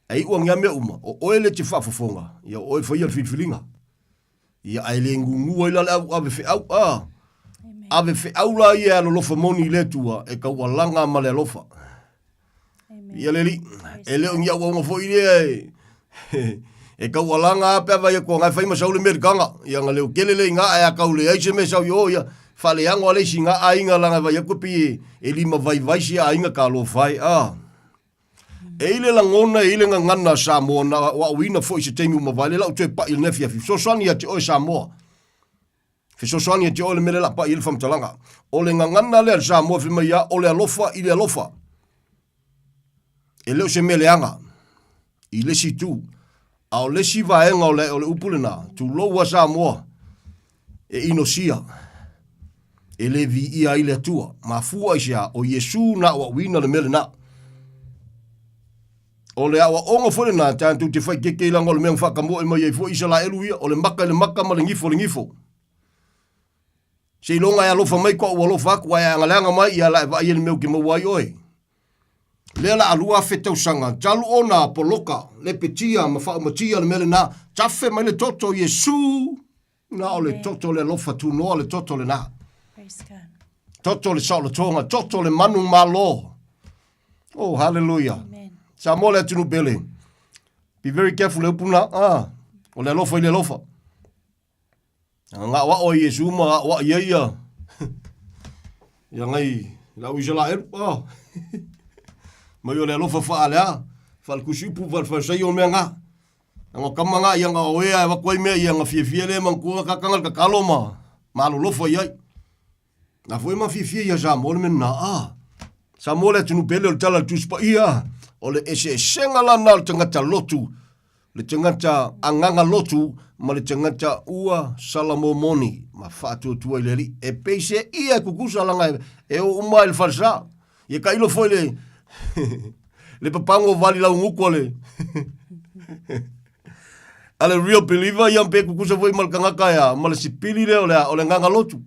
Ae iu a mea uma, o oe le te faafofoga, ia o oe faia le filifiliga. Ia ae le gugu ai la le au ave feau, a. Ave feau la ia e alolofa moni i le Atua, e taualaga ma le alofa. Ia le Alii, e le o ni auauna foi lea e, e taualaga a pe a vai atu agai fai ma sau le Amerikaga. Ia na leo tele le iga ae a tau leai se mea sau i o, ia faaleago a le isi ga aiga laga e vai atu e pei e, e lima vaivai sia aiga talofa e, a. E i le lagona, e i le gagana a Samoa na aoaoina foi i se taimi ua mavae, lea la ou toe pai i lenei afiafi. Fesoasoani ia te oe Samoa. Fesoasoani ia te oe le mea lea la pai ai le faamatalaga. O le gagana lea a le Samoa fai mai ia, o le alofa i le alofa. E le o se mea leaga i le isi itu. A o le isi vaega o le, o le upu lena, tulou a Samoa, e inosia, e le viia ai le Atua. Mafua i se a? O Iesu na aoaoina le mea lena. O le aoaoga foi lena, tatou te faikeke i laga o le mea na faatamoe mai ai foi Isalaelu ia, o le maka i le maka ma le gifo i le gifo. Seiloga e alofa mai ko au alofa atu, ae a agaleaga mai, ia la e vaai ai le mea ou te maua ai oe. Lea la a 2000 tausaga talu ona poloka lepetia ma faaumatia le mea lena, tafe mai le toto o Iesu, na o le toto le alofa tunoa le toto lena. Toto le saolotoga, toto le manu malo. Oh, hallelujah. Samoa le atunuu pele. Be very careful le upu na. Ah, o le alofa i le alofa. Ga'oa'o ai Iesu ma ga'oa'i ai ia ia ngai le au Isalaelu a mai o le alofa faalea faalekusi upu faalefalesaio o mea ga aga o kama ga ia ga o ea e avatu ai mea ia ga fiafia lea manatua kakanga le tatalo ma ma alolofa i ai Na foi ma fiafia ia Samoa le mea lena a Samoa le atunuu pele o le tala a le Tusi Paia o le eseesega lana o le tagata lotu le tagata agaga lotu ma le tagata ua salamomoni ma faatuatua i le Alii. E pei se ia e kukusa laga e o uma i le falesa. Ia tailo foi le le papago o vali laugutu a le a le real believer ia pe kukusa foi ma le tagata ea ma le sipili lea o le o le agaga lotu.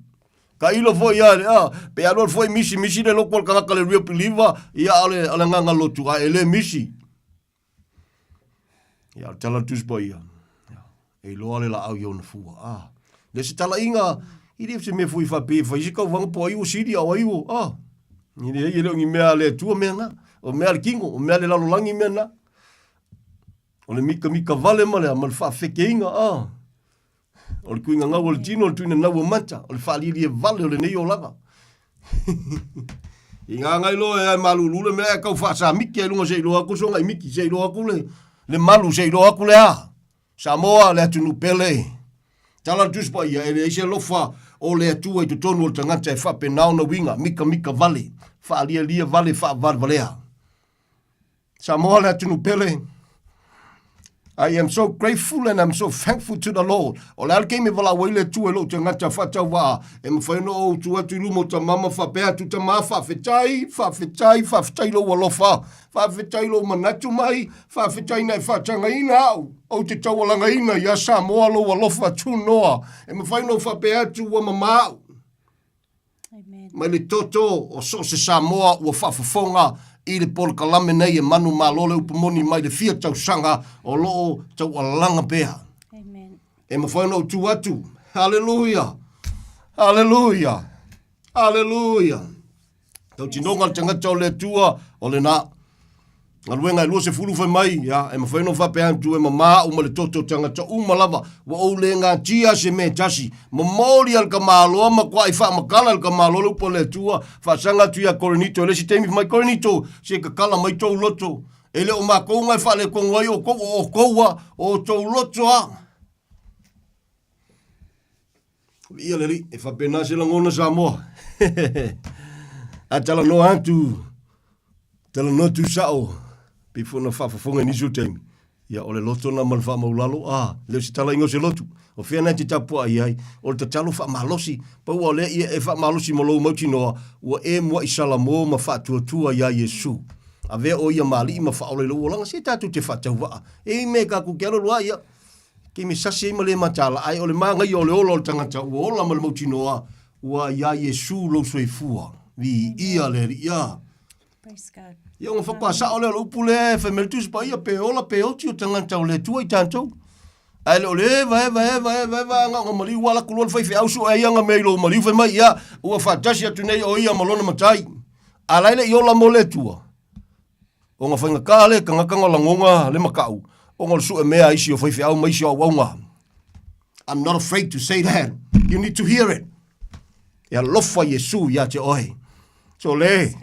Tailo foi ia le a pe alu alu foi misi misi le lotu o le tagata le real believer ia o le o le agaga lotu a e le misi. Ia o le tala o le Tusi Paia. Ia, e iloa le laau i ona fua. Ah, le se talaiga, i le se mea foi faapea e fai se tauvaga po o ai ua sili a o ai ua, ah, e leai e le o ni mea a le Atua mea na. O mea a le kino, o mea a le lalolagi mea na. O le mikamika vale ma le, ma le faafekeina, ah. O le tuiga gau o le tino, o le tuiga nau o mata, o le faalielie vale o lenei olaga. I ngā ngai loa e ai malulu le mea e kau faasamiki ai lunga se iloa atu soga i miki, se iloa atu le, le malu, se iloa atu le a. Samoa le atunuu pele. Tala le Tusi Paia, e leai se alofa o le Atua i totonu o le tagata e faapena ona uiga, mikamika vale, faalielie vale, faavalevalea. Samoa le atunuu pele. I am so grateful and I'm so thankful to the Lord. O le a le taimi e valaau ai le Atua i lou tagata faatauvaa, e mafai ona ou tu atu i luma o tama ma faapea atu, Tama, faafetai, faafetai, faafetai lou alofa, faafetai lou manatu mai, faafetai na e faatagaina au, ou te taualagaina iā Samoa lou alofa tunoa. E mafai ona ou faapea atu, ua mama au. Mai le toto o so o se Samoa ua faafofoga i le polokalame nei e manumalo le upu moni mai le fia tausaga o lo o taualaga pea. E mafai ona ou tu atu. Haleluia! Aleluia! Aleluia! Tautinoga le tagata o le Atua, o lena. Galuega e 20 fai mai, ia, e mafai ona faapea atu e mamā uma le toto o tagata uma lava, ua ou le gatia se mea e tasi. Momoli a le tamaloa ma kuai faamatala le tamaloa le upu a le Atua, faasaga atu ia Korinito i le isi taimi, fai mai, Korinito, se tatala mai tou loto. E le o matou na e faaletonu ai outou, o outou a, o outou loto a. Viia le Alii, e faapena se lagona Samoa. A talanoa atu, talanoa atu sao, pei foi ona faafofoga i nisi o taimi, ia o le loto na ma le faamaulalo, a, le o se talaiga o se lotu. O fea na e te tapuai ai, o le tatalo faamalosi, pau o lea ia e faamalosi ma lou mautinoa, ua e muai salamo ma faatuatua iā Iesu. Avea oe ia ma alii ma faaola i lou olaga, se tatou te faatauvaa. E i mea tatou te alu alu ai, ia, Taimi sasi ai ma le mataala, ae o le manaia o le ola o le tagata ua ola ma le mautinoa, ua iā Iesu lou soifua. Viia le Alii. Ia. Praise God. Ia ona faatoa sao lea o le upu lea e fai mai le Tusi Paia, pe ola pe oti o tagata o le Atua i tatou. Ae le o le eva, eva, eva, eva, eva, aga ona maliu ua alu atu loa le faifeau sue ai ana mea i lou maliu fai mai, ia, ua faatasi atu nei o ia ma lona matai. A la e le i ola mo le Atua. Ona faigata le tagata na lagona le makaʻu ona o le sue mea a isi o faifeau ma isi o auauna. I'm not afraid to say that. You need to hear it. E alofa Iesu ia te oe. So le,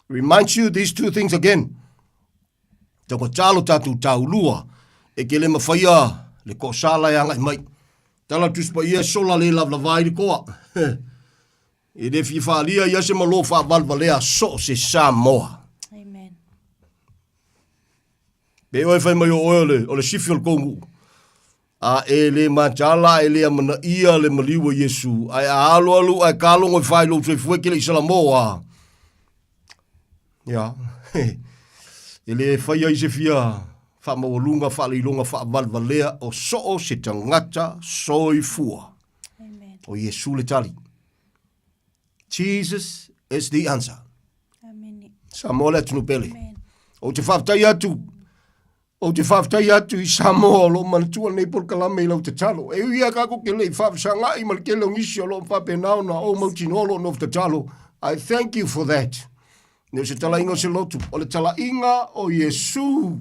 remind you these two things again. Taugata lo tatou taulua e ke le mafaia le toʻasala e agai mai. Tala Tusi Paia e sola le lavalava ai le toa. E le fia faaalia ia se malo faavalevalea so o se Samoa. Amen. Pe oe fai mai o oe o le, o le sifi o le tou nuu. A e le mataala, a e le amanaia le maliu o Iesu, ae a alu alu ae kalogo e fai lou soifua e ke le i Salamoa. Ia, e le fai ai se fia faamaualuga, faaleiloga, faavalevalea o so o se tagata soifua. Amen. O Iesu le tali. Jesus is the answer. Amen. Samoa le atunuu pele. Ou te faafetai atu, ou te faafetai atu i Samoa o lo o manatua lenei polokalame i lau tatalo. E ui lava tatou te le i faafesagai ma le tele o nisi o lo o faapena ona ou mautinoa o lo o nofo tatalo. I thank you for that. Ne o se talaiga o se lotu, o le talaiga o Iesu.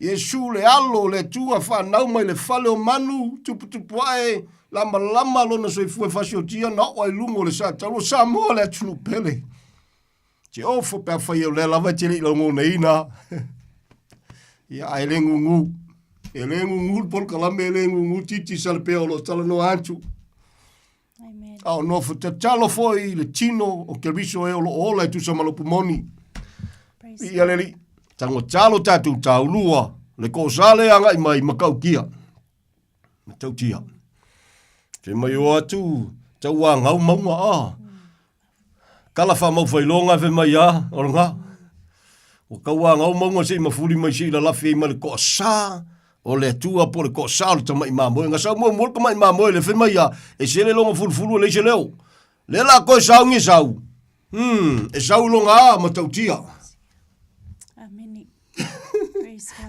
Iesu le alo o le Atua fanau mai le fale o manu, tuputupu ae, lamalama lona soifua e fasiotia na oo ai luga o le sa talu o Samoa le atunuu pele. Te ofo pe afai o lea lava e te le i lagonaina. Ia, ae le gugu. E le gugu le polokalame, e le gugu titi Salepea o lo o talanoa atu. A o nofo tatalo foi i le tino o Keriso e o lo o ola e tusa ma le upu moni. Viia le Alii. Tagotalo tatou taulua, le kosa le agai mai matautia. Matautia. Fai mai o atu, tauagau mauga a. Kala faamaufailoga fai mai a, o lena. Ua tauagau mauga se i mafuli mai se i lalafi ai ma le toasa o le Atua po o le toasa o le tamai mamoe. Na sau muamua le tamai mamoe le fai mai a, e sele lona fulufulu e leai se leo. Lea la toe sau ni sau. Hmm, e sau i lona a matautia. Amene.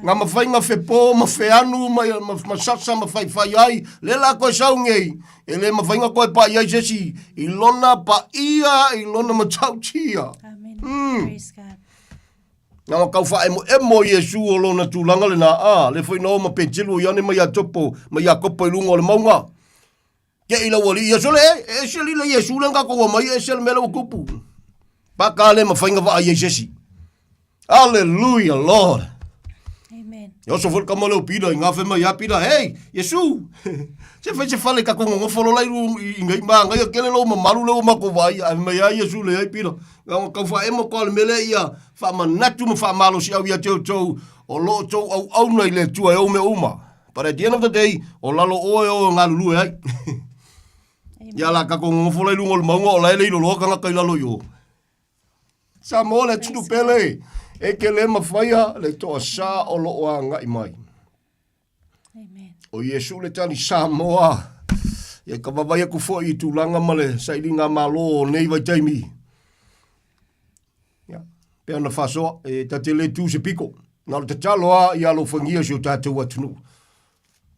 Nga mafai nga fepo ma feanu ma, ma, ma sasa ma faifai ai, le la koe sau nei, e le mafai nga koe pa'i ai se isi, i lona paia, i lona matautia. Amen. Praise God. Na ma kau whaemoemo Iesu o lona tūlanga le nā a, le foi na o ma Petelu o Ioane ma Iakopo, ma Iakopo i lunga o le maunga. Ke i lau alii ia sole, e ese li le Iesu le nga kou mai, e ese le mea le ua tupu. Paka le mawhai nga vaai ai se isi. Hallelujah, Lord. Amen. E oso foi le tama lea o Pita i ngā mai ia Pita, hey, Iesu, se fai se fale ka kongo ngofo lola i i ngai māngai a kele lou mamalu le ua matou vaai, ae fai mai a Iesu leai Pita, nga kau whaemo koa le mele ia whaamanatu ma whaamalosi au ia te outou, o lo outou auauna i le Atua e ou mea uma. But at the end of the day, o lalo oe o e galulue ai. Ia la ka kongo ngofo la i lunga o le maunga o la e le iloloa kangata i lalo i o. Samoa le atunuu pele, e ke le mafaia le toasa o lo o agai mai. O Iesu le tali Samoa. Ia ka vavaai atu foi i tulaga ma le sailiga malo o nei vaitaimi. Ia, pei ona faasoa, e ta te le tu se piko. Na o le tatalo lava ia alofagia si o tatou atunuu.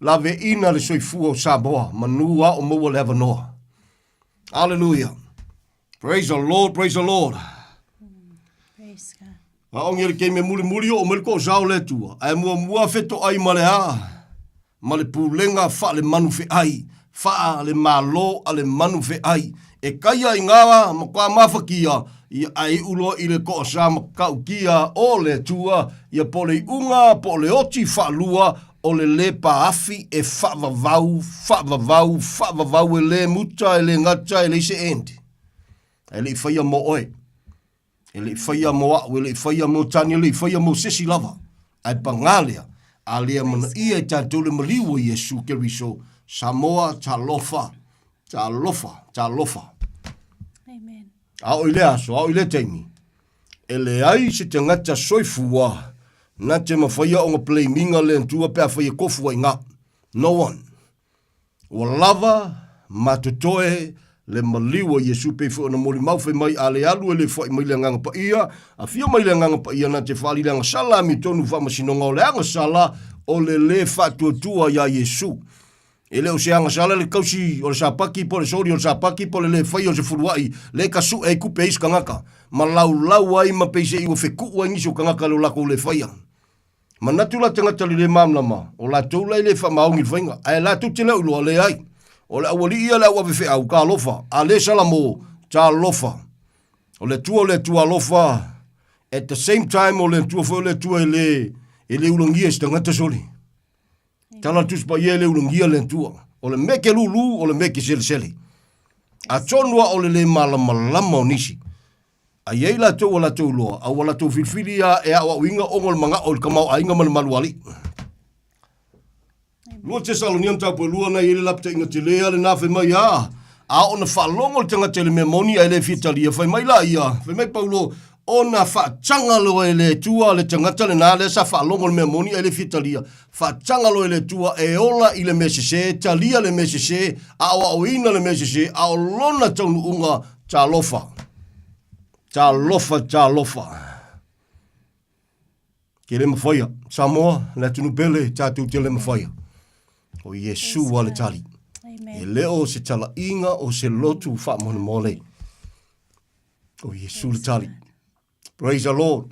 Laveina le soifua o Samoa, manu a o maua le avanoa. Hallelujah. Praise the Lord, praise the Lord. Praise God. A o le keime muli muli o mai ko sao le tua. Ae mua mua feto ai ma le a. Ma le pulega fa le manu fe ai. Fa le malo a le manu fe ai. E kaia i ngā ma kwa mawhakia ia ai ulo i le ko sa ma kaukia o le tua ia po le unga po le oti whaalua o le le paafi e whaavavau, whaavavau, whaavavau e le muta e le ngata e le ise endi. E le i whaia mo oe. E le i whaia mo au, e le i whaia mo tani, e le i whaia mo sesi lava. Ae pagā lea, a le amanaia e tatou le maliu o Iesu Keriso, Samoa, talofa, talofa, talofa. Amen. A oo i lea aso, a oo i lea taimi, e leai se tagata soifua na te mafaia ona blaminga le Atua pe afai e kofu ai nga. No one. Ua lava ma totoe le maliu o Iesu pei foi ona molimau fai mai a le alu e le foai mai le Agaga Paia, afio mai le Agaga Paia na te faali le agasala amiotonu faamasinoga o le agasala o le le faatuatua iā Iesu. E le o se agasala le kausi o le sapaki po o le soli o le sapaki po o le le faia o se fuluai le kasuʻe ai kupe ai isi kangaka ma laulau ai ma peiseʻi ua fekuʻu ai nisi o kangaka le o lakou le faia. Manatu la tagata le le malamalama, o latou la e le faamaoni i le faiga, ae latou te le o iloa, leai. O le aualii ia le au avefeau, ka alofa, a le Salamo, talofa. O le Atua o le Atua alofa, at the same time o le Atua foi o le Atua e le, e le ulagia e se tagata sole. Tala le Tusi Paia e le ulagia le Atua. O le mea ke lūlū, o le mea ke selesele. Atonu a o le le malamalama o nisi. A i ai latou ua latou iloa, a ua latou filifili a e aoaoina ona o le manao i le tamaoaiga ma le malualii. Lua Tesalonia mataupu e lua na i ai le lapataiga tele a lena fai mai a a oo na faalogo le tagata i le mea moni ae le fia talia fai mai la ia fai mai Paulo ona faataga loa e le Atua le tagata lena lea sa faalogo le mea moni ae le fia talia faataga loa e le Atua e ola i le mea sese talia le mea sese aoaoina le mea sese a o lona taunuuga Talofa. Talofa, talofa. Ke le mafaia. Samoa, le atunuu pele, tatou te le mafaia. O Iesu a le tali. E le o se talaiga o se lotu faamolemole. O Iesu le tali. Praise the Lord.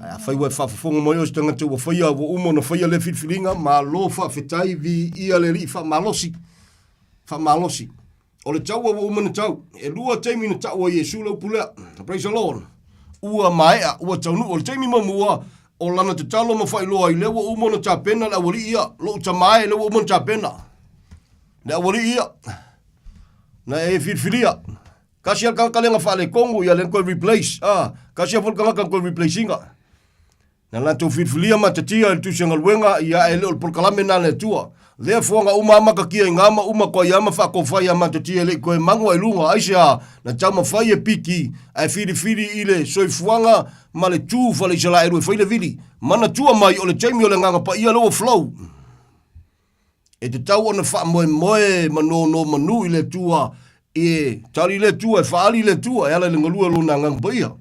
Ae afai ua e faafofoga mai o se tagata ua faia, ua uma ona faia lea filifiliga, malo faafetai, viia le Alii faamalosi. Faamalosi. O le taua ua uma ona tau. E lua taimi na tau ai e Iesu le upu lea. Praise the Lord. Ua maea, ua taunuu. O le taimi muamua, o lana tatalo ma faailoa ai, lea ua uma ona tapena le aualii ia. Lou tama e, lea ua uma ona tapena. Le aualii ia. Na e filifilia. Kasi a le tagata lea na faaletonu, ia lea na toe replace. Ah, kasi a foi le tagata na toe replace ina. Na latou filifilia matatia i le tusi galuega, ia e le o le polokalame na a le Atua. Therefore na uma amatatia i na ma uma koe ia ma faatofai ia matatia e le i toe mago ai luga, aisea, na taumafai e piki ae filifili i le soifuaga ma le tu fale Isalaelu e fai le vili. Manatua mai o le taimi o le Agaga Paia lea ua flow. E tatau ona faamoemoe ma nonomanu i le Atua e tali le Atua, e faaali le Atua e ala i le galue o Lona Agaga Paia.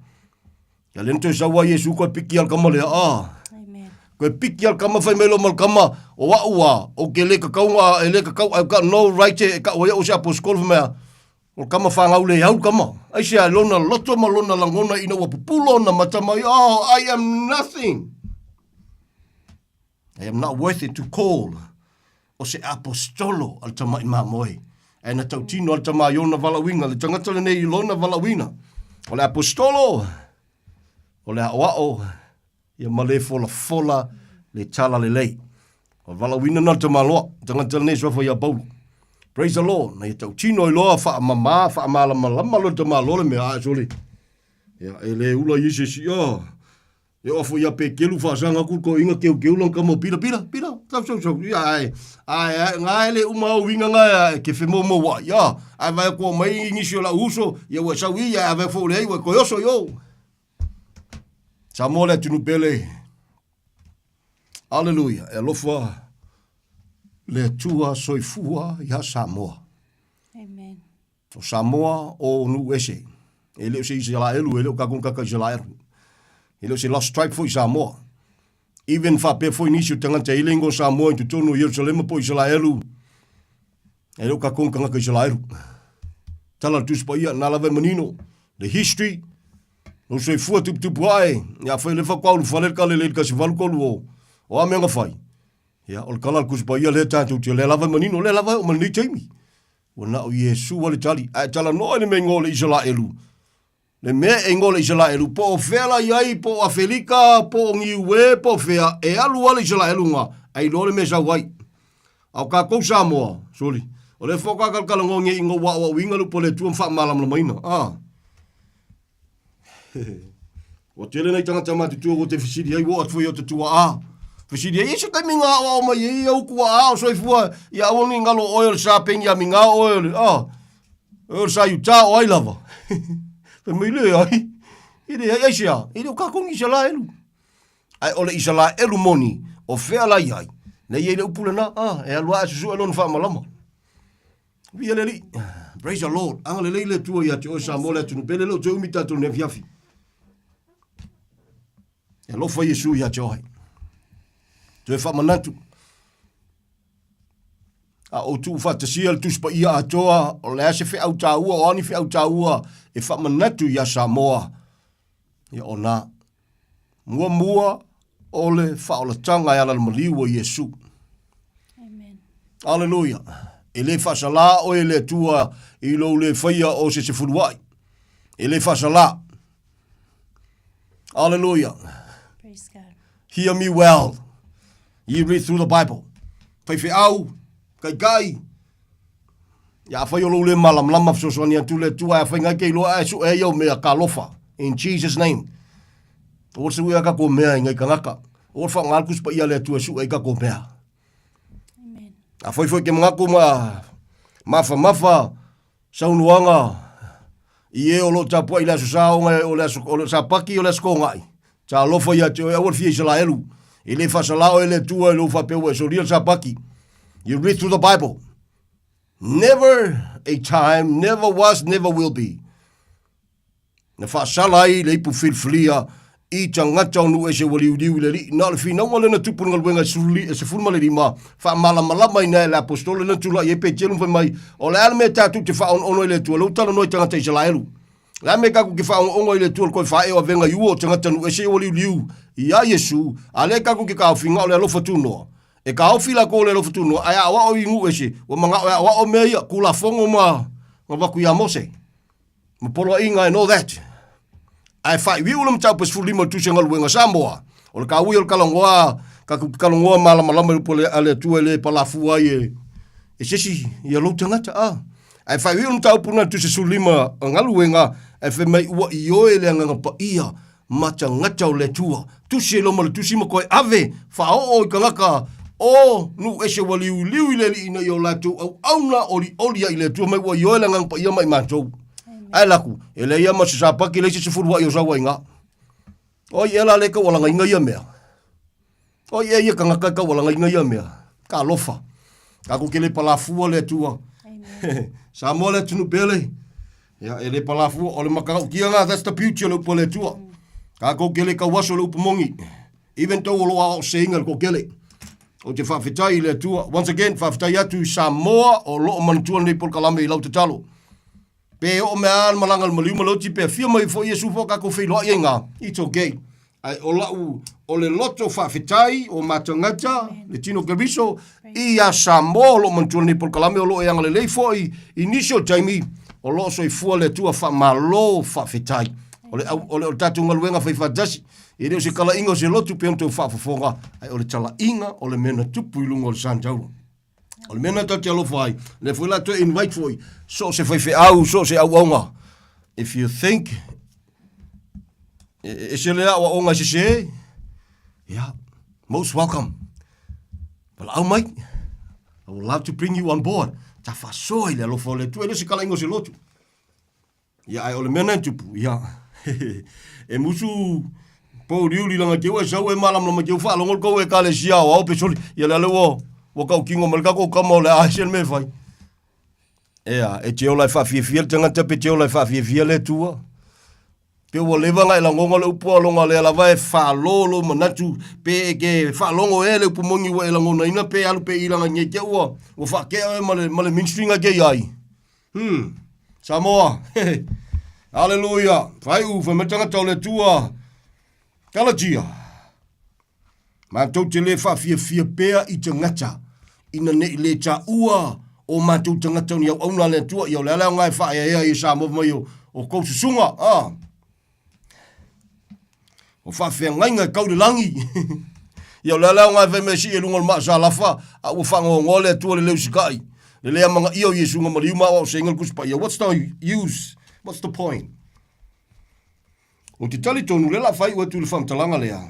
Ia lea na toe sau ai Iesu koe piki a le kama lea, ah. Amen. Koe piki a le kama fai mai loa ma le kama, o a'u a, ou te le kakau nga, e le kakau, I've got no right e ka'u ai a'u o se aposetolo, fai mai a, o le kama fanau le au le kama. Aisea, lona loto ma lona lagona ina ua pupula ona mata mai, oh, I am nothing. I am not worth it to call o se aposetolo a le tamaʻi mamoe. Ae na tautino a le tama i ona valaauina, le tagata lenei i lona valaauina. O le aposetolo, o le aʻoaʻo, ia ma le folafola le tala lelei. O le valaauina na le tamaloa, tagata lenei suafa ia Paulo. Praise the Lord, na ia tautino ai loa faamama, faamalamalama loa le tamaloa le mea, ae sole. Ia, e le ula i isi isi, oh, E oo foi ia Pekelu faasaga atu le toeaina keukeu lana tama o Pila, Pila, Pila, sau, sau, sau, ia ae, ae, ae, nga e le uma au uiga nga e ke femoumouai, ia, ae vaai atu o mai nisi o lau uso, ia ua e sau i, ae vaai foi o leai ua e toe oso i o. Samoa le atunuu pele. Aleluia, e alofa le Atua soifua iā Samoa. Amen. O Samoa o nuu ese. E le o se Isalaelu, e le o tatou tagata Isalaelu. E le o se lost tribe foi Samoa. Even faapea foi nisi o tagata e i le igoa Samoa i totonu o Ierusalema po o Isalaelu, e le o kakou ni tagata Isalaelu. Tala le Tusi Paia, na lava e manino, the history, lou soifua tuputupu ae, ia afai o lea faatoa ulufale le kalele i le 1830 o, o a mea na fai? Ia, o le tala a le Tusi Paia lea tatou te, o lea lava e manino, o lea lava e oo mai lenei taimi. Ua na o Iesu lava le tali, ae talanoa i le mea igoa o le Isalaelu, Le mea e igoa o le Isalaelu, po o fea la i ai, po o Afelika, po o Niue, po o fea, e alu lava le Isalaelu na, ae iloa le mea e sau ai. A o tatou Samoa, soli, o lea foi ka talanoa nei ina ua aoaoina le upu a le Atua ma faamalamalamaina, a. Ua tele nai tagata matutua ua te fesili ai, ua oo atu foi i ota tuaa. Fesili ai, e se taimi na aoao mai ai au tuaa o soifua, ia aua ne i galo oe o le Sa Peniamina oe o le, a. O le sa Utah o ai lava? Fai mai leai. E leai, aisea? E le o kākou ni Isalaelu. Ae o le Isalaelu moni, o fea la i ai? Lea i ai le upu lena, ah, e alu lava ae susue lona faamalama. Viia le Alii. Praise the Lord. Agalelei le Atua ia te oe Samoa le atunuu pele, le o toe umi tatou i le afiafi. E alofa Iesu ia te oe. Toe faamanatu. A ou tuufaatasia le Tusi Paia atoa, o le a se feau taua, o a ni feau taua e faamanatu iā Samoa, ia o na. Muamua, o le faaolataga e ala i le maliu o Iesu. Amen. Aleluia. E le faasalā oe e le Atua i lou le faia o se sefuluai. E le faasalā. Aleluia. Praise God. Hear me well. Ye read through the Bible. Faifeau, taitai, ia afai o lou le malamalama fesoasoani atu le Atua, afai ngai ke iloa ae sue ai au mea, talofa. In Jesus name. Aua le sue ai tatou mea i ngai tagata. Aua le faaaoga le Tusi Paia a le Atua e sue ai tatou mea. Amen. Afai foi ke manatu ma mafamafa Saunoaga i e o lo o tapuai i le Aso Sa ona o le aso, o le Sapati o le Aso Toonai. Talofa ia te oe, aua le fia Isalaelu. E le faasala oe le Atua i lou faapea ua e solia le Sapati. You read through the Bible. Never a time, never was, never will be. Na faasala ai le ipu filifilia i tagata o nuu ese ua liuliu i le Alii. Na o le finauga lea na tupu i le galuega e 15, faamalamalamaina e le Aposetolo lea na tulai ai Peteru ma fai mai, O le a le mea tatou te faaonoono ai i le Atua? Lea ua talanoa i tagata Isalaelu. O le a le mea tatou te faaonoono ai i le Atua i le toe faaee o avega i ua o tagata nuu ese ua liuliu iā Iesu, a lea tatou te taofiga o le alofa tunoa? E taofi latou o le alofa tunoa, ae aoao i nuu ese, ua manao e aoao mea ia, Tulafono ma na avatu iā Mose. ma poloaiga and all that. Ae faaiuiu le mataupu e 15 o le Tusi o Galuega Samoa, o le taua ia o le talanoa, tatou te talanoa malamalama i upu a le Atua e le palafua ai e, e se isi ia lou tagata. Ah. Ae faaiuiu le mataupu lena i le Tusi 15 o Galuega, ae fai mai ua ioe le Agaga Paia ma tagata o le Atua. Tusi ai loa ma le tusi ma toe ave faaoo i tagata o nuu ese ua liuliu i le Alii ina ia o latou auauna olioli ai i le Atua mai ua ioe le Agaga Paia ma i matou. Ae laku, e leai lava ma se sapaki, leai se sefuluai o sau ai iga. O ai ea la le taualagaina ia mea? O ai ea ia tagata e taualagaina ia mea? Talofa. Tatou te le palafua le Atua. Samoa le atunuu pele. Ia, e le palafua, o le matautia lena, that's the beauty o le upu a le Atua. Tatou te le tauaso i le upu moni. Even though o lo o aoaoseina i le toatele. Ou te faafetai i le Atua. Once again, faafetai atu i Samoa o lo o manatua lenei polokalame i lau tatalo. Pe oo mai lava le malaga a le maliu ma le oti pe afio mai foi Iesu foi tatou feiloai ai na, it's okay. Ae o lau, o le loto faafetai o ma tagata, le tino Keriso, ia Samoa o lo o manatua lenei polokalame o lo o e agalelei foi i nisi o taimi o lo o soifua le Atua faamalo faafetai. O le, au, o le, o le tatou galuega faifaatasi, e le o se talaiga o se lotu pei ona tou faafofoga, ae o le talaiga o le mea na tupu i luga o le Santauro. O le mea lena tatou te alofa ai, lea foi la toe invite foi so o se faifeau, so o se auaunga. If you think e ese le aoaoga e sese, yeah, most welcome. Valaau mai. I would love to bring you on board. Ta faasoa i le alofa o le Atua, e le o se talaiga o se lotu. Ia, ae o le mea na e tupu, ia, e musu pouliuli langa te ua e sau e malamalama te ua faalogo le kou ekalesia aoao pe soli, ia le ale ua, ua tautino mai le tatou tama o le a ese le mea e fai. Ea, e te ola e faafiafia le tagata pe te ola e faafiafia le Atua. Pe ua leva ona e lagona le upu aloga lea lava e falo lou manatu pe e ke faalogo ea le upu moni ua e lagonaina pe alu pe i laga nei te ua ua faatea oe ma le ma le ministry na ke iai. Hmm. Samoa. Hallelujah. Faiu fai mai tagata o le Atua. Galatia. Matou te le faafiafia pea i tagata, ina ne i le taua o matou tagata o ni auauna a le Atua, ia o le a le aoga e faaeaea ai e Samoa fai mai o, o kou susuga, a. O faafeagaiga e kau i le lagi. Ia o le a le aoga e fai mai e sii e luga o le maa salafa, a ua faagaogoa le Atua le leu sikai. Le le amanaia o Iesu na maliu ma aoaoseina le Tusi Paia. What's the use? What's the point? Ou te talitonu, lea la faaiu atu i le faamatalaga lea,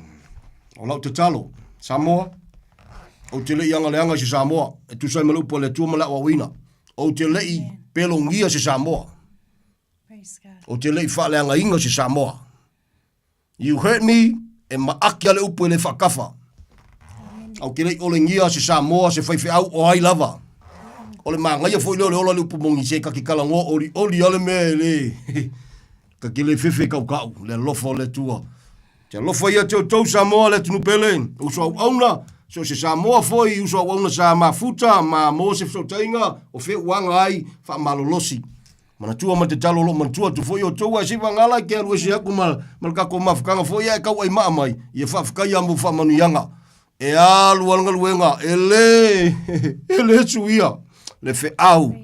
o lau tatalo, Samoa, ou te le i agaleaga i se Samoa, e tusa ai ma le upu a le Atua ma le aoaoina. Ou te le i pelogia se Samoa. Ou te le i faaleagaina se Samoa. You heard me, e maaki a le upu e le faakafa. Ou te le i olegia se Samoa, se faifeau o ai lava. O le magaia foi lea o le ola le upu moni se ka ke talanoa olioli a le mea e le Ka te le fefe kaukau, le alofa o le Atua. Te alofa ia te outou Samoa le atunuu pele, uso auauna, so o se Samoa foi uso auauna sa mafuta ma maua se fesootaiga o fea ua aga ai faamalolosi. Manatua ma te tatalo o lo o manatua atu foi outou ae se vagala e ke alu ese aku ma, ma le tatou mafutaga foi ae tauaimaa mai, ia faafetaia mo faamanuiaga. E alu a le galuega, e le, e le suia le feau,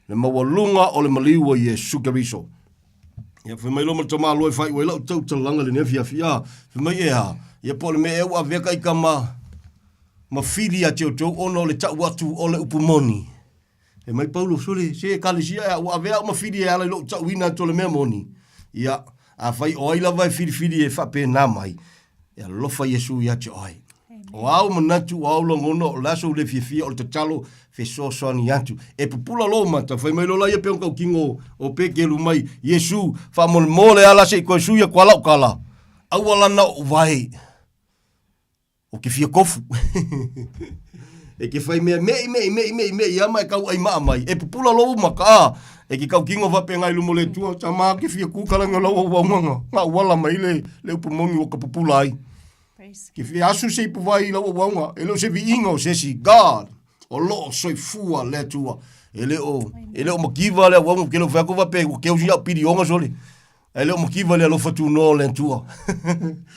le maualuga o le maliu o Iesu Keriso. Ia, fai mai loa ma le tamāloa e faaiu ai lau tautalaga i lenei afiafi, a, fai mai, e a, ia po o le mea ea ua avea ka ita ma, ma fili ia te outou ona o le tau atu o le upu moni. Fai mai Paulo, sole, se ekalesia ea, ua avea au ma fili e ala i lou tauina atu o le mea moni. Ia, afai o ai lava e filifili e faapena mai, e alofa Iesu ia te oe. O au manatu, o au lagona, o le aso u le fiafia, o le tatalo, fesoasoani atu. E pupula lou mata, fai mai lola ia pe ona tautino o Peteru mai, Iesu, faamolemole ala se i toe sui atu a lau tala. Aua lana ou vae. O ke fia kofu. e ke whai mea mei, mei, mei, mei, mei ama e kau ai maa mai. E pupula lou maka, a, e ke kau kingo wape ngai lumo le tua, ta mā ke fia kūkala ngā lau au aunganga, ngā uala mai le, le upu mongi o ka pupula ai. Ke fia asu se ipu vai i lau au aunga, e leo se viinga o se isi, God, o loo soifua le Atua. E le o, e le o makiva le au aunga, ke leo whea wape, ua keu si au pirionga sole. Ae le o makiva le alofa tunoa o le Atua.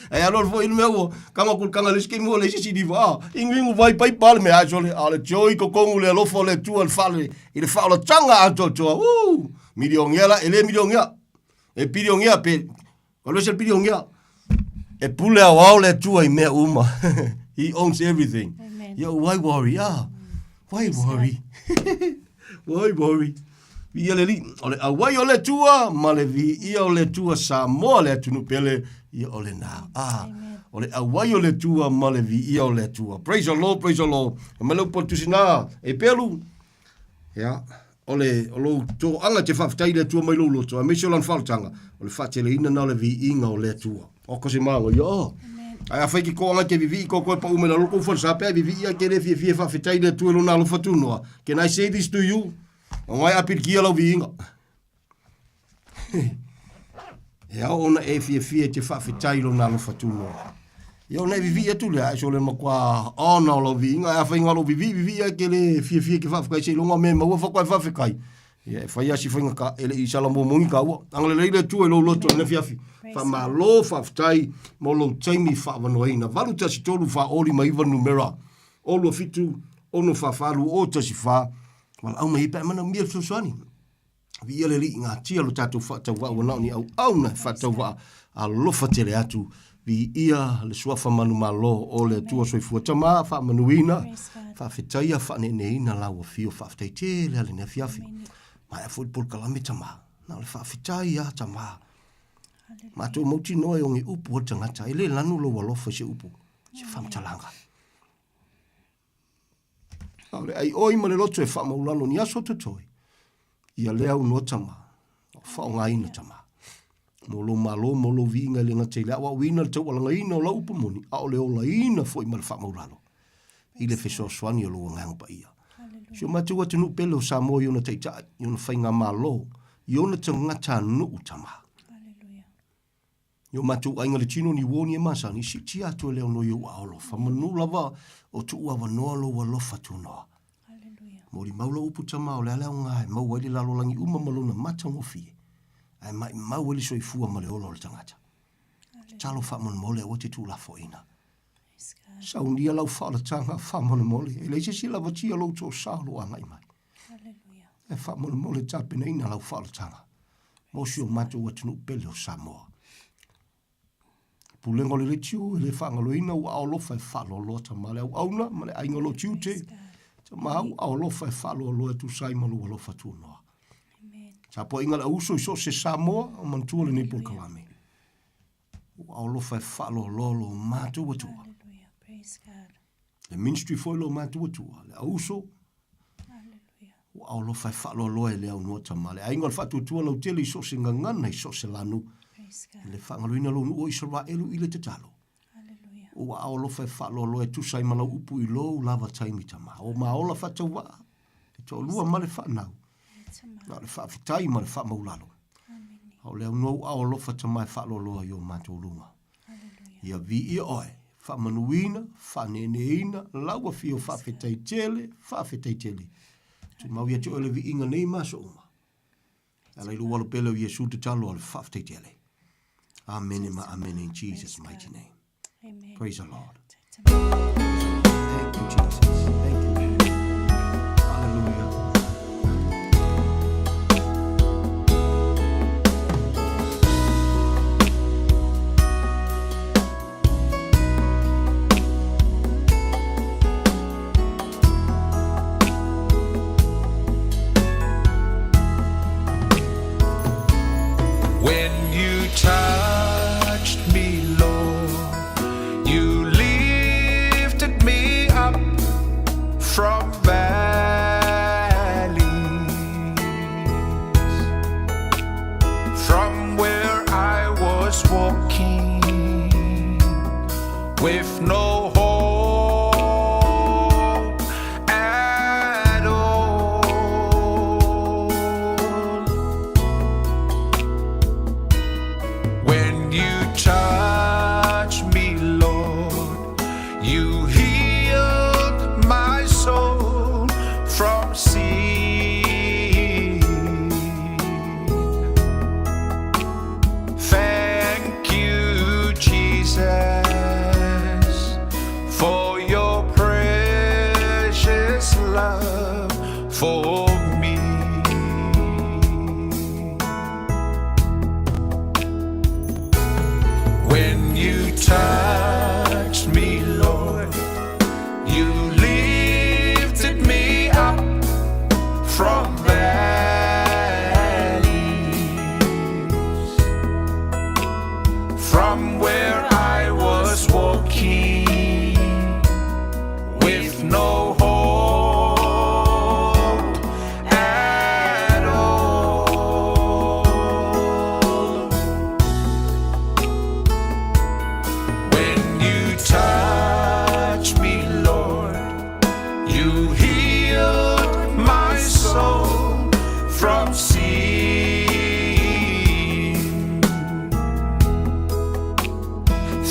Ae alo foi le mea ua kanga ku kanga le ski mo le isi siliva. Ah, ingu ingu vai pai pa le mea ai sole. A le joy ko kongu le alofa o le Atua le fale i le faolatanga atoatoa. Woo! Milionea la, e le milionea. E bilionea pe Ka lua se bilionea. E pule ao ao le Atua i mea uma. He owns everything. Amen. Yo, why worry? Ah, why worry? why worry? Viia le Alii, o le auai o le Atua ma le viia o le Atua Samoa le atunuu pele, ia o lena. Ah, o le auai o le Atua ma le viia o le Atua. Praise the Lord, praise the Lord. E mai le upu a le Tusi nā, e pelu, ia, o le, o lou toaga te faafetai i le Atua mai lou loto, aemaise o lana faaolataga, o le faateleina na o le viiga o le Atua. O ko se mago ia, oh. Ae afai ke toaga te vivii ko koe pau mai lalo kou falesa pe ai vivii ai ke le fiafia e faafetai i le Atua i lona alofa tunoa. Can I say this to you? O ngai apilikia lau viiga. E ao ona e fiafia e te faafetai i lona alofa tunoa. Ia ona e vivii atu lea, ae sole matua ona o lau viiga, ae afai nga lou vivii, vivii ae ke le fiafia ke faafetai seiloga o mea e maua faatoa e faafetai. Ia e fai lava si faiga ka, e le i sala momogi kāua. Agalelei le Atua i lou loto i lenei afiafi. Faamalo, faafetai mo lou taimi faaavanoaina. 8 1 3 4 5 9 numera o 2 7 6 4 4 2 0 1 4. Valaau mai ai pe a manaomia le fesoasoani. Viia le Alii, gatia lo tatou faatauvaa ua na o ni auauna e faatauvaa alofa tele atu. Viia le suafa manumalo o le Atua Soifua Tama, faamanuina, faafetaia, faaneeneina lau afio, faafetai tele a lenei afiafi. Maea foi le polokalame Tama, na o le faafetai a Tama. Matou mautinoa e oge upu o le tagata, e le lanu lou alofa i se upu, se faamatalaga. A o le ʻai ʻoi ma le loto e faamaulalo ni aso totoe, ia lea aunoa tama, o faaaogaina tama. Mo lou malo, mo lou viiga e le gata i le aoaoina, le taualagaina o lau upu moni, a o le olaina foi ma le faamaulalo i le fesoasoani o lou Agaga Paia. Si o matou atunuu pele o Samoa i ona taitai, i ona faigamalo, i ona tagatanuu tama. I o matou aiga le tino ni uo ni e masani, siitia atu e le aunoa i ou aao alofa, manu lava o tuu avanoa lou alofa tunoa. Molimau lau upu tama o le a le aoga e maua ai le lalolagi uma ma lona matagofie, ae maimau ai le soifua ma le ola o le tagata. Tatalo faamolemole aua te tuulafoaiina. Saunia lau faaolataga faamolemole, e leai se isi e lavatia lou toosao lou agai mai. Ae faamolemole tapenaina lau faaolataga mo si o matou atunuu pele o Samoa. Pulega o le leitio e le faagaloina ua aolofa e faaloaloa tama le auauna ma le aiga o lo tiute. Tama au aolofa e faaloaloa e tusa ai ma lou alofa tuanoa. Tapuaiga le auuso i so o se Samoa o manatua lenei polokalame. Ua aolofa e faaloaloa lo matou Atua. Le ministry foi lo matou Atua, le auuso Ua aolofa e faaloaloa e le aunoa tama. Le aiga o le faatuatua lautele i so o se gagana i so o se lanu. E le faagaloina lou nuu o Isaraelu i le tatalo. Ua aolofa e faaloaloa e tusa ai ma lau upu i lou lava taimi tama. O ma ola faatauvaa, le toalua ma le fanau. Na o le faafetai ma le faamaulalo. A o le aunoa ua aolofa tama e faaloaloa i o matou luga. Ia viia oe, faamanuina, faaneeneeina, lau afio faafetai tele, faafetai tele. Tumau ia te oe le viiga nei ma aso uma. E ala i lou alo pele o Iesu tatalo a le faafetai tele. Amene ma amene in Jesus mighty name. Amen. Praise the Lord. Thank you, Jesus. Thank you. Hallelujah. When you touched me, Lord, you lifted me up from valleys, from where I was walking with no hope at all. When you touch me, Lord, you healed my soul from sin. Thank you, Jesus, for your precious love for me. When you touched me, Lord, you lifted me up from valleys, from where I was walking with no hope at all. When you touch me, Lord, you healed my soul from sin.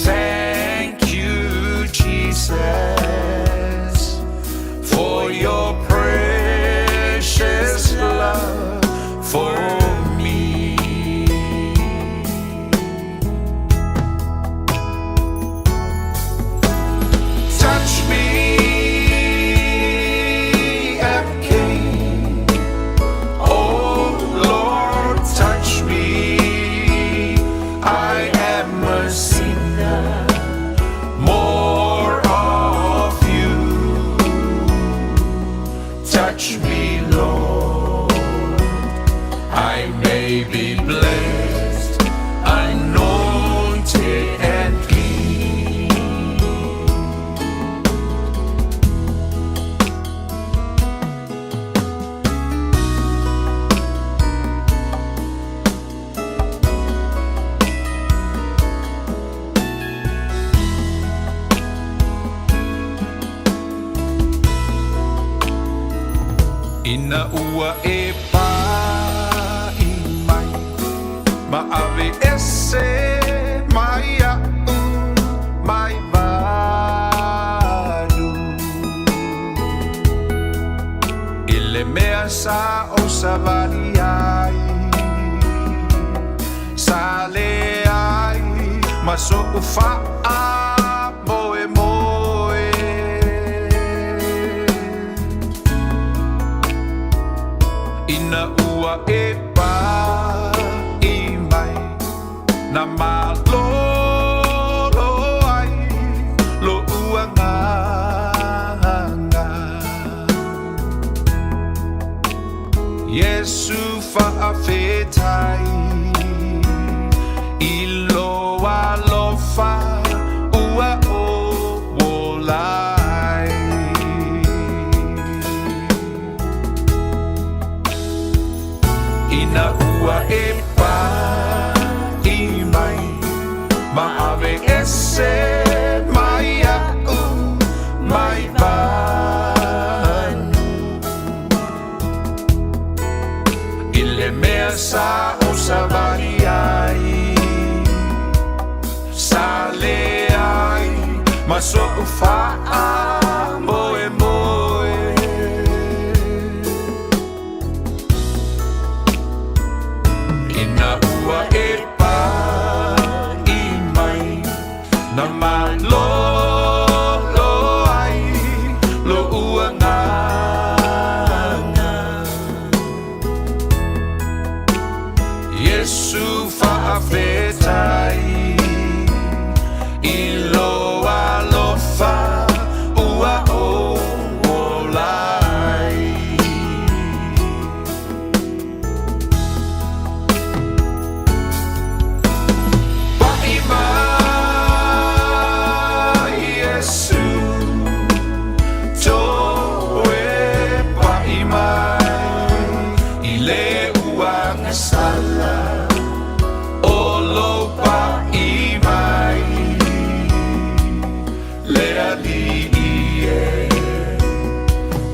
Thank you, Jesus, for your precious love for me. Touch me again. Oh Lord, touch me. I am a sinner. More of you. Touch me, Lord. I may be blessed, anointed and clean. Ina ua e pai mai ma ave ese mai. le mea sa ou savali ai, Sa leai ma soʻu faamoemoe. Ina ua e paʻi mai, na malolo ai loʻu agaga. Iesu faafetai i lou alofa ua ou ola ai. Ina ua e paʻi mai ma ave ese mai iaʻu mai panu I le mea sa ou savali ai Sa leai ma soʻu faamoemoe. Ina ua e paʻi mai na malolo ai loʻu agaga. Iesu faafetai i lou alofa ua ou ola ai. Paʻi mai Iesu, toe paʻi mai i le uagasala o lou paʻi mai le Alii e.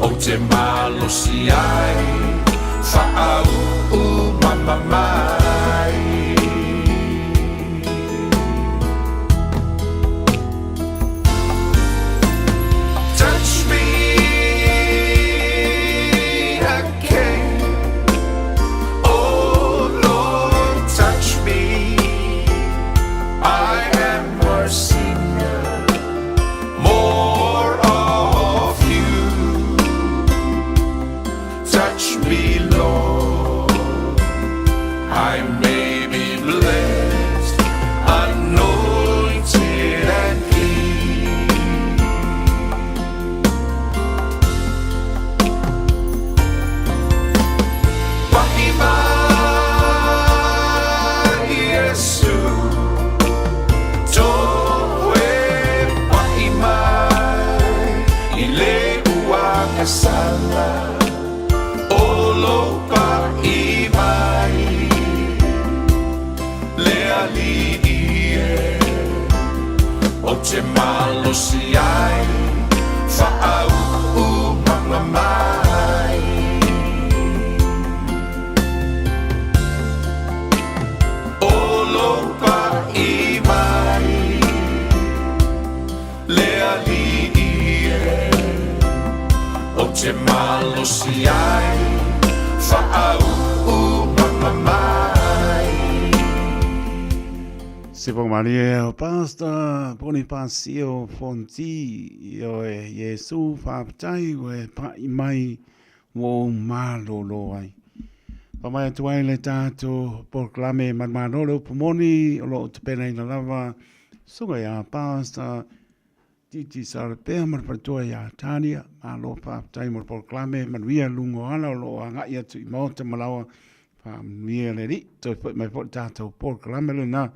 Ou te malosi ai, faauu mama mai. Touch me again, oh Lord, touch me. I am a sinner, more of you. Touch me, Lord, I may be blessed, anointed and clean. Paʻi mai Iesu, toe paʻi mai i le uagasala o lou paʻi mai le Alii e. Ou te malosi ai, faauu mama mai. O lou paʻi mai le Alii e. Ou te malosi ai, faauu mama mai. Sipo malie o Pastor Bonifacio Fonti i oe Iesu faafetai ua e paʻi mai ua ou malolo ai. Faamai atu ai le tatou polokalame manumalo le upu moni o lo o tapenaina lava susuga iā Pastor Titi Sarapea ma le faletua iā Tania. Malo faafetai mo le polokalame, manuia luga o ala o lo o agai atu i maota ma laoa. Faamanuia le Alii. Toe foi mai foi le tatou polokalame lena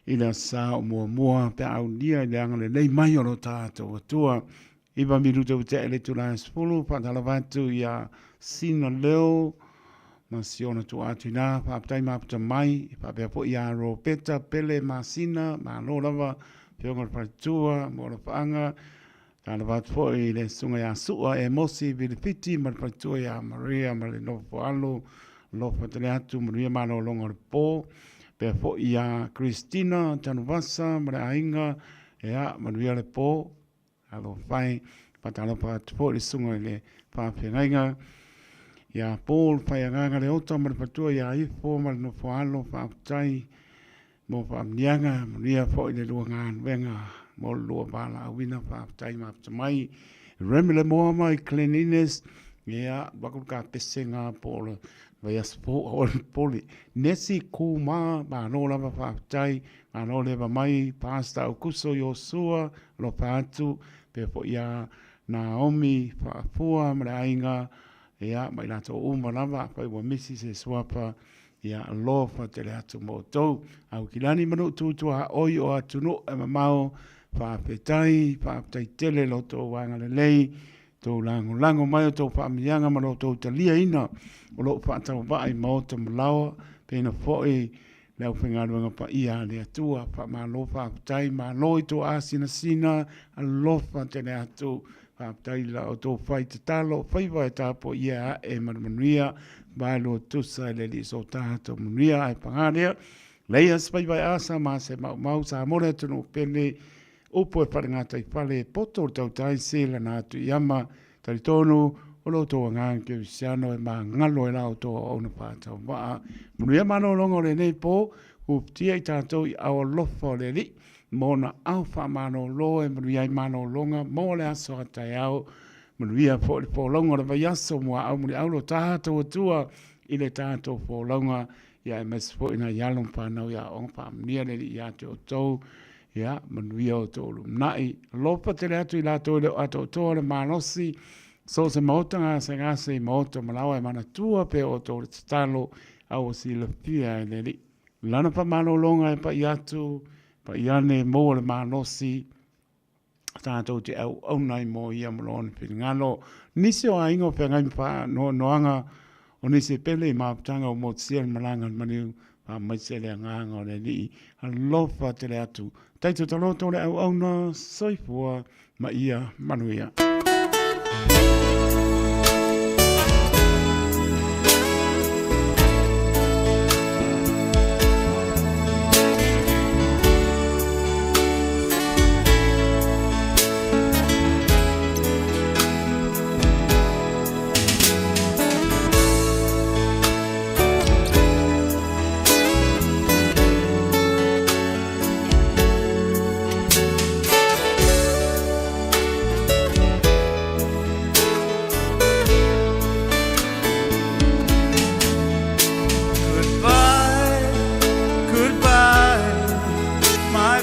i le aso Sa o muamua pe a aulia i le agalelei mai o lo tatou Atua. 9 minuta ua tea i le itula e 10, faatalofa atu iā Sina Leo ma si ona tuaa atu ina, faafetai mafuta mai, faapea foi iā Ropeta Pele Masina, malo lava Afioga i le Faletua mo alofaaga, talofa atu foi i le Susuga ia Sua Emosi Vilifiti ma le Faletua ia Maria ma le nofo alo, alofa tele atu, manuia malologa o le po, pea foi ia Christina Tanuvasa ma le aiga, ea, manuia le po, alofa e, faatalofa atu foi i le Susuga i le Faafeagaiga. Ia Paul Faiagaga Leota ma le faletua ia Ifo ma le nofo alo, faafetai mo faamanuiaga, manuia foi le lua galuega mo le lua valaauina, faafetai mafata mai. Remy Lemoa mai Glen Innes, ia, vaku le kapesega po o le vaiaso fou aua le popole. Nesi Kuma, malo lava faafetai, malo le ava mai, Pastor Aukuso Iosua, alofa atu, pea foi ia Naomi Faafua ma le aiga, ia, ma i latou uma lava, afai ua misi se suafa, ia, alofa tele atu ma outou. Aukilani ma Nuu tuaoi o atunuu e mamao, faafetai, faafetai tele lo outou agalelei, tou lagolago mai o tou faamanuiaga ma lo outou taliaina o lou faatauvaa i maota ma laoa, pena foi le aufaigaluega paia a le Atua. Faamalo faafetai, malo i tou asinasina, alofa tele atu. Faafetai i la outou fai tatalo, faiva e tapuaia ae ma le manuia, vaelua tusa i le Alii so tatou manuia. Ae paga lea, leia se faiva e asa ma se maumau, Samoa le atunuu pele, Upu e falegataifale e poto le tautai se lana atu i ama, talitonu o lo outou agaga kerisiano e magalo e la outou auauna faatauvaa. Manuia malologa o lenei po, uputia i tatou i ao alofa o le Alii, ma ona ao faamalolo e manuia ai malologa mo le aso a taeao. Manuia foi le folauga o le vaiaso muaau muliau lo tatou Atua i le tatou folauga, ia aemaise foi nai alo ma fanau i aoga faamanuia le Alii ia te outou. Ia, manuia outou lumanai. Alofa tele atu i latou e le o atoatoa le malosi, so o se maota gasegase i maota ma laoa e manatua pea outou le tatalo a ua silafia e le Alii. Lana faamalologa e pai atu, pai ane e maua le malosi, tatou te auauna ai mo ia ma lona finagalo. Nisi o aiga o feagai ma faanoanoaga o nisi e pele i mafutaga ua motusia le malaga a le maliu, faamaise le agaga o le Alii, alofa tele atu. Taito taloto le auauna, soifua ma ia manuia. Goodbye, goodbye, my